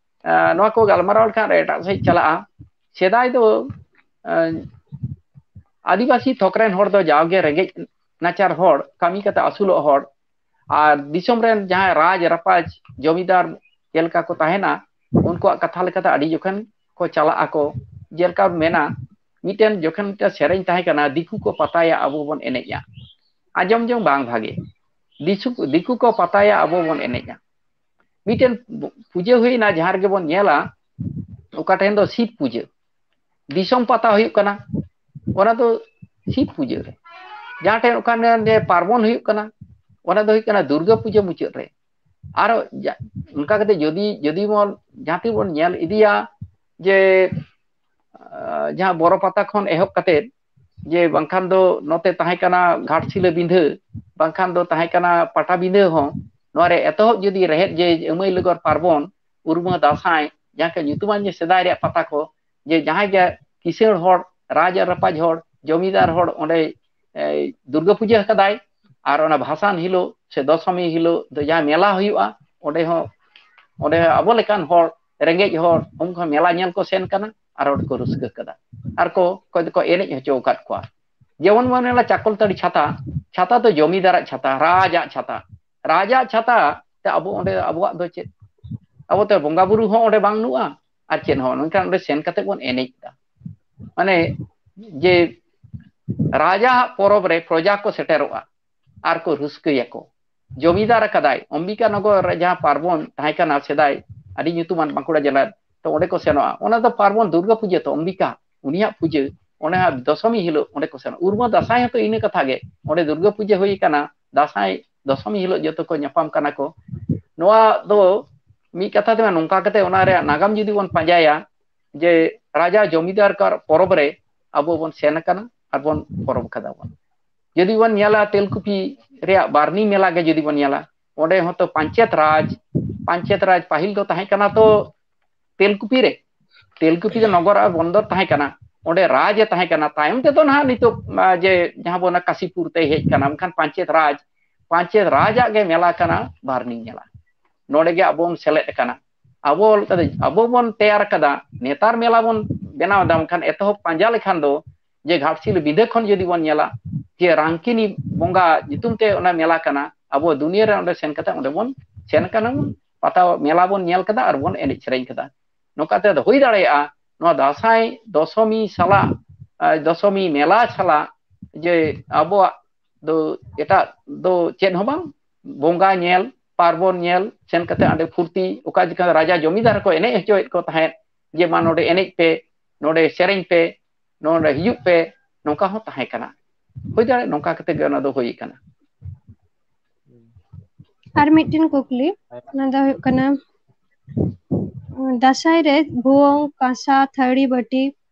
ᱱᱚᱣᱟ ᱠᱚ ᱜᱟᱞᱢᱟᱨᱟᱣ ᱞᱮᱠᱷᱟᱱ ᱮᱴᱟᱜ ᱥᱮᱫ ᱪᱟᱞᱟᱜᱼᱟ᱾ ᱥᱮᱫᱟᱭ ᱫᱚ ᱟᱹᱫᱤᱵᱟᱹᱥᱤ ᱛᱷᱚᱠ ᱨᱮᱱ ᱦᱚᱲ ᱫᱚ ᱡᱟᱣᱜᱮ ᱨᱮᱸᱜᱮᱡ ᱱᱟᱪᱟᱨ ᱦᱚᱲ, ᱠᱟᱹᱢᱤ ᱠᱟᱛᱮ ᱟᱹᱥᱩᱞᱚᱜ ᱦᱚᱲ, ᱟᱨ ᱫᱤᱥᱚᱢ ᱨᱮᱱ ᱡᱟᱦᱟᱸᱭ ᱨᱟᱡᱽ ᱨᱟᱯᱟᱡᱽ ᱡᱚᱢᱤᱫᱟᱨ ᱪᱮᱫ ᱞᱮᱠᱟ ᱠᱚ ᱛᱟᱦᱮᱱᱟ, ᱩᱱᱠᱩᱣᱟᱜ ᱠᱟᱛᱷᱟ ᱞᱮᱠᱟᱛᱮ ᱟᱹᱰᱤ ᱡᱚᱠᱷᱚᱱ ᱠᱚ ᱪᱟᱞᱟᱜ ᱟᱠᱚ᱾ ᱡᱮᱞᱮᱠᱟ ᱢᱮᱱᱟ, ᱢᱤᱫᱴᱮᱱ ᱡᱚᱠᱷᱚᱱ ᱢᱤᱫᱴᱮᱱ ᱥᱮᱨᱮᱧ ᱛᱟᱦᱮᱸ ᱠᱟᱱᱟ, "ᱫᱤᱠᱩ ᱠᱚ ᱯᱟᱛᱟᱭᱟ, ᱟᱵᱚ ᱵᱚᱱ ᱮᱱᱮᱡᱼᱟ", ᱟᱸᱡᱚᱢ ᱡᱚᱝ ᱵᱟᱝ ᱵᱷᱟᱜᱮ᱾ ᱫᱤᱥᱩ-, ᱫᱤᱠᱩ ᱠᱚ ᱯᱟᱛᱟᱭᱟ, ᱟᱵᱚ ᱵᱚᱱ ᱮᱱᱮᱡᱼᱟ᱾ ᱢᱤᱫᱴᱮᱱ ᱯᱩᱡᱟᱹ ᱦᱩᱭᱱᱟ, ᱡᱟᱦᱟᱸ ᱨᱮᱜᱮ ᱵᱚᱱ ᱧᱮᱞᱟ, ᱚᱠᱟ ᱴᱷᱮᱱ ᱫᱚ ᱥᱤᱵ ᱯᱩᱡᱟᱹ, ᱫᱤᱥᱚᱢ ᱯᱟᱛᱟ ᱦᱩᱭᱩᱜ ᱠᱟᱱᱟ, ᱚᱱᱟ ᱫᱚ ᱥᱤᱵ ᱯᱩᱡᱟᱹ ᱨᱮ᱾ ᱡᱟᱦᱟᱸ ᱴᱷᱮᱱ ᱚᱠᱟ ᱯᱟᱨᱵᱚᱱ ᱦᱩᱭᱩᱜ ᱠᱟᱱᱟ, ᱚᱱᱟ ᱫᱚ ᱦᱩᱭᱩᱜ ᱠᱟᱱᱟ ᱫᱩᱨᱜᱟᱹ ᱯᱩᱡᱟᱹ ᱢᱩᱪᱟᱹᱫ ᱨᱮ᱾ ᱟᱨ ᱚᱱᱠᱟ ᱠᱟᱛᱮ ᱡᱩᱫᱤ, ᱡᱩᱫᱤ ᱵᱚᱱ ᱡᱟᱦᱟᱸ ᱛᱤᱱ ᱵᱚᱱ ᱧᱮᱞ ᱤᱫᱤᱭᱟ ᱡᱮ ᱡᱟᱦᱟᱸ ᱵᱚᱨᱚ ᱯᱟᱛᱟ ᱠᱷᱚᱱ ᱮᱦᱚᱵ ᱠᱟᱛᱮ ᱡᱮ ᱵᱟᱝᱠᱷᱟᱱ ᱫᱚ ᱱᱚᱛᱮ ᱛᱟᱦᱮᱸ ᱠᱟᱱᱟ ᱜᱷᱟᱴᱥᱤᱞᱟᱹ ᱵᱤᱸᱫᱷᱟᱹ, ᱵᱟᱝᱠᱷᱟᱱ ᱫᱚ ᱛᱟᱦᱮᱸ ᱠᱟᱱᱟ ᱯᱟᱴᱟᱵᱤᱸᱫᱷᱟᱹ ᱦᱚᱸ, ᱱᱚᱣᱟ ᱨᱮ ᱮᱛᱚᱦᱚᱵ ᱡᱩᱫᱤ ᱨᱮᱦᱮᱫ ᱡᱮ ᱟᱹᱢᱟᱹᱭ ᱞᱚᱜᱚᱨ ᱯᱟᱨᱵᱚᱱ, ᱩᱨᱢᱟᱹ ᱫᱟᱸᱥᱟᱭ, ᱡᱟᱦᱟᱸ ᱠᱚ ᱧᱩᱛᱩᱢᱟᱱ ᱡᱮ ᱥᱮᱫᱟᱭ ᱨᱮᱭᱟᱜ ᱯᱟᱛᱟ ᱠᱚ, ᱡᱮ ᱡᱟᱦᱟᱸᱭ ᱜᱮ ᱠᱤᱥᱟᱹᱬ ᱦᱚᱲ, ᱨᱟᱡᱽ ᱟᱨ ᱨᱟᱯᱟᱡᱽ ᱦᱚᱲ, ᱡᱚᱢᱤᱫᱟᱨ ᱦᱚᱲ ᱚᱸᱰᱮ ᱫᱩᱨᱜᱟᱹ ᱯᱩᱡᱟᱹ ᱟᱠᱟᱫᱟᱭ, ᱟᱨ ᱚᱱᱟ ᱵᱷᱟᱥᱟᱱ ᱦᱤᱞᱳᱜ ᱥᱮ ᱫᱚᱥᱚᱢᱤ ᱦᱤᱞᱳᱜ ᱫᱚ ᱡᱟᱦᱟᱸ ᱢᱮᱞᱟ ᱦᱩᱭᱩᱜᱼᱟ, ᱚᱸᱰᱮ ᱦᱚᱸ, ᱚᱸᱰᱮ ᱟᱵᱚ ᱞᱮᱠᱟᱱ ᱦᱚᱲ, ᱨᱮᱸᱜᱮᱡ ᱦᱚᱲ, ᱩᱱᱠᱩ ᱦᱚᱸ ᱢᱮᱞᱟ ᱧᱮᱞ ᱠᱚ ᱥᱮᱱ ᱠᱟᱱᱟ ᱟᱨ ᱚᱸᱰᱮ ᱠᱚ ᱨᱟᱹᱥᱠᱟᱹ ᱠᱟᱫᱟ᱾ ᱟᱨ ᱠᱚ, ᱚᱠᱚᱭ ᱫᱚᱠᱚ ᱮᱱᱮᱡ ᱦᱚᱪᱚ ᱟᱠᱟᱫ ᱠᱚᱣᱟ᱾ ᱡᱮᱢᱚᱱ ᱵᱚᱱ ᱢᱮᱱᱟ ᱪᱟᱠᱚᱞᱛᱟᱹᱲᱤ ᱪᱷᱟᱛᱟ, ᱪᱷᱟᱛᱟ ᱫᱚ ᱡᱚᱢᱤᱫᱟᱨᱟᱜ ᱪᱷᱟᱛᱟ, ᱨᱟᱡᱟᱜ ᱪᱷᱟᱛᱟ, ᱨᱟᱡᱟᱜ ᱪᱷᱟᱛᱟ ᱛᱮ ᱟᱵᱚ ᱚᱸᱰᱮ ᱟᱵᱚᱣᱟᱜ ᱫᱚ ᱪᱮᱫ? ᱟᱵᱚ ᱛᱮ ᱵᱚᱸᱜᱟ ᱵᱩᱨᱩ ᱦᱚᱸ ᱚᱸᱰᱮ ᱵᱟᱝ ᱱᱩᱜᱼᱟ, ᱟᱨ ᱪᱮᱫ ᱦᱚᱸ, ᱢᱮᱱᱠᱷᱟᱱ ᱚᱸᱰᱮ ᱥᱮᱱ ᱠᱟᱛᱮ ᱵᱚᱱ ᱮᱱᱮᱡ ᱮᱫᱟ᱾ ᱢᱟᱱᱮ ᱡᱮ ᱨᱟᱡᱟᱣᱟᱜ ᱯᱚᱨᱚᱵᱽ ᱨᱮ ᱯᱨᱚᱡᱟ ᱠᱚ ᱥᱮᱴᱮᱨᱚᱜᱼᱟ ᱟᱨ ᱠᱚ ᱨᱟᱹᱥᱠᱟᱹᱭᱟᱠᱚ᱾ ᱡᱚᱢᱤᱫᱟᱨ ᱟᱠᱟᱫᱟᱭ, ᱚᱢᱵᱤᱠᱟ ᱱᱚᱜᱚᱨ ᱨᱮ ᱡᱟᱦᱟᱸ ᱯᱟᱨᱵᱚᱱ ᱛᱟᱦᱮᱸ ᱠᱟᱱᱟ ᱥᱮᱫᱟᱭ, ᱟᱹᱰᱤ ᱧᱩᱛᱩᱢᱟᱱ ᱵᱟᱸᱠᱩᱲᱟ ᱡᱮᱞᱟ, ᱛᱚ ᱚᱸᱰᱮ ᱠᱚ ᱥᱮᱱᱚᱜᱼᱟ᱾ ᱚᱱᱟ ᱫᱚ ᱯᱟᱨᱵᱚᱱ ᱫᱩᱨᱜᱟ ᱯᱩᱡᱟᱹ ᱛᱚ, ᱚᱢᱵᱤᱠᱟ, ᱩᱱᱤᱭᱟᱜ ᱯᱩᱡᱟᱹ, ᱚᱱᱟ ᱫᱚᱥᱚᱢᱤ ᱦᱤᱞᱳᱜ ᱚᱸᱰᱮ ᱠᱚ ᱥᱮᱱᱚᱜᱼᱟ᱾ ᱩᱨᱢᱟ ᱫᱟᱸᱥᱟᱭ ᱦᱚᱸᱛᱚ ᱤᱱᱟᱹ ᱠᱟᱛᱷᱟ ᱜᱮ, ᱚᱸᱰᱮ ᱫᱩᱨᱜᱟ ᱯᱩᱡᱟᱹ ᱦᱩᱭ ᱠᱟᱱᱟ, ᱫᱟᱸᱥᱟᱭ ᱫᱚᱥᱚᱢᱤ ᱦᱤᱞᱳᱜ ᱡᱚᱛᱚ ᱠᱚ ᱧᱟᱯᱟᱢ ᱠᱟᱱᱟ ᱠᱚ᱾ ᱱᱚᱣᱟ ᱫᱚ ᱢᱤᱫ ᱠᱟᱛᱷᱟ ᱛᱮ ᱱᱚᱝᱠᱟ ᱠᱟᱛᱮ ᱚᱱᱟ ᱨᱮᱭᱟᱜ ᱱᱟᱜᱟᱢ ᱡᱩᱫᱤ ᱵᱚᱱ ᱯᱟᱸᱡᱟᱭᱟ, ᱡᱮ ᱨᱟᱡᱟ ᱡᱚᱢᱤᱫᱟᱨ ᱠᱟᱨ ᱯᱚᱨᱚᱵᱽ ᱨᱮ ᱟᱵᱚ ᱵᱚᱱ ᱥᱮᱱ ᱟᱠᱟᱱᱟ ᱟᱨ ᱵᱚᱱ ᱯᱚᱨᱚᱵᱽ ᱠᱟᱫᱟ ᱵᱚᱱ᱾ ᱡᱩᱫᱤ ᱵᱚᱱ ᱧᱮᱞᱟ ᱛᱮᱞᱠᱩᱯᱤ ᱨᱮᱭᱟᱜ ᱵᱟᱨᱱᱤ ᱢᱮᱞᱟ ᱜᱮ ᱡᱩᱫᱤ ᱵᱚᱱ ᱧᱮᱞᱟ, ᱚᱸᱰᱮ ᱦᱚᱸᱛᱚ ᱯᱟᱧᱪᱮᱛ ᱨᱟᱡᱽ, ᱯᱟᱧᱪᱮᱛ ᱨᱟᱡᱽ ᱯᱟᱹᱦᱤᱞ ᱫᱚ ᱛᱟᱦᱮᱸ ᱠᱟᱱᱟ ᱛᱚ ᱛᱮᱞᱠᱩᱯᱤ ᱨᱮ, ᱛᱮᱞᱠᱩᱯᱤ ᱫᱚ ᱱᱚᱜᱚᱨ ᱟᱨ ᱵᱚᱱᱫᱚᱨ ᱛᱟᱦᱮᱸ ᱠᱟᱱᱟ, ᱚᱸᱰᱮ ᱨᱟᱡᱽ ᱮ ᱛᱟᱦᱮᱸ ᱠᱟᱱᱟ᱾ ᱛᱟᱭᱚᱢ ᱛᱮᱫᱚ ᱱᱟᱦᱟᱜ ᱱᱤᱛᱚᱜ, ᱟ, ᱡᱮ ᱡᱟᱦᱟᱸ ᱵᱚᱱ ᱠᱟᱥᱤᱯᱩᱨ ᱛᱮᱭ ᱦᱮᱡ ᱠᱟᱱᱟ, ᱢᱮᱱᱠᱷᱟᱱ ᱯᱟᱧᱪᱮᱛ ᱨᱟᱡᱽ, ᱯᱟᱧᱪᱮᱛ ᱨᱟᱡᱽ ᱟᱜ ᱜᱮ ᱢᱮᱞᱟ ᱠᱟᱱᱟ ᱵᱟᱨᱱᱤ ᱢᱮᱞᱟ᱾ ᱱᱚᱰᱮ ᱜᱮ ᱟᱵᱚ ᱵᱚᱱ ᱥᱮᱞᱮᱫ ᱟᱠᱟᱱᱟ᱾ ᱟᱵᱚ, ᱟᱵᱚ ᱵᱚᱱ ᱛᱮᱭᱟᱨ ᱟᱠᱟᱫᱟ, ᱱᱮᱛᱟᱨ ᱢᱮᱞᱟ ᱵᱚᱱ ᱵᱮᱱᱟᱣ ᱮᱫᱟ, ᱢᱮᱱᱠᱷᱟᱱ ᱮᱛᱚᱦᱚᱵ ᱯᱟᱸᱡᱟ ᱞᱮᱠᱷᱟᱱ ᱫᱚ ᱡᱮ ᱜᱷᱟᱴᱥᱤᱞ ᱵᱤᱫᱷᱟᱹ ᱠᱷᱚᱱ ᱡᱩᱫᱤ ᱵᱚᱱ ᱧᱮᱞᱟ, ᱡᱮ ᱨᱟᱝᱠᱤᱱᱤ ᱵᱚᱸᱜᱟ ᱧᱩᱛᱩᱢ ᱛᱮ ᱚᱱᱟ ᱢᱮᱞᱟ ᱠᱟᱱᱟ, ᱟᱵᱚ ᱫᱩᱱᱤᱭᱟᱹ ᱨᱮ ᱚᱸᱰᱮ ᱥᱮᱱ ᱠᱟᱛᱮ ᱚᱸᱰᱮ ᱵᱚᱱ ᱥᱮᱱ ᱠᱟᱱᱟ, ᱵᱚᱱ ᱯᱟᱛᱟ ᱢᱮᱞᱟ ᱵᱚᱱ ᱧᱮᱞ ᱠᱟᱫᱟ ᱟᱨ ᱵᱚᱱ ᱮᱱᱮᱡ ᱥᱮᱨᱮᱧ ᱠᱟᱫᱟ᱾ ᱱᱚᱝᱠᱟ ᱛᱮ ᱦᱩᱭ ᱫᱟᱲᱮᱭᱟᱜᱼᱟ, ᱱᱚᱣᱟ ᱫᱟᱸᱥᱟᱭ ᱫᱚᱥᱚᱢᱤ ᱥᱟᱞᱟᱜ, ᱟᱨ ᱫᱚᱥᱚᱢᱤ ᱢᱮᱞᱟ ᱥᱟᱞᱟᱜ ᱡᱮ ᱟᱵᱚᱣᱟᱜ ᱫᱚ ᱮᱴᱟᱜ ᱫᱚ ᱪᱮᱫ ᱦᱚᱸ ᱵᱟᱝ, ᱵᱚᱸᱜᱟ ᱧᱮᱞ, ᱯᱟᱨᱵᱚᱱ ᱧᱮᱞ, ᱥᱮᱱ ᱠᱟᱛᱮ ᱚᱸᱰᱮ ᱯᱷᱩᱨᱛᱤ, ᱚᱠᱟ ᱡᱚᱠᱷᱚᱱ ᱨᱟᱡᱟ ᱡᱚᱢᱤᱫᱟᱨ ᱠᱚ ᱮᱱᱮᱡ ᱦᱚᱪᱚᱭᱮᱫ ᱠᱚ ᱛᱟᱦᱮᱸᱫ, ᱡᱮ ᱢᱟ ᱱᱚᱰᱮ ᱮᱱᱮᱡ ᱯᱮ, ᱱᱚᱰᱮ ᱥᱮᱨᱮᱧ ᱯᱮ, ᱱᱚᱰᱮ ᱦᱤᱡᱩᱜ ᱯᱮ, ᱱᱚᱝᱠᱟ ᱦᱚᱸ ᱛᱟᱦᱮᱸ ᱠᱟᱱᱟ᱾ ᱦᱩᱭ ᱫᱟᱲᱮᱭᱟᱜᱼᱟ ᱱᱚᱝᱠᱟ ᱠᱟᱛᱮ ᱜᱮ ᱚᱱᱟ ᱫᱚ ᱦᱩᱭ ᱠᱟᱱᱟ᱾ ᱟᱨ ᱢᱤᱫᱴᱮᱱ ᱠᱩᱠᱞᱤ, ᱚᱱᱟ ᱫᱚ ᱦᱩᱭᱩᱜ ᱠᱟᱱᱟ, ᱫᱟᱸᱥᱟᱭ ᱨᱮ ᱵᱷᱩᱣᱟᱹᱝ, ᱠᱟᱸᱥᱟ, ᱛᱷᱟᱹᱨᱤ, ᱵᱟᱹᱴᱤ,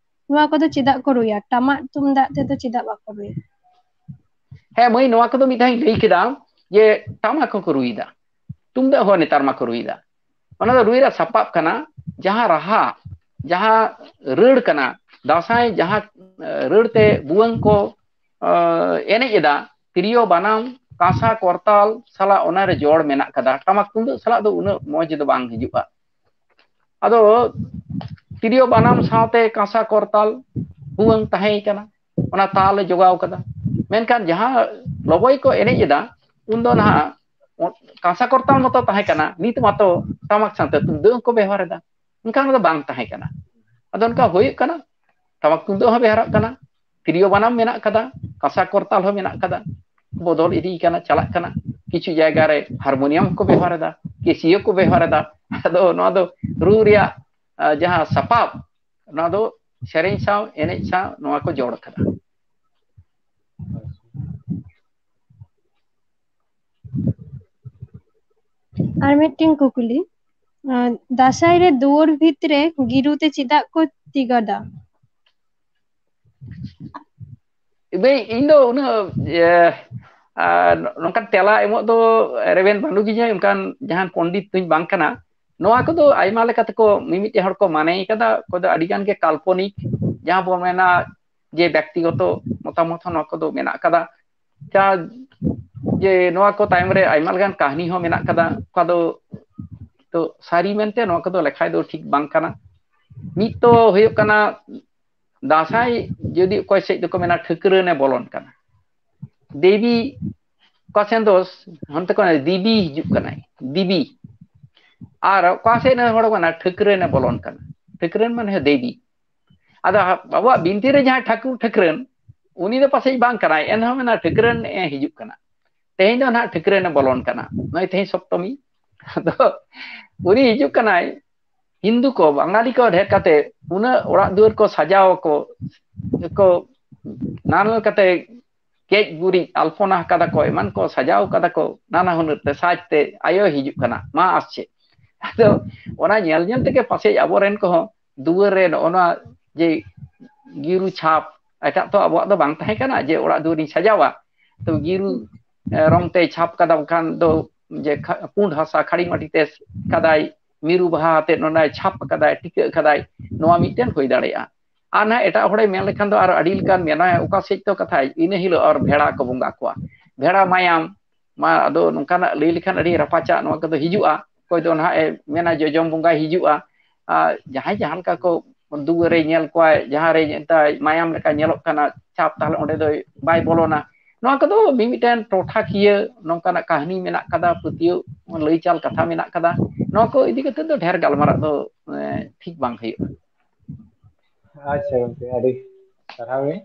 ᱱᱚᱣᱟ ᱠᱚᱫᱚ ᱪᱮᱫᱟᱜ ᱠᱚ ᱨᱩᱭᱟ? ᱴᱟᱢᱟᱠ ᱛᱩᱢᱫᱟᱜ ᱛᱮᱫᱚ ᱪᱮᱫᱟᱜ ᱵᱟᱠᱚ ᱨᱩᱭᱟ? ᱦᱮᱸ ᱢᱟᱹᱭ, ᱱᱚᱣᱟ ᱠᱚᱫᱚ ᱢᱤᱫ ᱫᱷᱟᱣ ᱤᱧ ᱞᱟᱹᱭ ᱠᱮᱫᱟ ᱡᱮ ᱴᱟᱢᱟᱠ ᱦᱚᱸᱠᱚ ᱨᱩᱭᱮᱫᱟ, ᱛᱩᱢᱫᱟᱜ ᱦᱚᱸ ᱱᱮᱛᱟᱨ ᱢᱟᱠᱚ ᱨᱩᱭᱮᱫᱟ᱾ ᱚᱱᱟ ᱫᱚ ᱨᱩᱭ ᱨᱮᱭᱟᱜ ᱥᱟᱯᱟᱵ ᱠᱟᱱᱟ, ᱡᱟᱦᱟᱸ ᱨᱟᱦᱟ, ᱡᱟᱦᱟᱸ ᱨᱟᱹᱲ ᱠᱟᱱᱟ, ᱫᱟᱸᱥᱟᱭ ᱡᱟᱦᱟᱸ, ᱮ, ᱨᱟᱹᱲ ᱛᱮ ᱵᱷᱩᱣᱟᱹᱝ ᱠᱚ, ᱮ, ᱮᱱᱮᱡ ᱮᱫᱟ, ᱛᱤᱨᱭᱳ, ᱵᱟᱱᱟᱢ, ᱠᱟᱸᱥᱟ, ᱠᱚᱨᱛᱟᱞ ᱥᱟᱞᱟᱜ ᱚᱱᱟᱨᱮ ᱡᱚᱲ ᱢᱮᱱᱟᱜ ᱠᱟᱫᱟ᱾ ᱴᱟᱢᱟᱠ ᱛᱩᱢᱫᱟᱹᱜ ᱥᱟᱞᱟᱜ ᱫᱚ ᱩᱱᱟᱹᱜ ᱢᱚᱡᱽ ᱫᱚ ᱵᱟᱝ ᱦᱤᱡᱩᱜᱼᱟ᱾ ᱟᱫᱚ ᱛᱤᱨᱭᱳ, ᱵᱟᱱᱟᱢ ᱥᱟᱶᱛᱮ ᱠᱟᱸᱥᱟ, ᱠᱚᱨᱛᱟᱞ, ᱵᱷᱩᱣᱟᱹᱝ ᱛᱟᱦᱮᱸ ᱠᱟᱱᱟ᱾ ᱚᱱᱟ ᱛᱟᱞ ᱮ ᱡᱚᱜᱟᱣ ᱠᱟᱫᱟ᱾ ᱢᱮᱱᱠᱷᱟᱱ ᱡᱟᱦᱟᱸ ᱞᱚᱵᱚᱭ ᱠᱚ ᱮᱱᱮᱡ ᱮᱫᱟ, ᱩᱱᱫᱚ ᱱᱟᱦᱟᱜ ᱠᱟᱸᱥᱟ ᱠᱚᱨᱛᱟᱞ ᱢᱚᱛᱚ ᱛᱟᱦᱮᱸ ᱠᱟᱱᱟ, ᱱᱤᱛ ᱢᱟᱛᱚ ᱴᱟᱢᱟᱠ ᱥᱟᱶᱛᱮ ᱛᱩᱢᱫᱟᱹᱜ ᱦᱚᱸᱠᱚ ᱵᱮᱣᱦᱟᱨ ᱮᱫᱟ᱾ ᱚᱱᱠᱟ ᱫᱚ ᱵᱟᱝ ᱛᱟᱦᱮᱸ ᱠᱟᱱᱟ᱾ ᱟᱫᱚ ᱚᱱᱠᱟ ᱦᱩᱭᱩᱜ ᱠᱟᱱᱟ, ᱴᱟᱢᱟᱠ ᱛᱩᱢᱫᱟᱹᱜ ᱦᱚᱸ ᱵᱮᱣᱦᱟᱨᱚᱜ ᱠᱟᱱᱟ, ᱛᱤᱨᱭᱳ ᱵᱟᱱᱟᱢ ᱢᱮᱱᱟᱜ ᱠᱟᱫᱟ, ᱠᱟᱸᱥᱟ ᱠᱚᱨᱛᱟᱞ ᱦᱚᱸ ᱢᱮᱱᱟᱜ ᱠᱟᱫᱟ, ᱵᱚᱫᱚᱞ ᱤᱫᱤ ᱠᱟᱱᱟ, ᱪᱟᱞᱟᱜ ᱠᱟᱱᱟ᱾ ᱠᱤᱪᱷᱩ ᱡᱟᱭᱜᱟ ᱨᱮ ᱦᱟᱨᱢᱳᱱᱤᱭᱟᱢ ᱠᱚ ᱵᱮᱣᱦᱟᱨ ᱮᱫᱟ, ᱠᱮᱥᱤᱭᱳ ᱠᱚ ᱵᱮᱣᱦᱟᱨ ᱮᱫᱟ᱾ ᱟᱫᱚ ᱱᱚᱣᱟ ᱫᱚ ᱨᱩ ᱨᱮᱭᱟᱜ, ᱟᱸ, ᱡᱟᱦᱟᱸ ᱥᱟᱯᱟᱵ, ᱱᱚᱣᱟ ᱫᱚ ᱥᱮᱨᱮᱧ ᱥᱟᱶ, ᱮᱱᱮᱡ ᱥᱟᱶ ᱱᱚᱣᱟ ᱠᱚ ᱡᱚᱲ ᱠᱟᱫᱟ᱾ ᱟᱨ ᱢᱤᱫᱴᱮᱱ ᱠᱩᱠᱞᱤ, ᱟᱸ, ᱫᱟᱸᱥᱟᱭ ᱨᱮ ᱫᱩᱣᱟᱹᱨ ᱵᱷᱤᱛ ᱨᱮ ᱜᱤᱨᱩ ᱛᱮ ᱪᱮᱫᱟᱜ ᱠᱚ ᱛᱤᱜᱟᱫᱟ? ᱵᱮᱭ, ᱤᱧ ᱫᱚ ᱩᱱᱟᱹᱜ, ᱮ, ᱟᱨ ᱱᱚᱝᱠᱟᱱ ᱛᱮᱞᱟ ᱮᱢᱚᱜ ᱫᱚ ᱨᱮᱵᱮᱱ ᱵᱟᱹᱱᱩᱜᱤᱧᱟ, ᱚᱱᱠᱟᱱ ᱡᱟᱦᱟᱸ ᱯᱚᱱᱰᱤᱛ ᱫᱚᱧ ᱵᱟᱝ ᱠᱟᱱᱟ᱾ ᱱᱚᱣᱟ ᱠᱚᱫᱚ ᱟᱭᱢᱟ ᱞᱮᱠᱟ ᱛᱮᱠᱚ, ᱢᱤᱢᱤᱫᱴᱮᱱ ᱦᱚᱲ ᱠᱚ ᱢᱟᱱᱮ ᱠᱟᱫᱟ, ᱚᱠᱚᱭ ᱫᱚ ᱟᱹᱰᱤ ᱜᱟᱱ ᱜᱮ ᱠᱟᱞᱯᱚᱱᱤᱠ, ᱡᱟᱦᱟᱸ ᱵᱚᱱ ᱢᱮᱱᱟ ᱡᱮ ᱵᱮᱠᱛᱤᱜᱚᱛᱚ ᱢᱚᱛᱟᱢᱚᱛ ᱦᱚᱸ ᱱᱚᱣᱟ ᱠᱚᱫᱚ ᱢᱮᱱᱟᱜ ᱠᱟᱫᱟ᱾ ᱡᱟ-, ᱡᱮ ᱱᱚᱣᱟ ᱠᱚ ᱛᱟᱭᱚᱢ ᱨᱮ ᱟᱭᱢᱟ ᱞᱮᱠᱟᱱ ᱠᱟᱹᱦᱱᱤ ᱦᱚᱸ ᱢᱮᱱᱟᱜ ᱠᱟᱫᱟ, ᱚᱠᱟ ᱫᱚ ᱛᱚ ᱥᱟᱹᱨᱤ ᱢᱮᱱᱛᱮ ᱱᱚᱣᱟ ᱠᱚᱫᱚ ᱞᱮᱠᱷᱟᱭ ᱫᱚ ᱴᱷᱤᱠ ᱵᱟᱝ ᱠᱟᱱᱟ᱾ ᱢᱤᱫ ᱛᱚ ᱦᱩᱭᱩᱜ ᱠᱟᱱᱟ, ᱫᱟᱸᱥᱟᱭ ᱡᱩᱫᱤ ᱚᱠᱚᱭ ᱥᱮᱫ ᱫᱚᱠᱚ ᱢᱮᱱᱟ ᱴᱷᱟᱹᱠᱨᱟᱹᱱ ᱮ ᱵᱚᱞᱚᱱ ᱠᱟᱱᱟ, ᱫᱮᱵᱤ ᱚᱠᱟ ᱥᱮᱱ ᱫᱚ, ᱦᱟᱱᱛᱮ ᱠᱷᱚᱱ ᱫᱮᱵᱤ ᱦᱤᱡᱩᱜ ᱠᱟᱱᱟᱭ, ᱫᱮᱵᱤ᱾ ᱟᱨ ᱚᱠᱟ ᱥᱮᱫ ᱨᱮᱱ ᱦᱚᱲ ᱠᱚ ᱢᱮᱱᱟ ᱴᱷᱟᱹᱠᱨᱟᱹᱱ ᱮ ᱵᱚᱞᱚᱱ ᱠᱟᱱᱟ, ᱴᱷᱟᱹᱠᱨᱟᱹᱱ ᱢᱟᱱᱮ ᱫᱮᱵᱤ᱾ ᱟᱫᱚ ᱟᱵᱚᱣᱟᱜ ᱵᱤᱱᱛᱤ ᱨᱮ ᱡᱟᱦᱟᱸᱭ ᱴᱷᱟᱹᱠᱩᱨ ᱴᱷᱟᱹᱠᱨᱟᱹᱱ, ᱩᱱᱤ ᱫᱚ ᱯᱟᱥᱮᱡ ᱵᱟᱝ ᱠᱟᱱᱟᱭ, ᱮᱱᱦᱚᱸ ᱢᱮᱱᱟ ᱴᱷᱟᱹᱠᱨᱟᱹᱱ ᱮ ᱦᱤᱡᱩᱜ ᱠᱟᱱᱟ᱾ ᱛᱮᱦᱮᱧ ᱫᱚ ᱱᱟᱦᱟᱜ ᱴᱷᱟᱹᱠᱨᱟᱹᱱ ᱮ ᱵᱚᱞᱚᱱ ᱠᱟᱱᱟ, ᱱᱚᱜᱼᱚᱭ ᱛᱮᱦᱮᱧ ᱥᱚᱯᱛᱚᱢᱤ᱾ ᱟᱫᱚ ᱩᱱᱤ ᱦᱤᱡᱩᱜ ᱠᱟᱱᱟᱭ, ᱦᱤᱱᱫᱩ ᱠᱚ, ᱵᱟᱝᱟᱞᱤ ᱠᱚ ᱰᱷᱮᱨ ᱠᱟᱛᱮ ᱩᱱᱟᱹᱜ ᱚᱲᱟᱜ ᱫᱩᱣᱟᱹᱨ ᱠᱚ ᱥᱟᱡᱟᱣ ᱟᱠᱚ, ᱠᱚ ᱱᱟᱱᱟ ᱠᱟᱛᱮ ᱜᱮᱡ ᱜᱩᱨᱤᱡ ᱟᱞᱯᱚᱱᱟ ᱟᱠᱟᱫᱟ ᱠᱚ, ᱮᱢᱟᱱ ᱠᱚ ᱥᱟᱡᱟᱣ ᱟᱠᱟᱫᱟ ᱠᱚ ᱱᱟᱱᱟ ᱦᱩᱱᱟᱹᱨ ᱛᱮ, ᱥᱟᱡᱽ ᱛᱮ, ᱟᱭᱳᱭ ᱦᱤᱡᱩᱜ ᱠᱟᱱᱟ, ᱢᱟ ᱟᱥᱪᱷᱮ᱾ ᱟᱫᱚ ᱚᱱᱟ ᱧᱮᱞ ᱧᱮᱞ ᱛᱮᱜᱮ ᱯᱟᱥᱮᱡ ᱟᱵᱚᱨᱮᱱ ᱠᱚᱦᱚᱸ ᱫᱩᱣᱟᱹᱨ ᱨᱮ ᱱᱚᱜᱼᱚ ᱱᱚᱣᱟ ᱡᱮ ᱜᱤᱨᱩ ᱪᱷᱟᱯ, ᱮᱴᱟᱜ ᱛᱚ ᱟᱵᱚᱣᱟᱜ ᱫᱚ ᱵᱟᱝ ᱛᱟᱦᱮᱸ ᱠᱟᱱᱟ ᱡᱮ ᱚᱲᱟᱜ ᱫᱩᱣᱟᱹᱨᱤᱧ ᱥᱟᱡᱟᱣᱟ᱾ ᱛᱚ ᱜᱤᱨᱩ, ᱮ, ᱨᱚᱝ ᱛᱮᱭ ᱪᱷᱟᱯ ᱠᱟᱫᱟ, ᱵᱟᱠᱷᱟᱱ ᱫᱚ ᱡᱮ ᱠᱷᱟ-, ᱯᱩᱸᱰ ᱦᱟᱥᱟ ᱠᱷᱟᱹᱲᱤ ᱢᱟᱹᱴᱤ ᱛᱮ ᱠᱟᱫᱟᱭ, ᱢᱤᱨᱩ ᱵᱟᱦᱟ ᱟᱛᱮ ᱱᱚᱰᱮ ᱪᱷᱟᱯ ᱠᱟᱫᱟᱭ, ᱴᱤᱠᱟᱹᱜ ᱠᱟᱫᱟᱭ, ᱱᱚᱣᱟ ᱢᱤᱫᱴᱮᱱ ᱦᱩᱭ ᱫᱟᱲᱮᱭᱟᱜᱼᱟ᱾ ᱟᱨ ᱱᱟᱦᱟᱜ ᱮᱴᱟᱜ ᱦᱚᱲᱮ ᱢᱮᱱ ᱞᱮᱠᱷᱟᱱ ᱫᱚ ᱟᱨ ᱟᱹᱰᱤ ᱞᱮᱠᱟᱱ ᱢᱮᱱᱟᱭᱟ, ᱚᱠᱟ ᱥᱮᱫ ᱛᱚ ᱠᱟᱛᱷᱟᱭ, ᱤᱱᱟᱹ ᱦᱤᱞᱳᱜ ᱟᱨ ᱵᱷᱮᱲᱟ ᱠᱚ ᱵᱚᱸᱜᱟ ᱠᱚᱣᱟ, ᱵᱷᱮᱲᱟ ᱢᱟᱭᱟᱢ, ᱢᱟ ᱟᱫᱚ ᱱᱚᱝᱠᱟᱱᱟᱜ ᱞᱟᱹᱭ ᱞᱮᱠᱷᱟᱱ ᱟᱹᱰᱤ ᱨᱟᱯᱟᱪᱟᱜ ᱱᱚᱣᱟ ᱠᱚᱫᱚ ᱦᱤᱡᱩᱜᱼᱟ᱾ ᱚᱠᱚᱭ ᱫᱚ ᱱᱟᱦᱟᱜ ᱮ ᱢᱮᱱᱟ ᱡᱚᱡᱚᱢ ᱵᱚᱸᱜᱟᱭ ᱦᱤᱡᱩᱜᱼᱟ᱾ ᱟᱨ ᱡᱟᱦᱟᱸᱭ ᱡᱟᱦᱟᱸ ᱞᱮᱠᱟ ᱠᱚ ᱫᱩᱣᱟᱹᱨᱮ ᱧᱮᱞ ᱠᱚᱣᱟᱭ, ᱡᱟᱦᱟᱸ ᱨᱮ ᱮᱱᱛᱮ ᱢᱟᱭᱟᱢ ᱞᱮᱠᱟ ᱧᱮᱞᱚᱜ ᱠᱟᱱᱟ ᱪᱷᱟᱯ, ᱛᱟᱦᱞᱮ ᱚᱸᱰᱮ ᱫᱚ ᱵᱟᱭ ᱵᱚᱞᱚᱱᱟ᱾ ᱱᱚᱣᱟ ᱠᱚᱫᱚ ᱢᱤᱢᱤᱫᱴᱮᱱ ᱴᱚᱴᱷᱟᱠᱤᱭᱟᱹ ᱱᱚᱝᱠᱟᱱᱟᱜ ᱠᱟᱹᱦᱱᱤ ᱢᱮᱱᱟᱜ ᱠᱟᱫᱟ, ᱯᱟᱹᱛᱭᱟᱹᱣ ᱞᱟᱹᱭᱪᱟᱞ ᱠᱟᱛᱷᱟ ᱢᱮᱱᱟᱜ ᱠᱟᱫᱟ᱾ ᱱᱚᱣᱟ ᱠᱚ ᱤᱫᱤ ᱠᱟᱛᱮ ᱫᱚ ᱰᱷᱮᱨ ᱜᱟᱞᱢᱟᱨᱟᱜ ᱫᱚ ᱮ, ᱴᱷᱤᱠ ᱵᱟᱝ ᱦᱩᱭᱩᱜᱼᱟ᱾ ᱟᱪᱪᱷᱟ ᱜᱚᱝᱠᱮ, ᱟᱹᱰᱤ ᱥᱟᱨᱦᱟᱣ ᱜᱮ᱾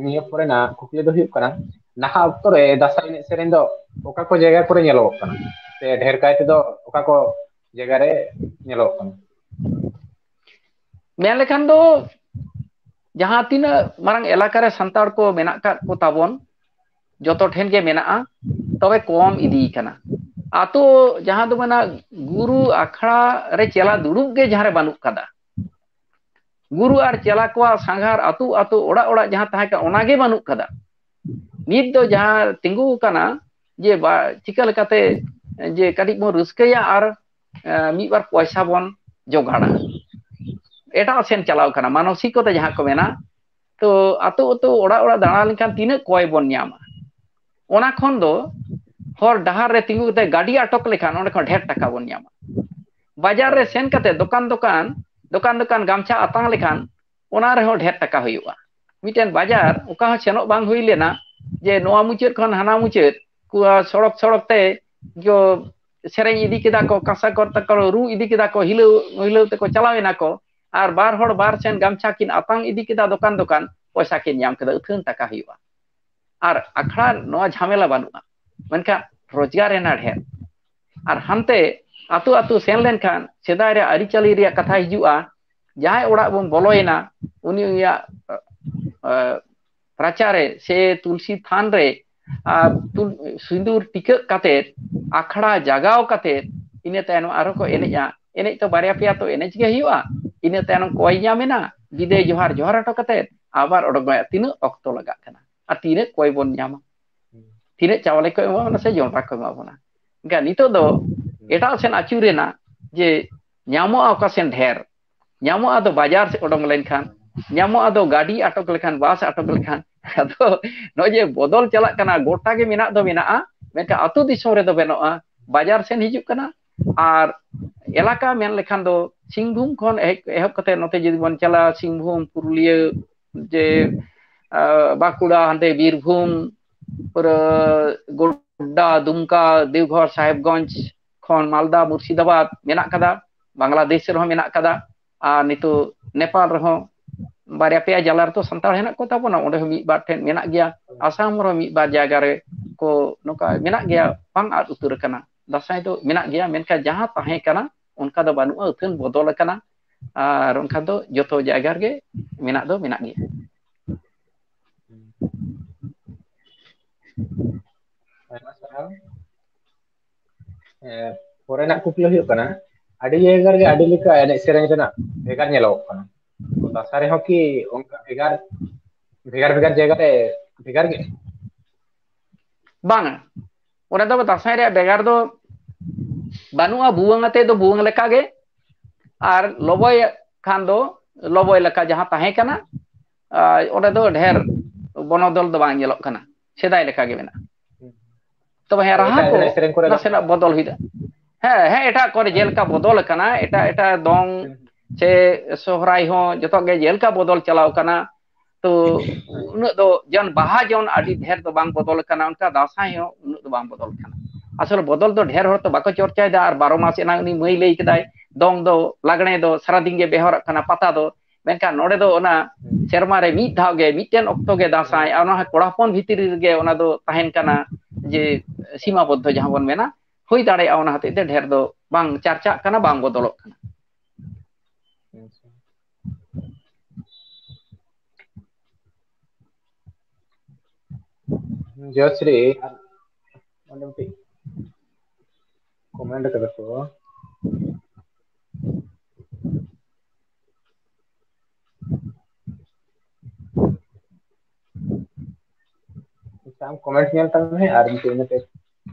ᱱᱤᱭᱟᱹ ᱯᱚᱨᱮᱱᱟᱜ ᱠᱩᱠᱞᱤ ᱫᱚ ᱦᱩᱭᱩᱜ ᱠᱟᱱᱟ, ᱱᱟᱦᱟᱜ ᱚᱠᱛᱚ ᱨᱮ ᱫᱟᱸᱥᱟᱭ ᱮᱱᱮᱡ ᱥᱮᱨᱮᱧ ᱫᱚ ᱚᱠᱟ ᱠᱚ ᱡᱟᱭᱜᱟ ᱠᱚᱨᱮ ᱧᱮᱞᱚᱜᱚᱜ ᱠᱟᱱᱟ, ᱥᱮ ᱰᱷᱮᱨ ᱠᱟᱭ ᱛᱮᱫᱚ ᱚᱠᱟ ᱠᱚ ᱡᱟᱭᱜᱟ ᱨᱮ ᱧᱮᱞᱚᱜᱚᱜ ᱠᱟᱱᱟ? ᱢᱮᱱ ᱞᱮᱠᱷᱟᱱ ᱫᱚ ᱡᱟᱦᱟᱸ ᱛᱤᱱᱟᱹᱜ ᱢᱟᱨᱟᱝ ᱮᱞᱟᱠᱟ ᱨᱮ ᱥᱟᱱᱛᱟᱲ ᱠᱚ ᱢᱮᱱᱟᱜ ᱟᱠᱟᱫ ᱠᱚ ᱛᱟᱵᱚᱱ, ᱡᱚᱛᱚ ᱴᱷᱮᱱ ᱜᱮ ᱢᱮᱱᱟᱜᱼᱟ, ᱛᱚᱵᱮ ᱠᱚᱢ ᱤᱫᱤ ᱠᱟᱱᱟ᱾ ᱟᱛᱳ, ᱡᱟᱦᱟᱸ ᱫᱚ ᱢᱮᱱᱟ, ᱜᱩᱨᱩ ᱟᱠᱷᱲᱟ ᱨᱮ ᱪᱮᱞᱟ ᱫᱩᱲᱩᱵ ᱜᱮ ᱡᱟᱦᱟᱸ ᱨᱮ ᱵᱟᱹᱱᱩᱜ ᱠᱟᱫᱟ᱾ ᱜᱩᱨᱩ ᱟᱨ ᱪᱮᱞᱟ ᱠᱚᱣᱟᱜ ᱥᱟᱸᱜᱷᱟᱨ ᱟᱛᱳ ᱟᱛᱳ, ᱚᱲᱟᱜ ᱚᱲᱟᱜ ᱡᱟᱦᱟᱸ ᱛᱟᱦᱮᱸ ᱠᱟᱱᱟ, ᱚᱱᱟ ᱜᱮ ᱵᱟᱹᱱᱩᱜ ᱠᱟᱫᱟ᱾ ᱱᱤᱛ ᱫᱚ ᱡᱟᱦᱟᱸ ᱛᱤᱸᱜᱩ ᱟᱠᱟᱱᱟ, ᱡᱮ ᱵᱟ-, ᱪᱤᱠᱟᱹ ᱞᱮᱠᱟᱛᱮ ᱡᱮ ᱠᱟᱹᱴᱤᱡ ᱵᱚᱱ ᱨᱟᱹᱥᱠᱟᱹᱭᱟ ᱟᱨ, ᱮ, ᱢᱤᱫ ᱵᱟᱨ ᱯᱚᱭᱥᱟ ᱵᱚᱱ ᱡᱚᱜᱟᱲᱟ, ᱮᱴᱟᱜ ᱥᱮᱱ ᱪᱟᱞᱟᱣ ᱠᱟᱱᱟ, ᱢᱟᱱᱚᱥᱤᱠᱚᱛᱟ ᱡᱟᱦᱟᱸ ᱠᱚ ᱢᱮᱱᱟ᱾ ᱛᱚ ᱟᱛᱳ ᱟᱛᱳ, ᱚᱲᱟᱜ ᱚᱲᱟᱜ ᱫᱟᱬᱟ ᱞᱮᱱᱠᱷᱟᱱ ᱛᱤᱱᱟᱹᱜ ᱠᱚᱭ ᱵᱚᱱ ᱧᱟᱢᱟ? ᱚᱱᱟ ᱠᱷᱚᱱ ᱫᱚ ᱦᱚᱨ ᱰᱟᱦᱟᱨ ᱨᱮ ᱛᱤᱸᱜᱩ ᱠᱟᱛᱮ ᱜᱟᱹᱰᱤ ᱟᱴᱚᱠ ᱞᱮᱠᱷᱟᱱ ᱚᱸᱰᱮ ᱠᱷᱚᱱ ᱰᱷᱮᱨ ᱴᱟᱠᱟ ᱵᱚᱱ ᱧᱟᱢᱟ᱾ ᱵᱟᱡᱟᱨ ᱨᱮ ᱥᱮᱱ ᱠᱟᱛᱮ ᱫᱚᱠᱟᱱ ᱫᱚᱠᱟᱱ, ᱫᱚᱠᱟᱱ ᱫᱚᱠᱟᱱ ᱜᱟᱢᱪᱷᱟ ᱟᱛᱟᱝ ᱞᱮᱠᱷᱟᱱ ᱚᱱᱟ ᱨᱮᱦᱚᱸ ᱰᱷᱮᱨ ᱴᱟᱠᱟ ᱦᱩᱭᱩᱜᱼᱟ᱾ ᱢᱤᱫᱴᱮᱱ ᱵᱟᱡᱟᱨ ᱚᱠᱟ ᱦᱚᱸ ᱥᱮᱱᱚᱜ ᱵᱟᱝ ᱦᱩᱭ ᱞᱮᱱᱟ, ᱡᱮ ᱱᱚᱣᱟ ᱢᱩᱪᱟᱹᱫ ᱠᱷᱚᱱ ᱦᱟᱱᱟ ᱢᱩᱪᱟᱹᱫ, ᱠᱩ-, ᱥᱚᱲᱚᱠ ᱥᱚᱲᱚᱠ ᱛᱮ ᱠᱚ ᱥᱮᱨᱮᱧ ᱤᱫᱤ ᱠᱮᱫᱟ ᱠᱚ, ᱠᱟᱸᱥᱟ ᱠᱚᱨᱛᱟ ᱠᱚ ᱨᱩ ᱤᱫᱤ ᱠᱮᱫᱟ ᱠᱚ, ᱦᱤᱞᱟᱹᱣ ᱦᱤᱞᱟᱹᱣ ᱛᱮᱠᱚ ᱪᱟᱞᱟᱣ ᱮᱱᱟ ᱠᱚ, ᱟᱨ ᱵᱟᱨ ᱦᱚᱲ ᱵᱟᱨ ᱥᱮᱱ ᱜᱟᱢᱪᱷᱟ ᱠᱤᱱ ᱟᱛᱟᱝ ᱤᱫᱤ ᱠᱮᱫᱟ ᱫᱚᱠᱟᱱ ᱫᱚᱠᱟᱱ, ᱯᱚᱭᱥᱟ ᱠᱤᱱ ᱧᱟᱢ ᱠᱮᱫᱟ, ᱟᱹᱛᱷᱟᱹᱱ ᱴᱟᱠᱟ ᱦᱩᱭᱩᱜᱼᱟ᱾ ᱟᱨ ᱟᱠᱷᱲᱟ ᱱᱚᱣᱟ ᱡᱷᱟᱢᱮᱞᱟ ᱵᱟᱹᱱᱩᱜᱼᱟ, ᱢᱮᱱᱠᱷᱟᱱ ᱨᱳᱡᱽᱜᱟᱨ ᱮᱱᱟ ᱰᱷᱮᱨ᱾ ᱟᱨ ᱦᱟᱱᱛᱮ ᱟᱛᱳ ᱟᱛᱳ ᱥᱮᱱ ᱞᱮᱱᱠᱷᱟᱱ ᱥᱮᱫᱟᱭ ᱨᱮ ᱟᱹᱨᱤᱪᱟᱹᱞᱤ ᱨᱮᱭᱟᱜ ᱠᱟᱛᱷᱟ ᱦᱤᱡᱩᱜᱼᱟ, ᱡᱟᱦᱟᱸᱭ ᱚᱲᱟᱜ ᱵᱚᱱ ᱵᱚᱞᱚᱭᱮᱱᱟ, ᱩᱱᱤ ᱩᱱᱤᱭᱟᱜ, ᱮ, ᱨᱟᱪᱟᱨᱮ ᱥᱮ ᱛᱩᱞᱥᱤ ᱛᱷᱟᱱ ᱨᱮ, ᱟᱨ ᱛᱩᱞ-, ᱥᱤᱸᱫᱩᱨ ᱴᱤᱠᱟᱹᱜ ᱠᱟᱛᱮ, ᱟᱠᱷᱲᱟ ᱡᱟᱜᱟᱣ ᱠᱟᱛᱮ, ᱤᱱᱟᱹ ᱛᱟᱭᱱᱚᱢ ᱟᱨᱦᱚᱸ ᱠᱚ ᱮᱱᱮᱡᱼᱟ᱾ ᱮᱱᱮᱡ ᱛᱚ ᱵᱟᱨᱭᱟ ᱯᱮᱭᱟ ᱛᱚ ᱮᱱᱮᱡ ᱜᱮ ᱦᱩᱭᱩᱜᱼᱟ᱾ ᱤᱱᱟᱹ ᱛᱟᱭᱱᱚᱢ ᱠᱚᱭ ᱧᱟᱢ ᱮᱱᱟ, ᱵᱤᱫᱟᱹᱭ ᱡᱚᱦᱟᱨ, ᱡᱚᱦᱟᱨ ᱦᱚᱴᱚ ᱠᱟᱛᱮ ᱟᱵᱟᱨ ᱚᱰᱚᱠ ᱢᱮ᱾ ᱛᱤᱱᱟᱹᱜ ᱚᱠᱛᱚ ᱞᱟᱜᱟᱜ ᱠᱟᱱᱟ ᱟᱨ ᱛᱤᱱᱟᱹᱜ ᱠᱚᱭ ᱵᱚᱱ ᱧᱟᱢᱟ? ᱛᱤᱱᱟᱹᱜ ᱪᱟᱣᱞᱮ ᱠᱚ ᱮᱢᱟ ᱵᱚᱱᱟ ᱥᱮ ᱡᱚᱱᱰᱨᱟ ᱠᱚ ᱮᱢᱟ ᱵᱚᱱᱟ? ᱮᱱᱠᱷᱟᱱ ᱱᱤᱛᱚᱜ ᱫᱚ ᱮᱴᱟᱜ ᱥᱮᱱ ᱟᱹᱪᱩᱨ ᱮᱱᱟ, ᱡᱮ ᱧᱟᱢᱚᱜᱼᱟ ᱚᱠᱟ ᱥᱮᱱ ᱰᱷᱮᱨ, ᱧᱟᱢᱚᱜᱼᱟ ᱫᱚ ᱵᱟᱡᱟᱨ ᱥᱮᱫ ᱚᱰᱚᱝ ᱞᱮᱱᱠᱷᱟᱱ, ᱧᱟᱢᱚᱜᱼᱟ ᱫᱚ ᱜᱟᱹᱰᱤ ᱟᱴᱚᱠ ᱞᱮᱠᱷᱟᱱ, ᱵᱟᱥ ᱟᱴᱚᱠ ᱞᱮᱠᱷᱟᱱ᱾ ᱟᱫᱚ ᱱᱚᱜᱼᱚᱭ ᱡᱮ ᱵᱚᱫᱚᱞ ᱪᱟᱞᱟᱜ ᱠᱟᱱᱟ, ᱜᱚᱴᱟ ᱜᱮ ᱢᱮᱱᱟᱜ ᱫᱚ ᱢᱮᱱᱟᱜᱼᱟ, ᱢᱮᱱᱠᱷᱟᱱ ᱟᱹᱛᱩ ᱫᱤᱥᱚᱢ ᱨᱮᱫᱚ ᱵᱟᱹᱱᱩᱜᱼᱟ, ᱵᱟᱡᱟᱨ ᱥᱮᱱ ᱦᱤᱡᱩᱜ ᱠᱟᱱᱟ, ᱟᱨ ᱮᱞᱟᱠᱟ ᱢᱮᱱ ᱞᱮᱠᱷᱟᱱ ᱫᱚ ᱥᱤᱝᱵᱷᱩᱢ ᱠᱷᱚᱱ ᱮᱦᱚᱵ ᱠᱟᱛᱮ ᱱᱚᱛᱮ ᱡᱩᱫᱤ ᱵᱚᱱ ᱪᱟᱞᱟᱜᱼᱟ, ᱥᱤᱝᱵᱷᱩᱢ, ᱯᱩᱨᱩᱞᱤᱭᱟᱹ, ᱡᱮ ᱵᱟᱸᱠᱩᱲᱟ, ᱦᱟᱱᱛᱮ ᱵᱤᱨᱵᱷᱩᱢ, ᱯᱩᱨᱟᱹ ᱜᱳᱰᱰᱟ, ᱫᱩᱢᱠᱟ, ᱫᱮᱣᱜᱷᱚᱨ, ᱥᱟᱦᱮᱵᱽᱜᱚᱸᱡᱽ ᱠᱷᱚᱱ ᱢᱟᱞᱫᱟ, ᱢᱩᱨᱥᱤᱫᱟᱵᱟᱫᱽ ᱢᱮᱱᱟᱜ ᱠᱟᱫᱟ, ᱵᱟᱝᱞᱟᱫᱮᱥ ᱨᱮᱦᱚᱸ ᱢᱮᱱᱟᱜ ᱠᱟᱫᱟ, ᱟᱨ ᱱᱤᱛᱚᱜ ᱱᱮᱯᱟᱞ ᱨᱮᱦᱚᱸ ᱵᱟᱨᱭᱟ ᱯᱮᱭᱟ ᱡᱮᱞᱟ ᱨᱮᱛᱚ ᱥᱟᱱᱛᱟᱲ ᱦᱮᱱᱟᱜ ᱠᱚ ᱛᱟᱵᱚᱱᱟ, ᱚᱸᱰᱮ ᱦᱚᱸ ᱢᱤᱫ ᱵᱟᱨ ᱴᱷᱮᱱ ᱢᱮᱱᱟᱜ ᱜᱮᱭᱟ, ᱟᱥᱟᱢ ᱨᱮᱦᱚᱸ ᱢᱤᱫ ᱵᱟᱨ ᱡᱟᱭᱜᱟ ᱨᱮ ᱠᱚ ᱱᱚᱝᱠᱟ ᱢᱮᱱᱟᱜ ᱜᱮᱭᱟ, ᱵᱟᱝ ᱟᱫ ᱩᱛᱟᱹᱨ ᱟᱠᱟᱱᱟ᱾ ᱫᱟᱸᱥᱟᱭ ᱫᱚ ᱢᱮᱱᱟᱜ ᱜᱮᱭᱟ, ᱢᱮᱱᱠᱷᱟᱱ ᱡᱟᱦᱟᱸ ᱛᱟᱦᱮᱸ ᱠᱟᱱᱟ ᱚᱱᱠᱟ ᱫᱚ ᱵᱟᱹᱱᱩᱜᱼᱟ, ᱟᱹᱛᱷᱟᱹᱱ ᱵᱚᱫᱚᱞ ᱟᱠᱟᱱᱟ᱾ ᱟᱨ ᱚᱱᱠᱟ ᱫᱚ ᱡᱚᱛᱚ ᱡᱟᱭᱜᱟ ᱨᱮᱜᱮ ᱢᱮᱱᱟᱜ ᱫᱚ ᱢᱮᱱᱟᱜ ᱜᱮᱭᱟ᱾ ᱯᱚᱨᱮᱱᱟᱜ ᱠᱩᱠᱞᱤ ᱦᱩᱭᱩᱜ ᱠᱟᱱᱟ, ᱟᱹᱰᱤ ᱡᱟᱭᱜᱟ ᱨᱮᱜᱮ ᱟᱹᱰᱤ ᱞᱮᱠᱟ ᱮᱱᱮᱡ ᱥᱮᱨᱮᱧ ᱨᱮᱱᱟᱜ ᱵᱷᱮᱜᱟᱨ ᱧᱮᱞᱚᱜᱚᱜ ᱠᱟᱱᱟ᱾ ᱫᱟᱸᱥᱟᱭ ᱨᱮᱦᱚᱸ ᱠᱤ ᱚᱱᱠᱟ ᱵᱷᱮᱜᱟᱨ ᱵᱷᱮᱜᱟᱨ ᱵᱷᱮᱜᱟᱨ ᱡᱟᱭᱜᱟ ᱨᱮ ᱵᱷᱮᱜᱟᱨ ᱜᱮ? ᱵᱟᱝ, ᱚᱸᱰᱮ ᱫᱚ ᱫᱟᱸᱥᱟᱭ ᱨᱮᱭᱟᱜ ᱵᱷᱮᱜᱟᱨ ᱫᱚ ᱵᱟᱹᱱᱩᱜᱼᱟ᱾ ᱵᱷᱩᱣᱟᱹᱝ ᱟᱛᱮ ᱫᱚ ᱵᱷᱩᱣᱟᱹᱝ ᱞᱮᱠᱟᱜᱮ, ᱟᱨ ᱞᱚᱵᱚᱭ ᱠᱷᱟᱱ ᱫᱚ ᱞᱚᱵᱚᱭ ᱞᱮᱠᱟ ᱡᱟᱦᱟᱸ ᱛᱟᱦᱮᱸ ᱠᱟᱱᱟ, ᱚᱸᱰᱮ ᱫᱚ ᱰᱷᱮᱨ ᱵᱚᱱᱚᱫᱚᱞ ᱫᱚ ᱵᱟᱝ ᱧᱮᱞᱚᱜ ᱠᱟᱱᱟ, ᱥᱮᱫᱟᱭ ᱞᱮᱠᱟᱜᱮ ᱢᱮᱱᱟᱜᱼᱟ᱾ ᱛᱚᱵᱮ ᱦᱮᱸ, ᱨᱟᱦᱟ ᱠᱚ ᱱᱟᱥᱮᱱᱟᱜ ᱵᱚᱫᱚᱞ ᱦᱩᱭᱩᱜᱼᱟ᱾ ᱦᱮᱸ, ᱦᱮᱸ, ᱮᱴᱟᱜ ᱠᱚᱨᱮ ᱡᱮᱞᱮᱠᱟ ᱵᱚᱫᱚᱞ ᱟᱠᱟᱱᱟ, ᱮᱴᱟᱜ ᱮᱴᱟᱜ ᱫᱚᱝ ᱥᱮ ᱥᱚᱦᱨᱟᱭ ᱦᱚᱸ ᱡᱚᱛᱚ ᱜᱮ ᱡᱮᱞᱮᱠᱟ ᱵᱚᱫᱚᱞ ᱪᱟᱞᱟᱣ ᱟᱠᱟᱱᱟ᱾ ᱛᱚ ᱩᱱᱟᱹᱜ ᱫᱚ ᱡᱮᱢᱚᱱ ᱵᱟᱦᱟ ᱡᱮᱢᱚᱱ ᱟᱹᱰᱤ ᱰᱷᱮᱨ ᱫᱚ ᱵᱟᱝ ᱵᱚᱫᱚᱞ ᱟᱠᱟᱱᱟ, ᱚᱱᱠᱟ ᱫᱟᱸᱥᱟᱭ ᱦᱚᱸ ᱩᱱᱟᱹᱜ ᱫᱚ ᱵᱟᱝ ᱵᱚᱫᱚᱞ ᱟᱠᱟᱱᱟ᱾ ᱟᱥᱚᱞ ᱵᱚᱫᱚᱞ ᱫᱚ ᱰᱷᱮᱨ ᱦᱚᱲ ᱫᱚ ᱵᱟᱠᱚ ᱪᱚᱨᱪᱟᱭᱮᱫᱟ᱾ ᱟᱨ ᱵᱟᱨᱚ ᱢᱟᱥ ᱮᱱᱟᱝ ᱩᱱᱤ ᱢᱟᱹᱭ ᱞᱟᱹᱭ ᱠᱮᱫᱟᱭ, ᱫᱚᱝ ᱫᱚ, ᱞᱟᱜᱽᱬᱮ ᱫᱚ ᱥᱟᱨᱟᱫᱤᱱ ᱜᱮ ᱵᱮᱣᱦᱟᱨᱚᱜ ᱠᱟᱱᱟ, ᱯᱟᱛᱟ ᱫᱚ᱾ ᱢᱮᱱᱠᱷᱟᱱ ᱱᱚᱰᱮ ᱫᱚ ᱚᱱᱟ ᱥᱮᱨᱢᱟ ᱨᱮ ᱢᱤᱫ ᱫᱷᱟᱣ ᱜᱮ, ᱢᱤᱫᱴᱮᱱ ᱚᱠᱛᱚ ᱜᱮ ᱫᱟᱸᱥᱟᱭ, ᱟᱨ ᱚᱱᱟ ᱦᱚᱸ ᱠᱚᱲᱟ ᱦᱚᱯᱚᱱ ᱵᱷᱤᱛᱨᱤ ᱨᱮᱜᱮ ᱚᱱᱟ ᱫᱚ ᱛᱟᱦᱮᱱ ᱠᱟᱱᱟ, ᱡᱮ ᱥᱤᱢᱟ ᱵᱚᱫᱽᱫᱷᱚ ᱡᱟᱦᱟᱸ ᱵᱚᱱ ᱢᱮᱱᱟ, ᱦᱩᱭ ᱫᱟᱲᱮᱭᱟᱜᱼᱟ᱾ ᱚᱱᱟ ᱦᱚᱛᱮᱡ ᱛᱮ ᱰᱷᱮᱨ ᱫᱚ ᱵᱟᱝ ᱪᱟᱨᱪᱟᱜ ᱠᱟᱱᱟ, ᱵᱟᱝ ᱵᱚᱫᱚᱞᱚᱜ ᱠᱟᱱᱟ᱾ ᱡᱚᱭᱥᱨᱤ, ᱚᱸᱰᱮ ᱢᱤᱫᱴᱤᱡ ᱠᱚᱢᱮᱱᱴ ᱠᱟᱫᱟ ᱠᱚ᱾ ᱟᱪᱪᱷᱟ, ᱟᱢ ᱠᱚᱢᱮᱱᱴ ᱧᱮᱞ ᱛᱟᱢ ᱢᱮ, ᱟᱨ ᱢᱤᱫᱴᱮᱡ ᱤᱱᱟᱹᱛᱮ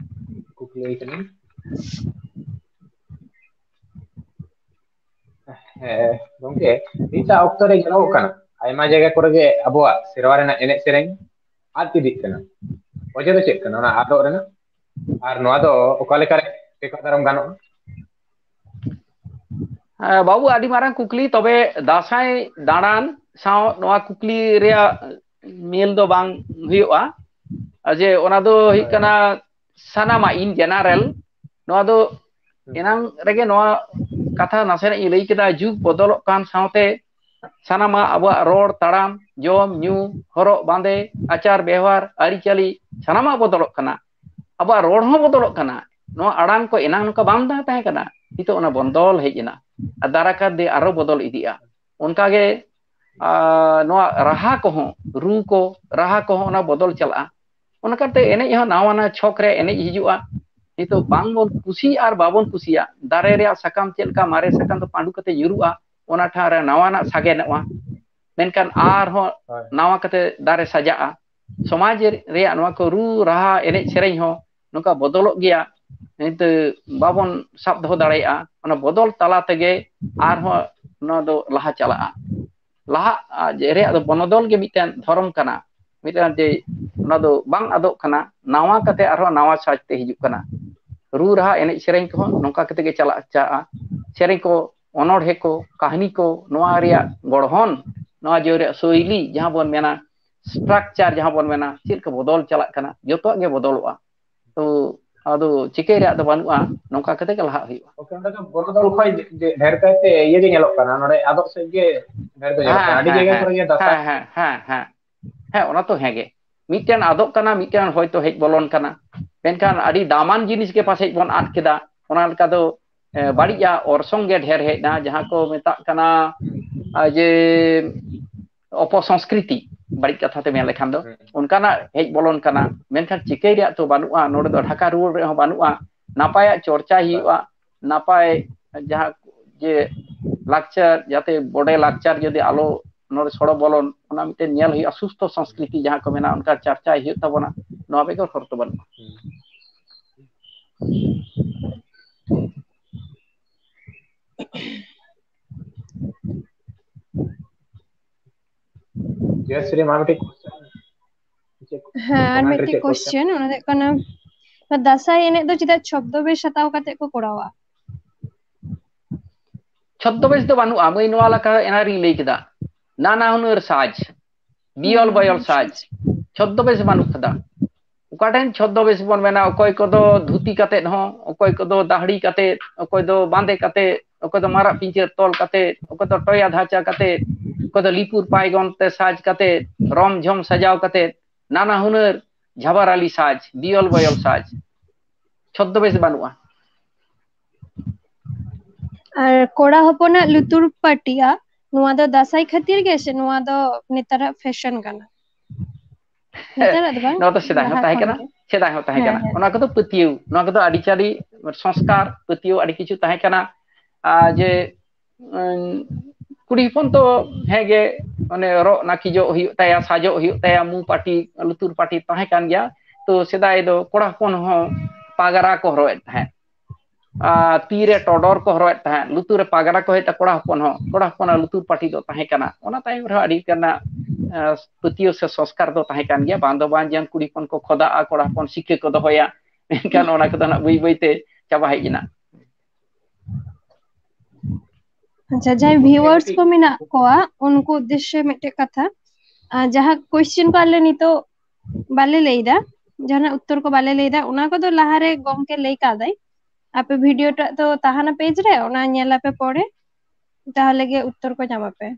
ᱠᱩᱠᱞᱤ ᱠᱟᱱᱟ᱾ ᱦᱮᱸ ᱜᱚᱝᱠᱮ, ᱱᱤᱛᱟᱜ ᱚᱠᱛᱚ ᱨᱮ ᱧᱮᱞᱚᱜᱚᱜ ᱠᱟᱱᱟ, ᱟᱭᱢᱟ ᱡᱟᱭᱜᱟ ᱠᱚᱨᱮ ᱜᱮ ᱟᱵᱚᱣᱟᱜ ᱥᱮᱨᱣᱟ ᱨᱮᱱᱟᱜ ᱮᱱᱮᱡ ᱥᱮᱨᱮᱧ ᱟᱫ ᱤᱫᱤᱜ ᱠᱟᱱᱟ᱾ ᱚᱡᱮ ᱫᱚ ᱪᱮᱫ ᱠᱟᱱᱟ ᱚᱱᱟ ᱟᱫᱚᱜ ᱨᱮᱱᱟᱜ? ᱟᱨ ᱱᱚᱣᱟ ᱫᱚ ᱚᱠᱟ ᱞᱮᱠᱟᱨᱮ ᱴᱮᱠᱟᱣ ᱫᱟᱨᱟᱢ ᱜᱟᱱᱚᱜᱼᱟ? ᱵᱟᱹᱵᱩ, ᱟᱹᱰᱤ ᱢᱟᱨᱟᱝ ᱠᱩᱠᱞᱤ᱾ ᱛᱚᱵᱮ ᱫᱟᱸᱥᱟᱭ ᱫᱟᱬᱟᱱ ᱥᱟᱶ ᱱᱚᱣᱟ ᱠᱩᱠᱞᱤ ᱨᱮᱭᱟᱜ ᱢᱤᱞ ᱫᱚ ᱵᱟᱝ ᱦᱩᱭᱩᱜᱼᱟ᱾ ᱡᱮ ᱚᱱᱟ ᱫᱚ ᱦᱩᱭᱩᱜ ᱠᱟᱱᱟ ᱥᱟᱱᱟᱢᱟᱜ in general᱾ ᱱᱚᱣᱟ ᱫᱚ ᱮᱱᱟᱝ ᱨᱮᱜᱮ ᱱᱚᱣᱟ ᱠᱟᱛᱷᱟ ᱱᱟᱥᱮᱱᱟᱜ ᱤᱧ ᱞᱟᱹᱭ ᱠᱮᱫᱟ, ᱡᱩᱜᱽ ᱵᱚᱫᱚᱞᱚᱜ ᱠᱟᱱ ᱥᱟᱶᱛᱮ ᱥᱟᱱᱟᱢᱟᱜ ᱟᱵᱚᱣᱟᱜ ᱨᱚᱲ, ᱛᱟᱲᱟᱢ, ᱡᱚᱢ, ᱧᱩ, ᱦᱚᱨᱚᱜ, ᱵᱟᱸᱫᱮ, ᱟᱪᱟᱨ, ᱵᱮᱣᱦᱟᱨ, ᱟᱹᱨᱤᱪᱟᱹᱞᱤ, ᱥᱟᱱᱟᱢᱟᱜ ᱵᱚᱫᱚᱞᱚᱜ ᱠᱟᱱᱟ᱾ ᱟᱵᱚᱣᱟᱜ ᱨᱚᱲ ᱦᱚᱸ ᱵᱚᱫᱚᱞᱚᱜ ᱠᱟᱱᱟ᱾ ᱱᱚᱣᱟ ᱟᱲᱟᱝ ᱠᱚ ᱮᱱᱟᱝ ᱱᱚᱝᱠᱟ ᱵᱟᱝ ᱛᱟᱦᱮᱸ ᱠᱟᱱᱟ, ᱱᱤᱛᱚᱜ ᱚᱱᱟ ᱵᱚᱱᱚᱫᱚᱞ ᱦᱮᱡ ᱮᱱᱟ᱾ ᱟᱨ ᱫᱟᱨᱟᱭ ᱠᱟᱱ ᱫᱤᱱ ᱟᱨᱚ ᱵᱚᱫᱚᱞ ᱤᱫᱤᱜᱼᱟ᱾ ᱚᱱᱠᱟᱜᱮ ᱱᱚᱣᱟ ᱨᱟᱦᱟ ᱠᱚᱦᱚᱸ, ᱨᱩ ᱠᱚ, ᱨᱟᱦᱟ ᱠᱚᱦᱚᱸ ᱚᱱᱟ ᱵᱚᱫᱚᱞ ᱪᱟᱞᱟᱜᱼᱟ᱾ ᱚᱱᱠᱟᱛᱮ ᱮᱱᱮᱡ ᱦᱚᱸ ᱱᱟᱣᱟ ᱱᱟᱣᱟ ᱪᱷᱚᱠ ᱨᱮ ᱮᱱᱮᱡ ᱦᱤᱡᱩᱜᱼᱟ᱾ ᱱᱤᱛᱚᱜ ᱵᱟᱝ ᱵᱚᱱ ᱠᱩᱥᱤᱭᱟᱜᱼᱟ ᱟᱨ ᱵᱟᱵᱚᱱ ᱠᱩᱥᱤᱭᱟᱜᱼᱟ᱾ ᱫᱟᱨᱮ ᱨᱮᱭᱟᱜ ᱥᱟᱠᱟᱢ ᱪᱮᱫ ᱞᱮᱠᱟ ᱢᱟᱨᱮ ᱥᱟᱠᱟᱢ ᱫᱚ ᱯᱟᱹᱰᱩ ᱠᱟᱛᱮ ᱧᱩᱨᱩᱜᱼᱟ, ᱚᱱᱟ ᱴᱷᱟᱶ ᱨᱮ ᱱᱟᱣᱟᱱᱟᱜ ᱥᱟᱜᱮᱱᱚᱜᱼᱟ᱾ ᱢᱮᱱᱠᱷᱟᱱ ᱟᱨᱦᱚᱸ ᱱᱟᱣᱟ ᱠᱟᱛᱮ ᱫᱟᱨᱮ ᱥᱟᱡᱟᱜᱼᱟ᱾ ᱥᱚᱢᱟᱡᱽ ᱨᱮᱭᱟᱜ ᱱᱚᱣᱟ ᱠᱚ ᱨᱩ ᱨᱟᱦᱟ, ᱮᱱᱮᱡ ᱥᱮᱨᱮᱧ ᱦᱚᱸ ᱱᱚᱝᱠᱟ ᱵᱚᱫᱚᱞᱚᱜ ᱜᱮᱭᱟ᱾ ᱱᱤᱛᱚᱜ ᱵᱟᱵᱚᱱ ᱥᱟᱵ ᱫᱚᱦᱚ ᱫᱟᱲᱮᱭᱟᱜᱼᱟ᱾ ᱚᱱᱟ ᱵᱚᱫᱚᱞ ᱛᱟᱞᱟ ᱛᱮᱜᱮ ᱟᱨᱦᱚᱸ ᱱᱚᱣᱟ ᱫᱚ ᱞᱟᱦᱟ ᱪᱟᱞᱟᱜᱼᱟ᱾ ᱞᱟᱦᱟᱜ ᱨᱮᱭᱟᱜ ᱫᱚ ᱵᱚᱱᱚᱫᱚᱞ ᱜᱮ ᱢᱤᱫᱴᱮᱱ ᱫᱷᱚᱨᱚᱢ ᱠᱟᱱᱟ, ᱢᱤᱫᱴᱮᱱ ᱡᱮ ᱚᱱᱟ ᱫᱚ ᱵᱟᱝ ᱟᱫᱚᱜ ᱠᱟᱱᱟ, ᱱᱟᱣᱟ ᱠᱟᱛᱮ ᱟᱨᱦᱚᱸ ᱱᱟᱣᱟ ᱥᱟᱡᱽ ᱛᱮ ᱦᱤᱡᱩᱜ ᱠᱟᱱᱟ᱾ ᱨᱩ ᱨᱟᱦᱟ, ᱮᱱᱮᱡ ᱥᱮᱨᱮᱧ ᱠᱚᱦᱚᱸ ᱱᱚᱝᱠᱟ ᱠᱟᱛᱮ ᱜᱮ ᱪᱟᱞᱟᱜ ᱪᱟᱞᱟᱜᱼᱟ᱾ ᱥᱮᱨᱮᱧ ᱠᱚ, ᱚᱱᱚᱬᱦᱮ ᱠᱚ, ᱠᱟᱹᱦᱱᱤ ᱠᱚ, ᱱᱚᱣᱟ ᱨᱮᱭᱟᱜ ᱜᱚᱲᱦᱚᱱ, ᱱᱚᱣᱟ ᱡᱮ ᱨᱮᱭᱟᱜ ᱥᱳᱭᱞᱤ ᱡᱟᱦᱟᱸ ᱵᱚᱱ ᱢᱮᱱᱟ, ᱥᱴᱨᱟᱠᱪᱟᱨ ᱡᱟᱦᱟᱸ ᱵᱚᱱ ᱢᱮᱱᱟ, ᱪᱮᱫ ᱞᱮᱠᱟ ᱵᱚᱫᱚᱞ ᱪᱟᱞᱟᱜ ᱠᱟᱱᱟ, ᱡᱚᱛᱚᱣᱟᱜ ᱜᱮ ᱵᱚᱫᱚᱞᱚᱜᱼᱟ᱾ ᱛᱚ ᱟᱫᱚ ᱪᱤᱠᱟᱹᱭ ᱨᱮᱭᱟᱜ ᱫᱚ ᱵᱟᱹᱱᱩᱜᱼᱟ, ᱱᱚᱝᱠᱟ ᱠᱟᱛᱮ ᱜᱮ ᱞᱟᱦᱟᱜ ᱦᱩᱭᱩᱜᱼᱟ᱾ ᱚᱱᱟ ᱫᱚ ᱵᱚᱱᱚᱫᱚᱞ ᱠᱷᱚᱱ ᱰᱷᱮᱨ ᱠᱟᱭᱛᱮ ᱤᱭᱟᱹ ᱜᱮ ᱧᱮᱞᱚᱜ ᱠᱟᱱᱟ, ᱱᱚᱰᱮ ᱟᱫᱚᱜ ᱥᱮᱫ ᱜᱮ ᱰᱷᱮᱨ ᱫᱚ ᱧᱮᱞᱚᱜ ᱠᱟᱱᱟ᱾ ᱟᱹᱰᱤ ᱡᱟᱭᱜᱟ ᱠᱚᱨᱮ ᱜᱮ ᱫᱟᱸᱥᱟᱭ ᱦᱮᱸ ᱦᱮᱸ ᱦᱮᱸ ᱦᱮᱸ ᱦᱮᱸ ᱚᱱᱟ ᱛᱚ ᱦᱮᱸ ᱜᱮ᱾ ᱢᱤᱫᱴᱮᱱ ᱟᱫᱚᱜ ᱠᱟᱱᱟ, ᱢᱤᱫᱴᱮᱱ ᱦᱚᱭᱛᱚ ᱦᱮᱡ ᱵᱚᱞᱚᱱ ᱠᱟᱱᱟ, ᱢᱮᱱᱠᱷᱟᱱ ᱟᱹᱰᱤ ᱫᱟᱢᱟᱱ ᱡᱤᱱᱤᱥ ᱜᱮ ᱯᱟᱥᱮᱡ ᱵᱚᱱ ᱟᱫ ᱠᱮᱫᱟ᱾ ᱚᱱᱟ ᱞᱮᱠᱟ ᱫᱚ ᱵᱟᱹᱲᱤᱡᱟᱜ ᱚᱨᱥᱚᱝ ᱜᱮ ᱰᱷᱮᱨ ᱦᱮᱡ ᱮᱱᱟ, ᱡᱟᱦᱟᱸ ᱠᱚ ᱢᱮᱛᱟᱜ ᱠᱟᱱᱟ ᱡᱮ ᱚᱯᱚᱥᱚᱝᱥᱠᱨᱤᱛᱤ, ᱵᱟᱹᱲᱤᱡ ᱠᱟᱛᱷᱟ ᱛᱮ ᱢᱮᱱ ᱞᱮᱠᱷᱟᱱ ᱫᱚ ᱚᱱᱠᱟᱱᱟᱜ ᱦᱮᱡ ᱵᱚᱞᱚᱱ ᱠᱟᱱᱟ᱾ ᱢᱮᱱᱠᱷᱟᱱ ᱪᱤᱠᱟᱹᱭ ᱨᱮᱭᱟᱜ ᱛᱚ ᱵᱟᱹᱱᱩᱜᱼᱟ, ᱱᱚᱰᱮ ᱫᱚ ᱰᱷᱟᱠᱟ ᱨᱩᱣᱟᱹᱲ ᱨᱮᱦᱚᱸ ᱵᱟᱹᱱᱩᱜᱼᱟ᱾ ᱱᱟᱯᱟᱭᱟᱜ ᱪᱚᱨᱪᱟ ᱦᱩᱭᱩᱜᱼᱟ, ᱱᱟᱯᱟᱭ ᱡᱟᱦᱟᱸ ᱡᱮ ᱞᱟᱠᱪᱟᱨ, ᱡᱟᱛᱮ ᱵᱚᱰᱮ ᱞᱟᱠᱪᱟᱨ ᱡᱩᱫᱤ ᱟᱞᱚ ᱱᱚᱰᱮ ᱥᱚᱲᱚ ᱵᱚᱞᱚᱱ, ᱚᱱᱟ ᱢᱤᱫᱴᱮᱱ ᱧᱮᱞ ᱦᱩᱭᱩᱜᱼᱟ᱾ ᱥᱩᱥᱛᱷᱚ ᱥᱚᱝᱥᱠᱨᱤᱛᱤ ᱡᱟᱦᱟᱸ ᱠᱚ ᱢᱮᱱᱟ, ᱚᱱᱠᱟ ᱪᱟᱨᱪᱟᱭ ᱦᱩᱭᱩᱜ ᱛᱟᱵᱚᱱᱟ᱾ ᱱᱚᱣᱟ ᱵᱮᱜᱚᱨ ᱦᱚᱨ ᱫᱚ ᱵᱟᱹᱱᱩᱜᱼᱟ᱾ ᱡᱚᱭᱥᱨᱤ, ᱢᱟ ᱢᱤᱫᱴᱤᱡ ᱦᱮᱸ, ᱟᱨ ᱢᱤᱫᱴᱤᱡ ᱠᱚᱥᱪᱮᱱ, ᱚᱱᱟ ᱫᱚ ᱦᱩᱭᱩᱜ ᱠᱟᱱᱟ, ᱫᱟᱸᱥᱟᱭ ᱮᱱᱮᱡ ᱫᱚ ᱪᱮᱫᱟᱜ ᱪᱷᱚᱫᱽᱫᱚᱵᱮᱥ ᱦᱟᱛᱟᱣ ᱠᱟᱛᱮ ᱠᱚ ᱠᱚᱨᱟᱣᱟ? ᱪᱷᱚᱫᱽᱫᱚᱵᱮᱥ ᱫᱚ ᱵᱟᱹᱱᱩᱜᱼᱟ᱾ ᱢᱟᱹᱭ, ᱱᱚᱣᱟ ᱞᱮᱠᱟ ᱮᱱᱟᱨᱤᱧ ᱞᱟᱹᱭ ᱠᱮᱫᱟ, ᱱᱟᱱᱟ ᱦᱩᱱᱟᱹᱨ ᱥᱟᱡᱽ, ᱵᱤᱭᱚᱞ ᱵᱚᱭᱚᱞ ᱥᱟᱡᱽ, ᱪᱷᱚᱫᱽᱫᱚᱵᱮᱥ ᱵᱟᱹᱱᱩᱜ ᱠᱟᱫᱟ᱾ ᱚᱠᱟ ᱴᱷᱮᱱ ᱪᱷᱚᱫᱽᱫᱚᱵᱮᱥ ᱵᱚᱱ ᱢᱮᱱᱟ? ᱚᱠᱚᱭ ᱠᱚᱫᱚ ᱫᱷᱩᱛᱤ ᱠᱟᱛᱮᱫ ᱦᱚᱸ, ᱚᱠᱚᱭ ᱠᱚᱫᱚ ᱫᱟᱦᱲᱤ ᱠᱟᱛᱮᱫ, ᱚᱠᱚᱭ ᱫᱚ ᱵᱟᱸᱫᱮ ᱠᱟᱛᱮᱫ, ᱚᱠᱚᱭ ᱫᱚ ᱢᱟᱨᱟᱜ ᱯᱤᱧᱪᱟᱹᱨ ᱛᱚᱞ ᱠᱟᱛᱮᱫ, ᱚᱠᱚᱭ ᱫᱚ ᱴᱚᱭᱟ ᱫᱷᱟᱪᱟ ᱠᱟᱛᱮᱫ, ᱚᱠᱚᱭ ᱫᱚ ᱞᱤᱯᱩᱨ ᱯᱟᱭᱜᱚᱱ ᱛᱮ ᱥᱟᱡᱽ ᱠᱟᱛᱮᱫ, ᱨᱚᱢ ᱡᱷᱚᱢ ᱥᱟᱡᱟᱣ ᱠᱟᱛᱮᱫ, ᱱᱟᱱᱟ ᱦᱩᱱᱟᱹᱨ ᱡᱷᱟᱵᱟᱨ ᱟᱞᱤ ᱥᱟᱡᱽ, ᱵᱤᱭᱚᱞ ᱵᱚᱭᱚᱞ ᱥᱟᱡᱽ, ᱪᱷᱚᱫᱽᱫᱚᱵᱮᱥ ᱵᱟᱹᱱᱩᱜᱼᱟ᱾ ᱟᱨ ᱠᱚᱲᱟ ᱦᱚᱯᱚᱱᱟᱜ ᱞᱩᱛᱩᱨ ᱯᱟᱹᱴᱤᱭᱟ, ᱱᱚᱣᱟ ᱫᱚ ᱫᱟᱸᱥᱟᱭ ᱠᱷᱟᱹᱛᱤᱨ ᱜᱮ ᱥᱮ ᱱᱚᱣᱟ ᱫᱚ ᱱᱮᱛᱟᱨᱟᱜ ᱯᱷᱮᱥᱚᱱ ᱠᱟᱱᱟ? ᱱᱮᱛᱟᱨᱟᱜ ᱫᱚ ᱵᱟᱝ, ᱱᱚᱣᱟ ᱫᱚ ᱥᱮᱫᱟᱭ ᱦᱚᱸ ᱞᱟᱦᱟ ᱛᱟᱦᱮᱸ ᱠᱷᱚᱱ ᱠᱟᱱᱟ, ᱜᱮ᱾ ᱥᱮᱫᱟᱭ ᱦᱚᱸ ᱛᱟᱦᱮᱸ ᱦᱮᱸ, ᱠᱟᱱᱟ᱾ ᱦᱮᱸ᱾ ᱚᱱᱟ ᱠᱚᱫᱚ ᱯᱟᱹᱛᱭᱟᱹᱣ, ᱱᱚᱣᱟ ᱠᱚᱫᱚ ᱟᱹᱨᱤᱪᱟᱹᱞᱤ, ᱥᱚᱝᱥᱠᱟᱨ, ᱯᱟᱹᱛᱭᱟᱹᱣ ᱟᱹᱰᱤ ᱠᱤᱪᱷᱩ ᱛᱟᱦᱮᱸ ᱠᱟᱱᱟ᱾ ᱟᱨ ᱡᱮ ᱩᱸ, ᱠᱩᱲᱤ ᱦᱚᱯᱚᱱ ᱛᱚ ᱦᱮᱸ ᱜᱮ, ᱚᱱᱮ ᱨᱚᱜ ᱱᱟᱹᱠᱤᱡᱚᱜ ᱦᱩᱭᱩᱜ ᱛᱟᱭᱟ, ᱥᱟᱡᱚᱜ ᱦᱩᱭᱩᱜ ᱛᱟᱭᱟ, ᱢᱩ ᱯᱟᱹᱴᱤ, ᱞᱩᱛᱩᱨ ᱯᱟᱹᱴᱤ ᱛᱟᱦᱮᱸ ᱠᱟᱱ ᱜᱮᱭᱟ᱾ ᱛᱚ ᱥᱮᱫᱟᱭ ᱫᱚ ᱠᱚᱲᱟ ᱦᱚᱯᱚᱱ ᱦᱚᱸ ᱯᱟᱜᱽᱨᱟ ᱠᱚ ᱦᱚᱨᱚᱜ ᱮᱫ ᱛᱟᱦᱮᱸᱫ, ᱟᱨ ᱛᱤᱨᱮ ᱴᱚᱰᱚᱨ ᱠᱚ ᱦᱚᱨᱚᱜ ᱮᱫ ᱛᱟᱦᱮᱸᱫ, ᱞᱩᱛᱩᱨ ᱨᱮ ᱯᱟᱜᱽᱨᱟ ᱠᱚ ᱦᱚᱨᱚᱜ ᱮᱫ ᱛᱟᱦᱮᱸᱫ, ᱠᱚᱲᱟ ᱦᱚᱯᱚᱱ ᱦᱚᱸ, ᱠᱚᱲᱟ ᱦᱚᱯᱚᱱᱟᱜ ᱞᱩᱛᱩᱨ ᱯᱟᱹᱴᱤ ᱫᱚ ᱛᱟᱦᱮᱸ ᱠᱟᱱᱟ᱾ ᱚᱱᱟ ᱛᱟᱭᱚᱢ ᱨᱮᱦᱚᱸ ᱟᱹᱰᱤ ᱞᱮᱠᱟᱱᱟᱜ, ᱟᱸ, ᱯᱟᱹᱛᱭᱟᱹᱣ ᱥᱮ ᱥᱚᱝᱥᱠᱟᱨ ᱫᱚ ᱛᱟᱦᱮᱸ ᱠᱟᱱ ᱜᱮᱭᱟ᱾ ᱵᱟᱝ ᱫᱚ ᱵᱟᱝ ᱡᱮ ᱠᱩᱲᱤ ᱦᱚᱯᱚᱱ ᱠᱚ ᱠᱷᱚᱫᱟᱜᱼᱟ, ᱠᱚᱲᱟ ᱦᱚᱯᱚᱱ ᱥᱤᱠᱷᱟᱹ ᱠᱚ ᱫᱚᱦᱚᱭᱟ, ᱢᱮᱱᱠᱷᱟᱱ ᱚᱱᱟ ᱠᱚᱫᱚ ᱱᱟᱜ ᱵᱟᱹᱭ ᱵᱟᱹᱭ ᱛᱮ ᱪᱟᱵᱟ ᱦᱮᱡ ᱮᱱᱟ᱾ ᱟᱪᱪᱷᱟ, ᱡᱟᱦᱟᱸᱭ ᱵᱷᱤᱣᱟᱨᱥ ᱠᱚ ᱢᱮᱱᱟᱜ ᱠᱚᱣᱟ, ᱩᱱᱠᱩ ᱩᱫᱽᱫᱮᱥᱥᱚ ᱢᱤᱫᱴᱮᱡ ᱠᱟᱛᱷᱟ, ᱟᱨ ᱡᱟᱦᱟᱸ ᱠᱚᱥᱪᱮᱱ ᱠᱚ ᱟᱞᱮ ᱱᱤᱛᱚᱜ ᱵᱟᱞᱮ ᱞᱟᱹᱭ ᱮᱫᱟ, ᱡᱟᱦᱟᱱᱟᱜ ᱩᱛᱛᱚᱨ ᱠᱚ ᱵᱟᱞᱮ ᱞᱟᱹᱭ ᱮᱫᱟ, ᱚᱱᱟ ᱠᱚᱫᱚ ᱞᱟᱦᱟᱨᱮ ᱜᱚᱢᱠᱮ ᱞᱟᱹᱭ ᱠᱟᱫᱟᱭ᱾ ᱟᱯᱮ ᱵᱷᱤᱰᱤᱭᱳ ᱴᱟᱜ ᱫᱚ ᱛᱟᱦᱮᱱᱟ ᱯᱮᱡᱽ ᱨᱮ, ᱚᱱᱟ ᱧᱮᱞ ᱟᱯᱮ ᱯᱚᱨᱮ, ᱛᱟᱦᱚᱞᱮ ᱜᱮ ᱩᱛᱛᱚᱨ ᱠᱚ ᱧᱟᱢ ᱟᱯᱮ᱾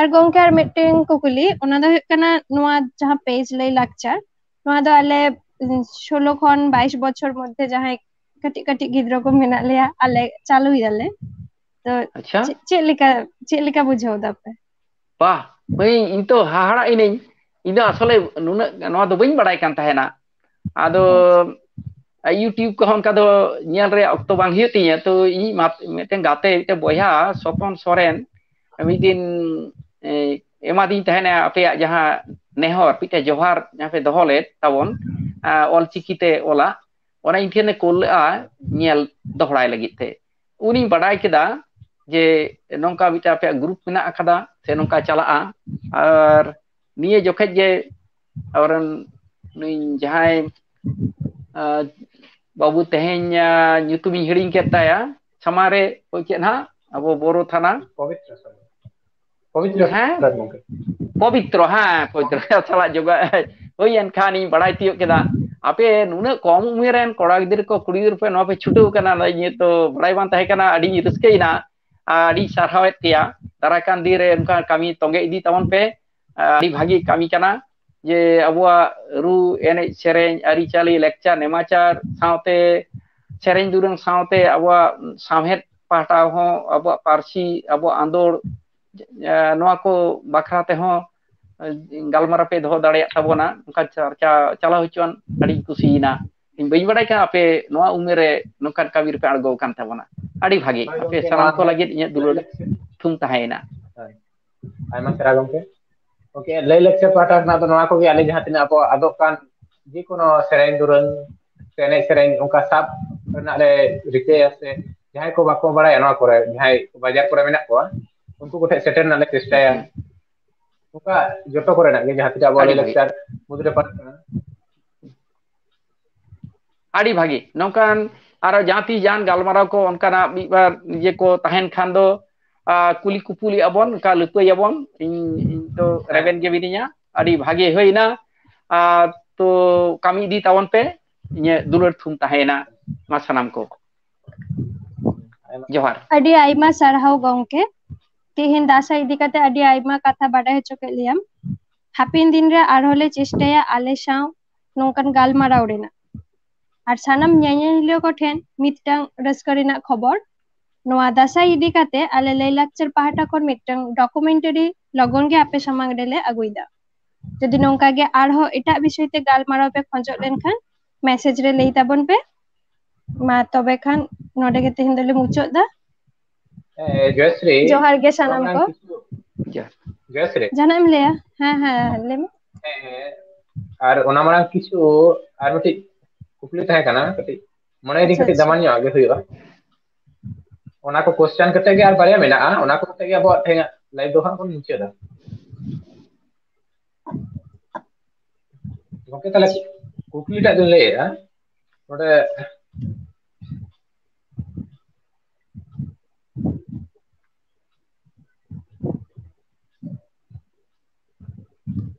ᱟᱨ ᱜᱚᱢᱠᱮ, ᱟᱨ ᱢᱤᱫᱴᱮᱱ ᱠᱩᱠᱞᱤ, ᱚᱱᱟ ᱫᱚ ᱦᱩᱭᱩᱜ ᱠᱟᱱᱟ, ᱱᱚᱣᱟ ᱡᱟᱦᱟᱸ ᱯᱮᱡᱽ ᱞᱟᱹᱭ ᱞᱟᱠᱪᱟᱨ, ᱱᱚᱣᱟ ᱫᱚ ᱟᱞᱮ, ᱩᱸ, ᱥᱳᱞᱳ ᱠᱷᱚᱱ ᱵᱟᱭᱤᱥ ᱵᱚᱪᱷᱚᱨ ᱢᱚᱫᱽᱫᱷᱮ ᱡᱟᱦᱟᱸᱭ ᱠᱟᱹᱴᱤᱡ ᱠᱟᱹᱴᱤᱡ ᱜᱤᱫᱽᱨᱟᱹ ᱠᱚ ᱢᱮᱱᱟᱜ ᱞᱮᱭᱟ, ᱟᱞᱮ ᱪᱟᱹᱞᱩᱭ ᱫᱟᱞᱮ᱾ ᱛᱚ ᱟᱪᱪᱷᱟ᱾ ᱪᱮᱫ, ᱪᱮᱫ ᱞᱮᱠᱟ, ᱪᱮᱫ ᱞᱮᱠᱟ ᱵᱩᱡᱷᱟᱹᱣ ᱫᱟᱯᱮ? ᱵᱟᱦ, ᱢᱟᱹᱭ, ᱤᱧ ᱛᱚ ᱦᱟᱦᱟᱲᱟᱜ ᱤᱱᱟᱹᱧ᱾ ᱤᱧ ᱫᱚ ᱟᱥᱚᱞᱮ ᱱᱩᱱᱟᱹᱜ ᱱᱚᱣᱟ ᱫᱚ ᱵᱟᱹᱧ ᱵᱟᱲᱟᱭ ᱠᱟᱱ ᱛᱟᱦᱮᱱᱟ᱾ ᱟᱫᱚ YouTube ᱠᱚᱦᱚᱸ ᱚᱱᱠᱟ ᱫᱚ ᱧᱮᱞ ᱨᱮᱭᱟᱜ ᱚᱠᱛᱚ ᱵᱟᱝ ᱦᱩᱭᱩᱜ ᱛᱤᱧᱟᱹ᱾ ᱛᱚ ᱤᱧ ᱢᱟ ᱢᱤᱫᱴᱮᱱ ᱜᱟᱛᱮ, ᱢᱤᱫᱴᱮᱱ ᱵᱚᱭᱦᱟ ᱥᱚᱯᱚᱱ ᱥᱚᱨᱮᱱ ᱢᱤᱫ ᱫᱤᱱ, ᱮ, ᱮᱢᱟᱫᱤᱧ ᱛᱟᱦᱮᱱᱟ ᱟᱯᱮᱭᱟᱜ ᱡᱟᱦᱟᱸ ᱱᱮᱦᱚᱨ, ᱢᱤᱫᱴᱮᱱ ᱡᱚᱦᱟᱨ ᱡᱟᱦᱟᱸ ᱯᱮ ᱫᱚᱦᱚ ᱞᱮᱫ ᱛᱟᱵᱚᱱ, ᱟ, ᱚᱞᱪᱤᱠᱤ ᱛᱮ ᱚᱞᱟ, ᱚᱱᱟ ᱤᱧ ᱴᱷᱮᱱᱮ ᱠᱳᱞ ᱞᱮᱜᱼᱟ ᱧᱮᱞ ᱫᱚᱦᱲᱟᱭ ᱞᱟᱹᱜᱤᱫ ᱛᱮ᱾ ᱩᱱᱤᱧ ᱵᱟᱰᱟᱭ ᱠᱮᱫᱟ ᱡᱮ ᱱᱚᱝᱠᱟ ᱢᱤᱫᱴᱮᱱ ᱟᱯᱮᱭᱟᱜ ᱜᱨᱩᱯ ᱢᱮᱱᱟᱜ ᱟᱠᱟᱫᱟ ᱥᱮ ᱱᱚᱝᱠᱟ ᱪᱟᱞᱟᱜᱼᱟ᱾ ᱟᱨ ᱱᱤᱭᱟᱹ ᱡᱚᱠᱷᱮᱡ ᱜᱮ ᱟᱵᱚᱨᱮᱱ ᱱᱩᱭ ᱡᱟᱦᱟᱸᱭ, ᱟ, ᱵᱟᱹᱵᱩ ᱛᱮᱦᱮᱧ, ᱟ, ᱧᱩᱛᱩᱢᱤᱧ ᱦᱤᱲᱤᱧ ᱠᱮᱫ ᱛᱟᱭᱟ, ᱥᱟᱢᱟᱝ ᱨᱮ ᱚᱠᱚᱭ ᱪᱮᱫ ᱦᱟᱸᱜ ᱟᱵᱚ ᱵᱳᱨᱳ ᱛᱷᱟᱱᱟ᱾ ᱯᱚᱵᱤᱛᱨᱚ ᱥᱚᱨᱮᱱ᱾ ᱯᱚᱵᱤᱛᱨᱚ ᱦᱮᱸ? ᱥᱚᱨᱮᱱ ᱜᱚᱢᱠᱮ᱾ ᱯᱚᱵᱤᱛᱨᱚ, ᱦᱮᱸ, ᱯᱚᱵᱤᱛᱨᱚ ᱥᱟᱞᱟᱜ ᱡᱳᱜᱟ ᱦᱩᱭ ᱮᱱ ᱠᱷᱟᱱ ᱤᱧ ᱵᱟᱲᱟᱭ ᱛᱤᱭᱳᱜ ᱠᱮᱫᱟ᱾ ᱟᱯᱮ ᱱᱩᱱᱟᱹᱜ ᱠᱚᱢ ᱩᱢᱮᱨ ᱨᱮᱱ ᱠᱚᱲᱟ ᱜᱤᱫᱽᱨᱟᱹ ᱠᱚ, ᱠᱩᱲᱤ ᱜᱤᱫᱽᱨᱟᱹ ᱯᱮ ᱱᱚᱣᱟ ᱯᱮ ᱪᱷᱩᱴᱟᱹᱣ ᱠᱟᱱᱟ, ᱱᱚᱣᱟ ᱤᱧᱟᱹᱜ ᱛᱚ ᱵᱟᱲᱟᱭ ᱵᱟᱝ ᱛᱟᱦᱮᱸ ᱠᱟᱱᱟ, ᱟᱹᱰᱤᱧ ᱨᱟᱹᱥᱠᱟᱹᱭᱮᱱᱟ᱾ ᱟᱨ ᱟᱹᱰᱤᱧ ᱥᱟᱨᱦᱟᱣᱮᱫ ᱯᱮᱭᱟ᱾ ᱫᱟᱨᱟᱭ ᱠᱟᱱ ᱫᱤᱱ ᱨᱮ ᱚᱱᱠᱟ ᱠᱟᱹᱢᱤ ᱛᱚᱸᱜᱮ ᱤᱫᱤ ᱛᱟᱵᱚᱱ ᱯᱮ᱾ ᱟᱹᱰᱤ ᱵᱷᱟᱹᱜᱤ ᱠᱟᱹᱢᱤ ᱠᱟᱱᱟ ᱡᱮ ᱟᱵᱚᱣᱟᱜ ᱨᱩ, ᱮᱱᱮᱡ, ᱥᱮᱨᱮᱧ, ᱟᱹᱨᱤᱪᱟᱹᱞᱤ, ᱞᱮᱠᱪᱟᱨ, ᱱᱮᱢᱟᱪᱟᱨ ᱥᱟᱶᱛᱮ ᱥᱮᱨᱮᱧ ᱫᱩᱨᱟᱹᱝ ᱥᱟᱶᱛᱮ ᱟᱵᱚᱣᱟᱜ ᱥᱟᱶᱦᱮᱫ ᱯᱟᱦᱴᱟ ᱦᱚᱸ, ᱟᱵᱚᱣᱟᱜ ᱯᱟᱹᱨᱥᱤ, ᱟᱵᱚᱣᱟᱜ ᱟᱸᱫᱳᱲ, ᱮ, ᱱᱚᱣᱟ ᱠᱚ ᱵᱟᱠᱷᱨᱟ ᱛᱮᱦᱚᱸ, ᱮ, ᱜᱟᱞᱢᱟᱨᱟᱣ ᱯᱮ ᱫᱚᱦᱚ ᱫᱟᱲᱮᱭᱟᱜ ᱛᱟᱵᱚᱱᱟ, ᱚᱱᱠᱟ ᱪᱟᱨᱪᱟ ᱪᱟᱞᱟᱣ ᱦᱚᱪᱚᱣᱟᱱ ᱟᱹᱰᱤᱧ ᱠᱩᱥᱤᱭᱮᱱᱟ᱾ ᱤᱧ ᱵᱟᱹᱧ ᱵᱟᱲᱟᱭ ᱠᱟᱱᱟ ᱟᱯᱮ ᱱᱚᱣᱟ ᱩᱢᱮᱨ ᱨᱮ ᱱᱚᱝᱠᱟᱱ ᱠᱟᱹᱢᱤ ᱨᱮᱯᱮ ᱟᱬᱜᱚ ᱟᱠᱟᱱ ᱛᱟᱵᱚᱱᱟ᱾ ᱟᱹᱰᱤ ᱵᱷᱟᱹᱜᱤ, ᱦᱳᱭ ᱟᱯᱮ ᱜᱚᱢᱠᱮ, ᱥᱟᱱᱟᱢ ᱱᱚᱣᱟ ᱠᱚ ᱞᱟᱹᱜᱤᱫ ᱤᱧᱟᱹᱜ ᱫᱩᱞᱟᱹᱲ ᱞᱟᱹᱭ ᱞᱟᱹᱠᱛᱤ᱾ ᱛᱷᱩᱢ ᱛᱟᱦᱮᱸᱭᱮᱱᱟ᱾ ᱦᱳᱭ᱾ ᱟᱭᱢᱟ ᱥᱟᱨᱦᱟᱣ ᱜᱚᱢᱠᱮ᱾ ᱜᱚᱢᱠᱮ, ᱞᱟᱹᱭ ᱞᱟᱠᱪᱟᱨ ᱯᱟᱦᱴᱟ ᱠᱷᱚᱱᱟᱜ ᱫᱚ ᱱᱚᱣᱟ ᱠᱚᱜᱮ, ᱟᱞᱮ ᱡᱟᱦᱟᱸ ᱛᱤᱱᱟᱹᱜ ᱟᱵᱚᱣᱟᱜ ᱟᱫᱚᱜ ᱠᱟᱱ ᱡᱮᱠᱳᱱᱳ ᱥᱮᱨᱮᱧ ᱫᱩᱨᱟᱹᱝ ᱥᱮ ᱮᱱᱮᱡ ᱥᱮᱨᱮᱧ ᱚᱱᱠᱟ ᱥᱟᱵ ᱨᱮᱱᱟᱜ ᱞᱮ ᱨᱤᱠᱟᱹᱭᱟ, ᱥᱮ ᱡᱟᱦᱟᱸᱭ ᱠᱚ ᱵᱟᱠᱚ ᱵᱟᱲᱟᱭᱟ ᱱᱚᱣᱟ ᱠᱚᱨᱮ, ᱡᱟᱦᱟᱸᱭ ᱵᱟᱡᱟᱨ ᱠᱚᱨᱮ ᱢᱮᱱᱟᱜ ᱠᱚᱣᱟ, ᱩᱱᱠᱩ ᱠᱚᱴᱷᱮᱱ ᱥᱮᱴᱮᱨ ᱨᱮᱱᱟᱜ ᱞᱮ ᱪᱮᱥᱴᱟᱭᱟ᱾ ᱦᱩᱸ᱾ ᱚᱱᱠᱟ ᱡᱚᱛᱚ ᱠᱚᱨᱮᱱᱟᱜ ᱜᱮ ᱡᱟᱦᱟᱸ ᱛᱤᱱᱟᱹᱜ ᱟᱵᱚᱣᱟᱜ ᱟᱹᱰᱤ ᱞᱟᱹᱭ ᱵᱷᱟᱹᱜᱤ᱾ ᱞᱟᱠᱪᱟᱨ ᱢᱩᱫᱽᱨᱮ ᱯᱟᱲᱟᱜ ᱠᱟᱱᱟ᱾ ᱟᱹᱰᱤ ᱵᱷᱟᱹᱜᱤ᱾ ᱱᱚᱝᱠᱟᱱ ᱟᱨᱚ ᱡᱟᱦᱟᱸ ᱛᱤᱥ ᱡᱟᱦᱟᱱ ᱜᱟᱞᱢᱟᱨᱟᱣ ᱠᱚ ᱚᱱᱠᱟᱱᱟᱜ ᱢᱤᱫ ᱵᱟᱨ ᱤᱭᱟᱹ ᱠᱚ ᱛᱟᱦᱮᱱ ᱠᱷᱟᱱ ᱫᱚ, ᱟ, ᱠᱩᱞᱤ ᱠᱩᱯᱩᱞᱤ ᱟᱵᱚᱱ, ᱚᱱᱠᱟ ᱞᱟᱹᱯᱟᱹᱭ ᱟᱵᱚᱱ᱾ ᱤᱧ, ᱤᱧ ᱫᱚ ᱦᱮᱸ᱾ ᱨᱮᱵᱮᱱ ᱜᱮ ᱢᱤᱱᱟᱹᱧᱟ᱾ ᱟᱹᱰᱤ ᱵᱷᱟᱹᱜᱤ ᱦᱩᱭᱱᱟ᱾ ᱟ, ᱛᱚ ᱠᱟᱹᱢᱤ ᱤᱫᱤ ᱛᱟᱵᱚᱱ ᱯᱮ᱾ ᱤᱧᱟᱹᱜ ᱫᱩᱞᱟᱹᱲ ᱛᱷᱩᱢ ᱛᱟᱦᱮᱸᱭᱮᱱᱟ ᱢᱟ ᱥᱟᱱᱟᱢ ᱠᱚ᱾ ᱟᱭᱢᱟ ᱡᱚᱦᱟᱨ᱾ ᱟᱹᱰᱤ ᱟᱭᱢᱟ ᱥᱟᱨᱦᱟᱣ ᱜᱚᱢᱠᱮ, ᱛᱮᱦᱮᱧ ᱫᱟᱸᱥᱟᱭ ᱤᱫᱤ ᱠᱟᱛᱮ ᱟᱹᱰᱤ ᱟᱭᱢᱟ ᱠᱟᱛᱷᱟ ᱵᱟᱰᱟᱭ ᱦᱚᱪᱚ ᱠᱮᱫ ᱞᱮᱭᱟᱢ᱾ ᱦᱟᱯᱮᱱ ᱫᱤᱱ ᱨᱮ ᱟᱨᱦᱚᱸ ᱞᱮ ᱪᱮᱥᱴᱟᱭᱟ ᱟᱞᱮ ᱥᱟᱶ ᱱᱚᱝᱠᱟᱱ ᱜᱟᱞᱢᱟᱨᱟᱣ ᱨᱮᱱᱟᱜ᱾ ᱟᱨ ᱥᱟᱱᱟᱢ ᱧᱮᱧᱮᱞᱤᱭᱟᱹ ᱠᱚ ᱴᱷᱮᱱ ᱢᱤᱫᱴᱟᱝ ᱨᱟᱹᱥᱠᱟᱹ ᱨᱮᱱᱟᱜ ᱠᱷᱚᱵᱚᱨ, ᱱᱚᱣᱟ ᱫᱟᱸᱥᱟᱭ ᱤᱫᱤ ᱠᱟᱛᱮ ᱟᱞᱮ ᱞᱟᱹᱭ ᱞᱟᱠᱪᱟᱨ ᱯᱟᱦᱴᱟ ᱠᱷᱚᱱ ᱢᱤᱫᱴᱟᱝ ᱰᱚᱠᱩᱢᱮᱱᱴᱟᱨᱤ ᱞᱚᱜᱚᱱ ᱜᱮ ᱟᱯᱮ ᱥᱟᱢᱟᱝ ᱨᱮᱞᱮ ᱟᱹᱜᱩᱭᱮᱫᱟ᱾ ᱡᱩᱫᱤ ᱱᱚᱝᱠᱟ ᱜᱮ ᱟᱨᱦᱚᱸ ᱮᱴᱟᱜ ᱵᱤᱥᱚᱭ ᱛᱮ ᱜᱟᱞᱢᱟᱨᱟᱣ ᱯᱮ ᱠᱷᱚᱡᱚᱜ ᱞᱮᱱᱠᱷᱟᱱ, ᱢᱮᱥᱮᱡᱽ ᱨᱮ ᱞᱟᱹᱭ ᱛᱟᱵᱚᱱ ᱯᱮ᱾ ᱢᱟ ᱛᱚᱵᱮ ᱠᱷᱟᱱ ᱱᱚᱰᱮ ᱜᱮ ᱛᱮᱦᱮᱧ ᱫᱚᱞᱮ ᱢᱩᱪᱟᱹᱫ ᱫᱟ᱾ ᱦᱮᱸ, ᱡᱚᱭᱥᱨᱤ, ᱡᱚᱦᱟᱨ ᱜᱮ ᱥᱟᱱᱟᱢ ᱠᱚ᱾ ᱡᱚᱦᱟᱨ᱾ ᱡᱚᱭᱥᱨᱤ᱾ ᱡᱟᱦᱟᱱᱟᱜ ᱮᱢ ᱞᱟᱹᱭᱟ? ᱦᱮᱸ, ᱦᱮᱸ, ᱞᱟᱹᱭ ᱢᱮ᱾ ᱦᱮᱸ, ᱦᱮᱸ᱾ ᱟᱨ ᱚᱱᱟ ᱢᱟᱲᱟᱝ ᱠᱤᱪᱷᱩ ᱟᱨ ᱢᱤᱫᱴᱤᱡ ᱠᱩᱠᱞᱤ ᱛᱟᱦᱮᱸ ᱠᱟᱱᱟ, ᱠᱟᱹᱴᱤᱡ ᱢᱚᱱᱮᱭᱮᱫᱟᱹᱧ ᱟᱪᱪᱷᱟ, ᱠᱟᱹᱴᱤᱡ ᱟᱪᱪᱷᱟ᱾ ᱫᱟᱢᱟᱱ ᱧᱚᱜ ᱜᱮ ᱦᱩᱭᱩᱜᱼᱟ᱾ ᱚᱱᱟ ᱠᱚ ᱠᱚᱥᱪᱟᱱ ᱠᱟᱛᱮ ᱜᱮ ᱟᱨ ᱵᱟᱨᱭᱟ ᱢᱮᱱᱟᱜᱼᱟ, ᱚᱱᱟ ᱠᱚ ᱠᱟᱛᱮ ᱜᱮ ᱟᱵᱚᱣᱟᱜ ᱛᱮᱦᱮᱧᱟᱜ ᱞᱟᱭᱤᱵᱷ ᱫᱚ ᱦᱟᱸᱜ ᱵᱚᱱ ᱢᱩᱪᱟᱹᱫᱟ᱾ ᱜᱚᱢᱠᱮ, ᱛᱟᱦᱞᱮ ᱠᱩᱠᱞᱤᱴᱟᱜ ᱫᱚᱧ ᱞᱟᱹᱭᱮᱫᱼᱟ, ᱱᱚᱰᱮ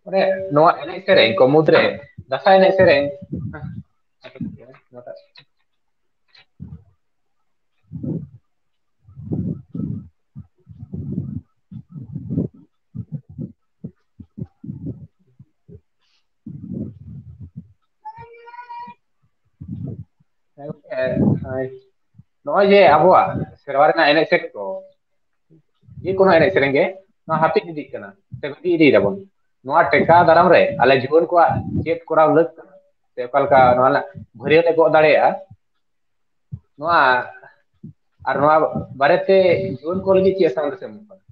ᱢᱟᱱᱮ ᱱᱚᱣᱟ ᱮᱱᱮᱡ ᱥᱮᱨᱮᱧ ᱠᱚ ᱢᱩᱫᱽᱨᱮ ᱫᱟᱸᱥᱟᱭ ᱮᱱᱮᱡ ᱥᱮᱨᱮᱧ᱾ ᱱᱚᱜᱼᱚᱭ ᱡᱮ ᱟᱵᱚᱣᱟᱜ ᱥᱮᱨᱣᱟ ᱨᱮᱱᱟᱜ ᱮᱱᱮᱡ ᱥᱮᱨᱮᱧ ᱠᱚ, ᱡᱮᱠᱳᱱᱳ ᱮᱱᱮᱡ ᱥᱮᱨᱮᱧ ᱜᱮ ᱱᱚᱣᱟ ᱦᱟᱹᱯᱤᱫ ᱤᱫᱤᱜ ᱠᱟᱱᱟ, ᱥᱮ ᱵᱟᱹᱜᱤ ᱤᱫᱤᱭ ᱫᱟᱵᱚᱱ᱾ ᱱᱚᱣᱟ ᱴᱮᱠᱟᱣ ᱫᱟᱨᱟᱢ ᱨᱮ ᱟᱞᱮ ᱡᱩᱣᱟᱹᱱ ᱠᱚᱣᱟᱜ ᱪᱮᱫ ᱠᱚᱨᱟᱣ ᱞᱟᱹᱠ ᱠᱟᱱᱟ, ᱥᱮ ᱚᱠᱟ ᱞᱮᱠᱟ ᱱᱚᱣᱟ ᱨᱮᱱᱟᱜ ᱵᱷᱟᱹᱨᱭᱟᱹ ᱞᱮ ᱜᱚᱜ ᱫᱟᱲᱮᱭᱟᱜᱼᱟ? ᱱᱚᱣᱟ, ᱟᱨ ᱱᱚᱣᱟ ᱵᱟᱨᱮᱛᱮ ᱡᱩᱣᱟᱹᱱ ᱠᱚ ᱞᱟᱹᱜᱤᱫ ᱪᱮᱫ ᱥᱟᱸᱫᱮᱥ ᱮᱢ ᱮᱢᱚᱜ ᱠᱟᱱᱟ?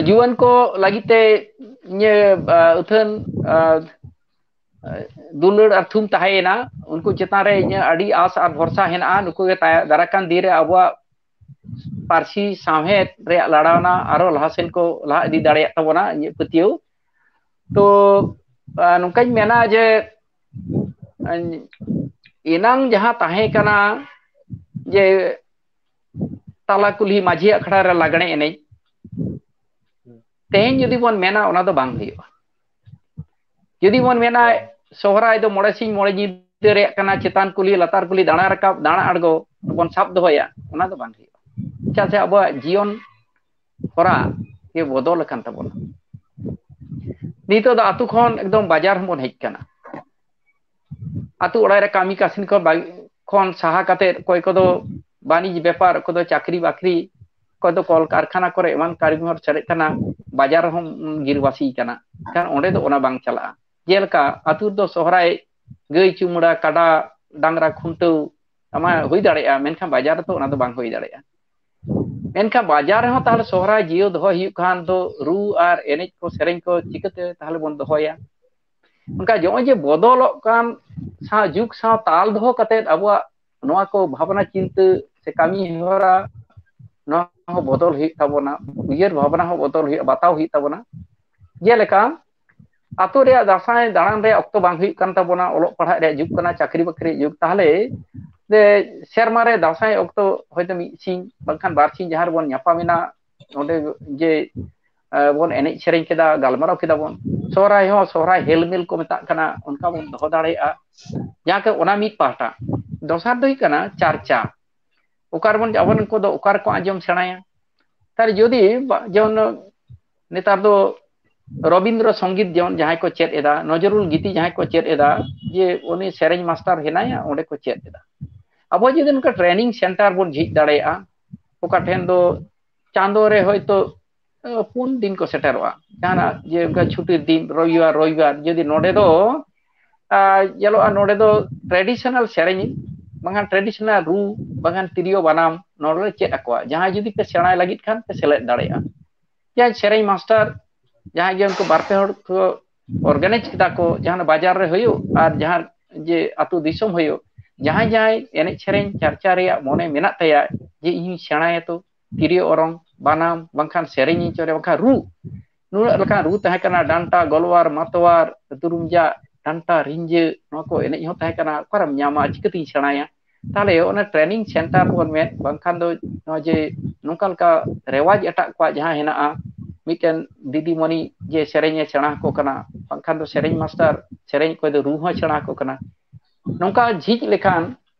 ᱡᱩᱣᱟᱹᱱ ᱠᱚ ᱞᱟᱹᱜᱤᱫ ᱛᱮ ᱤᱧᱟᱹᱜ, ᱟ, ᱟᱹᱛᱷᱟᱹᱱ, ᱟ, ᱫᱩᱞᱟᱹᱲ ᱟᱨ ᱛᱷᱩᱢ ᱛᱟᱦᱮᱸᱭᱮᱱᱟ᱾ ᱩᱱᱠᱩ ᱪᱮᱛᱟᱱ ᱨᱮ ᱤᱧᱟᱹᱜ ᱟᱹᱰᱤ ᱟᱥ ᱟᱨ ᱵᱷᱚᱨᱥᱟ ᱦᱮᱱᱟᱜᱼᱟ᱾ ᱱᱩᱠᱩ ᱜᱮ ᱛᱟᱭ-, ᱫᱟᱨᱟᱭ ᱠᱟᱱ ᱫᱤᱱ ᱨᱮ ᱟᱵᱚᱣᱟᱜ ᱯᱟᱹᱨᱥᱤ ᱥᱟᱶᱦᱮᱫ ᱨᱮᱭᱟᱜ ᱞᱟᱲᱟᱣᱱᱟ ᱟᱨᱚ ᱞᱟᱦᱟ ᱥᱮᱱ ᱠᱚ ᱞᱟᱦᱟ ᱤᱫᱤ ᱫᱟᱲᱮᱭᱟᱜ ᱛᱟᱵᱚᱱᱟ, ᱤᱧᱟᱹᱜ ᱯᱟᱹᱛᱭᱟᱹᱣ᱾ ᱛᱚ, ᱟ, ᱱᱚᱝᱠᱟᱧ ᱢᱮᱱᱟ ᱡᱮ, ᱟᱧ-, ᱮᱱᱟᱝ ᱡᱟᱦᱟᱸ ᱛᱟᱦᱮᱸ ᱠᱟᱱᱟ ᱡᱮ ᱛᱟᱞᱟ ᱠᱩᱞᱦᱤ ᱢᱟᱹᱡᱷᱤ ᱟᱠᱷᱲᱟ ᱨᱮ ᱞᱟᱜᱽᱬᱮ ᱮᱱᱮᱡ, ᱛᱮᱦᱮᱧ ᱡᱩᱫᱤ ᱵᱚᱱ ᱢᱮᱱᱟ, ᱚᱱᱟ ᱫᱚ ᱵᱟᱝ ᱦᱩᱭᱩᱜᱼᱟ᱾ ᱡᱩᱫᱤ ᱵᱚᱱ ᱢᱮᱱᱟ, ᱥᱚᱦᱨᱟᱭ ᱫᱚ ᱢᱚᱬᱮ ᱥᱤᱧ ᱢᱚᱬᱮ ᱧᱤᱫᱟᱹ ᱨᱮᱭᱟᱜ ᱠᱟᱱᱟ, ᱪᱮᱛᱟᱱ ᱠᱩᱞᱦᱤ ᱞᱟᱛᱟᱨ ᱠᱩᱞᱦᱤ ᱫᱟᱬᱟ ᱨᱟᱠᱟᱵ ᱫᱟᱬᱟ ᱟᱬᱜᱚ ᱵᱚᱱ ᱥᱟᱵ ᱫᱚᱦᱚᱭᱟ, ᱚᱱᱟ ᱫᱚ ᱵᱟᱝ ᱦᱩᱭᱩᱜᱼᱟ᱾ ᱪᱮᱫᱟᱜ ᱥᱮ ᱟᱵᱚᱣᱟᱜ ᱡᱤᱭᱚᱱ ᱦᱚᱨᱟ ᱜᱮ ᱵᱚᱫᱚᱞ ᱟᱠᱟᱱ ᱛᱟᱵᱚᱱᱟ᱾ ᱱᱤᱛᱚᱜ ᱫᱚ ᱟᱛᱳ ᱠᱷᱚᱱ ᱮᱠᱫᱚᱢ ᱵᱟᱡᱟᱨ ᱦᱚᱸᱵᱚᱱ ᱦᱮᱡ ᱠᱟᱱᱟ᱾ ᱟᱛᱳ ᱚᱲᱟᱜ ᱨᱮ ᱠᱟᱹᱢᱤ ᱠᱟᱹᱥᱱᱤ ᱠᱷᱚᱱ ᱵᱟᱝ, ᱠᱷᱚᱱ ᱥᱟᱦᱟ ᱠᱟᱛᱮ ᱚᱠᱚᱭ ᱠᱚᱫᱚ ᱵᱟᱹᱱᱤᱡᱽ ᱵᱮᱯᱟᱨ, ᱚᱠᱚᱭ ᱫᱚ ᱪᱟᱹᱠᱨᱤ ᱵᱟᱹᱠᱨᱤ, ᱚᱠᱚᱭ ᱫᱚ ᱠᱚᱞ ᱠᱟᱨᱠᱷᱟᱱᱟ ᱠᱚᱨᱮ ᱮᱢᱟᱱ ᱠᱟᱹᱢᱤ ᱦᱚᱨ ᱪᱟᱞᱟᱜ ᱠᱟᱱᱟ, ᱵᱟᱡᱟᱨ ᱨᱮᱦᱚᱸ ᱜᱤᱨᱟᱹᱵᱟᱹᱥᱤ ᱠᱟᱱᱟ᱾ ᱠᱷᱟᱱ ᱚᱸᱰᱮ ᱫᱚ ᱚᱱᱟ ᱵᱟᱝ ᱪᱟᱞᱟᱜᱼᱟ᱾ ᱡᱮᱞᱮᱠᱟ ᱟᱛᱳ ᱨᱮᱫᱚ ᱥᱚᱦᱨᱟᱭ, ᱜᱟᱹᱭ ᱪᱩᱢᱲᱟ, ᱠᱟᱰᱟ ᱰᱟᱝᱨᱟ ᱠᱷᱩᱱᱴᱟᱹᱣ ᱟᱢᱟᱜ ᱦᱩᱭ ᱫᱟᱲᱮᱭᱟᱜᱼᱟ, ᱢᱮᱱᱠᱷᱟᱱ ᱵᱟᱡᱟᱨ ᱨᱮᱫᱚ ᱚᱱᱟ ᱫᱚ ᱵᱟᱝ ᱦᱩᱭ ᱫᱟᱲᱮᱭᱟᱜᱼᱟ᱾ ᱢᱮᱱᱠᱷᱟᱱ ᱵᱟᱡᱟᱨ ᱨᱮᱦᱚᱸ ᱛᱟᱦᱚᱞᱮ ᱥᱚᱦᱨᱟᱭ ᱡᱤᱭᱟᱹᱣ ᱫᱚᱦᱚᱭ ᱦᱩᱭᱩᱜ ᱠᱷᱟᱱ ᱫᱚ ᱨᱩ ᱟᱨ ᱮᱱᱮᱡ ᱠᱚ ᱥᱮᱨᱮᱧ ᱠᱚ ᱪᱤᱠᱟᱹᱛᱮ ᱛᱟᱦᱚᱞᱮ ᱵᱚᱱ ᱫᱚᱦᱚᱭᱟ? ᱚᱱᱠᱟ ᱱᱚᱜᱼᱚᱭ ᱡᱮ ᱵᱚᱫᱚᱞᱚᱜ ᱠᱟᱱ ᱥᱟᱶ, ᱡᱩᱜᱽ ᱥᱟᱶ ᱛᱟᱞ ᱫᱚᱦᱚ ᱠᱟᱛᱮᱫ ᱟᱵᱚᱣᱟᱜ ᱱᱚᱣᱟ ᱠᱚ ᱵᱷᱟᱵᱽᱱᱟ ᱪᱤᱱᱛᱟᱹ ᱥᱮ ᱠᱟᱹᱢᱤ ᱦᱚᱨᱟ, ᱱᱚᱣᱟ ᱦᱚᱸ ᱵᱚᱫᱚᱞ ᱦᱩᱭᱩᱜ ᱛᱟᱵᱚᱱᱟ, ᱩᱭᱦᱟᱹᱨ ᱵᱷᱟᱵᱽᱱᱟ ᱦᱚᱸ ᱵᱚᱫᱚᱞ ᱦᱩᱭᱩᱜᱼᱟ, ᱵᱟᱛᱟᱣ ᱦᱩᱭᱩᱜ ᱛᱟᱵᱚᱱᱟ᱾ ᱡᱮᱞᱮᱠᱟ ᱟᱛᱳ ᱨᱮᱭᱟᱜ ᱫᱟᱸᱥᱟᱭ ᱫᱟᱬᱟᱱ ᱨᱮᱭᱟᱜ ᱚᱠᱛᱚ ᱵᱟᱝ ᱦᱩᱭᱩᱜ ᱠᱟᱱ ᱛᱟᱵᱚᱱᱟ, ᱚᱞᱚᱜ ᱯᱟᱲᱦᱟᱜ ᱨᱮᱭᱟᱜ ᱡᱩᱜᱽ ᱠᱟᱱᱟ, ᱪᱟᱹᱠᱨᱤ ᱵᱟᱹᱠᱨᱤ ᱨᱮᱭᱟᱜ ᱡᱩᱜᱽ, ᱛᱟᱦᱚᱞᱮ ᱡᱮ ᱥᱮᱨᱢᱟ ᱨᱮ ᱫᱟᱸᱥᱟᱭ ᱚᱠᱛᱚ ᱦᱚᱭᱛᱳ ᱢᱤᱫ ᱥᱤᱧ ᱵᱟᱝᱠᱷᱟᱱ ᱵᱟᱨ ᱥᱤᱧ ᱡᱟᱦᱟᱸ ᱨᱮᱵᱚᱱ ᱧᱟᱯᱟᱢᱮᱱᱟ, ᱚᱸᱰᱮ ᱡᱮ ᱵᱚᱱ ᱮᱱᱮᱡ ᱥᱮᱨᱮᱧ ᱠᱮᱫᱟ, ᱜᱟᱞᱢᱟᱨᱟᱣ ᱠᱮᱫᱟ ᱵᱚᱱ᱾ ᱥᱚᱦᱨᱟᱭ ᱦᱚᱸ ᱥᱚᱦᱨᱟᱭ ᱦᱮᱞᱢᱮᱞ ᱠᱚ ᱢᱮᱛᱟᱜ ᱠᱟᱱᱟ, ᱚᱱᱠᱟ ᱵᱚᱱ ᱫᱚᱦᱚ ᱫᱟᱲᱮᱭᱟᱜᱼᱟ᱾ ᱡᱟᱦᱟᱸ ᱠᱤ ᱚᱱᱟ ᱢᱤᱫ ᱯᱟᱦᱴᱟ᱾ ᱫᱚᱥᱟᱨ ᱫᱚ ᱦᱩᱭᱩᱜ ᱠᱟᱱᱟ ᱪᱟᱨᱪᱟ᱾ ᱚᱠᱟ ᱨᱮᱵᱚᱱ, ᱟᱵᱚ ᱨᱮᱱ ᱠᱚᱫᱚ ᱚᱠᱟ ᱨᱮᱠᱚ ᱟᱸᱡᱚᱢ ᱥᱮᱬᱟᱭᱟ? ᱛᱟᱦᱞᱮ ᱡᱩᱫᱤ ᱵᱟ-, ᱡᱮᱢᱚᱱ ᱱᱮᱛᱟᱨ ᱫᱚ ᱨᱚᱵᱤᱱᱫᱨᱚ ᱥᱚᱝᱜᱤᱛ ᱡᱮᱢᱚᱱ ᱡᱟᱦᱟᱸᱭ ᱠᱚ ᱪᱮᱫ ᱮᱫᱟ, ᱱᱚᱡᱨᱩᱞ ᱜᱤᱛᱤ ᱡᱟᱦᱟᱸᱭ ᱠᱚ ᱪᱮᱫ ᱮᱫᱟ, ᱡᱮ ᱩᱱᱤ ᱥᱮᱨᱮᱧ ᱢᱟᱥᱴᱟᱨ ᱦᱮᱱᱟᱭᱟ, ᱚᱸᱰᱮ ᱠᱚ ᱪᱮᱫ ᱮᱫᱟ᱾ ᱟᱵᱚ ᱡᱩᱫᱤ ᱱᱚᱝᱠᱟ training center ᱵᱚᱱ ᱡᱷᱤᱡ ᱫᱟᱲᱮᱭᱟᱜᱼᱟ, ᱚᱠᱟ ᱴᱷᱮᱱ ᱫᱚ ᱪᱟᱸᱫᱳ ᱨᱮ ᱦᱚᱭᱛᱳ, ᱮ, ᱯᱩᱱ ᱫᱤᱱ ᱠᱚ ᱥᱮᱴᱮᱨᱚᱜᱼᱟ, ᱡᱟᱦᱟᱱᱟᱜ ᱡᱮ ᱚᱱᱠᱟ ᱪᱷᱩᱴᱤᱨ ᱫᱤᱱ, ᱨᱚᱵᱤᱵᱟᱨ, ᱨᱚᱵᱤᱵᱟᱨ, ᱡᱩᱫᱤ ᱱᱚᱰᱮ ᱫᱚ, ᱟ, ᱧᱮᱞᱚᱜᱼᱟ, ᱱᱚᱰᱮ ᱫᱚ traditional ᱥᱮᱨᱮᱧ, ᱵᱟᱝᱠᱷᱟᱱ traditional ᱨᱩ, ᱵᱟᱝᱠᱷᱟᱱ ᱛᱤᱨᱭᱳ ᱵᱟᱱᱟᱢ ᱱᱚᱰᱮ ᱞᱮ ᱪᱮᱫ ᱟᱠᱚᱣᱟ᱾ ᱡᱟᱦᱟᱸᱭ ᱡᱩᱫᱤ ᱯᱮ ᱥᱮᱬᱟᱭ ᱞᱟᱹᱜᱤᱫ ᱠᱷᱟᱱ ᱯᱮ ᱥᱮᱞᱮᱫ ᱫᱟᱲᱮᱭᱟᱜᱼᱟ᱾ ᱡᱟᱦᱟᱸᱭ ᱥᱮᱨᱮᱧ ᱢᱟᱥᱴᱟᱨ, ᱡᱟᱦᱟᱸᱭ ᱜᱮ ᱩᱱᱠᱩ ᱵᱟᱨ ᱯᱮ ᱦᱚᱲ ᱠᱚ organize ᱠᱮᱫᱟ ᱠᱚ, ᱡᱟᱦᱟᱸ ᱵᱟᱡᱟᱨ ᱨᱮ ᱦᱩᱭᱩᱜ ᱟᱨ ᱡᱟᱦᱟᱸ ᱡᱮ ᱟᱹᱛᱩ ᱫᱤᱥᱚᱢ ᱦᱩᱭᱩᱜ, ᱡᱟᱦᱟᱸᱭ ᱡᱟᱦᱟᱸᱭ ᱮᱱᱮᱡ ᱥᱮᱨᱮᱧ ᱪᱟᱨᱪᱟ ᱨᱮᱭᱟᱜ ᱢᱚᱱᱮ ᱢᱮᱱᱟᱜ ᱛᱟᱭᱟ ᱡᱮ ᱤᱧ ᱥᱮᱬᱟᱭᱟᱛᱚ, ᱛᱤᱨᱭᱳ ᱚᱨᱚᱝ, ᱵᱟᱱᱟᱢ, ᱵᱟᱝᱠᱷᱟᱱ ᱥᱮᱨᱮᱧ ᱤᱧ ᱪᱚᱨᱮ, ᱵᱟᱝᱠᱷᱟᱱ ᱨᱩ, ᱱᱩᱱᱟᱹᱜ ᱞᱮᱠᱟᱱ ᱨᱩ ᱛᱟᱦᱮᱸ ᱠᱟᱱᱟ, ᱰᱟᱱᱴᱟ, ᱜᱚᱞᱣᱟᱨ, ᱢᱟᱛᱣᱟᱨ, ᱫᱩᱨᱩᱢᱡᱟᱜ, ᱰᱟᱱᱴᱟ, ᱨᱤᱸᱡᱟᱹ, ᱱᱚᱣᱟ ᱠᱚ ᱮᱱᱮᱡ ᱦᱚᱸ ᱛᱟᱦᱮᱸ ᱠᱟᱱᱟ᱾ ᱚᱠᱟᱨᱮᱢ ᱧᱟᱢᱟ, ᱪᱤᱠᱟᱹᱛᱤᱧ ᱥᱮᱬᱟᱭᱟ? ᱛᱟᱦᱞᱮ ᱚᱱᱟ training center ᱵᱚᱱ ᱢᱮᱱ, ᱵᱟᱝᱠᱷᱟᱱ ᱫᱚ ᱱᱚᱜᱼᱚᱭ ᱡᱮ ᱱᱚᱝᱠᱟ ᱞᱮᱠᱟ ᱨᱮᱣᱟᱡᱽ ᱮᱴᱟᱜ ᱠᱚᱣᱟᱜ ᱡᱟᱦᱟᱸ ᱦᱮᱱᱟᱜᱼᱟ, ᱢᱤᱫᱴᱮᱱ ᱫᱤᱫᱤᱢᱚᱱᱤ ᱡᱮ ᱥᱮᱨᱮᱧ ᱮ ᱥᱮᱬᱟ ᱟᱠᱚ ᱠᱟᱱᱟ, ᱵᱟᱝᱠᱷᱟᱱ ᱫᱚ ᱥᱮᱨᱮᱧ ᱢᱟᱥᱴᱟᱨ ᱥᱮᱨᱮᱧ, ᱚᱠᱚᱭ ᱫᱚ ᱨᱩ ᱦᱚᱸ ᱥᱮᱬᱟ ᱟᱠᱚ ᱠᱟᱱᱟ᱾ ᱱᱚᱝᱠᱟ ᱡᱷᱤᱡ ᱞᱮᱠᱷᱟᱱ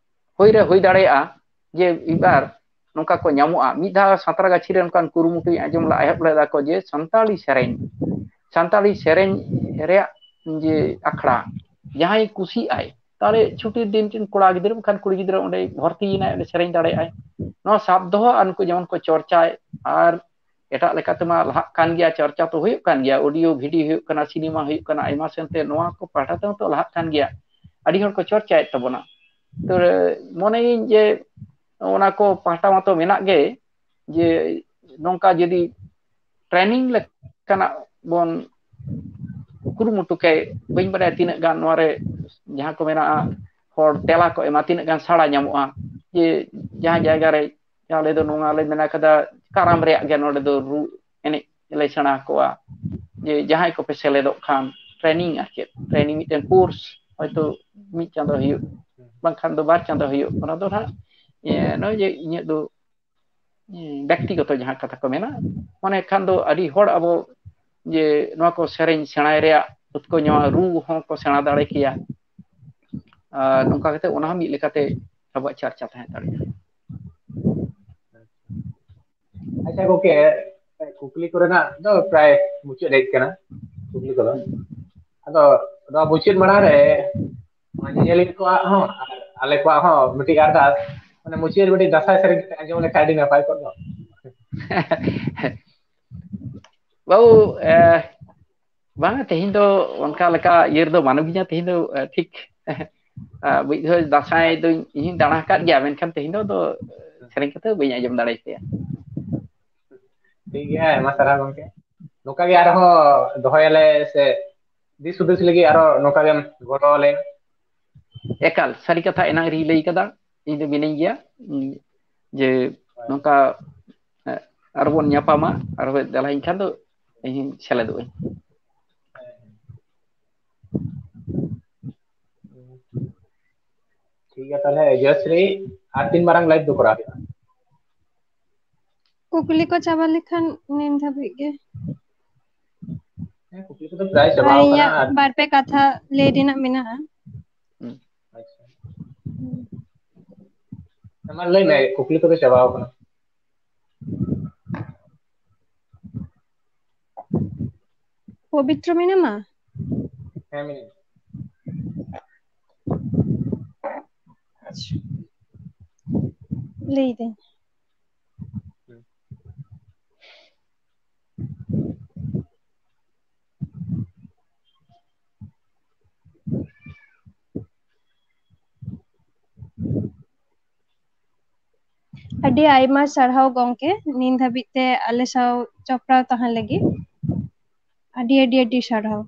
ᱦᱩᱭ ᱨᱮ ᱦᱩᱭ ᱫᱟᱲᱮᱭᱟᱜᱼᱟ ᱡᱮ ᱢᱤᱫ ᱵᱟᱨ ᱱᱚᱝᱠᱟ ᱠᱚ ᱧᱟᱢᱚᱜᱼᱟ᱾ ᱢᱤᱫ ᱫᱷᱟᱣ ᱥᱟᱸᱛᱨᱟᱜᱟᱪᱷᱤ ᱨᱮ ᱚᱱᱠᱟᱱ ᱠᱩᱨᱩᱢᱩᱴᱩᱧ ᱟᱸᱡᱚᱢ ᱞᱮᱫᱟ, ᱮᱦᱚᱵ ᱞᱮᱫᱟ ᱠᱚ ᱡᱮ ᱥᱟᱱᱛᱟᱲᱤ ᱥᱮᱨᱮᱧ, ᱥᱟᱱᱛᱟᱲᱤ ᱥᱮᱨᱮᱧ ᱨᱮᱭᱟᱜ ᱡᱮ ᱟᱠᱷᱲᱟ, ᱡᱟᱦᱟᱸᱭ ᱠᱩᱥᱤᱜ ᱟᱭ, ᱛᱟᱦᱞᱮ ᱪᱷᱩᱴᱤᱨ ᱫᱤᱱ ᱨᱮᱱ ᱠᱚᱲᱟ ᱜᱤᱫᱽᱨᱟᱹ ᱵᱟᱝᱠᱷᱟᱱ ᱠᱩᱲᱤ ᱜᱤᱫᱽᱨᱟᱹ ᱚᱸᱰᱮ ᱵᱷᱚᱨᱛᱤᱭᱮᱱᱟᱭ, ᱚᱸᱰᱮ ᱥᱮᱨᱮᱧ ᱫᱟᱲᱮᱭᱟᱜᱼᱟᱭ᱾ ᱱᱚᱣᱟ ᱥᱟᱵ ᱫᱚᱦᱚ ᱟᱨ ᱩᱱᱠᱩ ᱡᱮᱢᱚᱱ ᱠᱚ ᱪᱚᱨᱪᱟᱭ, ᱟᱨ ᱮᱴᱟᱜ ᱞᱮᱠᱟᱛᱮᱢᱟ ᱞᱟᱦᱟᱜ ᱠᱟᱱ ᱜᱮᱭᱟ, ᱪᱚᱨᱪᱟ ᱛᱚ ᱦᱩᱭᱩᱜ ᱠᱟᱱ ᱜᱮᱭᱟ, audio video ᱦᱩᱭᱩᱜ ᱠᱟᱱᱟ, ᱥᱤᱱᱮᱢᱟ ᱦᱩᱭᱩᱜ ᱠᱟᱱᱟ, ᱟᱭᱢᱟ ᱥᱮᱱᱛᱮ ᱱᱚᱣᱟ ᱠᱚ ᱯᱟᱦᱴᱟ ᱛᱮᱦᱚᱸ ᱛᱚ ᱞᱟᱦᱟᱜ ᱠᱟᱱ ᱜᱮᱭᱟ, ᱟᱹᱰᱤ ᱦᱚᱲ ᱠᱚ ᱪᱚᱨᱪᱟᱭᱮᱫ ᱛᱟᱵᱚᱱᱟ᱾ ᱛᱚ ᱢᱚᱱᱮᱭᱟᱹᱧ ᱡᱮ ᱚᱱᱟ ᱠᱚ ᱯᱟᱦᱴᱟ ᱢᱟᱛᱚ ᱢᱮᱱᱟᱜ ᱜᱮ, ᱡᱮ ᱱᱚᱝᱠᱟ ᱡᱩᱫᱤ training ᱞᱮᱠᱟᱱᱟᱜ ᱵᱚᱱ ᱠᱩᱨᱩᱢᱩᱴᱩ ᱠᱮ, ᱵᱟᱹᱧ ᱵᱟᱰᱟᱭᱟ ᱛᱤᱱᱟᱹᱜ ᱜᱟᱱ ᱱᱚᱣᱟ ᱨᱮ ᱡᱟᱦᱟᱸ ᱠᱚ ᱢᱮᱱᱟᱜᱼᱟ, ᱦᱚᱲ ᱛᱮᱞᱟ ᱠᱚ ᱮᱢᱟ, ᱛᱤᱱᱟᱹᱜ ᱜᱟᱱ ᱥᱟᱲᱟ ᱧᱟᱢᱚᱜᱼᱟ᱾ ᱡᱮ ᱡᱟᱦᱟᱸ ᱡᱟᱭᱜᱟ ᱨᱮ ᱟᱞᱮ ᱫᱚ ᱱᱚᱣᱟ ᱞᱮ ᱢᱮᱱ ᱠᱟᱫᱟ, ᱠᱟᱨᱟᱢ ᱨᱮᱭᱟᱜ ᱜᱮ ᱱᱚᱰᱮ ᱫᱚ ᱨᱩ ᱮᱱᱮᱡ ᱞᱮ ᱥᱮᱬᱟ ᱟᱠᱚᱣᱟ᱾ ᱡᱮ ᱡᱟᱦᱟᱸᱭ ᱠᱚᱯᱮ ᱥᱮᱞᱮᱫᱚᱜ ᱠᱷᱟᱱ, training ᱟᱨ ᱪᱮᱫ, training ᱢᱤᱫᱴᱮᱱ course ᱦᱚᱭᱛᱳ ᱢᱤᱫ ᱪᱟᱸᱫᱳ ᱦᱩᱭᱩᱜ, ᱵᱟᱝᱠᱷᱟᱱ ᱫᱚ ᱵᱟᱨ ᱪᱟᱸᱫᱳ ᱦᱩᱭᱩᱜ, ᱚᱱᱟ ᱫᱚ ᱱᱟᱦᱟᱜ, ᱮ, ᱱᱚᱜᱼᱚᱭ ᱡᱮ ᱤᱧᱟᱹᱜ ᱫᱚ ᱵᱮᱠᱛᱤᱜᱚᱛᱚ ᱡᱟᱦᱟᱸ ᱠᱟᱛᱷᱟ ᱠᱚ ᱢᱮᱱᱟ, ᱢᱚᱱᱮ ᱠᱷᱟᱱ ᱫᱚ ᱟᱹᱰᱤ ᱦᱚᱲ ᱟᱵᱚ ᱡᱮ ᱱᱚᱣᱟ ᱠᱚ ᱥᱮᱨᱮᱧ ᱥᱮᱬᱟᱭ ᱨᱮᱭᱟᱜ ᱩᱛᱠᱚ ᱧᱚᱜ ᱨᱩ ᱦᱚᱸ ᱠᱚ ᱥᱮᱬᱟ ᱫᱟᱲᱮ ᱠᱮᱭᱟ᱾ ᱟᱨ ᱱᱚᱝᱠᱟ ᱠᱟᱛᱮ ᱚᱱᱟ ᱦᱚᱸ ᱢᱤᱫ ᱞᱮᱠᱟᱛᱮ ᱟᱵᱚᱣᱟᱜ ᱪᱟᱨᱪᱟ ᱛᱟᱦᱮᱸ ᱫᱟᱲᱮᱭᱟᱜᱼᱟ᱾ ᱟᱪᱪᱷᱟ ᱜᱚᱝᱠᱮ, ᱠᱩᱠᱞᱤ ᱠᱚᱨᱮᱱᱟᱜ ᱫᱚ ᱯᱨᱟᱭ ᱢᱩᱪᱟᱹᱫ ᱦᱮᱡ ᱠᱟᱱᱟ ᱠᱩᱠᱞᱤ ᱠᱚᱫᱚ᱾ ᱟᱫᱚ ᱱᱚᱣᱟ ᱢᱩᱪᱟᱹᱫ ᱢᱟᱲᱟᱝ ᱨᱮ ᱧᱮᱧᱮᱞᱤᱭᱟᱹ ᱠᱚᱣᱟᱜ ᱦᱚᱸ ᱟᱨ ᱟᱞᱮ ᱠᱚᱣᱟᱜ ᱦᱚᱸ ᱢᱤᱫᱴᱤᱡ ᱟᱨᱫᱟᱥ, ᱢᱟᱱᱮ ᱢᱩᱪᱟᱹᱫ ᱨᱮ ᱢᱤᱫᱴᱤᱡ ᱫᱟᱸᱥᱟᱭ ᱥᱮᱨᱮᱧ ᱠᱟᱛᱮ ᱟᱸᱡᱚᱢ ᱞᱮᱠᱷᱟᱱ ᱟᱹᱰᱤ ᱱᱟᱯᱟᱭ ᱠᱚᱜ ᱫᱚ᱾ ᱵᱟᱹᱵᱩ, ᱵᱟᱝ, ᱛᱮᱦᱮᱧ ᱫᱚ ᱚᱱᱠᱟ ᱞᱮᱠᱟ ᱤᱭᱟᱹ ᱨᱮᱫᱚ ᱵᱟᱹᱱᱩᱜ ᱜᱤᱧᱟ᱾ ᱛᱮᱦᱮᱧ ᱫᱚ ᱴᱷᱤᱠ ᱢᱤᱫ ᱫᱷᱟᱣ ᱫᱟᱸᱥᱟᱭ ᱫᱚ ᱤᱧ ᱫᱟᱬᱟ ᱟᱠᱟᱫ ᱜᱮᱭᱟ, ᱢᱮᱱᱠᱷᱟᱱ ᱛᱮᱦᱮᱧ ᱫᱚ ᱥᱮᱨᱮᱧ ᱠᱟᱛᱮ ᱵᱟᱹᱧ ᱟᱸᱡᱚᱢ ᱫᱟᱲᱮ ᱠᱮᱭᱟ᱾ ᱴᱷᱤᱠ ᱜᱮᱭᱟ, ᱟᱭᱢᱟ ᱥᱟᱨᱦᱟᱣ ᱜᱚᱝᱠᱮ᱾ ᱱᱚᱝᱠᱟ ᱜᱮ ᱟᱨᱦᱚᱸ ᱫᱚᱦᱚᱭᱟᱞᱮ ᱥᱮ ᱫᱤᱥ ᱦᱩᱫᱤᱥ ᱞᱟᱹᱜᱤᱫ ᱟᱨᱚ ᱱᱚᱝᱠᱟ ᱜᱮᱢ ᱜᱚᱲᱚ ᱟᱞᱮ᱾ ᱮᱠᱟᱞ ᱥᱟᱹᱨᱤ ᱠᱟᱛᱷᱟ, ᱮᱱᱟᱝ ᱨᱤᱧ ᱞᱟᱹᱭ ᱠᱟᱫᱟ, ᱤᱧ ᱫᱚ ᱢᱤᱱᱟᱹᱧ ᱜᱮᱭᱟ᱾ ᱡᱮ ᱱᱚᱝᱠᱟ ᱟᱨᱵᱚᱱ ᱧᱟᱯᱟᱢᱟ, ᱟᱨ ᱫᱮᱞᱟᱧ ᱠᱷᱟᱱ ᱫᱚ ᱤᱧ ᱥᱮᱞᱮᱫᱚᱜ ᱟᱹᱧ᱾ ᱴᱷᱤᱠ ᱜᱮᱭᱟ, ᱛᱟᱦᱞᱮ ᱡᱚᱭᱥᱨᱤ, ᱟᱨ ᱛᱤᱱ ᱢᱟᱨᱟᱝ ᱞᱟᱭᱤᱵᱷ ᱫᱚ ᱠᱚᱨᱟᱣ ᱦᱩᱭᱩᱜᱼᱟ? ᱠᱩᱠᱞᱤ ᱠᱚ ᱪᱟᱵᱟ ᱞᱮᱠᱷᱟᱱ ᱱᱤᱱ ᱫᱷᱟᱹᱵᱤᱡ ᱜᱮ᱾ ᱦᱮᱸ, ᱠᱩᱠᱞᱤ ᱠᱚᱫᱚ ᱯᱨᱟᱭ ᱪᱟᱵᱟ ᱟᱠᱟᱱᱟ᱾ ᱟᱨ ᱵᱟᱨ ᱯᱮ ᱠᱟᱛᱷᱟ ᱞᱟᱹᱭ ᱨᱮᱱᱟᱜ ᱢᱮᱱᱟᱜᱼᱟ᱾ ᱟᱪᱪᱷᱟ, ᱢᱟ ᱞᱟᱹᱭ ᱢᱮ, ᱠᱩᱠᱞᱤ ᱠᱚᱫᱚ ᱪᱟᱵᱟ ᱟᱠᱟᱱᱟ᱾ ᱯᱚᱵᱤᱛᱨᱚ ᱢᱮᱱᱟᱢᱟ? ᱦᱮᱸ, ᱢᱮᱱᱟᱹᱧᱟ᱾ ᱞᱟᱹᱭ ᱫᱟᱹᱧ᱾ ᱟᱹᱰᱤ ᱟᱭᱢᱟ ᱥᱟᱨᱦᱟᱣ ᱜᱚᱢᱠᱮ, ᱱᱤᱱ ᱫᱷᱟᱹᱵᱤᱡ ᱛᱮ ᱟᱞᱮ ᱥᱟᱶ ᱡᱚᱯᱲᱟᱣ ᱛᱟᱦᱮᱸ ᱞᱟᱹᱜᱤᱫ ᱟᱹᱰᱤ ᱟᱹᱰᱤ ᱟᱹᱰᱤ ᱥᱟᱨᱦᱟᱣ᱾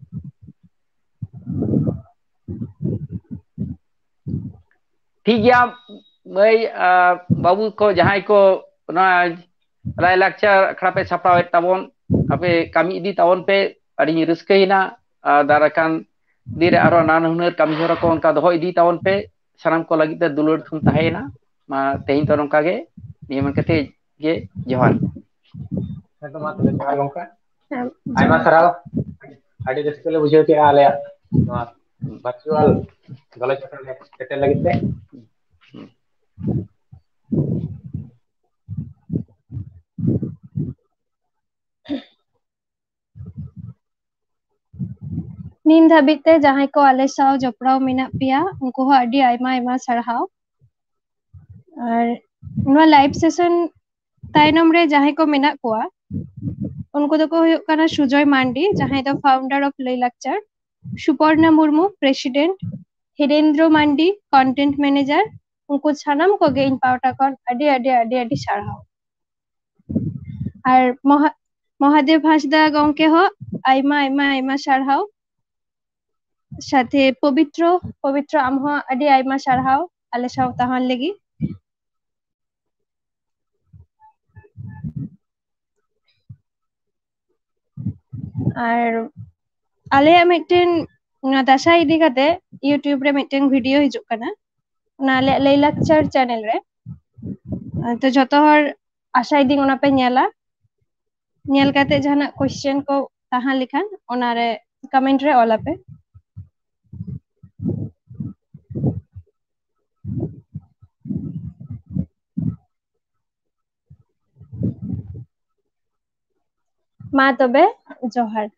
ᱴᱷᱤᱠ ᱜᱮᱭᱟ ᱢᱟᱹᱭ, ᱵᱟᱹᱵᱩ ᱠᱚ ᱡᱟᱦᱟᱸᱭ ᱠᱚ ᱚᱱᱟ ᱞᱟᱭᱼᱞᱟᱠᱪᱟᱨ ᱟᱠᱷᱲᱟ ᱯᱮ ᱥᱟᱯᱲᱟᱣᱮᱫ ᱛᱟᱵᱚᱱ, ᱟᱯᱮ ᱠᱟᱹᱢᱤ ᱤᱫᱤ ᱛᱟᱵᱚᱱ ᱯᱮ᱾ ᱟᱹᱰᱤᱧ ᱨᱟᱹᱥᱠᱟᱹᱭᱮᱱᱟ᱾ ᱟᱨ ᱫᱟᱨᱟᱭ ᱠᱟᱱ ᱫᱤᱱ ᱨᱮ ᱟᱨᱚ ᱱᱟᱱᱟ ᱦᱩᱱᱟᱹᱨ ᱠᱟᱹᱢᱤ ᱦᱚᱨᱟ ᱠᱚ ᱚᱱᱠᱟ ᱫᱚᱦᱚ ᱤᱫᱤ ᱛᱟᱵᱚᱱ ᱯᱮ᱾ ᱥᱟᱱᱟᱢ ᱠᱚ ᱞᱟᱹᱜᱤᱫ ᱛᱮ ᱫᱩᱞᱟᱹᱲ ᱛᱷᱩᱢ ᱛᱟᱦᱮᱸᱭᱮᱱᱟ᱾ ᱢᱟ ᱛᱮᱦᱮᱧ ᱫᱚ ᱱᱚᱝᱠᱟ ᱜᱮ, ᱱᱤᱭᱟᱹ ᱢᱮᱱ ᱠᱟᱛᱮ ᱜᱮ ᱡᱚᱦᱟᱨ᱾ ᱦᱮᱸ ᱛᱚ, ᱢᱟ ᱛᱚᱵᱮ ᱡᱚᱦᱟᱨ ᱜᱚᱢᱠᱮ᱾ ᱦᱮᱸ, ᱟᱭᱢᱟ ᱡᱚᱦᱟᱨ᱾ ᱥᱟᱨᱦᱟᱣ, ᱟᱹᱰᱤ ᱨᱟᱹᱥᱠᱟᱹ ᱞᱮ ᱵᱩᱡᱷᱟᱹᱣ ᱠᱮᱫᱼᱟ ᱟᱞᱮᱭᱟᱜ ᱱᱚᱣᱟ virtual ᱜᱟᱞᱚᱪ ᱟᱠᱷᱲᱟ ᱨᱮ ᱥᱮᱴᱮᱨ ᱞᱟᱹᱜᱤᱫ ᱛᱮ᱾ ᱱᱤᱱ ᱫᱷᱟᱹᱵᱤᱡ ᱛᱮ ᱡᱟᱦᱟᱸᱭ ᱠᱚ ᱟᱞᱮ ᱥᱟᱶ ᱡᱚᱯᱲᱟᱣ ᱢᱮᱱᱟᱜ ᱯᱮᱭᱟ, ᱩᱱᱠᱩ ᱦᱚᱸ ᱟᱹᱰᱤ ᱟᱭᱢᱟ ᱟᱭᱢᱟ ᱥᱟᱨᱦᱟᱣ᱾ ᱟᱨ ᱱᱚᱣᱟ live session ᱛᱟᱭᱱᱚᱢ ᱨᱮ ᱡᱟᱦᱟᱸᱭ ᱠᱚ ᱢᱮᱱᱟᱜ ᱠᱚᱣᱟ, ᱩᱱᱠᱩ ᱫᱚᱠᱚ ᱦᱩᱭᱩᱜ ᱠᱟᱱᱟ ᱥᱩᱡᱚᱭ ᱢᱟᱱᱰᱤ, ᱡᱟᱦᱟᱸᱭ ᱫᱚ founder of ᱞᱟᱹᱭ ᱞᱟᱠᱪᱟᱨ, ᱥᱩᱯᱚᱨᱱᱟ ᱢᱩᱨᱢᱩ, president, ᱦᱤᱨᱮᱱᱫᱨᱚ ᱢᱟᱱᱰᱤ, content manager, ᱩᱱᱠᱩ ᱥᱟᱱᱟᱢ ᱠᱚᱜᱮ ᱤᱧ ᱯᱟᱦᱴᱟ ᱠᱷᱚᱱ ᱟᱹᱰᱤ, ᱟᱹᱰᱤ, ᱟᱹᱰᱤ, ᱟᱹᱰᱤ ᱥᱟᱨᱦᱟᱣ᱾ ᱟᱨ ᱢᱚᱦᱟ-, ᱢᱚᱦᱟᱫᱮᱵ ᱦᱟᱸᱥᱫᱟ ᱜᱚᱢᱠᱮ ᱦᱚᱸ ᱟᱭᱢᱟ, ᱟᱭᱢᱟ, ᱟᱭᱢᱟ ᱥᱟᱨᱦᱟᱣ᱾ ᱥᱟᱛᱷᱮ ᱯᱚᱵᱤᱛᱨᱚ, ᱯᱚᱵᱤᱛᱨᱚ ᱟᱢ ᱦᱚᱸ ᱟᱹᱰᱤ ᱟᱭᱢᱟ ᱥᱟᱨᱦᱟᱣ ᱟᱞᱮ ᱥᱟᱶ ᱛᱟᱦᱮᱱ ᱞᱟᱹᱜᱤᱫ᱾ ᱟᱨ ᱟᱞᱮᱭᱟᱜ ᱢᱤᱫᱴᱮᱱ, ᱱᱚᱣᱟ ᱫᱟᱸᱥᱟᱭ ᱤᱫᱤ ᱠᱟᱛᱮ YouTube ᱨᱮ ᱢᱤᱫᱴᱮᱱ video ᱦᱤᱡᱩᱜ ᱠᱟᱱᱟ, ᱚᱱᱟ ᱟᱞᱮᱭᱟᱜ ᱞᱟᱹᱭ ᱞᱟᱠᱪᱟᱨ channel ᱨᱮ᱾ ᱛᱚ ᱡᱚᱛᱚ ᱦᱚᱲ ᱟᱥᱟᱭ ᱫᱤᱧ ᱚᱱᱟ ᱯᱮ ᱧᱮᱞᱟ᱾ ᱧᱮᱞ ᱠᱟᱛᱮ ᱡᱟᱦᱟᱱᱟᱜ question ᱠᱚ ᱛᱟᱦᱮᱸ ᱞᱮᱠᱷᱟᱱ ᱚᱱᱟᱨᱮ comment ᱨᱮ ᱚᱞ ᱟᱯᱮ᱾ ᱢᱟ ᱛᱚᱵᱮ, ᱡᱚᱦᱟᱨ᱾